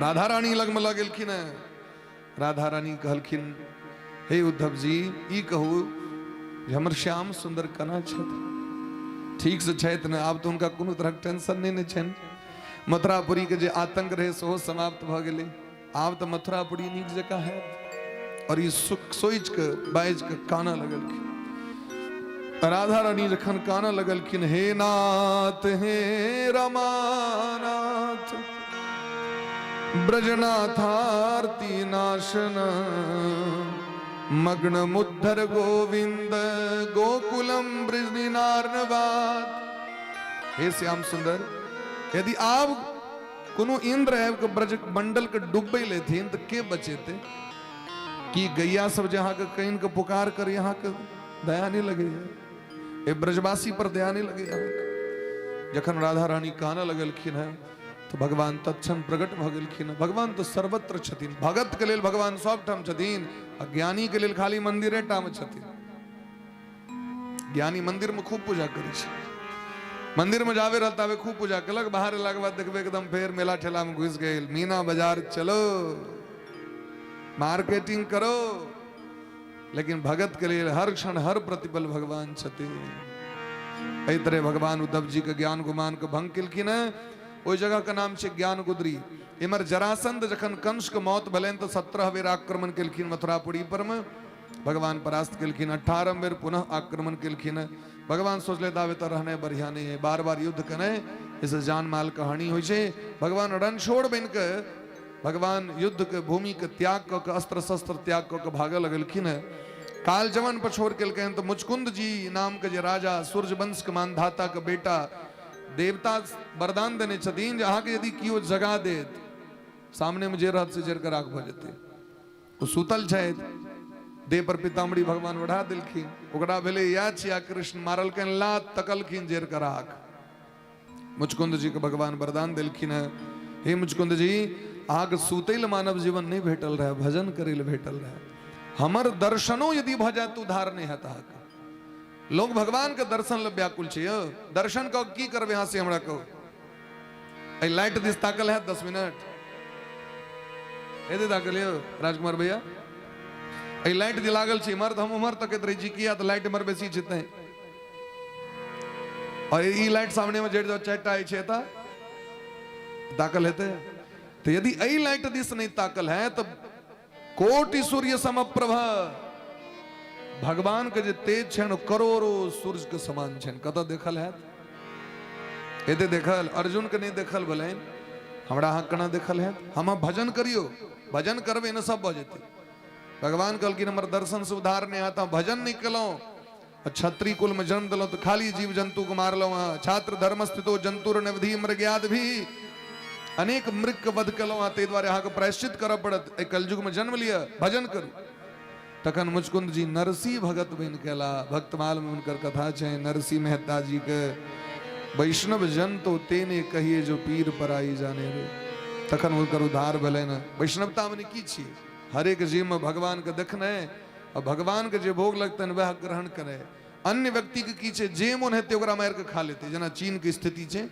राधा रानी लगमे लऽ गेलखिन हेँ। राधा रानी कहलखिन, हे उद्धव जी, ई कहू जे हमर श्याम सुन्दर केना छथि? ठीक से छथि ने? आब तऽ हुनका कोनो तरहक टेंशन नहि ने छनि? मथुरापुरी के जे आतंक रहै सेहो समाप्त भऽ गेलै। आब तऽ मथुरापुरी नीक जकाँ हैत। और ई सुख सोचि कऽ बाजि कऽ कानऽ लगलखिन। राधा रानी जखन कानऽ लगलखिन, हे नाथ, हे रमानाथ, ब्रजनाथारती नाशन, मग्न मुद्धर गोविंद गोकुलम ब्रजनार्नवात। हे श्याम सुंदर, यदि आब कोनो इंद्र आबि कऽ ब्रज मंडल के डूबे लेथिन तऽ के बचेतै? कि गैया सब जे अहाँके कानि के पुकार करे, अहाँके दया नहि लगैया? ए ब्रजवासी पर दया नहि लगैया अहाँके? जखन राधा रानी कानऽ लगलखिन हेँ तऽ भगवान तत्क्षण प्रकट भऽ गेलखिन हेँ। भगवान तऽ सर्वत्र छथिन। भगत के लेल भगवान सब ठाम छथिन आ ज्ञानी के लेल खाली मंदिरे टा मे छथिन। ज्ञानी मंदिर में खूब पूजा करै छै। मंदिर में जाबे रहल ताबे खूब पूजा केलक, बाहर एलाके बाद देखबै एकदम फेर मेला ठेला में घुसि गेल। मीना बाजार चलो, मार्केटिंग करो। लेकिन भगत के लेल हर क्षण हर प्रतिपल भगवान छथिन। एहि तरह भगवान उद्धव जी के ज्ञान गुमान के भंग केलखिन हेँ। ओहि जगह के नाम छै ज्ञान गुदरी। इम्हर जरासंध जखन कंस के मौत भेलनि तऽ 17 बेर आक्रमण केलखिन मथुरापुरी पर में। भगवान परास्त केलखिन। 18 बेर पुनः आक्रमण केलखिन। भगवान सोचले दावे तऽ रहनाइ बढ़िया नहीं है, बार बार युद्ध केनाइ एहिसँ जान माल के हानि होइ छै। भगवान रणछोड़ बनि कऽ भगवान युद्ध के भूमि के त्याग कऽ के अस्त्र शस्त्र त्याग कऽ के भागऽ लगलखिन है। काल जवन पछोड़ केलकनि तऽ मुचकुंद जी नाम के जे राजा सूर्यवंश के मानधाता के बेटा देवता वरदान देने छथिन जे अहाँके यदि केओ जगा देत सामने में जे रहत से जरि कऽ राख भऽ जेतै। ओ सुतल छथि, देह पर पीताम्बरी भगवान बढ़ा देलखिन। ओकरा भेलै इएह छिया कृष्ण, मारलकनि लात, तकलखिन जरि कऽ राख। मुचकुंद जी के भगवान वरदान देलखिन है, हे मुचकुंद जी अहाँके सुतै लए मानव जीवन नहि भेटल रहै, भजन करै लए भेटल रहै। हमर दर्शनो यदि भऽ जायत तऽ उद्धार नहि हैत अहाँके। लोग भगवान के दर्शन लए व्याकुल छै यौ, दर्शन कऽ की करबै अहाँ से हमरा कहू। एहि लाइट दिस ताकल हैत 10 मिनट हेतै ताकल यौ राजकुमार भैया? एहि लाइट जे लागल छै इम्हर तऽ हम उम्हर तकैत रहै छी, किया तऽ लाइट इम्हर बेसी छै तैं। और ई लाइट सामने में जरि जाओ 4टा अछि एतऽ ताकल हेतै। तऽ यदि एहि लाइट दिस नहि ताकल है तऽ कोटि सूर्य समप्रभ, भगवान के जे तेज छनि करोड़ों सूर्य के समान छनि। कतऽ देखल हैत? एते देखल अर्जुन के नहीं देखल भेलनि, हमरा अहाँ केना देखल हैत? हम भजन करियो, भजन करबै ने सब भऽ जेतै। भगवान कहलखिन हमर दर्शन से उद्धार नहि हैत, भजन नहि केलहुँ, क्षत्रिय कुल में जन्म दिलहुँ तऽ खाली जीव जंतु के मारलहुँ अहाँ। छात्र धर्म स्थितो जंतुर नवधि मृग्याद भी, अनेक मृग के वध केलहुँ अहाँ, ताहि दुआरे अहाँके प्रायश्चित करऽ पड़त, एहि कलयुग में जन्म लिअ, भजन करू। तखन मुचकुंद जी नरसी भगत बनि के अयला। भक्तमाल में हुनकर कथा छै नरसी मेहता जी के, वैष्णव जन तो तेने कहिए जो पीर पर आई जाने रे। तखन हुनकर उद्धार भेलनि। वैष्णवता मने की छियै? हरेक जीव में भगवान के देखनाइ आ भगवान के जे भोग लगतनि वएह ग्रहण करे। अन्य व्यक्ति के की छै, जे मोन हेतै ओकरा मारि के खा लेतै। जेना चीन के स्थिति छै,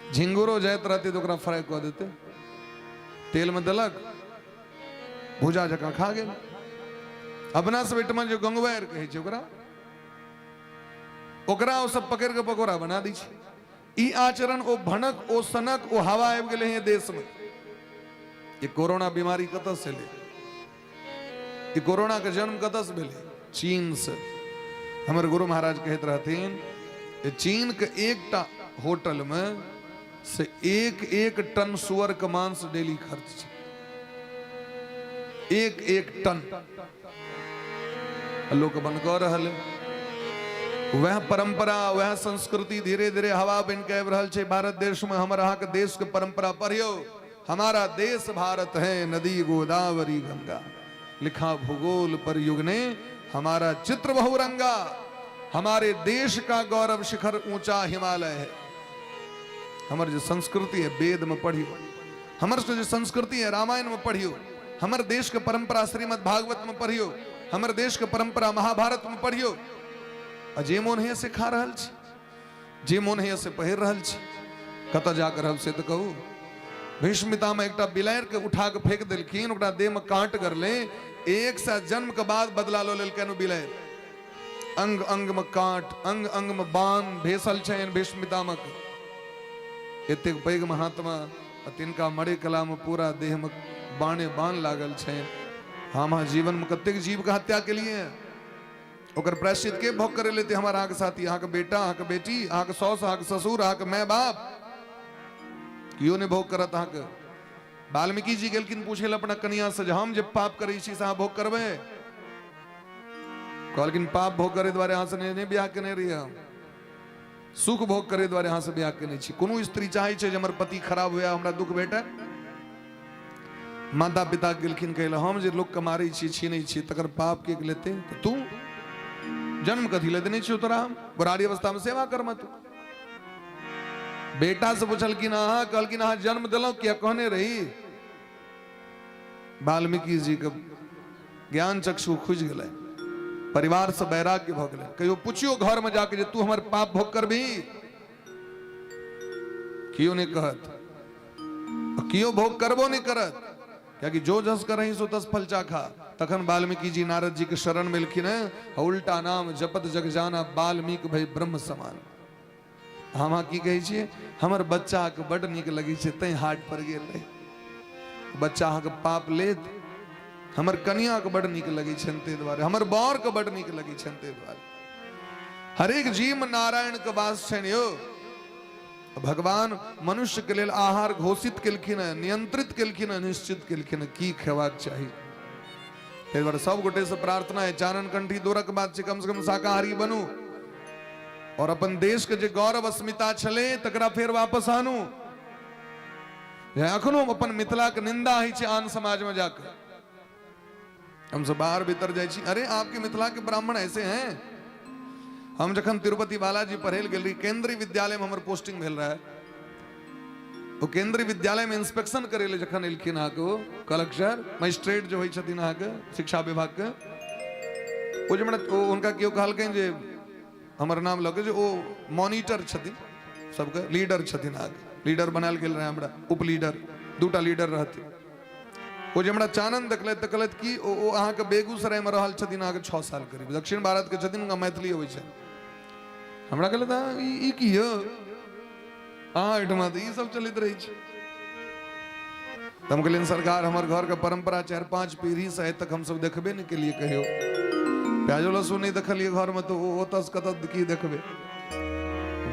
झिंगुरो जाइत रहतै तऽ ओकरा फ्राई कऽ देतै, तेल में देलक भुजा जकाँ खा गेल। अपना सब एहिठमा जे गंगवारि कहै छै ओकरा, ओकरा ओ सब पकड़ि कऽ पकौड़ा बना दै छै। ई आचरण ओ भनक ओ सनक ओ हवा आबि गेलै हँ देशमे। ई कोरोना बीमारी कतऽ से एलै? ई कोरोना के जन्म कतऽ से भेलै? चीन से। हमर गुरु महाराज कहैत रहथिन जे चीन के एकटा होटल में से 1-1 टन सुअर के मांस डेली खर्च छै, 1-1 टन। लोक बन कऽ रहल है। वह परंपरा वह संस्कृति धीरे धीरे हवा बन के आबि रहल छै भारत देश में। हमर अहाँके देश के परंपरा पढ़ियौ, हमारा देश भारत है, नदी गोदावरी गंगा, लिखा भूगोल पर युग ने हमारा चित्र बहुरंगा, हमारे देश का गौरव शिखर ऊंचा हिमालय है। हमर जो संस्कृति है वेद में पढ़ियो, हमर जो संस्कृति है रामायण में पढ़ियो, हमर देश के परंपरा श्रीमद् भागवत में पढ़ियो, हमर देश के परंपरा महाभारत में पढ़ियो। आ जे मोन है से खा रहल छी, जे मोन है से पहिर रहल छी, कतऽ जाकर रहब से तऽ कहू। भीष्म पितामह एकटा बिलाड़ि के उठा के फेंक देलखिन, ओकरा देह में कांट गरले, 100 जन्म के बाद बदला लऽ लेलकनि ओ बिलाड़ि। अंग अंग में कांट, अंग अंग में बाण भेसल छनि भीष्म पितामह के। एतेक पैघ महात्मा आ तिनका मरे कला में पूरा देह में बाणे बाण लागल छनि। हम अहाँ जीवन में कतेक जीव के हत्या केलिए, ओकर प्रायश्चित के भोग करे लेते? हमार अहाँके साथी, अहाँके बेटा, अहाँके बेटी, अहाँके साउस, अहाँके ससुर, अहाँके माय बाप, केओ नहि भोग करत अहाँके। वाल्मीकि जी गेलखिन पूछे लए अपना कनिया से जे हम जे पाप करै छी से अहाँ भोग करबै? कहलखिन पाप भोग करे दुआरे अहाँ से नहि बियाह केने रहियै हम, सुख भोग करे दुआरे अहाँ से बियाह केने छी। कोनो स्त्री चाहै छै जे हमर पति खराब हुए, हमरा दुख भेटै? माता पिता गेलखिन कहै हम जे लोकके मारै छी, छीनै छी, तकर पाप के लेतै? तऽ तू जन्म कथी लए देने छियौ तोरा हम, बुढ़ारी अवस्थामे सेवा करमे तू। बेटा से पुछलखिन अहाँ, कहलखिन अहाँ जन्म देलहुँ किया कहने रही? वाल्मीकि जी के ज्ञान चक्षु खुजि गेलै, परिवार से वैराग्य भऽ गेलै। कहियो पुछियो घर में जाके जे तू हमर पाप भोग करबी? कियो नहीं कहत, कियो भोग करबो नहीं करत, कियाकि जो जस करही सो तस फल चाखा। तखन वाल्मीकि जी नारद जी के शरण में एलखिन हैं, उल्टा नाम जपत जग जाना वाल्मीकि भई ब्रह्म समान। हम अहाँ की कहै छियै? हमर बच्चा के बड नीक लगै छै तैं हाट पर गेल रही। बच्चा अहाँके पाप लेत? हमर कनियाके बड्ड नीक लगै छनि ताहि दुआरे, हमर बरके बड्ड नीक लगै छनि ताहि दुआरे। हरेक जीव नारायणके वास छनि यौ। भगवान मनुष्य के लेल आहार घोषित केलखिन हँ, नियंत्रित केलखिन हँ, निश्चित केलखिन हँ की खेबाक चाही। ताहि दुआरे सब गोटे से प्रार्थना है, चानन कंठी दूरक बात छै, कम से कम शाकाहारी बनू और अपन देश के जे गौरव अस्मिता छलै तकरा फेर वापस आनू। अखनो अपन मिथिला के निंदा होइ छै आन समाज में जाकर, हम सब बाहर भीतर जाइ छी, अरे आपके मिथिला के ब्राह्मण ऐसे हैं। हम जखन तिरुपति बालाजी पढ़े गेल रही, केंद्रीय विद्यालय में हमर पोस्टिंग भेल रहे, ओ केंद्रीय विद्यालय में इंस्पेक्शन करे ले जखन एलखिन अहाँके ओ कलेक्टर मजिस्ट्रेट जो होइ छथिन अहाँके शिक्षा विभाग के, ओ जे हमरा ओ हुनका केओ कहलकनि जे हमर नाम लऽ के जे ओ मॉनिटर छथिन, सबके लीडर छथिन अहाँके, लीडर बनायल गेल रहै हमरा, उप लीडर, दूटा लीडर रहथिन। ओ जे हमरा चानन देखलथि तऽ कहलथि कि ओ अहाँके बेगूसरायमे रहल छथिन अहाँके 6 साल करीब, दक्षिण भारतके छथिन, हुनका मैथिली अबै छनि। हमरा कहलथि हँ ई की यौ अहाँ एहिठमा तऽ ई सब चलैत रहै छै। तऽ हम कहलियनि सरकार हमर घरके परम्परा 4-5 पीढ़ीसँ आइ तक हमसब देखबे नहि केलियै, कहियो प्याजो लहसुन नहि देखलियै घरमे, तऽ ओ ओतऽसँ कतऽ की देखबै।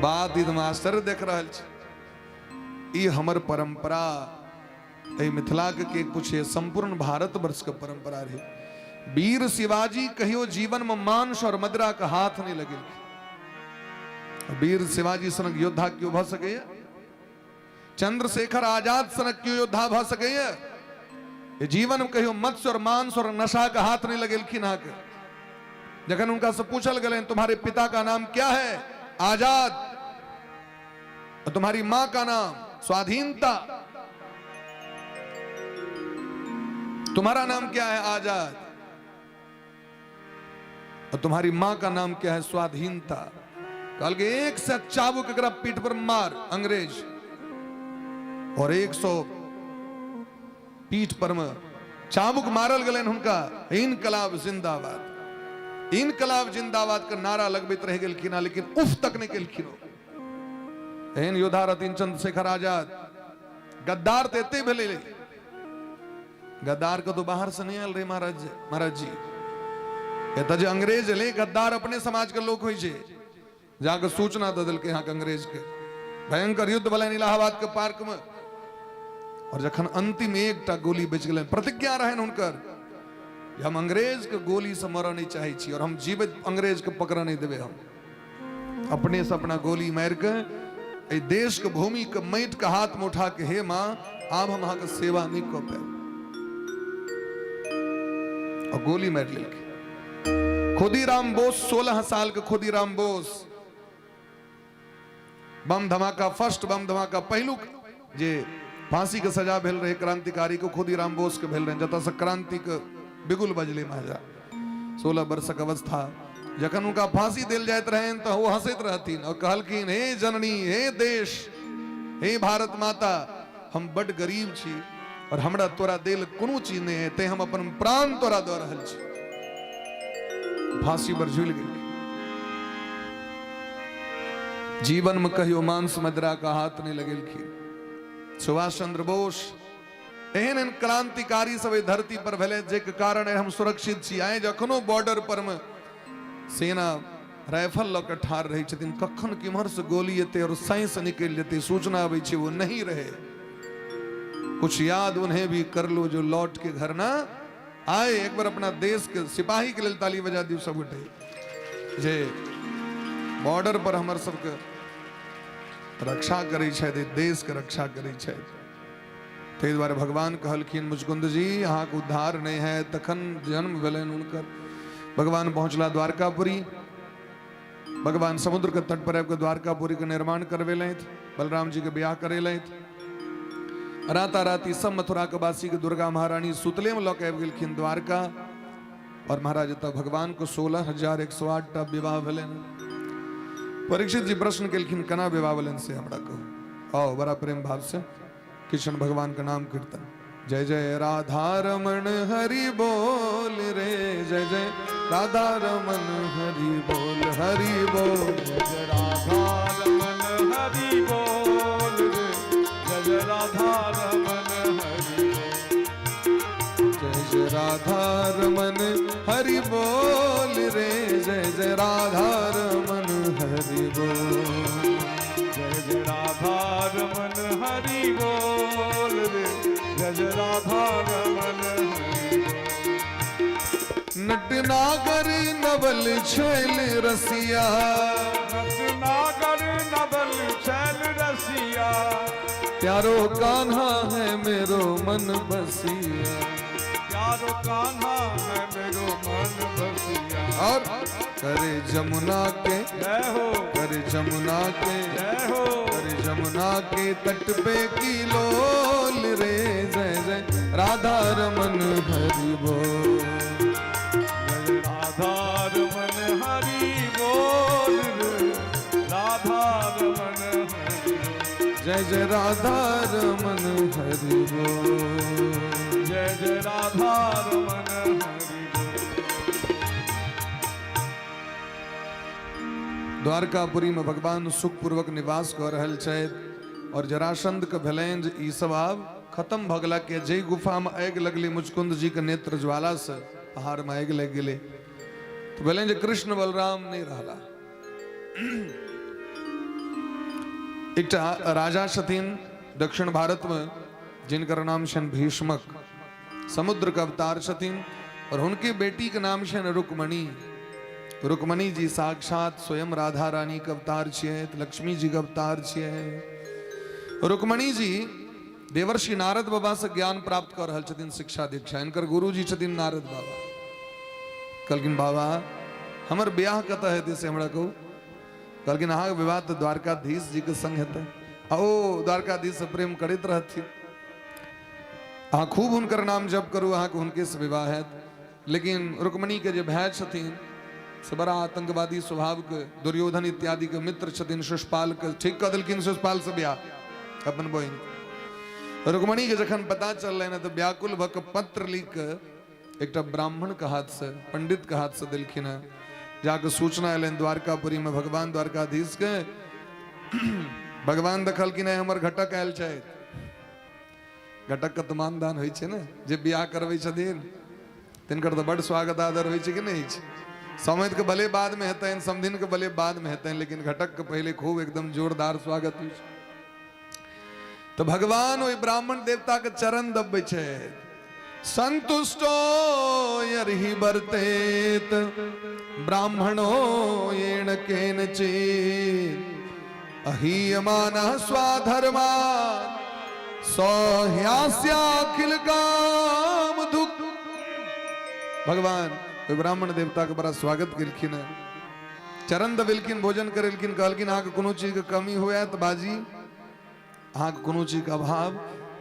बात ई तऽ हम आश्चर्य देख रहल छी, ई हमर परम्परा एहि मिथिलाके के पूछे संपूर्ण भारत वर्ष के परंपरा रहे। वीर शिवाजी कहियो जीवन में मांस और मदिरा के हाथ नहीं लगेलखिन। वीर शिवाजी सनक योद्धा क्यों भऽ सकैया? चंद्रशेखर आजाद सनक क्यों योद्धा भऽ सकैया? जीवन में कहियो मत्स्य और मांस और नशा के हाथ नहीं लगेलखिन। अहाँके जखन उनका से पूछल गेलनि तुम्हारे पिता का नाम क्या है? आजाद। और तुम्हारी मां का नाम? स्वाधीनता। तुम्हारा नाम क्या है? आजाद। और तुम्हारी मां का नाम क्या है? स्वाधीनता। कहल के एक से चाबुक एकरा पीठ पर मार अंग्रेज, और 100 पीठ पर में चाबुक मारल गेलनि हुनका। इनकलाब जिंदाबाद, इनकलाब जिंदाबाद के नारा लगबैत रहि गेलखिन, लेकिन उफ तक नहीं केलखिन। एहन योद्धा रहथिन चंद्रशेखर आजाद। गद्दार तऽ एते भेलै, गद्दार कतौ बाहर से नहीं आयल रहे महाराज, महाराज जी एतऽ जे अंग्रेज एलै गद्दार अपने समाज के लोक होइ छै, जाके सूचना दऽ देलकै अहाँके अंग्रेज के। भयंकर युद्ध भेलनि इलाहाबाद के पार्क में, और जखन अंतिम एकटा गोली बचि गेलनि, प्रतिज्ञा रहनि हुनकर जे हम अंग्रेज के गोली से मरऽ नहीं चाहै छी और हम जीवित अंग्रेज के पकड़ऽ नहीं देबै। हम अपने से अपना गोली मारि के एहि देश के भूमि के माटि के हाथ में उठा के, हे माँ आब हम अहाँके सेवा नहीं कऽ पायब, और गोली मारि लेलकै। खुदीराम बोस 16 साल के खुदीराम बोस, बम धमाका, फर्स्ट बम धमाका, पहिलुक जे फांसी के सजा भेल रहे क्रांतिकारी को खुदीराम बोस के भेल रहे, जतऽ से क्रांति के बिगुल बजले महाजा। 16 वर्षक अवस्था, जखन हुनका फांसी देल जाइत रहनि तऽ ओ हंसैत रहथिन और कहलखिन हे जननी, हे देश, हे भारत माता, हम बड गरीब छी और हमरा तोरा देल कोनो चीज नहीं है, तें हम अपन प्राण तोरा दऽ रहल छी। फांसी पर झूल गेल। जीवन में कहियो मांस मदिरा का हाथ नहीं लगेलखिन। सुभाष चंद्र बोस एहन एहन क्रांतिकारी सब एहि धरती पर भेलै जाहिके कारण हम सुरक्षित छी। आइ जखनो बॉर्डर पर में सेना राइफल लऽ कऽ ठाढ़ रहै छथिन, कखन किम्हर से गोली एतै और साई से निकलि जेतै, सूचना अबै छै वो नहीं रहे। कुछ याद उन्हें भी कर लो जो लौट के घर ना आए। एक बार अपना देश के सिपाही के लेल ताली बजा दियौ सब गोटे जे बॉर्डर पर हमर सबके रक्षा करै छथि, देश के रक्षा करै छथि। ताहि दुआरे भगवान कहलखिन मुचकुंद जी अहाँके उद्धार नहि है। तखन जन्म भेलनि हुनकर। भगवान पहुँचला द्वारकापुरी। भगवान समुद्र के तट पर आबि कऽ द्वारकापुरी के निर्माण करवेलथि, बलराम जी के ब्याह करेलथि। राताराती सब मथुरा के वासी के दुर्गा महारानी सुतले में लऽ के आबि गेलखिन द्वारका। और महाराज एतऽ भगवान को 16,108 टा विवाह भेलनि। परीक्षित जी प्रश्न केलखिन केना विवाह भेलनि से हमरा कहू। आओ बड़ा प्रेम भाव से कृष्ण भगवान का नाम कीर्तन। जय जय राधा रमण हरि बोल रे, जय जय राधा रमण हरि बोल हरि बोल, जय जय राधा रमण हरि बोल रे, जय जय राधा रमण हरि बोल, जय जय राधा हरि बोल। जय जय राधा रमन हरि बोल रे, जय जय राधा रमन हरि बोल। नटनागर नवल छैल रसिया, नागर नवल छैल रसिया, प्यारो कान्हा है मेरो मन बसिया, प्यारो कान्हा है मेरो मन बसिया। और करे जमुना के, जय हो, करे जमुना के, जय हो, करे जमुना के तट पे की लोल रे, जय जय राधा रमन हरि बोल। जय राधा रमन हरि बोल रे, राधा रमन हरि बोल। जय जय राधा रमन हरि बोल। जय जय राधा रमन हरि बोल। द्वारकापुरी में भगवान सुखपूर्वक निवास कऽ रहल छथि और जरासंध के भेलनि जे ई सब आब खत्म भऽ गेला के जाहि गुफा में आगि लगलै मुचकुंद जी के नेत्र ज्वाला से पहाड़ में आगि लागि गेलै, तऽ भेलनि जे कृष्ण बलराम नहि रहला। एकटा राजा छथिन दक्षिण भारत में जिनकर नाम छनि भीष्मक, समुद्र के अवतार छथिन और हुनके बेटी के नाम छनि रुक्मणी। रुक्मणी जी साक्षात स्वयं राधा रानी के अवतार छियै, लक्ष्मी जी के अवतार छियै। रुक्मणी जी देवर्षि नारद बाबा से ज्ञान प्राप्त कर रहल छथिन, शिक्षा दीक्षा। इनकर गुरु जी छथिन नारद बाबा। कहलखिन बाबा हमर ब्याह कतऽ हेतै से हमरा कहू। कहलखिन अहाँके विवाह तऽ द्वारकाधीश जी के संग हेतै, आ ओ द्वारकाधीश से प्रेम करैत रहथिन, अहाँ खूब हुनकर नाम जप करू, अहाँके हुनके से विवाह हैत। लेकिन रुक्मणी के जे भाय छथिन से बड़ा आतंकवादी स्वभाव के, दुर्योधन इत्यादि के मित्र छथिन, शिशुपाल के ठीक कऽ देलखिन शिशुपाल से ब्याह अपन बहिन। रुक्मणी के जखन पता चललै ने तऽ व्याकुल भऽ कऽ पत्र लिख कऽ एकटा ब्राह्मण के हाथ से, पंडित के हाथ से देलखिन हेँ। जाके सूचना एलनि द्वारकापुरी में भगवान द्वारकाधीश के। भगवान देखलखिन हेँ हमर घटक आयल छथि। घटक के तऽ मानदान होइ छै ने, जे बियाह करबै छथिन तिनकर तऽ बड्ड स्वागत आदर होइ छै कि नहि होइ छै। समैध के भले बाद में हेतनि, समधिन के भले बाद में हेतनि, लेकिन घटक के पहले खूब एकदम जोरदार स्वागत होइ छै। तऽ भगवान ओहि ब्राह्मण देवता के चरण दबबै छै। संतुष्टो यर्हि वर्तेत ब्राह्मणो येन केनचित् अहीयमानः स्वाधर्मा सह्यास्याखिल काम दुख। भगवान ओहि ब्राह्मण देवता के बड़ा स्वागत केलखिन हेँ, चरण दबेलखिन, भोजन करेलखिन। कहलखिन अहाँके कोनो चीजके कमी हुए तऽ बाजी, अहाँके कोनो चीजके अभाव।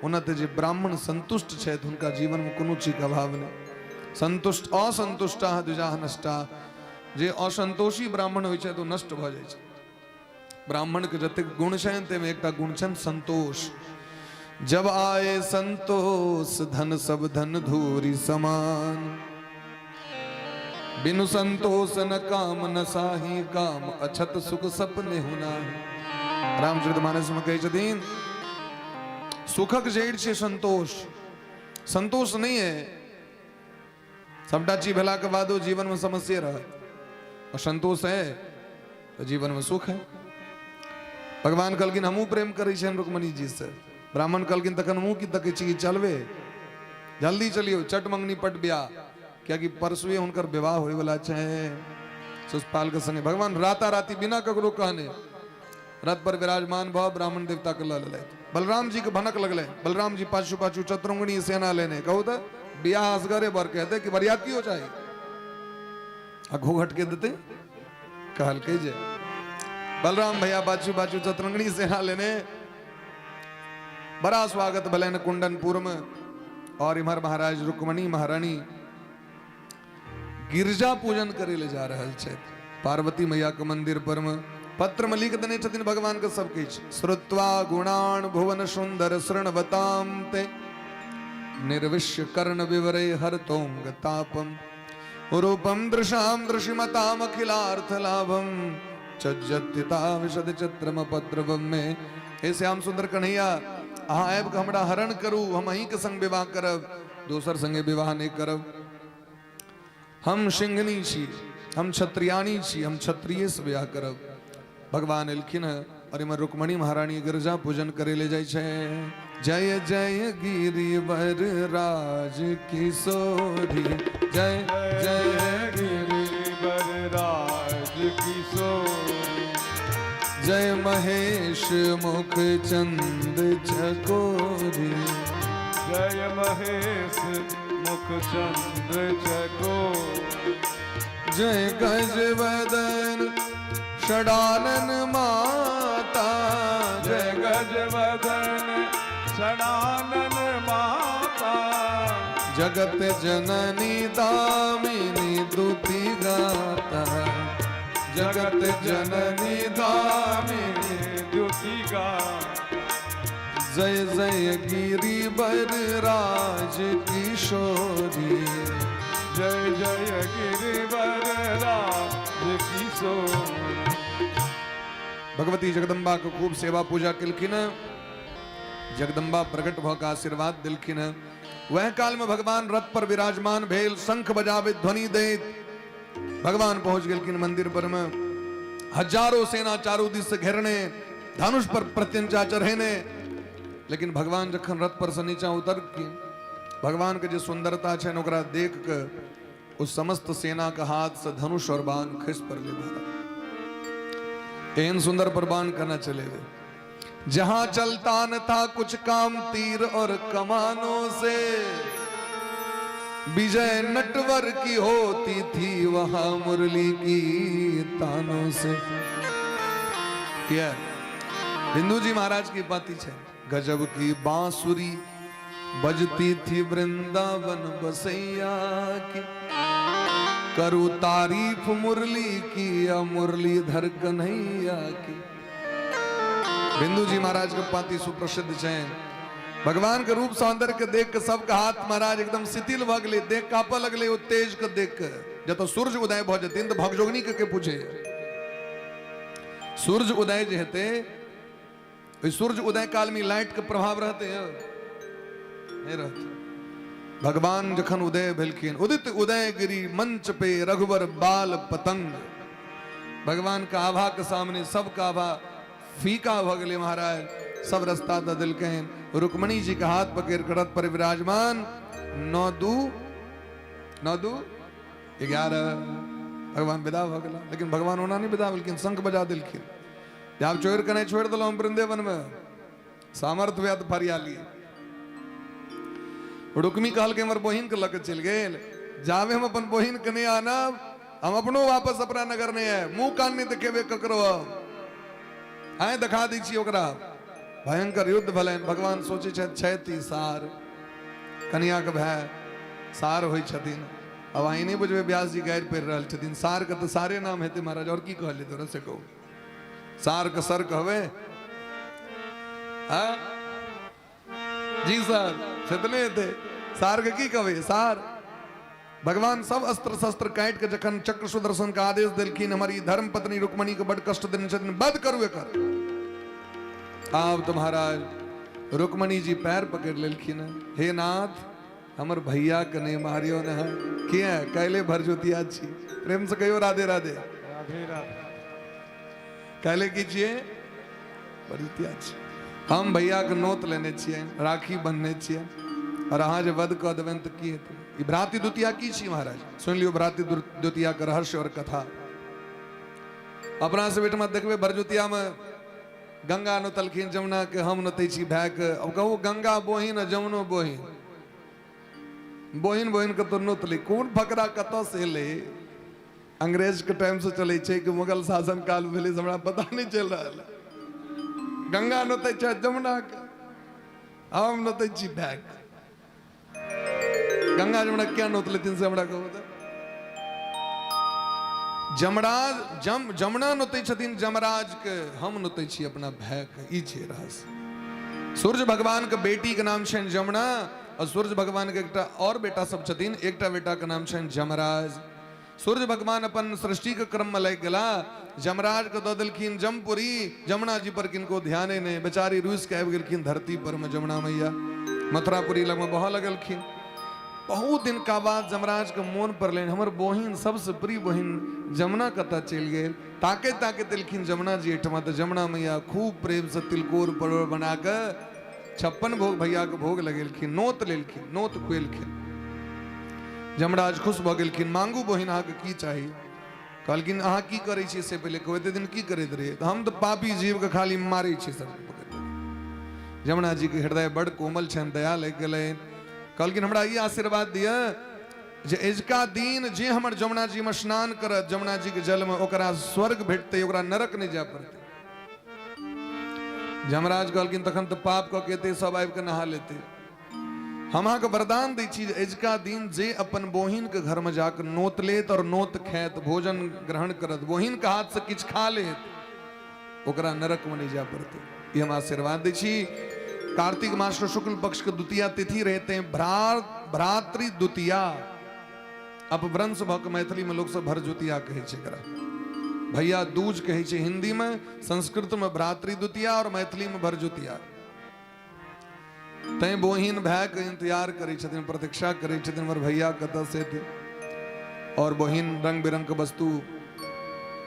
ओना तऽ जे ब्राह्मण संतुष्ट छथि हुनका जीवनमे कोनो चीजके अभाव नहि। संतुष्ट असंतुष्टा द्विजाह नष्टा, जे असंतोषी ब्राह्मण होइ छथि ओ नष्ट भऽ जाइ छै। ब्राह्मण के जतेक गुण छनि ताहिमे एकटा गुण छनि संतोष। जब आए संतोष धन सब धन धूरी समान, बिनु संतोष न काम न साही काम, अछत सुख सपने हुनाही। रामचरित मानस में कहै छथिन सुखक जड़ि छै संतोष। संतोष नहीं है सबटा चीज भेला के बादो जीवन में समस्या रहत, और संतोष है तो जीवन में सुख है। भगवान कहलखिन हमहूँ प्रेम करै छियनि रुक्मणी जी से। ब्राह्मण कहलखिन तखन हमहूँ की तकै छी, चलबे जल्दी चलियौ, चट मंगनी पट ब्याह, कियाकि परसुए हुनकर विवाह होय वाला छै शिशुपाल के संगे। भगवान राता राती बिना ककरो कहने रथ पर विराजमान भऽ ब्राह्मण देवता के लऽ लेलथि। बलराम जी के भनक लगलै, बलराम जी पाछू पाछू चतुरंगणी सेना लेने। कहू तऽ बियाह असगरे बर के हेतै कि बरियातियो चाही? आ घूघट के देतै? कहलकै जे बलराम भैया पाछू पाछू चतुरंगणी सेना लेने। बड़ा स्वागत भेलनि कुंडनपुर में। और इम्हर महाराज रुक्मणी महारानी गिरजा पूजन करे ले जा रहल छथि पार्वती मैया के मंदिर पर में। पत्र में लिख देने छथिन भगवान के सब किछु। श्रुत्वा गुणान भुवन सुंदर शृण्वताम ते निर्विश्य कर्ण विवरे हरतोंग तापम रूपम दृशाम दृशिमताम अखिलार्थ लाभम चज्जत्यता विशद चित्रम पत्रवम में। हे श्याम सुंदर कन्हैया, अहाँ आबि कऽ हमरा हरण करू, हम अहीं के संग विवाह करब, दोसर संगे विवाह नहि करब। हम सिंघनी छी, हम क्षत्रियानी छी, हम क्षत्रिय से विवाह करब। भगवान एलखिन हँ और इमहर रुक्मणी महारानी गिरजा पूजन करे ले जाइ छै। जय जय गिरिवर राज किशोरी, जय जय गिरिवर राज किशोरी, जय महेश मुख चंद चकोरी, जय महेश मुख चंद्र चकोरी, जय गजवदन षडानन माता, जय गजवदन षडानन माता, जगत जननी दामिनी दुति गाता, जगत जननी दामिनी दुति गाता। जय जय गिरिवर राज किशोरी, जय जय गिरिवर राज किशोरी। भगवती जगदम्बा के खूब सेवा पूजा केलखिन। जगदम्बा प्रकट भऽ के आशीर्वाद देलखिन। वह काल में भगवान रथ पर विराजमान भेल, शंख बजाबैत ध्वनि दैत भगवान पहुंच गेलखिन मंदिर पर में। हजारों सेना चारू दिस से घेरने, धनुष पर प्रत्यंचा चढ़ेने, लेकिन भगवान जखन रथ पर से नीचा उतरखिन, भगवान के जे सुंदरता छनि ओकरा देख के उस समस्त सेना के हाथ से धनुष और बाण खसि पड़लै। महाराज एहन सुंदर पर बाण केना चलेबै? जहां चलता न था कुछ काम तीर और कमानों से, विजय नटवर की होती थी वहां मुरली की तानों से। किया बिंदु जी महाराज की पाती है, गजब की बांसुरी बजती थी वृंदावन बसैया की, करू तारीफ मुरली की या मुरलीधर कन्हैया की। बिंदु जी महाराज के पाती सुप्रसिद्ध छे। भगवान के रूप सौंदर्य के देख के सबके हाथ महाराज एकदम शिथिल भऽ गेलै, देख कांपऽ लगलै ओ तेज के देख के। जतऽ सूर्य उदय भऽ जेथिन तऽ भगजोगनी के पूछे, सूर्य उदय जे हेतै ओहि सूर्य उदय काल में लाइट के प्रभाव रहते नहीं रहते। भगवान जखन उदय भेलखिन, उदित उदय गिरी मंच पे रघुवर बाल पतंग, भगवान के आभा के सामने सबके आभा फीका भऽ गेलै महाराज। सब रास्ता दऽ देलकनि। रुक्मणी जी के हाथ पकड़ि कऽ रथ पर विराजमान 9 2 9 2 11 भगवान विदा भऽ गेला। लेकिन भगवान ओना नहि विदा भेलखिन, शंख बजा देलखिन। आब चोरि के नहि छोड़ि देलहुँ वृंदेवन में, सामर्थ्य हुए तऽ फरियाली। रुक्मी कहलकै हमर बहिन के लऽ के चलि गेल, जाबे हम अपन बहिन के नहि आनब हम अपनो वापस अपना नगर नहि आयब, मुँह कान नहि देखेबै ककरो, आइ देखा दै छी ओकरा। भयंकर युद्ध भेलनि। भगवान सोचै छथि छथि सार, कनिया के भाय सार होइ छथिन। अब अहीं नहि बुझबै व्यास जी गारि पढ़ि रहल छथिन, सार के तऽ सारे नाम हेतै महाराज, और की कहलियै तोरा से कहू, सार के सर कहबै? हाँ जी सर, से तऽ नहि हेतै, सार के की कहबै सार। भगवान सब अस्त्र शस्त्र काटि के जखन चक्र सुदर्शन के आदेश देलखिन, हमर ई धर्म पत्नी रुक्मणी के बड कष्ट देने छथिन, वध करू एकर। आब तऽ महाराज रुक्मणी जी पैर पकड़ि लेलखिन, हे नाथ हमर भैया के नहीं मारियो ने, किया काल्हि भरजोतिया छी, प्रेम से कहियो राधे राधे। राधे राधे। काल्हि की छियै? भरजोतिया छी। हम भैया के नोत लेने छियै, राखी बन्हने छियै, और अहाँ जे वध कऽ देबनि तऽ की हेतै? ई भ्रातृ द्वितीया की छी महाराज? सुनि लियौ भ्रातृ द्वितीया के रहस्य और कथा। अपना सब ओहिठमा देखबै भरजोतिया में गंगा नोतलखिन जमुना के, हम नोतै छी भाय के। अब कहू गंगा बोहिन आ जमुनो बोहिन, बोहिन बोहिन के तो नोतली, कोन फकरा कतऽ से एलै? अंग्रेज के टाइम से चलै छै कि मुगल शासन काल भेलै से हमरा पता नहि चलि रहल है। गंगा नोतै छै जमुना के, हम नोतै छी भाय के। गंगा जमुना क्या नोत लेथिन से हमरा कहू तऽ? जमराज जम जमुना नोतै छथिन जमराज के, हम नोतै छी अपना भाय के। ई छै रहस्य। सूर्य भगवान के बेटी के नाम छनि जमुना, और सूर्य भगवान के एकटा और बेटा सब छथिन, एकटा बेटा के नाम छनि जमराज। सूर्य भगवान अपन सृष्टि के क्रम में लागि गेला, जमराज के दऽ देलखिन जमपुरी, जमुना जी पर किनको ध्याने नहि, बेचारी रूस के आबि गेलखिन धरती पर में जमुना मैया, मथुरापुरी लग में बहऽ लगलखिन। बहुत दिनका बाद जमराजके मोन पड़लनि, हमर बहिन सबसँ प्रिय बहिन जमुना कतऽ चलि गेल। ताकैत ताकैत एलखिन जमुना जी एहिठमा, तऽ जमुना मैया खूब प्रेमसँ तिलकोर परोड़ बना कऽ 56 भोग भैयाके भोग लगेलखिन, नोत लेलखिन, नोत खुएलखिन। जमराज खुश भऽ गेलखिन, मांगू बहिन अहाँके की चाही। कहलखिन अहाँ की करै छियै से पहिले कहू, एते दिन की करैत रहियै? तऽ हम तऽ पापी जीवके खाली मारै छियै सबके पकड़ि पकड़ि। जमुना जीके हृदय बड़ कोमल छनि, दया लागि गेलनि। कहलखिन हमरा ई आशीर्वाद दिअ जे अजुका दिन जे हमर जमुना जीमे स्नान करत, जमुना जीके जलमे, ओकरा स्वर्ग भेटतै, ओकरा नरक नहि जाय पड़तै। जमराज कहलखिन तखन तऽ पाप कऽ के एतै, सब आबि कऽ नहा लेतै। हम अहाँके वरदान दै छी जे अजुका दिन जे अपन बहिनके घरमे जाकऽ नोत लेत और नोत खायत, भोजन ग्रहण करत, बहिनके हाथसँ किछु खा लेत, ओकरा नरकमे नहि जाय पड़तै। ई हम आशीर्वाद दै छी। कार्तिक मास के शुक्ल पक्ष के द्वितीया तिथि रहते भ्रातृ द्वितीया। अपभ्रंश भऽ कऽ मैथिलीमे लोक सब भरजुतिया कहै छै एकरा, भैया दूज कहै छै हिंदीमे, संस्कृतमे भ्रातृ द्वितीया और मैथिलीमे भरजुतिया। तैं बहिन भायके इंतजार करै छथिन, प्रतीक्षा करै छथिन, हमर भैया कतऽ से एथिन। और बहिन रंग बिरंग के वस्तु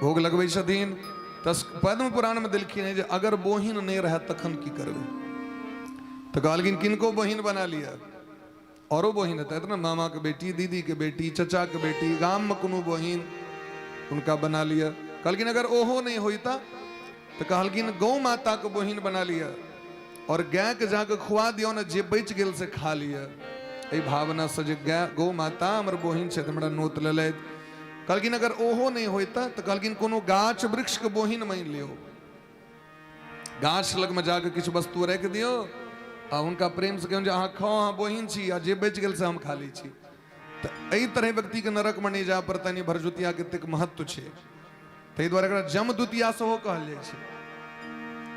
भोग लगबै छथिन। तऽ पद्म पुराण में देलखिन है जे अगर बहिन नहि रहत तखन की करबै। तऽ कहलखिन किनको बहिन बना लिअ, औरो बहिन हेतै ने, मामा के बेटी, दीदी के बेटी, चचा के बेटी, गाम में कोनो बहिन, हुनका बना लिअ। कहलखिन अगर ओहो नहि होइता तऽ कहलखिन गौ माता के बहिन बना लिअ और गाय के जाके खुआ दियौ ने, जे बचि गेल से खा लिअ। एहि भावना से जे गाय गौ माता हमर बहिन छथि, हमरा नोत लेलथि। कहलखिन अगर ओहो नहि होइता तऽ कहलखिन कोनो गाछ वृक्ष के बहिन मानि लियौ, गाछ लगमे जाके किछु वस्तु राखि दियौ आ हुनका प्रेमसँ कहियौ जे अहाँ खाउ, अहाँ बहिन छी, आ जे बचि गेल से हम खा लै छी। तऽ एहि तरहे व्यक्तिके नरकमे नहि जाय पड़तनि। भरजुतियाके एतेक महत्व छै, ताहि दुआरे एकरा जमद्वितीया सेहो कहल जाइ छै।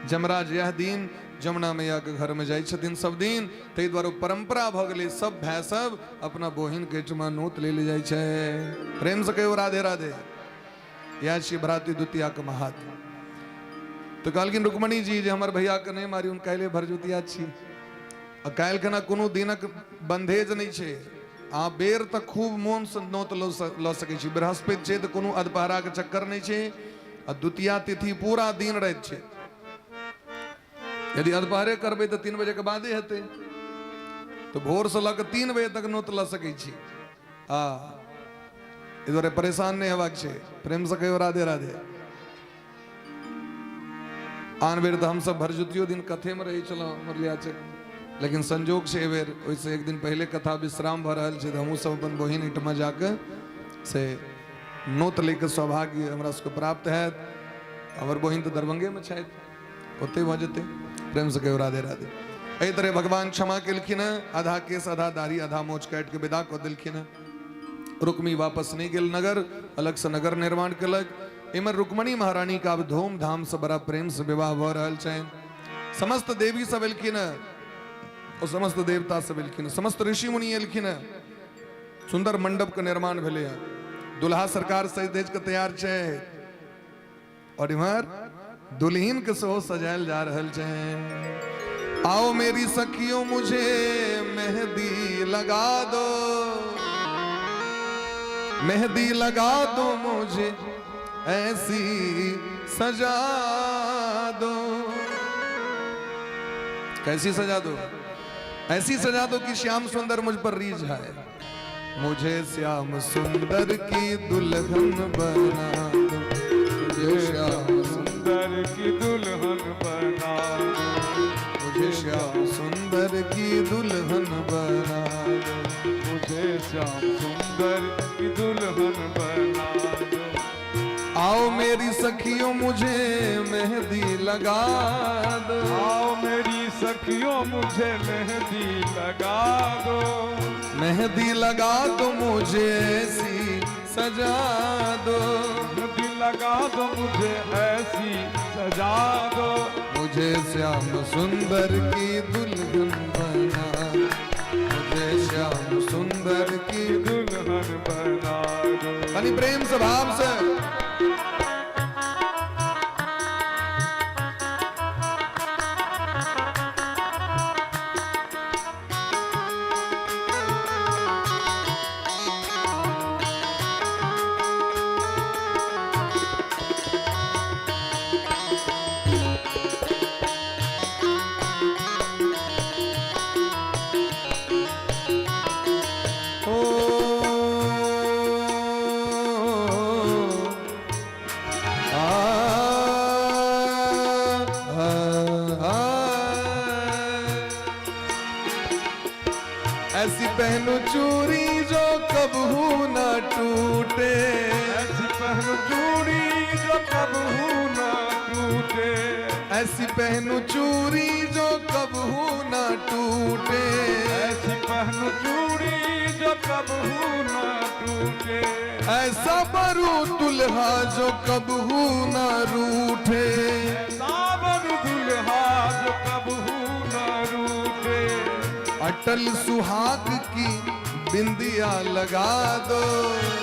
जमराज यह दिन जमुना मैयाके घरमे जाइ छथिन सब दिन, ताहि दुआरे परम्परा भऽ गेलै, सब भाय सब अपना बहिनके एहिठमा नोत ले ले जाइ छै। प्रेमसँ कहियौ राधे राधे। इएह छियै भ्रातृ द्वितीयाके महात्म। तऽ कहलखिन रुक्मणी जी जे हमर भैयाके नहि मारी, काल्हि भरजुतिया छी आ काल्हि खना कोनो दिनक बन्धेज नहि छै। अहाँ बेर तऽ खूब मोनसँ नोत लऽ सकै छी। बृहस्पति छै तऽ कोनो अधपहराके चक्कर नहि छै आ द्वितीया तिथि पूरा दिन राति छै। यदि अधपहरे करबै तऽ 3 बजेके बादे हेतै, तऽ भोरसँ लऽ कऽ 3 बजे तक नोत लऽ सकै छी। आ एहि दुआरे परेशान नहि हेबाक छै। प्रेमसँ कहियौ राधे राधे। आन बेर तऽ हमसभ भरजुतियो दिन कथेमे रहै छलहुँ मुरलियाचक, लेकिन संजोग छै एहि बेर ओहिसँ एक दिन पहिले कथा विश्राम भऽ रहल छै, तऽ हमहूँ सब अपन बहिन एहिठमा जाकऽ से नोत लैके सौभाग्य हमरा सबके प्राप्त हैत। हमर बहिन तऽ दरभंगेमे छथि, ओतहि भऽ जेतै। प्रेमसँ कहियौ राधे राधे। एहि तरह भगवान क्षमा केलखिन हँ, आधा केस आधा दाढ़ी आधा मोछ काटि कऽ विदा कऽ देलखिन हँ। रुक्मी वापस नहि गेल नगर, अलगसँ नगर निर्माण केलक। इम्हर रुक्मणी महारानी के आब धूमधाम से बड़ा प्रेम से विवाह भऽ रहल छनि। समस्त देवी सब एलखिन हँ, और समस्त देवता सब एलखिन, समस्त ऋषि मुनि एलखिन हँ। सुंदर मंडप के निर्माण भेलै हँ। दुल्हा सरकार सज धज के तैयार छै और इम्हर दुल्हन के सेहो सजायल जा रहल छै। आओ मेरी सखियों मुझे मेहंदी लगा दो, मेहंदी लगा दो मुझे ऐसी सजा दो। कैसी सजा दो? ऐसी सजा दो कि श्याम सुंदर मुझ पर रीझ आए। मुझे श्याम सुंदर की दुल्हन बना दो, मुझे श्याम सुंदर की दुल्हन बना दो, मुझे श्याम सुंदर की दुल्हन बना दो, मुझे श्याम सुंदर की दुल्हन बना दो। आओ मेरी सखियों मुझे मेहंदी लगा दो, आओ मेरी सखियों मुझे मेहंदी लगा दो, मेहंदी लगा दो मुझे ऐसी सजा दो, मेहंदी लगा दो मुझे ऐसी सजा दो, मुझे श्याम सुंदर की दुल्हन बना, मुझे श्याम सुंदर की दुल्हन बना दो। कनी प्रेम से भाव से। ऐसी पहनू चूड़ी जो कबहू न टूटे। ऐसी पहनू चूड़ी जो कबहू न टूटे। ऐसी पहनू चूड़ी जो कबहू न टूटे। ऐसी पहनू चूड़ी जो कबहू न टूटे। ऐसा बरू दुल्हा जो कबहू न रूठे। ऐसा बरू दुल्हा जो कबहू न रूठे। अटल सुहाग की बिंदिया लगा दो।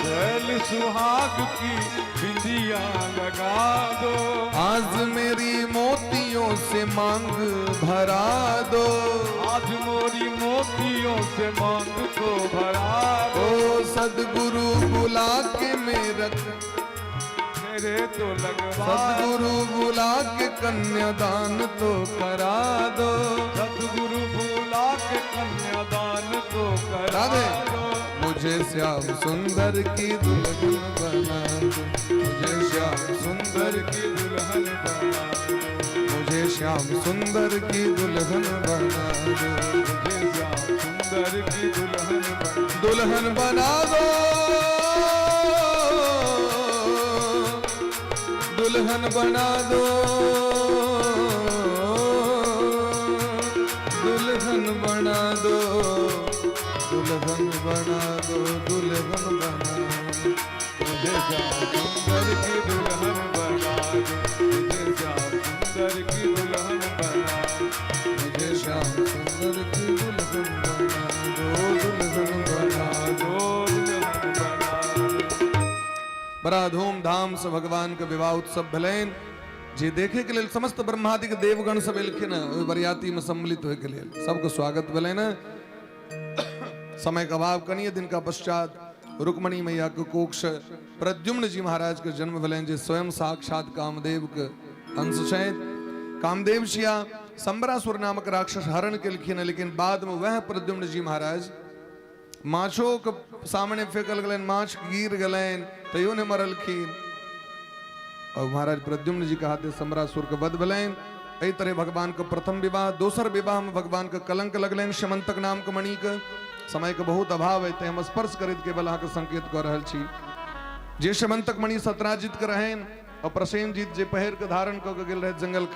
अटल सुहाग की बिंदिया लगा दो। आज मेरी मोतियों से मांग भरा दो। आज मोरी मोतियों से मांग को भरा दो। ओ सदगुरु बुला के मेरा मेरे तो लगवा। सदगुरु बुला के कन्यादान तो करा दो। सदगुरु बुला के कन्यादान तो करा राधे। दो। मुझे श्याम सुंदर की दुल्हन बना दो। मुझे श्याम सुंदर की दुल्हन बना दो। मुझे श्याम सुंदर की दुल्हन बना दो। मुझे श्याम सुंदर की दुल्हन बना। दुल्हन बना दो, दुल्हन बना दो, दुल्हन बना दो, दुल्हन बना दो, दुल्हन बना दो। मुझे श्याम सुंदर की दुल्हन बना दो। मुझे श्याम सुंदर की दुल्हन बना दो। मुझे श्याम सुंदर की दुल्हन बना दो, दुल्हन बना दो। दुल्हन बना दो। बड़ा धूमधाम से भगवान के विवाह उत्सव भेलनि, जे देखे के लेल समस्त ब्रह्मादिक देवगण सब एलखिन ओहि बरियाती में सम्मिलित होय के लेल सबके स्वागत भेलनि। समय के अभाव, कनिए दिन का पश्चात रुक्मणी मैया के कोख से प्रद्युम्न जी महाराज के जन्म भेलनि, जे स्वयं साक्षात कामदेव के अंश छथि। कामदेव छिया शंबरासुर नामक राक्षस हरण केलखिन, लेकिन बाद में वह प्रद्युम्न जी महाराज माछो के सामने फेंकल गेलनि, माछ गिर गेलनि तैयो नहि मरलखिन। और महाराज प्रद्युम्न जी के हाथे शंबरासुर के वध भेलनि। एहि तरह भगवान के प्रथम विवाह। दोसर विवाह में भगवान के कलंक लगलनि शमंतक नाम के मणि के। समय के बहुत अभाव है, तें हम स्पर्श करैत केवल अहाँके संकेत कऽ रहल छी। जे शमंतक मणि सत्राजित के रहनि और प्रसेनजीत जे पहिर के धारण कऽ के गेल रहे जंगल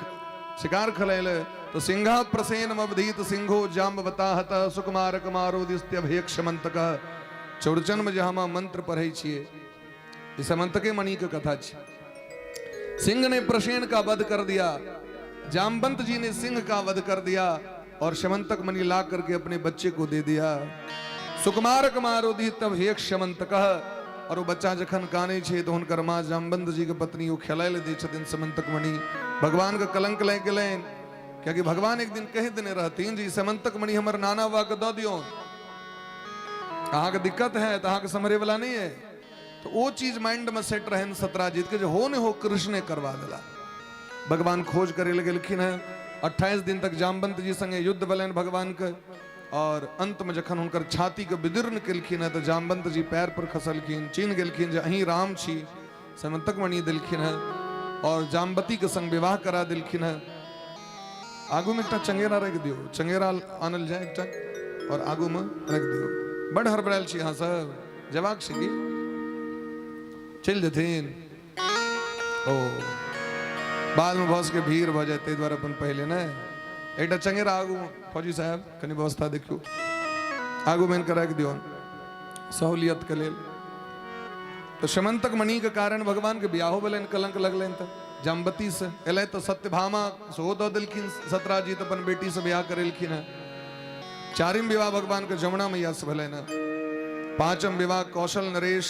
शिकार खेलै लए, तो सिंहा प्रसेन अवधीत सिंहो जाम्बवता हत सुकुमार कुमारोदिस्त्यभेक शमंतक। चौरचन में जे हम मंत्र पढ़ै छियै, ई शमंतके मणि के कथा छै। सिंह ने प्रसेन का वध कर दिया, जामवंत जी ने सिंह का वध कर दिया और शमंतक मणि ला करके अपने बच्चे को दे दिया। सुकुमार कुमारोधि तब हेक शमंतक। और वो बच्चा जखन कानै छै तो हुनकर माँ जामवंत जी के पत्नी ओ खेलाय लए दै छथिन शमंतक मणि। भगवान के कलंक लागि गेलनि, कियाकि भगवान एक दिन कहि देने रहथिन जे ई शमंतक मणि हमर नाना बाबा के दऽ दियौ, अहाँके दिक्कत है तऽ अहाँके सम्हरे वाला नहीं है। तो ओ चीज माइंड में सेट रहनि सत्राजीत के, जे हो ने हो कृष्ण ने करवा देला। भगवान खोज करे लए गेलखिन हैं। 28 दिन तक जामवंत जी संगे युद्ध भेलनि भगवान के, और अंत में जखन हुनकर छाती के विदीर्ण केलखिन हैं तो जामवंत जी पैर पर खसलखिन, चिन्ह गेलखिन जे अहीं राम छी, समन्तक मणि देलखिन हैं और जामवती के संग विवाह करा देलखिन हैं। आगू में एकटा चंगेरा राखि दियौ, चंगेरा आनल जाय एकटा और आगू में राखि दियौ। बड हड़बड़ायल छी अहाँ सब, जेबाक छै की चलि जेथिन? ओ बाद में भऽ सकै भीड़ भऽ जाय, ताहि दुआरे अपन पहिले नहि एकटा चंगेरा आगू में। फौजी साहब कनि व्यवस्था देखियौ, आगू में इनका राखि दियौ सहूलियत के लेल। तो शमंतक मणि के कारण भगवान के बियाहो भेलनि, कलंक लगलनि तऽ जामवती से एलै तऽ सत्यभामा सेहो दऽ देलखिन, सत्राजीत अपन बेटी से बियाह करेलखिन हैं। चारिम विवाह भगवान के जमुना मैया से भेलनि हैं। पांचम विवाह कौशल नरेश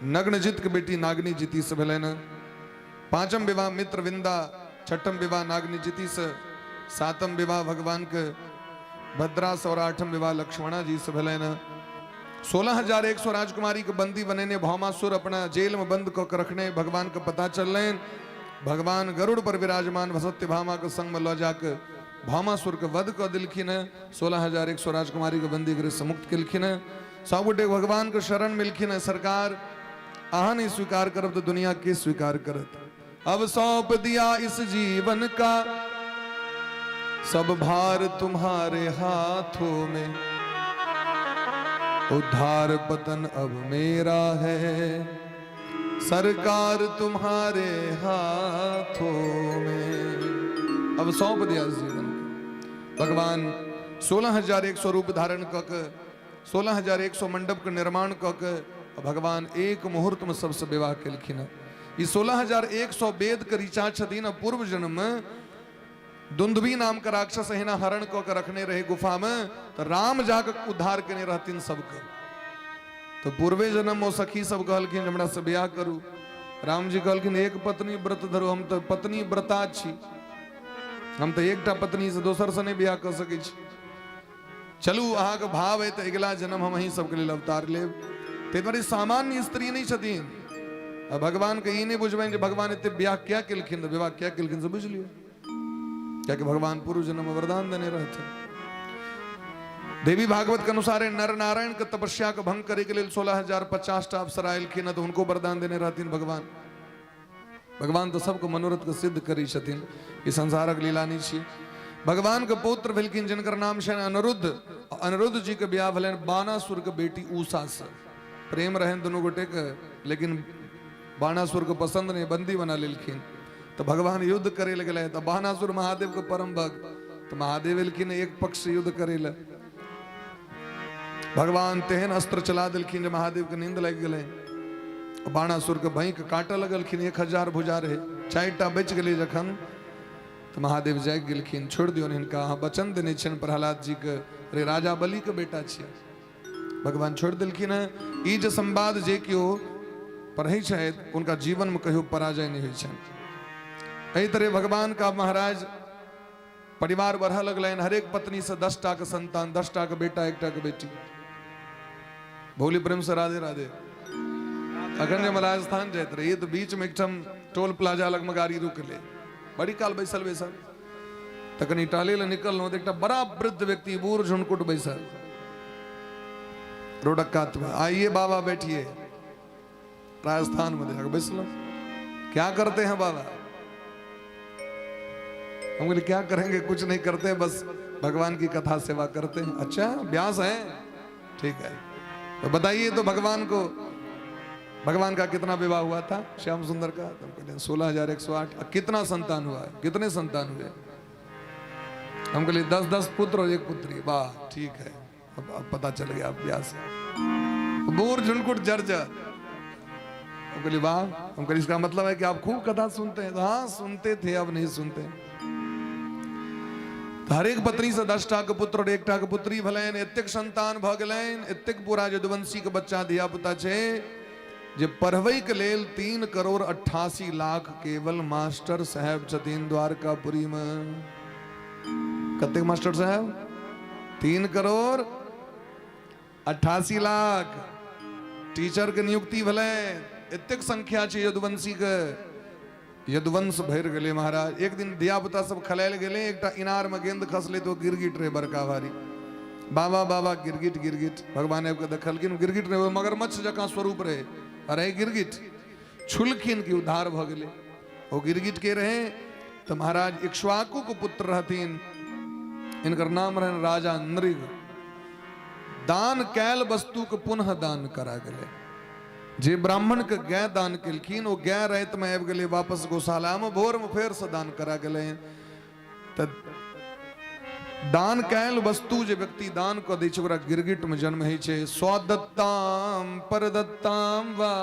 नग्नजित के बेटी नागनी जीती से भेलनि हैं। पांचम विवाह मित्र विंदा, छठम विवाह नागनी जीती से, सातम विवाह भगवान के भद्रा से और आठम विवाह लक्ष्मणा जी से भेलनि हैं। 16,100 राजकुमारी के बंदी बनेने भौमासुर अपना जेल में बंद कऽ के रखने भगवान के पता चललनि। भगवान गरुड़ पर विराजमान सत्यभामा के संग में लऽ जाके भौमासुर के वध कऽ देलखिन हैं। 16,100 राजकुमारी के बंदी गृह से मुक्त केलखिन हैं। सब गोटे भगवान के शरण मिलखिन हैं। सरकार अहाँ नहीं स्वीकार करब तो दुनिया के स्वीकार करत। अब सौंप दिया इस जीवन का सब भार तुम्हारे हाथों में, उद्धार पतन अब मेरा है, सरकार तुम्हारे हाथों में। अब सौंप दिया जीवन के। भगवान 16,100 रूप धारण कऽ के, 16,100 मंडप के निर्माण कऽ के भगवान एक मुहूर्त में सबसे विवाह केलखिन। ई 16,100 वेद के ऋचा छथिन। आ पूर्व जन्म में दुंदुभी नाम के राक्षस एहिना हरण कऽ के रखने रहे गुफा में, तऽ राम जाके उद्धार केने रहथिन सबके। तो पूर्वे जन्म ओ सखी सब कहलखिन हमरा से ब्याह करू। राम जी कहलखिन एक पत्नी व्रत धरू, हम तऽ पत्नी व्रता छी, हम तऽ एकटा पत्नी से दोसर से नहि ब्याह कऽ सकै छी। चलू अहाँके भाव है तऽ अगिला जन्म हम अहीं सबके लेल अवतार लेब। ताहि दुआरे सामान्य स्त्री नहि छथिन। आ भगवान के ई नहि बुझबनि जे भगवान एते ब्याह किया केलखिन, तऽ विवाह किया केलखिन से बुझि लियौ, कियाकि भगवान पूर्व जन्म में वरदान देने रहथिन। देवी भागवत के अनुसार नर नारायण के तपस्या के भंग करे के लेल 16,050 टा अप्सरा एलखिन, तऽ हुनको वरदान देने रहथिन भगवान। भगवान तऽ सबके मनोरथ के सिद्ध करै छथिन, ई संसारक लीला नहि छियै। भगवान के पुत्र भेलखिन जिनकर नाम छनि अनिरुद्ध। अनिरुद्ध जी के ब्याह भेलनि बाणासुर के बेटी उषा से। प्रेम रहनि दुनू गोटे के, लेकिन बाणासुर के पसंद नहीं, बंदी बना लेलखिन। तो भगवान युद्ध करे लए गेलै तऽ बाणासुर महादेव के परम भक्त, तो महादेव एलखिन एक पक्ष से युद्ध करे लए। भगवान तेहन अस्त्र चला देलखिन जे महादेव के नींद लागि गेलै। बाणासुर के भैंक काटऽ लगलखिन, 1000 भुजा रहे, 4टा बचि गेलै। जखन तऽ महादेव जागि गेलखिन, छोड़ि दियौन हिनका, अहाँ वचन देने छियनि प्रहलाद जी के, अरे राजा बलि के बेटा छियै। भगवान छोड़ि देलखिन हेँ। ई जे संवाद जे केओ पढ़ै छथि हुनका जीवन में कहियो पराजय नहीं होइ छनि। एहि तरह भगवान का महाराज परिवार बढ़ऽ लगलनि। हरेक पत्नी से 10 टा के संतान, 10 टा के बेटा, 1टा के बेटी। भोली प्रेम से राधे राधे। अखन जे हम राजस्थान जाइत रही तऽ बीच में एकठाम टोल प्लाजा लग में गाड़ी रुकले, बड़ी काल बैसल बैसल तऽ कनि टहले लए निकललहुँ तऽ एकटा बड़ा वृद्ध व्यक्ति बूढ़ झुनकुट बैसल रोडक कात में। आइए बाबा बैठिए। राजस्थान में जाकर बैसलहुँ। क्या करते हैं बाबा? हम बोले क्या करेंगे, कुछ नहीं करते, बस भगवान की कथा सेवा करते हैं। अच्छा व्यास है, ठीक है, तो बताइए तो भगवान को, भगवान का कितना विवाह हुआ था श्याम सुंदर का? तो हम कहते हैं 16,108। कितना संतान हुआ है, कितने संतान हुए? हम कहले 10-10 पुत्र और 1 पुत्री। वाह ठीक है, अब पता चल गया व्यास है। बोर झुनकुट जर्जर। हम कहले वाह, हम कहले इसका मतलब है कि आप खूब कथा सुनते हैं। तो हाँ सुनते थे, अब नहीं सुनते। तो हरेक पत्नी से 10 टा के पुत्र और 1टा के पुत्री भेलनि, एतेक संतान भऽ गेलनि, एतेक पूरा यदुवंशी के बच्चा धिया पुता छै जे पढ़बै के लेल 3,88,00,000 केवल मास्टर साहेब छथिन द्वारकापुरी में। कतेक मास्टर साहेब? 3,88,00,000 टीचर के नियुक्ति भेलै। एतेक संख्या छै यदुवंशी के। यदुवंश भरि गेलै महाराज। एक दिन धिया पुता सब खेलायल गेलै, एकटा इनार में गेंद खसलै तो गिरगिट रहे बड़का भारी। बाबा बाबा गिरगिट गिरगिट। भगवान आबि कऽ देखलखिन गिरगिट नहि, मगरमच्छ जकाँ स्वरूप रहे। अरे गिरगिट छुलखिन कि उद्धार भऽ गेलै। ओ गिरगिट के रहे तऽ महाराज इक्ष्वाकु के पुत्र रहथिन, इनकर नाम रहनि राजा नृग। दान कैल वस्तु के पुनः दान करा गेलै। जे ब्राह्मण के गाय दान केलखिन ओ गाय राति में आबि गेलै वापस गौशाला में, भोर में फेर से दान करा गेलै। तऽ दान कैल वस्तु जे व्यक्ति दान कऽ दै छै ओकरा गिरगिट में जन्म होइ छै। स्वदत्ताम परदत्ताम वा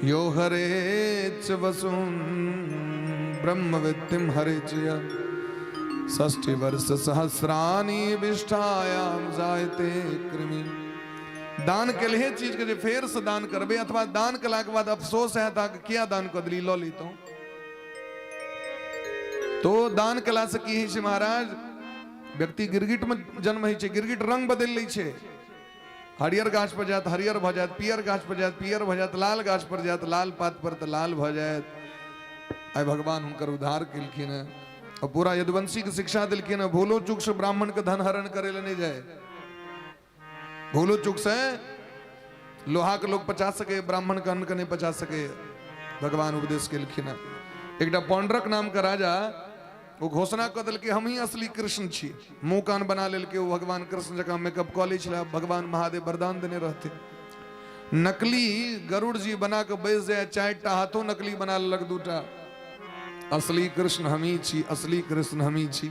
यो हरे च वसुं ब्रह्मवित्तिम हरे च षष्ठि वर्ष सहस्राणि विष्ठायाम जायते कृमि। दान केलहे चीज के जे फेर से दान करबे अथवा दान केला के बाद अफसोस है ता किया दान कऽ देली, लऽ लीतहुँ। तो दान केला से की होइ छै महाराज, व्यक्ति गिरगिट में जन्म होइ छै। गिरगिट रंग बदलि लै छै, हरियर गाछ पर जायत हरियर भऽ जायत, पियर गाछ पर जायत पियर भऽ जायत, लाल गाछ पर जायत लाल पात पर तऽ लाल भऽ जायत। आइ भगवान हुनकर उद्धार केलखिन हेँ और पूरा यदुवंशी के शिक्षा देलखिन हेँ, भूलो चूक से ब्राह्मण के धन हरण करे लए नहि जाय। भूलो चूक से लोहा के लोग पचा सके, ब्राह्मण के अन्न के नहीं पचा सके। भगवान उपदेश केलखिन हेँ। एकटा पौंड्रक नाम के राजा ओ घोषणा कऽ देलकै हमही असली कृष्ण छी। मुँह कान बना लेलकै, ओ भगवान कृष्ण जकाँ मेकअप कऽ लै छलै, भगवान महादेव वरदान देने रहथिन। नकली गरुड़ जी बना कऽ बैस जाय, 4टा हाथो नकली बना लेलक, 2टा। असली कृष्ण हमही छी, असली कृष्ण हमही छी।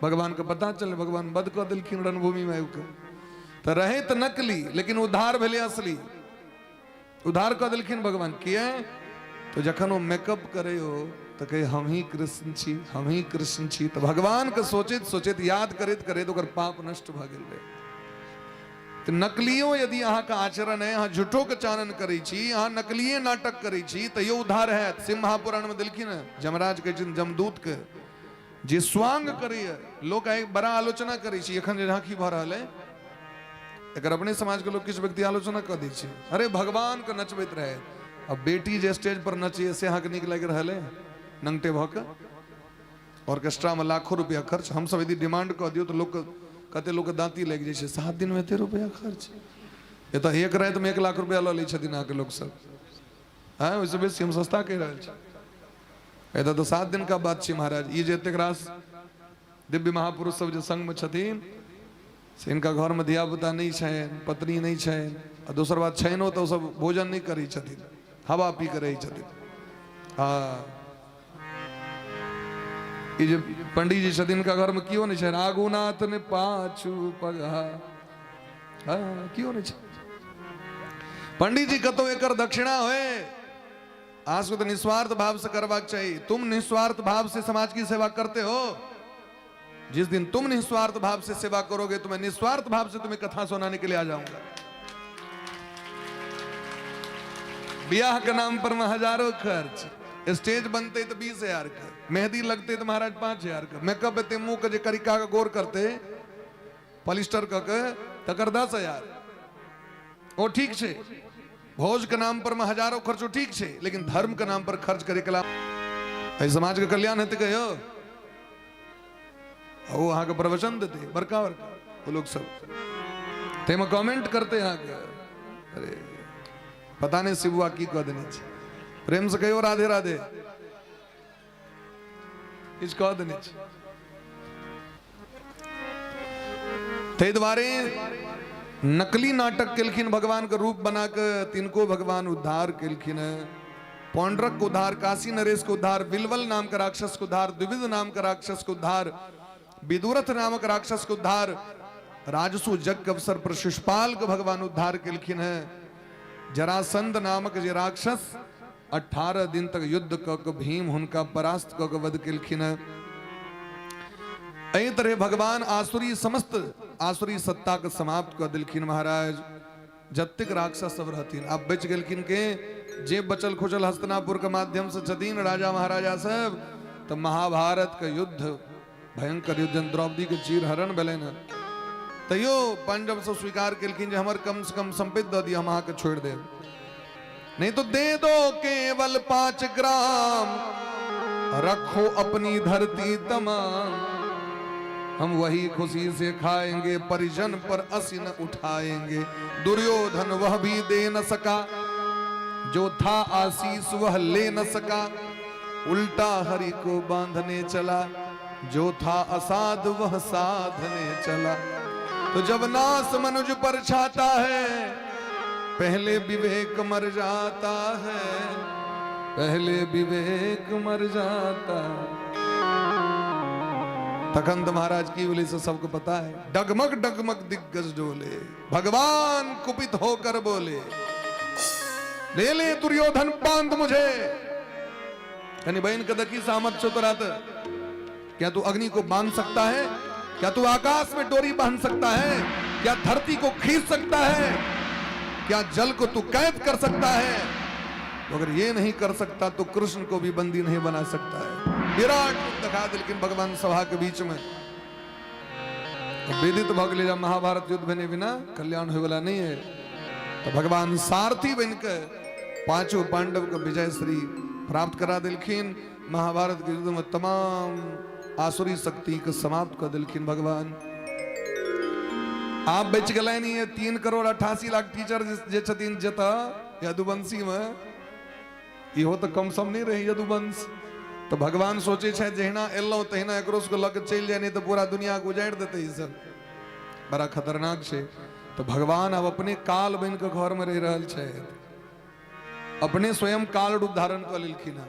भगवान के पता चलल, भगवान वध कऽ देलखिन रणभूमि में आबि कऽ। तऽ रहै तऽ नकली, लेकिन उद्धार भेलै असली, उद्धार कऽ देलखिन भगवान। किया? तो जखन ओ मेकअप करे हो तऽ कहे हमही कृष्ण छी, हमही कृष्ण छी। तऽ भगवान के सोचैत सोचैत याद करैत करैत ओकर पाप नष्ट भऽ गेल रहै। तऽ नकलियो यदि अहाँके आचरण है, अहाँ झूठो के चानन करै छी, अहाँ नकलिए नाटक करै छी, तैयो उद्धार हैत। शिव महापुराण में देलखिन हँ, यमराज कहै छथिन जमदूत के जे स्वांग करैए, लोक आइ बड़ा आलोचना करै छै। एखन जे झांकी भऽ रहल है, एकर अपने समाज के लोग किछु व्यक्ति आलोचना कऽ दै छै, अरे भगवान के नचबैत रहे। अब बेटी जे स्टेज पर नचैए से अहाँके नीक लागि रहल है? नंगटे भऽ कऽ ऑर्केस्ट्रा में लाखों रुपया खर्च। हमसब यदि डिमांड कऽ दियौ तऽ लोक कते लोक दाँती लागि जाइ छै, 7 दिन में एते रुपया खर्च। एतऽ एक राति में 1 लाख रुपया लऽ लै छथिन अहाँके लोक सब। हँ, ओहिसँ बेसी हम सस्ता कहि रहल छी। एतऽ तऽ 7 दिन का बात छै महाराज। ई जे एतेक रास दिव्य महापुरुष सब जे संग में छथिन, से हिनका घर में धियापुता नहि छनि, पत्नी नहि छनि, आ दोसर बात छनिओ तऽ ओ सब भोजन नहि करै छथिन, हवा पी कऽ रहै छथिन। हँ, ई जे पंडीजी छथिन, हिनका घर में केओ नहि छनि, आगू नाथ ने पाछू पगहा। हँ, केओ नहि छै। पंडीजी कतौ एकर दक्षिणा होय, आज को तो निस्वार्थ भाव से करबाक चाहिए। तुम निस्वार्थ भाव से समाज की सेवा करते हो, जिस दिन तुम निस्वार्थ भाव से सेवा करोगे तो मैं निस्वार्थ भाव से तुम्हें कथा सुनाने के लिए आ जाऊंगा। ब्याह के नाम पर में हजारों खर्च, स्टेज बनते तो 20,000 का, मेहंदी लगते तो महाराज 5,000 का, मेकअप एते मुंह के जे करिका के गोर करते पॉलिस्टर क के तकर 10,000। ओ ठीक छै, भोज के नाम पर में हजारों खर्चो ठीक छै, लेकिन धर्म के नाम पर खर्च करे के एहि समाज के कल्याण हेतै कहियो? ओ अहाँके प्रवचन देते बड़का बड़का ओ लोग सब, ताहिमे कमेंट करते अहाँके, अरे पता नहि शिबुआ की कऽ देने छै। प्रेम से कहियो राधे राधे, किछु कऽ देने छै। ताहि दुआरे नकली नाटक केलखिन भगवान के रूप बना के, तिनको भगवान उद्धार केलखिन। पौंड्रक के उद्धार, काशी नरेश के उद्धार, बिलवल नाम के राक्षस के उद्धार, द्विविध नाम के राक्षस के उद्धार, विदुरथ नामक राक्षस के उद्धार, राजसु यज्ञ के अवसर पर शिशुपाल के भगवान उद्धार केलखिन है। जरासंध नामक जे राक्षस 18 दिन तक युद्ध क के भीम हुनका परास्त क के वध केलखिन है। एहि तरह भगवान आसुरी समस्त आसुरी सत्ता के समाप्त क देलखिन महाराज। जतेक राक्षस सब रहथिन आब बचि गेलखिन के जे बचल खुचल हस्तिनापुर के माध्यम से छथिन राजा महाराजा सब। तो महाभारत के युद्ध भयंकर युद्ध, द्रौपदी के चीर हरण भेलनि हन, तैयो पांडव सब स्वीकार केलखिन जे हमर कम से कम संपत्ति दऽ दिअ, हम अहाँके छोड़ि देब, नहीं तो दे दो केवल 5 ग्राम, रखो अपनी धरती तमाम, हम वही खुशी से खाएंगे, परिजन पर असी न उठाएंगे। दुर्योधन वह भी दे न सका, जो था आशीष वह ले न सका, उल्टा हरि को बांधने चला, जो था असाध वह साधने चला। तो जब नाश मनुज पर छाता है, पहले विवेक मर जाता है, पहले विवेक मर जाता है। तखन तो महाराज की बोले से सबको पता है, डगमग डगमग दिग्गज डोले, भगवान कुपित होकर बोले, ले ले दुर्योधन बांध मुझे। यानी बहन के देखी सामत छो तोरा त, क्या तू अग्नि को बांध सकता है? क्या तू आकाश में डोरी बांध सकता है? क्या धरती को खींच सकता है? क्या जल को तू कैद कर सकता है? तो अगर ये नहीं कर सकता तो कृष्ण को भी बंदी नहीं बना सकता है। विराट रूप दिखा देलखिन भगवान सभा के बीच में। तो वेदित भऽ गेलै जब महाभारत युद्ध भेने बिना कल्याण होय वाला नहीं है। तो भगवान सारथी बनके पांचों पांडव के विजय श्री प्राप्त करा देलखिन। महाभारत के युद्ध में तमाम आसुरी शक्ति के समाप्त कर देलखिन भगवान। आप बचि गेलनि ये 3 करोड़ 88 लाख टीचर जे छथिन जतऽ यदुवंशी में, इहो तऽ कम सम नहीं रहे यदुवंश। तऽ भगवान सोचै छथि जहिना एलहुँ तहिना एकरो सबके लऽ कऽ चलि जाय, नहि तऽ पूरा दुनियाके उजाड़ि देतै। ई सब बड़ा खतरनाक छै। तऽ भगवान आब अपने काल बनि कऽ घरमे रहि रहल छथि, अपने स्वयं काल रूप धारण कऽ लेलखिन हँ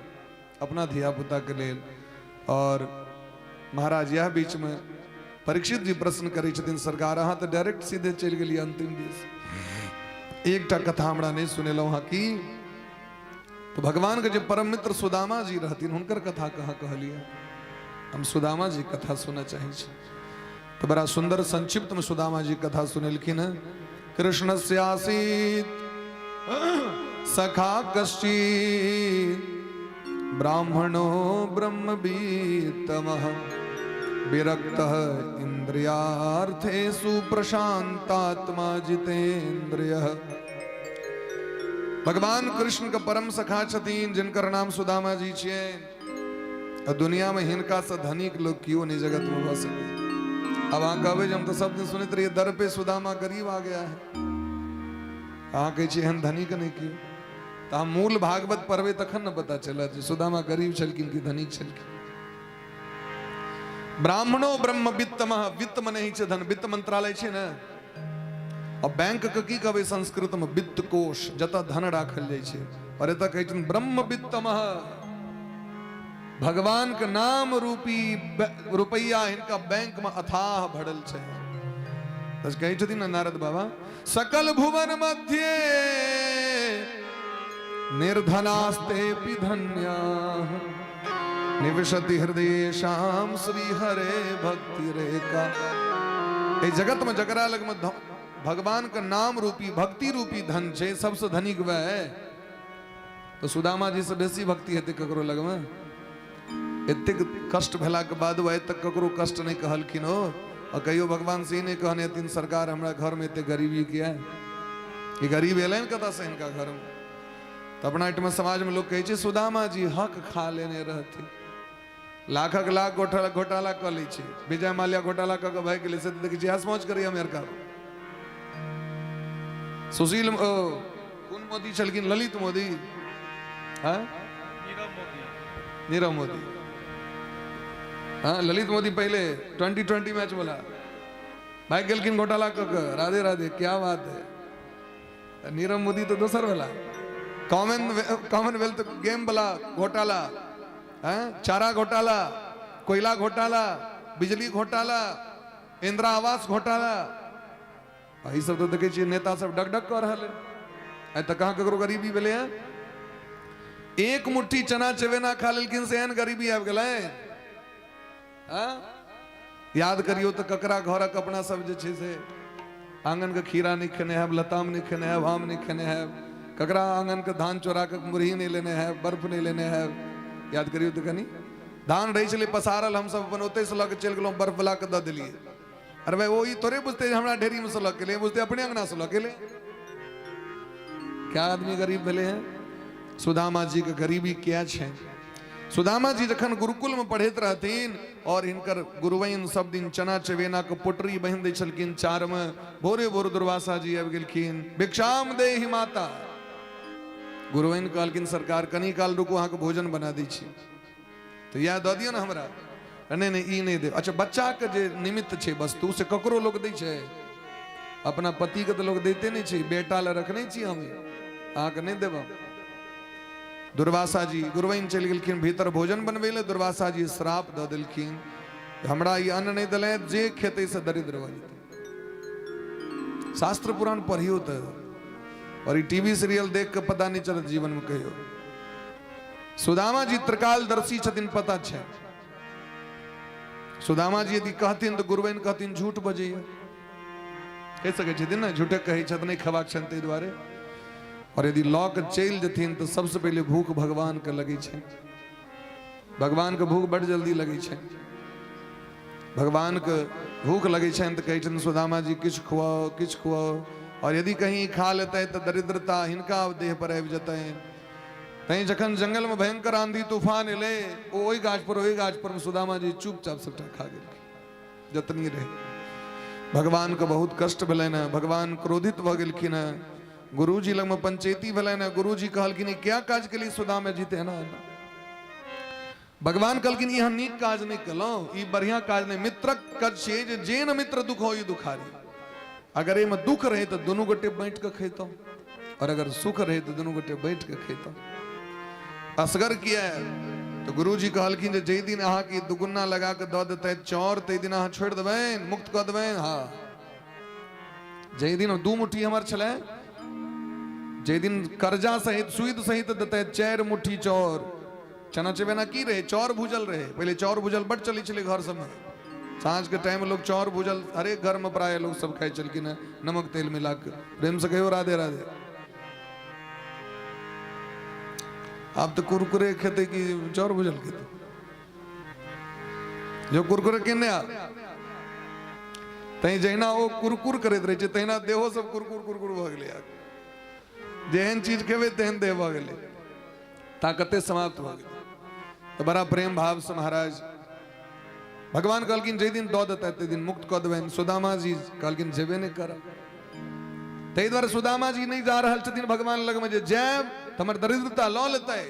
अपना धिया पुताके लेल। और महाराज यह बीचमे परीक्षित जी प्रश्न करै छथिन, सरकार अहाँ तऽ डायरेक्ट सीधे चलि गेलियै अंतिम दिस, एकटा कथा हमरा नहि सुनेलहुँ हँ की? तऽ भगवान के जे परम मित्र सुदामा जी रहथिन हुनकर कथा कहाँ कहलियै? हम सुदामा जी कथा सुनऽ चाहै छी। तऽ बड़ा सुंदर संक्षिप्त में सुदामा जी कथा सुनेलखिन हँ। कृष्ण स्यासीत सखा कश्चित ब्राह्मणो ब्रह्मवित्तमः विरक्त इंद्रियार्थेषु प्रशांतात्मा जितेन्द्रियः। भगवान कृष्ण के परम सखा छथिन जिनकर नाम सुदामा जी छियनि। आ दुनिया में हिनका से धनिक लोग केओ नहीं जगत में भऽ सकै। अब अहाँ कहबै जे हम तऽ सब दिन सुनैत रहियै दर पे सुदामा गरीब आ गया है, अहाँ कहै छियै एहन धनिक नहि केओ। तऽ हम मूल भागवत पढ़बै तखन ने पता चलत जे सुदामा गरीब छलखिन कि धनिक छलखिन। ब्राह्मणो ब्रह्म वित्तमः, वित्त मने होइ छै धन, वित्त मंत्रालय छै ने। आ बैंक के की कहबै संस्कृत में? वित्त कोष, जतऽ धन राखल जाइ छै। और एतऽ कहै छथिन ब्रह्म वित्तमः, भगवान के नाम रूपी रुपैया हिनका बैंक में अथाह भरल छै। तऽ कहै छथिन ने नारद बाबा, सकल भुवन मध्य निर्धनास्ते धन्या निवसति हृदय श्याम श्री हरे भक्ति रेखा। एहि जगत में जकरा लग में भगवान के नाम रूपी भक्ति रूपी धन छै, सबसे धनिक वह है। तो सुदामा जी से बेसी भक्ति हेतै ककरो लग में? एतेक कष्ट भेला के बाद आइ तक ककरो कष्ट नहीं कहलखिन हो। और कहियो भगवान से ई नहीं कहने हथिन सरकार हमरा घर में एते गरीबी किया है, ई गरीब एलनि कतऽ से हिनका घर में? तऽ अपना एहिठमा समाज में लोग कहै छै सुदामा जी हक खा लेने रहथिन, लाखक लाख घोटाला कऽ लै छै, विजय माल्या घोटाला कऽ के भागि गेलै, से तऽ देखै छियै ऐश मौज करैए अमेरिका। सुशील कोन मोदी छलखिन? ललित मोदी, हाँ नीरव मोदी, हाँ ललित मोदी पहले 2020 मैच वाला भागि गेलखिन घोटाला कऽ के। राधे राधे, क्या बात है। नीरव मोदी तो दोसर वाला कॉमनवेल्थ गेम वाला घोटाला, हैं चारा घोटाला, कोयला घोटाला, बिजली घोटाला, इंदिरा आवास घोटाला, आ ई सब तो देखै छियै नेता सब डग डग कऽ रहल है। आइ तक कहाँ ककरो गरीबी भेलै हैं? एक मुट्ठी चना चबेना खा लेलखिन से एहन गरीबी आबि गेलै? हाँ? याद करियौ तऽ ककरा घरक अपना सब जे छै से आंगनके खीरा नहि खेने हैब, लताम नहि खेने हैब, आम नहि खेने हैब, ककरा आंगनके धान चोरा कऽ मुरही नहि लेने हैब, बर्फ नहि लेने हैब। याद करियौ तऽ कनि धान रहै छलै पसारल, हमसब अपन ओतहिसँ लऽ कऽ चलि गेलहुँ, बर्फ वला के दऽ देलियै। अरे भाई ओ ई थोड़े बुझते जे हमरा ढेरीमे सँ लऽ के एलै, बुझते अपने अंगना से लऽ के एलै। क्या आदमी गरीब भेलै हैं? सुदामा जी के गरीबी क्या छै? सुदामा जी जखन गुरुकुल में पढ़ैत रहथिन और हिनकर गुरुवैन सब दिन चना चबेना के पोटरी बहिन दै छलखिन चार में, भोरे भोर दुर्वासा जी आबि गेलखिन, भिक्षाम देहि माता। गुरुवैन कहलखिन सरकार कनी काल रुकू, अहाँके भोजन बना दै छी, तऽ इएह दऽ दियौ ने हमरा। नहि नहि ई नहि देब। अच्छा बच्चाके जे निमित्त छै वस्तु से ककरो लोक दै छै? अपना पतिके तऽ लोक दैते नहि छै, बेटा लए रखने छी हम, अहाँके नहि देब। दुर्वासा जी गुरुवैन चलि गेलखिन भीतर भोजन बनबै लए, दुर्वासा जी श्राप दऽ देलखिन हमरा ई अन्न नहि देलथि, जे खेतै से दरिद्र भऽ जेतै। शास्त्र पुराण पढ़ियौ तऽ, और ई टीवी सीरियल देख कऽ पता नहि चलत जीवन में कहियो। सुदामा जी त्रिकालदर्शी छथिन, पता छै। सुदामा जी यदि कहथिन तऽ गुरुवैन कहथिन झूठ बजैया, कहि सकै छथिन ने, झूठे कहै छथि, नहि खेबाक छनि ताहि दुआरे। और यदि लऽ कऽ चलि जेथिन तऽ सबसँ पहिले भूख भगवानके लगै छै, भगवानके भूख बड्ड जल्दी लगै छै। भगवानके भूख लगै छनि तऽ कहै छथिन सुदामा जी किछु खुआओ किछु खुआओ। और यदि कहीं खा लेतै तऽ दरिद्रता हिनका देह पर आबि जेतनि। तैं जखन जंगल में भयंकर आंधी तूफान एलै, ओ ओहि गाछ पर ओहि गाछ पर सुदामा जी चुपचाप सबटा खा गेलखिन जतनी रहे। भगवान के बहुत कष्ट भेलनि हँ, भगवान क्रोधित भऽ गेलखिन हँ। गुरुजी लगमे पंचैती भेलनि हँ, गुरुजी कहलखिन क्या काज केली सुदामा जी, तऽ एना एना। भगवान कहलखिन ई अहाँ नीक काज नहि केलहुँ, ई बढ़िआँ काज नहि। मित्रक काज छियै जे जेन मित्र दुख हो ई दुखारी। अगर एहिमे दुख रहै तऽ दुनू गोटे बाँटि कऽ खैतहुँ, और अगर सुख रहै तऽ दुनू गोटे बाँटि कऽ खैतहुँ। असगर किया? तऽ गुरुजी कहलखिन जे जाहि दिन अहाँके दुगुना लगा कऽ दऽ देतै चाउर, ताहि दिन अहाँ छोड़ि देबनि, मुक्त कऽ देबनि। हँ, जाहि दिन 2 मुट्ठी हमर छलै, जाहि दिन कर्जा सहित सुइद सहित देतै 4 मुट्ठी चाउर, चना चबेना की रहे, चाउर भूजल रहे। पहिले चाउर भूजल बड चलै छलै घर सबमे, साँझ के टाइम लोग चाउर भूजल हरेक घर में प्राय लोग सब खाइ छलखिन हेँ, नमक तेल मिला के। प्रेम से कहियो राधे राधे। आब तऽ कुरकुरे खेतै कि चाउर भूजल खेतै? जो कुरकुरे केने आ तैं जहिना ओ कुरकुर करैत रहै छै तहिना देहो सब कुरकुर कुरकुर भऽ गेलै। आब जेहन चीज खेबै तेहन देह भऽ गेलै, ताकते समाप्त भऽ गेलै। तऽ बड़ा प्रेम भाव से महाराज भगवान कहलखिन जाहि दिन दऽ देतै ताहि दिन मुक्त कऽ देबनि। सुदामा जी कहलखिन जेबे नहि करब। ताहि दुआरे सुदामा जी नहि जा रहल छथिन भगवान लगमे जे जायब तऽ हमर दरिद्रता लऽ लेतै।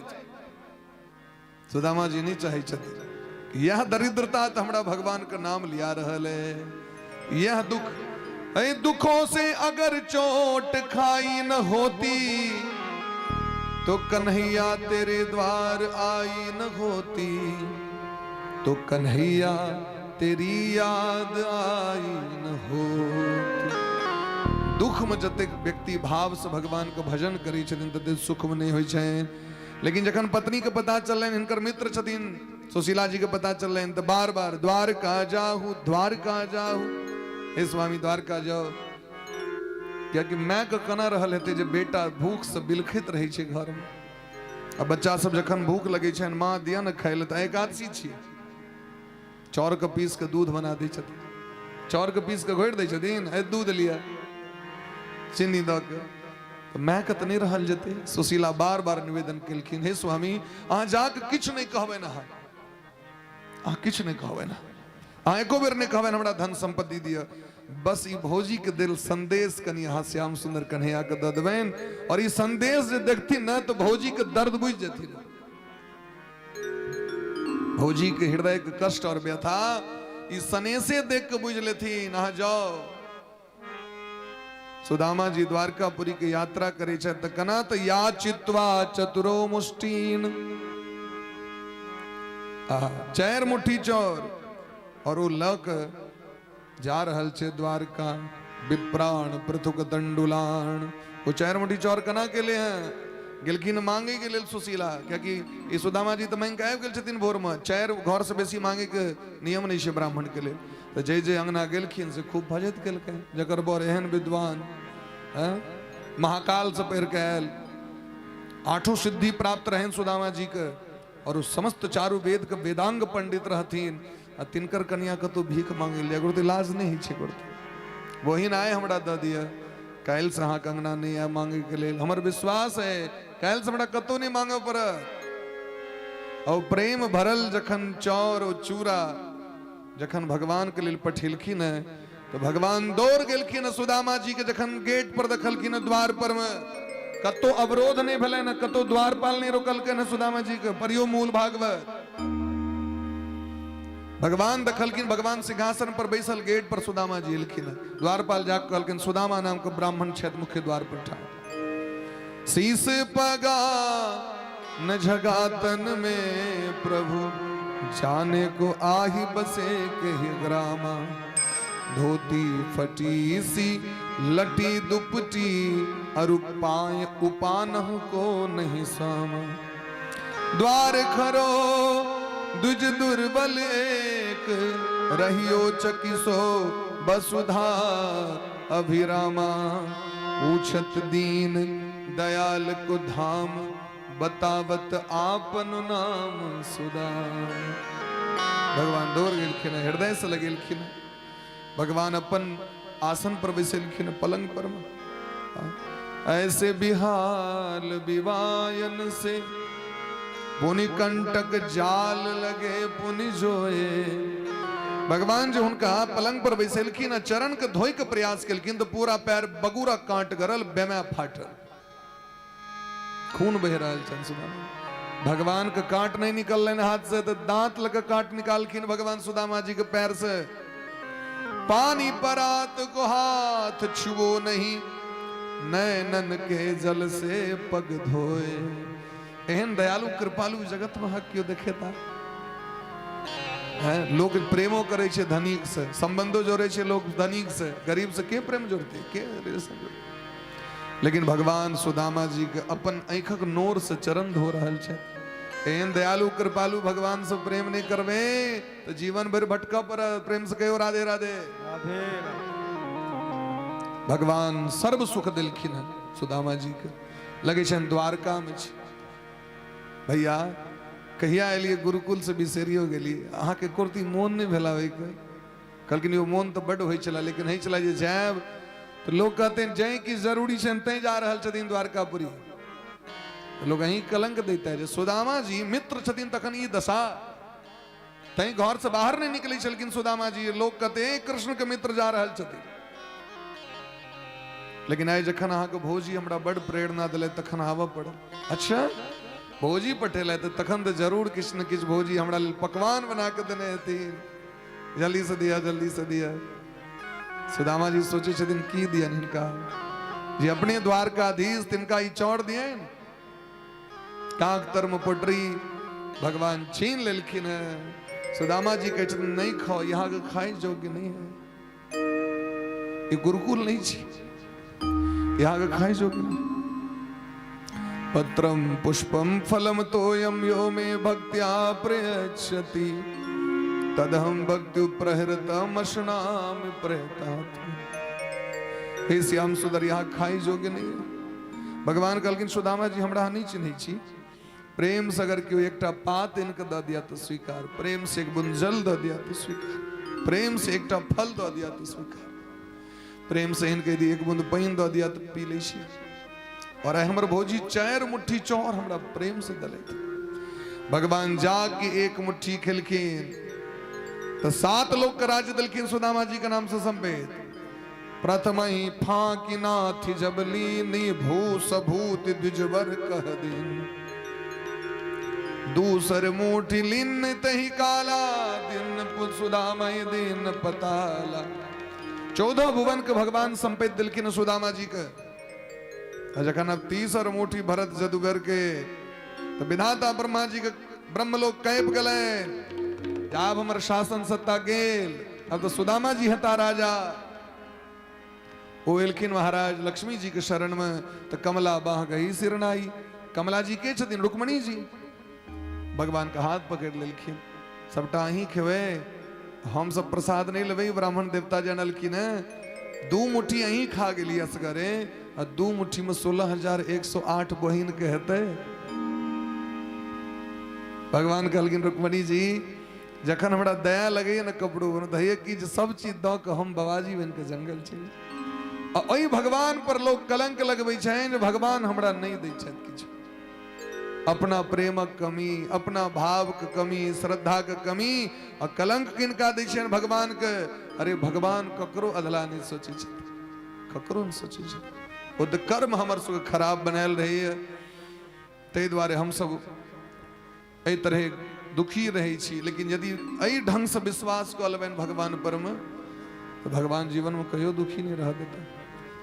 सुदामा जी नहीं चाहे छथिन, यह दरिद्रता तो हमरा भगवान के नाम लिया रहल है, यह दुख। ऐ दुखों से अगर चोट खाई न होती तो कन्हैया तेरे द्वार आई न होती, तो कन्हैया तेरी याद आई न होती। दुख में जतेक व्यक्ति भाव से भगवान के भजन करै छथिन ततेक सुख में नहीं होइ छनि। लेकिन जखन पत्नी के पता चललनि, हिनकर मित्र छथिन सुशीला जी के पता चललनि, तऽ बार बार द्वारका जाहू द्वारका जाहू, हे स्वामी द्वारका जाओ। कियाकि माय के केना रहल हेतै जे बेटा भूख से बिलखैत रहै छै घर में, आ बच्चा सब जखन भूख लगै छनि माँ दिया ने खाय लए, तऽ एकादशी छियै, चाउर के पीस के दूध बना दै छथिन, चाउर के पीस के घोरि दै छथिन, हे दूध लिअ चीनी दऽ के। तऽ मायके तऽ नहि रहल जेतै। सुशीला बार बार निवेदन केलखिन, हे स्वामी अहाँ जाके किछु नहि कहबनि, अहाँ अहाँ किछु नहि कहबनि, अहाँ एको बेर नहि कहबनि हमरा धन सम्पत्ति दिअ, बस ई भौजी के दिल संदेश कनि अहाँ श्याम सुंदर कन्हैया के दऽ देबनि, और ई संदेश जे देखथिन ने तऽ भौजी के दर्द बुझि जेथिन, भौजी के हृदय के कष्ट और व्यथा ई सनेसे देख के बुझि लेथिन। अहाँ जाओ। सुदामा जी द्वारकापुरी के यात्रा करे छथि तऽ कना तऽ याचित्वा चतुरो मुष्टीन, 4 मुट्ठी चौर, और ओ लऽ कऽ जा रहल छै द्वारका। विप्राण पृथुक दंडुलान, ओ 4 मुट्ठी चौर केना केले हैं? गेलखिन मांगे के लेल सुशीला, कियाकि ई सुदामा जी तऽ मांगि कऽ आबि गेल छथिन भोर में, 4 घर से बेसी मांगे के नियम नहीं छै ब्राह्मण के लेल। तऽ जे जे अंगना गेलखिन से खूब भजत केलकै, जकर बर एहन विद्वान हैं महाकाल से पढ़ि कऽ आयल, 8 सिद्धि प्राप्त रहनि सुदामा जी के, और ओ समस्त चारू वेद के वेदांग पंडित रहथिन, आ तिनकर कनिया कतौ भीख मांगे ले गुरुदेव लाज नहीं होइ छै गुरुदेव, वही ना आए हमरा दऽ दिअ, काल्हि से अहाँके अंगना नहीं आए मांगे के लेल, हमर विश्वास है काल्हि से हमरा कतौ नहीं मांगे पड़त। और प्रेम भरल जखन चाउर और चूड़ा जखन भगवान के लेल पठेलखिन है तो भगवान दौड़ गेलखिन है सुदामा जी के जखन गेट पर देखलखिन है द्वार पर में कतौ अवरोध नहीं भेलै ने, कतौ द्वारपाल नहीं रोकलकै ने सुदामा जी के। पढ़ियो मूल भागवत। भगवान देखलखिन, भगवान सिंहासन पर बैसल गेट पर सुदामा जी एलखिन। द्वारपाल जाके कहलखिन सुदामा नाम के ब्राह्मण छथि मुख्य द्वार पर ठाढ़। शीस पगा न झगातन में प्रभु जाने को आही बसे के ग्रामा, धोती फटी सी लटी दुपटी अरु पाए उपानह को नहीं सामा, द्वार खरो दुज दुर्बल एक रहियो चकिसो बसुधा अभिरामा, पूछत दीन दयाल को धाम बतावत आपन नाम सुदाम। भगवान दौड़ गेलखिन, हृदय से लगेलखिन, भगवान अपन आसन पर बैसेलखिन पलंग पर। ऐसे बिहाल विवायन से पुनि कंटक जाल लगे पुनि जोए। भगवान जो हुनका पलंग पर बैसेलखिन आ चरण के धोई के प्रयास केलखिन तो पूरा पैर बगूरा काट गरल, बेमा फाटल, खून बहि रहल छनि सुदामा। भगवान के कांट नहीं निकलनि हाथ से तो दांत लग कांट निकालखिन भगवान सुदामा जी के पैर से। पानी परात को हाथ छुओ नहीं, नैनन के जल से पग धोए। एहन दयालु कृपालु जगत में केओ देखेता है? लोक प्रेमो करे छै धनिक से, संबंधो जोड़े छै लोक धनिक से, गरीब से के प्रेम जोड़ते, के रिलेशन जोड़ते? लेकिन भगवान सुदामा जी के अपन आँखक नोर से चरण धो रहल छै। एहन दयालु कृपालु भगवान से प्रेम नहीं करबे तो जीवन भर भटका पर। प्रेम से कहियो राधे राधे। राधे राधे। भगवान सर्व सुख दिलखिन हन सुदामा जी के। लगे छनि द्वारका में छी। भैया कहिया एलियै गुरुकुल से बिसरियो गेलियै, अहाँके कुर्ती मोन नहि भेल आबैके? कहलखिन यौ मोन तऽ बड्ड होइ छलै, लेकिन होइ छलै जे जायब तऽ लोक कहते जाय की जरूरी छनि तैं जा रहल छथिन द्वारकापुरी। तऽ लोक अहीं कलंक दैता जे सुदामा जी मित्र छथिन तखन ई दशा, तैं घर से बाहर नहि निकलै छलखिन सुदामा जी, लोक कहते कृष्ण के मित्र जा रहल छथिन। लेकिन आइ जखन अहाँके भौजी हमरा बड्ड प्रेरणा देलथि तखन आबऽ पड़ल। अच्छा भौजी पठेलथि तखन तऽ जरूर किछु ने किछु भौजी हमरा लेल पकवान बना कऽ देने हेथिन, जल्दी से दिअ, जल्दी से दिअ। सुदामा जी सोचै छथिन की दियनि हिनका, जे अपने द्वारकाधीश तिनका ई चौर दियनि। काक तरमे पोटरी भगवान छीन लेलखिन है। सुदामा जी कहै छथिन नहीं खाओ, यहाँ के खाए योग्य नहीं है, ये गुरुकुल नहीं छी, यहाँ के खाए योग्य नहीं। पत्रम पुष्पम फलम तोयम यो मे भक्त्या प्रयच्छति तदहम भक्ति प्रहृतम अश्नामि प्रयतात्मा। हे श्याम सुंदर, यहाँ खाए योग्य नहीं है। भगवान कहलखिन सुदामा जी हमरा नहीं चिन्है छी, प्रेम से अगर केओ एकटा पात इनके दऽ दिया तो स्वीकार, प्रेम से एक बूंद जल दऽ दिया तो स्वीकार, प्रेम से एकटा फल दऽ दिया तो स्वीकार, प्रेम से इनके यदि एक बूंद पानि दऽ दिया तो पी लै छी। और आइ हमर भौजी 4 मुट्ठी चौर हमरा प्रेम से देलथि। भगवान जाके 1 मुट्ठी खेलखिन तो 7 लोग के राज्य देलखिन सुदामा जी के नाम से संपेत। प्रथम ही फांकी नाथ जब लीनी भूस भूत द्विजवर कह दिन, दूसर मुठी लीन तही काला दिन सुदामा दिन पताला। 14 भुवन के भगवान संपेत दिलखिन सुदामा जी के। जखन अब तीसर मुठी भरत जदुगर के तो विधाता ब्रह्मा जी के ब्रह्मलोक काँपि गेलनि, आब हमर शासन सत्ता गेल, अब तो सुदामा जी हेता राजा। ओ एलखिन महाराज लक्ष्मी जी के शरण में तो कमला बाह गई सिरनाई। कमला जी के छथिन? रुक्मणी जी। भगवान के हाथ पकड़ लेलखिन, सबटा अहीं खेबै, हम सब प्रसाद नहीं लेबै, ब्राह्मण देवता जानलखिन है। 2 मुट्ठी अहीं खा गेली असगरे, आ 2 मुट्ठी में 16,108 बहिन के हेतै। भगवान कहलखिन रुक्मणी जी जखन हमरा दया लगैए ने कपड़ो तऽ होइए कि जे सब चीज दऽ कऽ हम बाबाजी बनि कऽ जंगल चलि। आ ओहि भगवान पर लोक कलंक लगबै छनि जे भगवान हमरा नहि दै छथि किछु। अपना प्रेमक कमी, अपना भावके कमी, श्रद्धाके कमी, आ कलंक किनका दै छियनि? भगवान के। अरे भगवान ककरो अधला नहि सोचै छथि, ककरो नहि सोचै छथि। ओ तऽ कर्म हमर सबके खराब बनायल रहैए, ताहि दुआरे हमसब एहि तरहे दुखी रहै छी। लेकिन यदि एहि ढंगसँ विश्वास कऽ लेबनि भगवान परमे तऽ भगवान जीवनमे कहियो दुखी नहि रह देतै।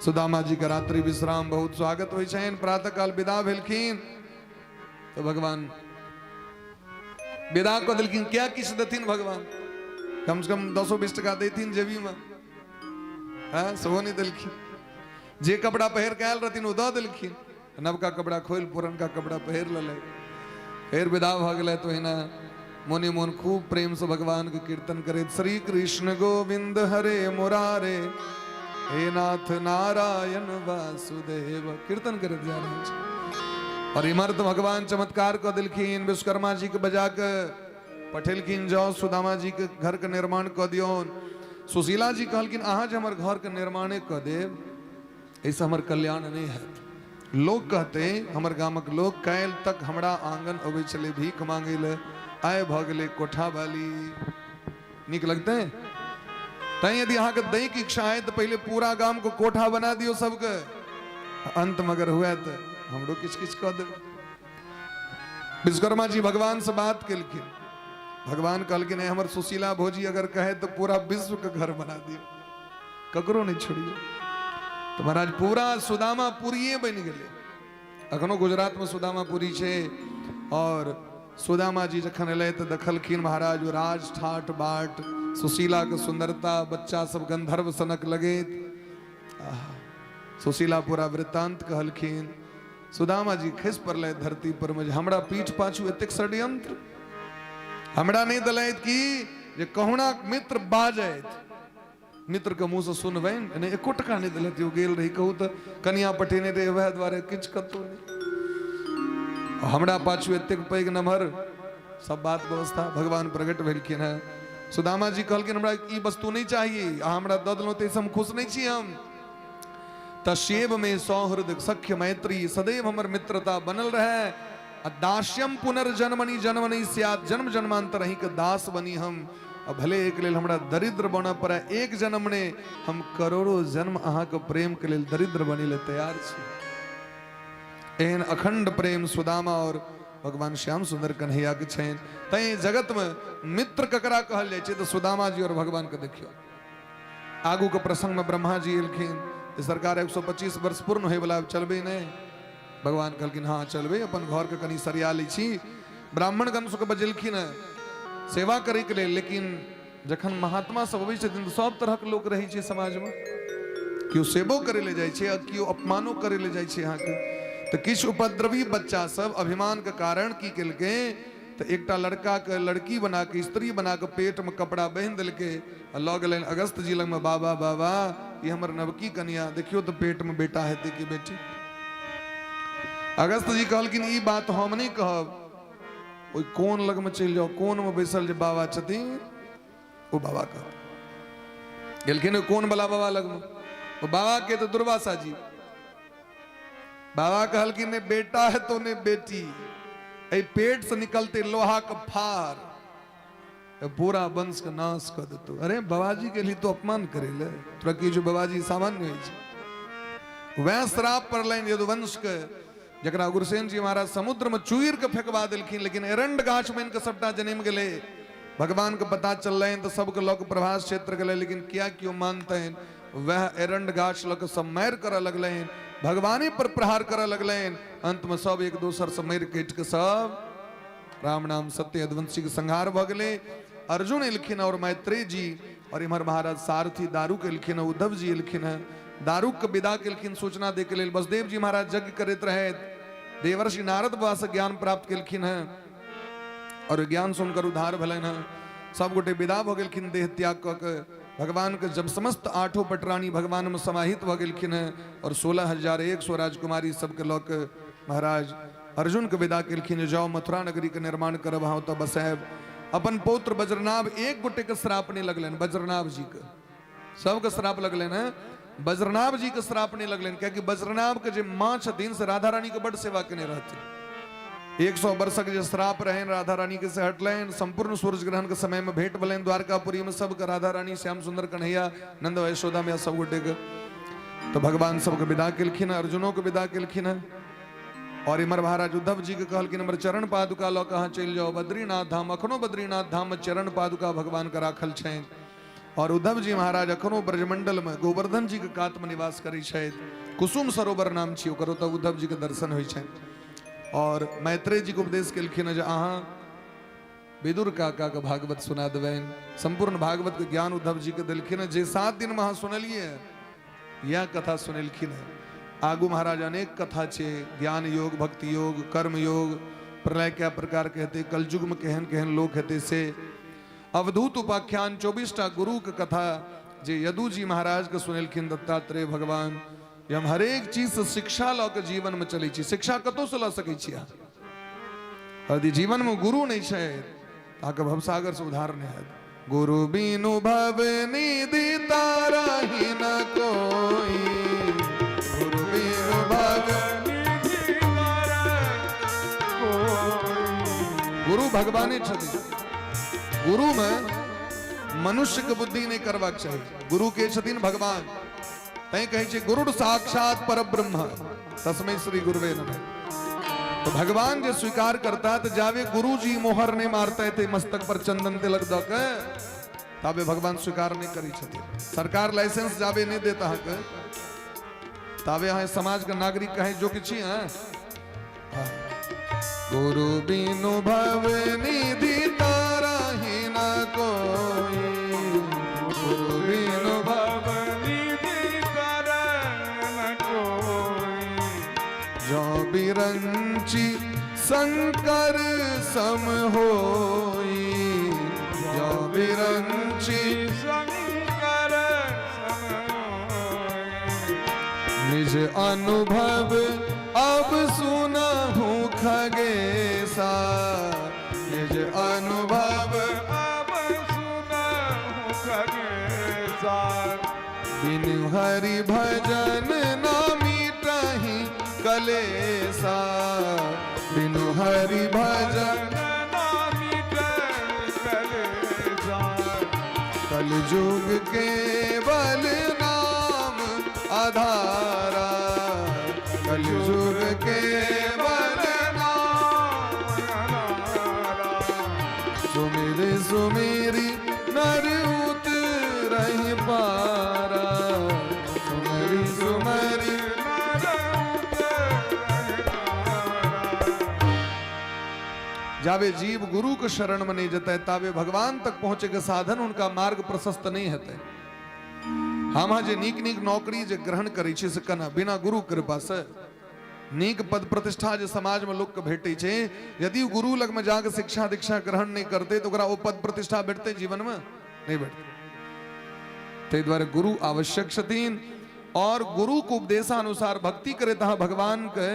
सुदामा जी के रात्रि विश्राम बहुत स्वागत होइ छनि। प्रातः काल विदा भेलखिन तऽ भगवान विदा कऽ देलखिन। क्या किछु देथिन भगवान? कम से कम 10-20 टका देथिन जेबीमे, हँ सेहो नहि देलखिन। जे कपड़ा पहिर कऽ आयल रहथिन ओ दऽ देलखिन, नवका कपड़ा खोलि पुरनका कपड़ा पहिर लेलै। फेर विदा भऽ गेलै तो ओहिना मोने मोन खूब प्रेम से भगवान के कीर्तन करैत, श्री कृष्ण गोविंद हरे मुरारे हे नाथ नारायण वासुदेव, कीर्तन करैत जा रहल छै। और इम्हर तऽ भगवान चमत्कार कऽ देलखिन, विश्वकर्मा जी के बजा के पठेलखिन, जाओ सुदामा जी के घर के निर्माण कऽ दियौन। सुशीला जी कहलखिन अहाँ जे हमर घर के निर्माणे कऽ देब एहिसँ हमर कल्याण नहि हैत। लोक कहते हमर गामक लोक काल्हि तक हमरा आंगन अबै छलै भीख मांगै लए, आइ भऽ गेलै कोठा वाली। नीक लगतै? तैं यदि अहाँके दैके इच्छा है तऽ पहिले पूरा गामके कोठा बना दियौ सबके, अंत मगर हुए तऽ हमरो किछु किछु कऽ देबै। विश्वकर्मा जी भगवान से बात केलखिन। भगवान कहलखिन हमर सुशीला भौजी अगर कहे तो पूरा विश्व के घर बना दियो, ककरो नहीं छोड़ियो। तो महाराज पूरा सुदामापुरिये बनि गेलै। अखनो गुजरात में सुदामापुरी छै। और सुदामा जी जखन एलै तऽ देखलखिन महाराज राज ठाट बाट, सुशीला के सुंदरता, बच्चा सब गंधर्व सनक लगैत। सुशीला पूरा वृत्तांत कहलखिन। सुदामा जी खसि पड़लै धरती पर में, हमरा पीठ पाछू एतेक षड्यंत्र, हमरा नहि देलथि कि जे कहुना मित्र बाजैत, मित्र के मुँह से सुनबनि, नहि एको टका नहि देलथि। ओ गेल रही कहू तऽ कनिया पठेने रहे, वएह दुआरे किछु कतहु नहि। हमरा पाछू एतेक पैघ नम्हर सब बात व्यवस्था। भगवान प्रकट भेलखिन हेँ। सुदामा जी कहलखिन हमरा ई वस्तु नहि चाही, अहाँ हमरा दऽ देलहुँ ताहिसँ हम खुश नहि छी। हम तशेव में सौहृद सख्य मैत्री सदैव हमर मित्रता बनल रहे। आ दास्यम पुनर्जन्मनि जन्मनि स्यात्, जन्म जन्मांतर अहीं के दास बनी हम। आ भले एक लेल हमरा दरिद्र बनऽ पड़े एक जन्म ने, हम करोड़ों जन्म अहाँके प्रेम के लेल दरिद्र बनी ले तैयार छी। एहन अखंड प्रेम सुदामा और भगवान श्याम सुंदर कन्हैया के छनि। तैं जगत में मित्र ककरा कहल जाइ छै तऽ सुदामा जी और भगवान के देखियौ। आगू के प्रसंग में ब्रह्मा जी एलखिन, सरकार 125 वर्ष पूर्ण होयवला, चलबै नहि? भगवान कहलखिन हाँ चलबै, अपन घर के कनि सरिया लै छी। ब्राह्मण गण सबके बजेलखिन हँ सेवा करैके लेल। लेकिन जखन महात्मा सब अबै छथिन तऽ सब तरहक लोक रहै छै समाजमे, केओ सेवो करै लए जाइ छै आ केओ अपमानो करै लए जाइ छै अहाँके। तऽ किछु उपद्रवी बच्चा सब अभिमानके कारण की केलकै तऽ एकटा लड़काके लड़की बना के स्त्री बना के पेटमे कपड़ा बान्हि देलकै आ लऽ गेलनि अगस्त जी लगमे। बाबा बाबा, ई हमर नवकी कनिया, देखियौ तऽ पेटमे बेटा हेतै कि बेटी? अगस्त जी कहलखिन ई बात हम नहि कहब, ओहि कोन लगमे चलि जाउ, कोनमे बैसल जे बाबा छथिन ओ बाबा कहत। गेलखिन ओहि कोन वाला बाबा लगमे, ओ बाबा के तऽ दुर्वासा जी। बाबा कहलखिन नहि बेटा है तो नहि बेटी, एहि पेट से निकलते लोहा के फार पूरा वंश के नाश कऽ देतौ। अरे बाबाजी के लिए तो अपमान करे ले, तोरा की जो बाबाजी सामान्य होइ छै? वएह श्राप पड़लनि यदुवंश के, जकरा उग्रसेन जी महाराज समुद्र में चूर के फेंकवा देलखिन, लेकिन एरंड गाछ बनि के सबटा जनमि गेलै। भगवान के पता चललनि तऽ सबके लऽ के प्रभास क्षेत्र गेलै, लेकिन किया केओ मानतनि? वएह एरंड गाछ लऽ के सब मारि करऽ लगलनि, भगवाने पर प्रहार करऽ लगलनि। अंत में सब एक दोसर से मारि काटि के सब राम नाम सत्य यदुवंशी के संहार भऽ गेलै। अर्जुन एलखिन और मैत्रेय जी, और इम्हर महाराज सारथी दारूक एलखिन, उद्धव जी एलखिन हैं, दारूक के विदा केलखिन सूचना दे के लेल। वसुदेव जी महाराज यज्ञ करैत रहे, देवर्षि नारद बाबा से ज्ञान प्राप्त केलखिन हैं और ज्ञान सुनकर उद्धार भेलनि हैं। सब गोटे विदा भऽ गेलखिन देह त्याग कऽ के। भगवान के जब समस्त आठों पटरानी भगवान में समाहित भऽ गेलखिन हैं और 16,100 राजकुमारी सबके लऽ के महाराज अर्जुन के विदा केलखिन, जाओ मथुरा नगरी के निर्माण करब, अहाँ ओतऽ बसायब। अपन पौत्र वज्रनाभ एक गोटे के श्राप नहीं लगलनि, वज्रनाभ जी के सबके श्राप लगलनि हैं, वज्रनाभ जी के श्राप नहीं लगलनि, कियाकि वज्रनाभ के जे माँ छथिन से राधा रानी के बड सेवा केने रहथिन। 100 वर्षक जे श्राप रहनि राधा रानी के से हटलनि। संपूर्ण सूर्य ग्रहण के समय में भेंट भेलनि द्वारकापुरी में सबके, राधा रानी श्याम सुंदर कन्हैया नंद यशोदा मैया सब गोटे के। तो भगवान सबके विदा केलखिन, अर्जुनों के विदा केलखिन हैं। और इमर महाराज उद्धव जी के कहलखिन हमर चरण पादुका लऽ कऽ अहाँ चलि जाउ बद्रीनाथ धाम। अखनो बद्रीनाथ धाम में चरण पादुका भगवान के राखल छनि। और उद्धव जी महाराज अखनो ब्रजमंडल में गोवर्धन जी के कात में निवास करै छथि, कुसुम सरोवर नाम छी ओकर, ओतऽ उद्धव जी के दर्शन होइ छनि। और मैत्रेय जी के उपदेश केलखिन जे अहाँ विदुर काका के भागवत सुना देबनि। संपूर्ण भागवत के ज्ञान उद्धव जी के देलखिन जे 7 दिन में अहाँ सुनलियै, यह कथा सुनेलखिन है। आगू महाराज अनेक कथा छे, ज्ञान योग, भक्ति योग, कर्म योग, प्रलय क्या प्रकार के हेतै, कलयुग में केहन केहन लोक हेतै से, अवधूत उपाख्यान, 24 टा गुरु के कथा जे यदु जी महाराज के सुनेलखिन दत्तात्रेय भगवान। जे हम हरेक चीज से शिक्षा लऽ के जीवन में चलै छी। शिक्षा कतौ से लऽ सकै छी अहाँ? यदि जीवन में गुरु नहीं छै तऽ अहाँके भवसागर से उधार नहीं हैत। गुरु बिनु भव निधि तारहि न कोई, गुरु बिनु भव निधि कोई। गुरु भगवाने छथिन। गुरु में मनुष्य के बुद्धि नहीं करबाक चाही। गुरु के छथिन भगवान, तैं कहै छै गुरु साक्षात परब्रह्म तस्मै श्री गुरुवे नमः। तो भगवान जे स्वीकार करता तऽ जाबे गुरुजी मोहर नहि मारतै ते मस्तक पर चंदन तिलक दऽ के, ताबे भगवान स्वीकार नहि करै छथिन। सरकार लाइसेंस जाबे नहि देत अहाँके, ताबे अहाँ समाज के नागरिक कहे जो कि छी। हैं गुरु बिनु भव निधि तारहि न कोई, गुरु बिनु भव निधि तरन कोई, जो बिरंचि शंकर सम होई, जो बिरंचि शंकर सम होई। निज अनुभव अब सुनहु खगेसा, निज अनुभव अब सुनहु खगेसा, बिनु हरि भजन ना मिटहि कलेसा, बिनु हरि भजन ना मिटहि कलेसा। कलयुग केवल नाम आधारा, कलयुग केवल नाम आधारा। सुमिरि सुमिरि नर उतरहि पारा, सुमिरि सुमरि नर उतरहि पारा। जाबे जीव गुरु के शरण में नहीं जतै ताबे भगवान तक पहुंचे के साधन उनका मार्ग प्रशस्त नहीं हेतै। हम अहाँ जे नीक नीक नौकरी जे ग्रहण करै छी से केना? बिना गुरु कृपा से। नीक पद प्रतिष्ठा जे समाज में लोक के भेटै छै, यदि गुरु लग में जाके शिक्षा दीक्षा ग्रहण नहीं करते तो ओकरा ओ पद प्रतिष्ठा भेटतै जीवन में? नहीं भेटतै। ताहि दुआरे गुरु आवश्यक छथिन और गुरु के उपदेशानुसार भक्ति करे तऽ अहाँ भगवान के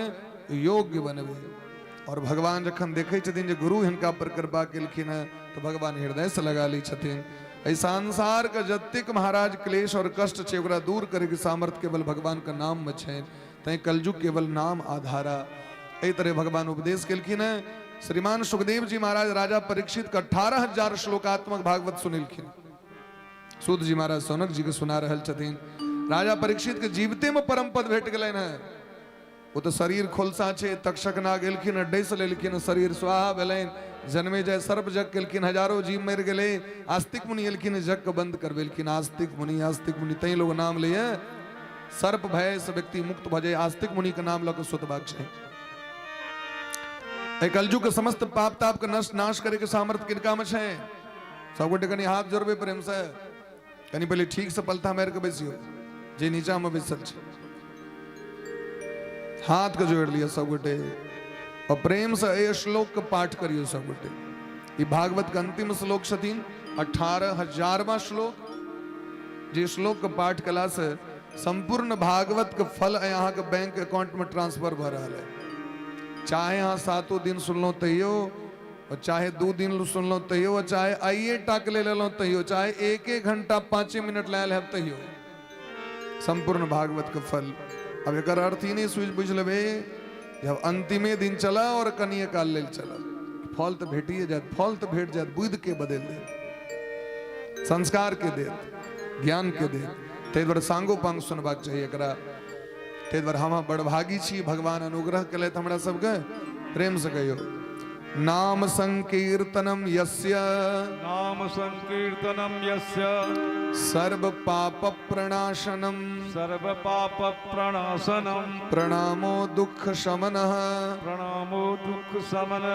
योग्य बनबै। और भगवान जखन देखै छथिन जे गुरु हिनका पर कृपा केलखिन हँ तऽ भगवान हृदय से लगा लै छथिन। एहि संसार के जतेक महाराज क्लेश और कष्ट छै ओकरा दूर करे के सामर्थ्य केवल भगवान के नाम में छै। तैं कलयुग केवल नाम आधारा। एहि तरह भगवान उपदेश केलखिन हँ। श्रीमान सुखदेव जी महाराज राजा परीक्षित के 18,000 श्लोकात्मक भागवत सुनेलखिन। सूत जी महाराज सौनक जी के सुना रहल छथिन। राजा परीक्षित के जीवते में परम पद भेट गेलनि हँ। ओ तऽ शरीर खोलसा छै, तक्षक नाग एलखिन, डसि लेलखिन, शरीर स्वाहा भेलनि। जन्मे जाय सर्प जग केलखिन, हजारो जीव मरि गेलै। आस्तिक मुनि एलखिन, जग के बंद करबेलखिन। आस्तिक मुनि, आस्तिक मुनि, तैं लोग नाम लैए। सर्प भय से व्यक्ति मुक्त भऽ जाय, आस्तिक मुनि के नाम लऽ कऽ सुतबाक छै। एहि कलयुग के समस्त पाप ताप के नष्ट नाश करे के सामर्थ्य किनका में छै? सबगोटे कनि हाथ जोड़बै प्रेम से। कनि पहिले ठीक से पलथा मारि के बैसियो, जे नीचा में बैसल छै हाथ के जोड़ लिअ सबगोटे और प्रेम से एहि श्लोक के पाठ करियो सबगोटे। ई भागवत के अंतिम श्लोक छथिन, 18,000वां श्लोक। जे श्लोक के पाठ कला से संपूर्ण भागवत के फल अहाँ के बैंक अकाउंट में ट्रांसफर भऽ रहल है। चाहे अहाँ 7 दिन सुनलहुँ तैयो, और चाहे 2 दिन सुनलहुँ तैयो, और चाहे आइए टाक ले लेलहुँ तैयो, चाहे 1 1 घंटा 5 मिनट लायल है तैयो, संपूर्ण भागवत के फल। अब एकर अर्थ ही नहीं सुझ बुझ लेबे जब अंतिमे दिन चला और कनिए काल लेल चला, फल तो भेटिए जायत, फल तो भेट जायत, बुद्धि के बदल देत, संस्कार के देत, ज्ञान के देत। ताहि दुआरे सांगो पांग सुनबाक चाही एकरा। ताहि दुआरे हम बड़भागी छी, भगवान अनुग्रह केलथि हमरा सबके। प्रेम से कहियो, नाम संकीर्तनम यस्य, नाम संकीर्तनम यस्य, सर्व पाप प्रणाशनम, सर्व पाप प्रणाशनम, प्रणामो दुख शमनः, प्रणामो दुख शमन,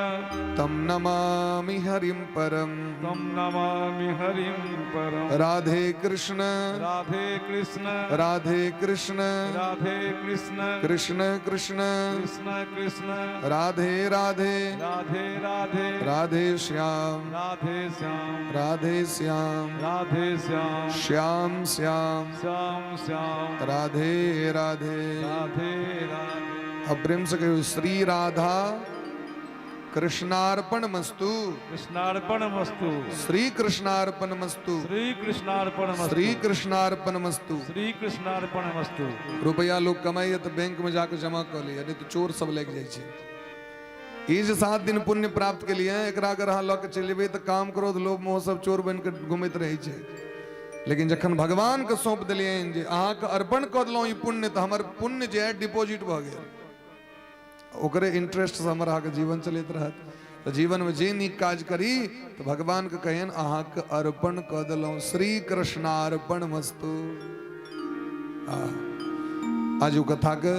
तम नमामि हरिम परम, तम नमामि हरिम परम। राधे कृष्ण राधे कृष्ण राधे कृष्ण राधे कृष्ण कृष्ण कृष्ण कृष्ण कृष्ण राधे राधे राधे राधे राधे श्याम राधे श्याम राधे श्याम राधे श्याम श्याम श्याम श्याम श्याम राधे राधे राधे राधे। अब प्रेम से कहियो, श्री राधा कृष्णार्पण मस्तु, कृष्णार्पण मस्तु, श्री कृष्णार्पण मस्तु, श्री कृष्णार्पण मस्तु, श्री कृष्णार्पण मस्तु, श्री कृष्णार्पण मस्तु। रुपया लोग कमाइए तो बैंक में जाके जमा कऽ लिअ, नहीं तो चोर सब लागि जाइ छै। ई जे 7 दिन पुण्य प्राप्त के लिए एकरा अगर अहाँ लऽ के चलि जेबै तऽ काम क्रोध लोभ मोह सब चोर बनि कऽ घुमैत रहै छै। लेकिन जखन भगवान के सौंप देलियनि जे अहाँके अर्पण कऽ देलहुँ ई पुण्य, तऽ हमर पुण्य जे है डिपोजिट भऽ गेल। ओकरे इंटरेस्टसँ हमर अहाँके जीवन चलैत रहत। तऽ जीवनमे जे नीक काज करी तऽ भगवानके कहियनि अहाँके अर्पण कऽ देलहुँ, श्री कृष्णार्पण मस्तु। आजू कथाके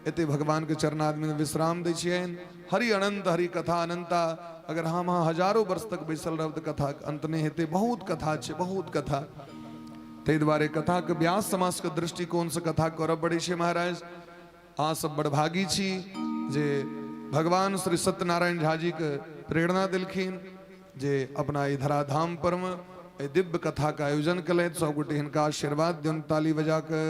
एते भगवानके चरणादमे विश्राम दै छियनि। हरि अनंत हरि कथा अनंता। अगर हम अहाँ हजारो वर्ष तक बैसल रहब तऽ कथाके अंत नहि हेतै। बहुत कथा छै, बहुत कथा। ताहि दुआरे कथाके व्यास समाजके दृष्टिकोणसँ कथा करऽ पड़ै छै। महाराज, अहाँ सब बड़भागी छी जे भगवान श्री सत्यनारायण झा जी के प्रेरणा देलखिन जे अपना ई धराधाम पर में एहि दिव्य कथा के आयोजन केलथि। सब गोटे हिनका आशीर्वाद दियौन ताली बजा के,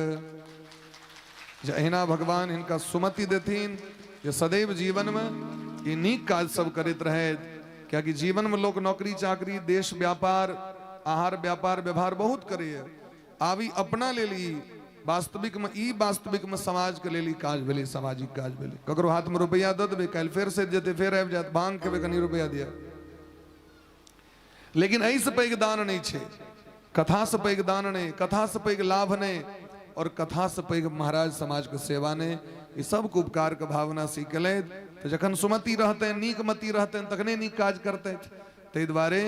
जे अहिना भगवान हिनका सुमति देथिन जे सदैव जीवन में ई नीक काज सब करैत रहथि। कियाकि जीवन में लोक नौकरी चाकरी, देश व्यापार, आहार व्यापार व्यवहार बहुत करैए। आब ई अपना लेल ई वास्तविकमे ई वास्तविकमे समाजके लेल ई काज भेलै, सामाजिक काज भेलै। ककरो हाथमे रुपैआ दऽ देबै, काल्हि फेर सधि जेतै, फेर आबि जायत, भांग खेबै कनि रुपैआ दिअ। लेकिन एहिसँ पैघ दान नहि छै, कथासँ पैघ दान नहि, कथासँ पैघ लाभ नहि, और कथासँ पैघ महाराज समाजके सेवा नहि। ई सबके उपकारके भावना से केलथि। तऽ जखन सुमति रहतनि, नीक मति रहतनि, तखने नीक काज करतथि। ताहि दुआरे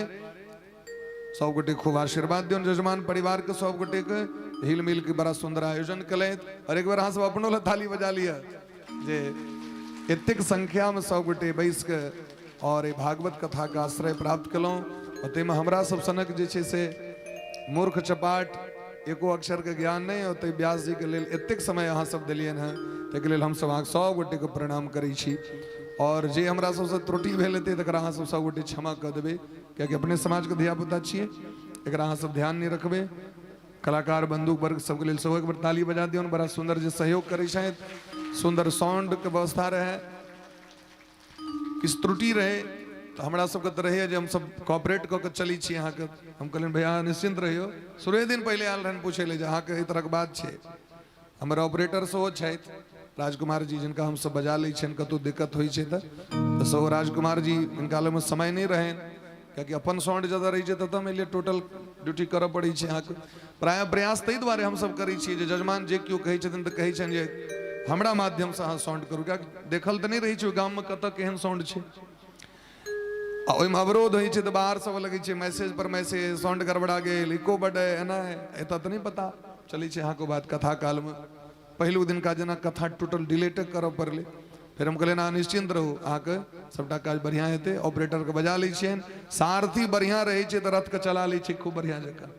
सब गोटे खूब आशीर्वाद दियौन जजमान परिवार के, सब गोटे के हिल मिल के बड़ा सुंदर आयोजन केलथि। और एक बेर अहाँ सब अपनो लए थाली बजा लिअ जे एतेक संख्या में सब गोटे बैस के और एहि भागवत कथा के आश्रय प्राप्त केलहुँ। और ताहिमे हमरा सब सनक जे छै से मूर्ख चपाट, एको अक्षर के ज्ञान नहि, और ताहि व्यास जी के लेल एतेक समय अहाँ सब देलियनि हँ, ताहिके लेल हमसब अहाँके सब गोटे के प्रणाम करै छी। और जे हमरा सबसँ त्रुटि भेल हेतै तकरा अहाँ सब सब गोटे क्षमा कऽ देबै, कियाकि अपने समाजके धियापुता छियै, एकरा अहाँ सब ध्यान नहि रखबै। कलाकार बंधु वर्ग सबके लेल सेहो एक बेर ताली बजा दियौन, बड़ा सुंदर जे सहयोग करै छथि, सुंदर साउंडके व्यवस्था रहै। किछु त्रुटि रहै तऽ हमरा सबके तऽ रहैए जे हमसब कॉपरेट कऽ के चलै छी अहाँके। हम कहलियनि भैया अहाँ निश्चिन्त रहियौ। शुरुए दिन पहिले आयल रहनि पूछै लए जे अहाँके एहि तरहक बात छै। हमर ऑपरेटर सेहो छथि राजकुमार जी, जिनका हमसब बजा लै छियनि कतहु दिक्कत होइ छै तऽ सेहो राजकुमार जी, हिनका लगमे समय नहि रहनि, कियाकि अपन साउंड जतऽ रहै छै ततऽ मानि लिअ टोटल ड्यूटी करऽ पड़ै छै अहाँके। प्रायः प्रयास ताहि दुआरे हमसब करै छियै जे जजमान जे केओ कहै छथिन तऽ कहै छनि जे हमरा माध्यमसँ अहाँ साउंड करू, कियाकि देखल तऽ नहि रहै छै ओहि गाममे कतऽ केहन साउंड छै। आ ओहिमे अवरोध होइ छै तऽ बाहर सब लगै छै मैसेज पर मैसेज, साउंड गड़बड़ा गेल, इको बड है, एना है, एतऽ तऽ नहि पता चलै छै अहाँके बात। कथा कालमे पहिलुक दिनका जेना कथा टोटल डिलेटे करऽ पड़लै। फेर हम कहलियनि अहाँ निश्चिन्त रहू, अहाँके सबटा काज बढ़िआँ हेतै। ऑपरेटरके बजा लै छियनि, सारथी बढ़िआँ रहै छै तऽ रथके चला लै छै खूब बढ़िआँ जकाँ।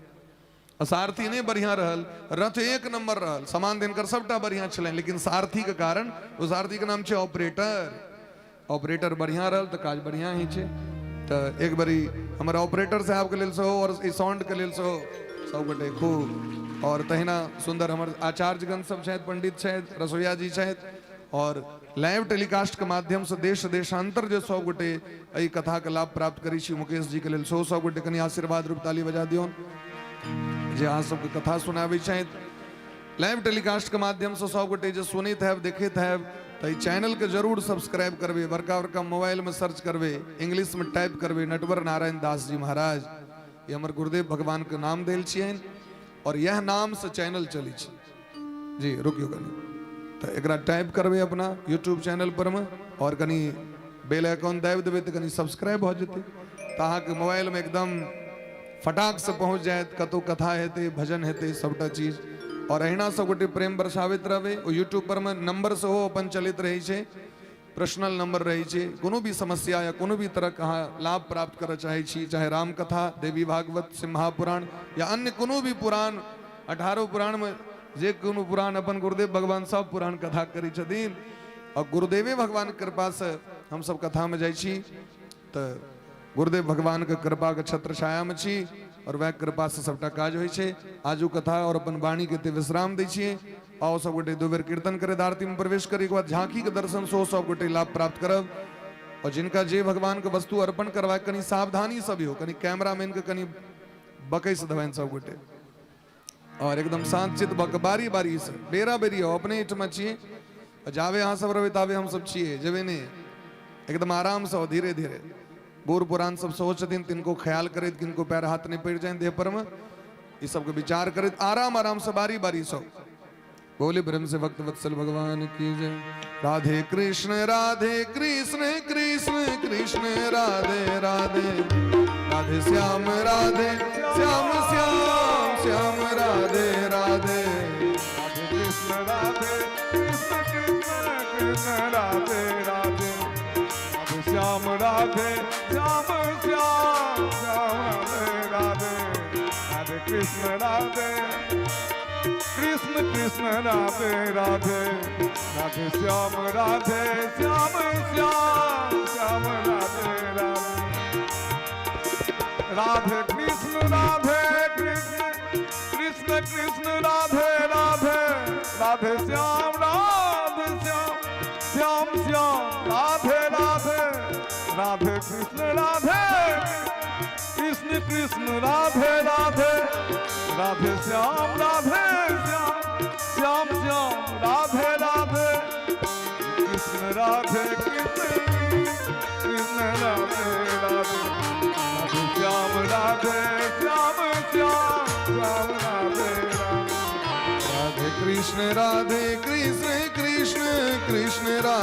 आ सारथी नहि बढ़िआँ रहल, रथ एक नंबर रहल, सामान दिनकर सबटा बढ़िआँ छलनि, लेकिन सारथीके कारण, ओ सारथीके नाम छै ऑपरेटर, ऑपरेटर बढ़िआँ रहल तऽ काज बढ़िआँ होइ छै। तऽ एक बेरी हमर ऑपरेटर साहबके लेल सेहो आओर ई साउंडके लेल सेहो सबगोटे खूब। आओर तहिना सुन्दर हमर आचार्यगण सब छथि, पंडित छथि, रसोइया जी छथि, और लाइव टेलीकास्ट के माध्यम से देश देशांतर जे सब गोटे एहि कथा के लाभ प्राप्त करै छी, मुकेश जी के लेल सेहो सब गोटे कनि आशीर्वाद रूप ताली बजा दियौन जे अहाँ सबके कथा सुनाबै छथि। लाइव टेलीकास्ट के माध्यम से सब गोटे जे सुनैत हैब, देखैत हैब, तऽ एहि चैनल के जरूर सब्सक्राइब करबै। बड़का बड़का मोबाइल में सर्च करबै, इंग्लिश में टाइप करबै नटवर नारायण दास जी महाराज, ई हमर गुरुदेव भगवान के नाम देल छियनि और यह नाम से चैनल चलै छै। जी रुकियो कनि, तऽ एकरा टाइप करबै अपना यूट्यूब चैनल पर मे और कनि बेल आइकॉन दाबि देबै तऽ कनि सब्सक्राइब भऽ जेतै, तऽ अहाँके मोबाइलमे एकदम फटाक से पहुँच जायत कतहु कथा हेतै, भजन हेतै, सबटा चीज। और अहिना सब गोटे प्रेम बरसाबैत रहबै। ओ यूट्यूब पर मे नंबर सेहो अपन चलैत रहै छै, पर्सनल नंबर रहै छै। कोनो भी समस्या या कोनो भी तरहक अहाँ लाभ प्राप्त करऽ चाहै छी, चाहे रामकथा, देवी भागवत, सिम्हा पुराण या अन्य कोनो भी पुराण, 18 पुराणमे जे कोनो पुराण, अपन गुरुदेव भगवान सब पुराण कथा करै छथिन और गुरुदेवे भगवान कृपासँ हमसब कथामे जाइ छी। तऽ गुरुदेव भगवानके कृपाके छत्र छायामे छी और वएह कृपासँ सबटा काज होइ छै। आजू कथा और अपन वाणीके एते विश्राम दै छियै। आओ सब गोटे दू बेर कीर्तन करैत आरतीमे प्रवेश करी, के बाद झांकीके दर्शन सेहो सब गोटे लाभ प्राप्त करब। और जिनका जे भगवानके वस्तु अर्पण करबाक, कनि सावधानी सब यौ, कनि कैमरामैन के कनि बकैस देबनि सब गोटे और एकदम शांत चित्त भऽ कऽ बारी बारी से बेरा बेरी हो। अपने एहिठमा छियै, जाबे अहाँ सब रहबै ताबे हम सब छियै, जेबै नहि, एकदम आरामसँ हो, धीरे धीरे। बूढ़ पुरान सब सेहो छथिन, तिनको ख्याल करैत किनको पैर हाथ नहि पड़ि जानि देह परमे, ई सबके विचार करैत आराम आरामसँ बारी बारी सब। बोले ब्रह्म से भक्त वत्सल भगवान की जय। राधे कृष्ण कृष्ण कृष्ण राधे राधे, राधे श्याम राधे श्याम श्याम श्याम राधे राधे। राधे कृष्ण राधे कृष्ण कृष्ण कृष्ण राधे राधे, राधे श्याम राधे श्याम श्याम श्याम राधे राधे, राधे कृष्ण राधे कृष्ण कृष्ण राधे राधे, राधे श्याम राधे श्याम श्याम श्याम राधे राधे, राधे कृष्ण कृष्ण कृष्ण राधे राधे, राधे श्याम राधे श्याम श्याम श्याम राधे राधे, राधे कृष्ण राधे कृष्ण कृष्ण राधे राधे, राधे श्याम राधे श्याम श्याम श्याम राधे राधे, कृष्ण राधे कृष्ण कृष्ण राधे राधे, राधे श्याम राधे श्याम श्याम श्याम राधे राधे। राधे कृष्ण कृष्ण कृष्ण राधे।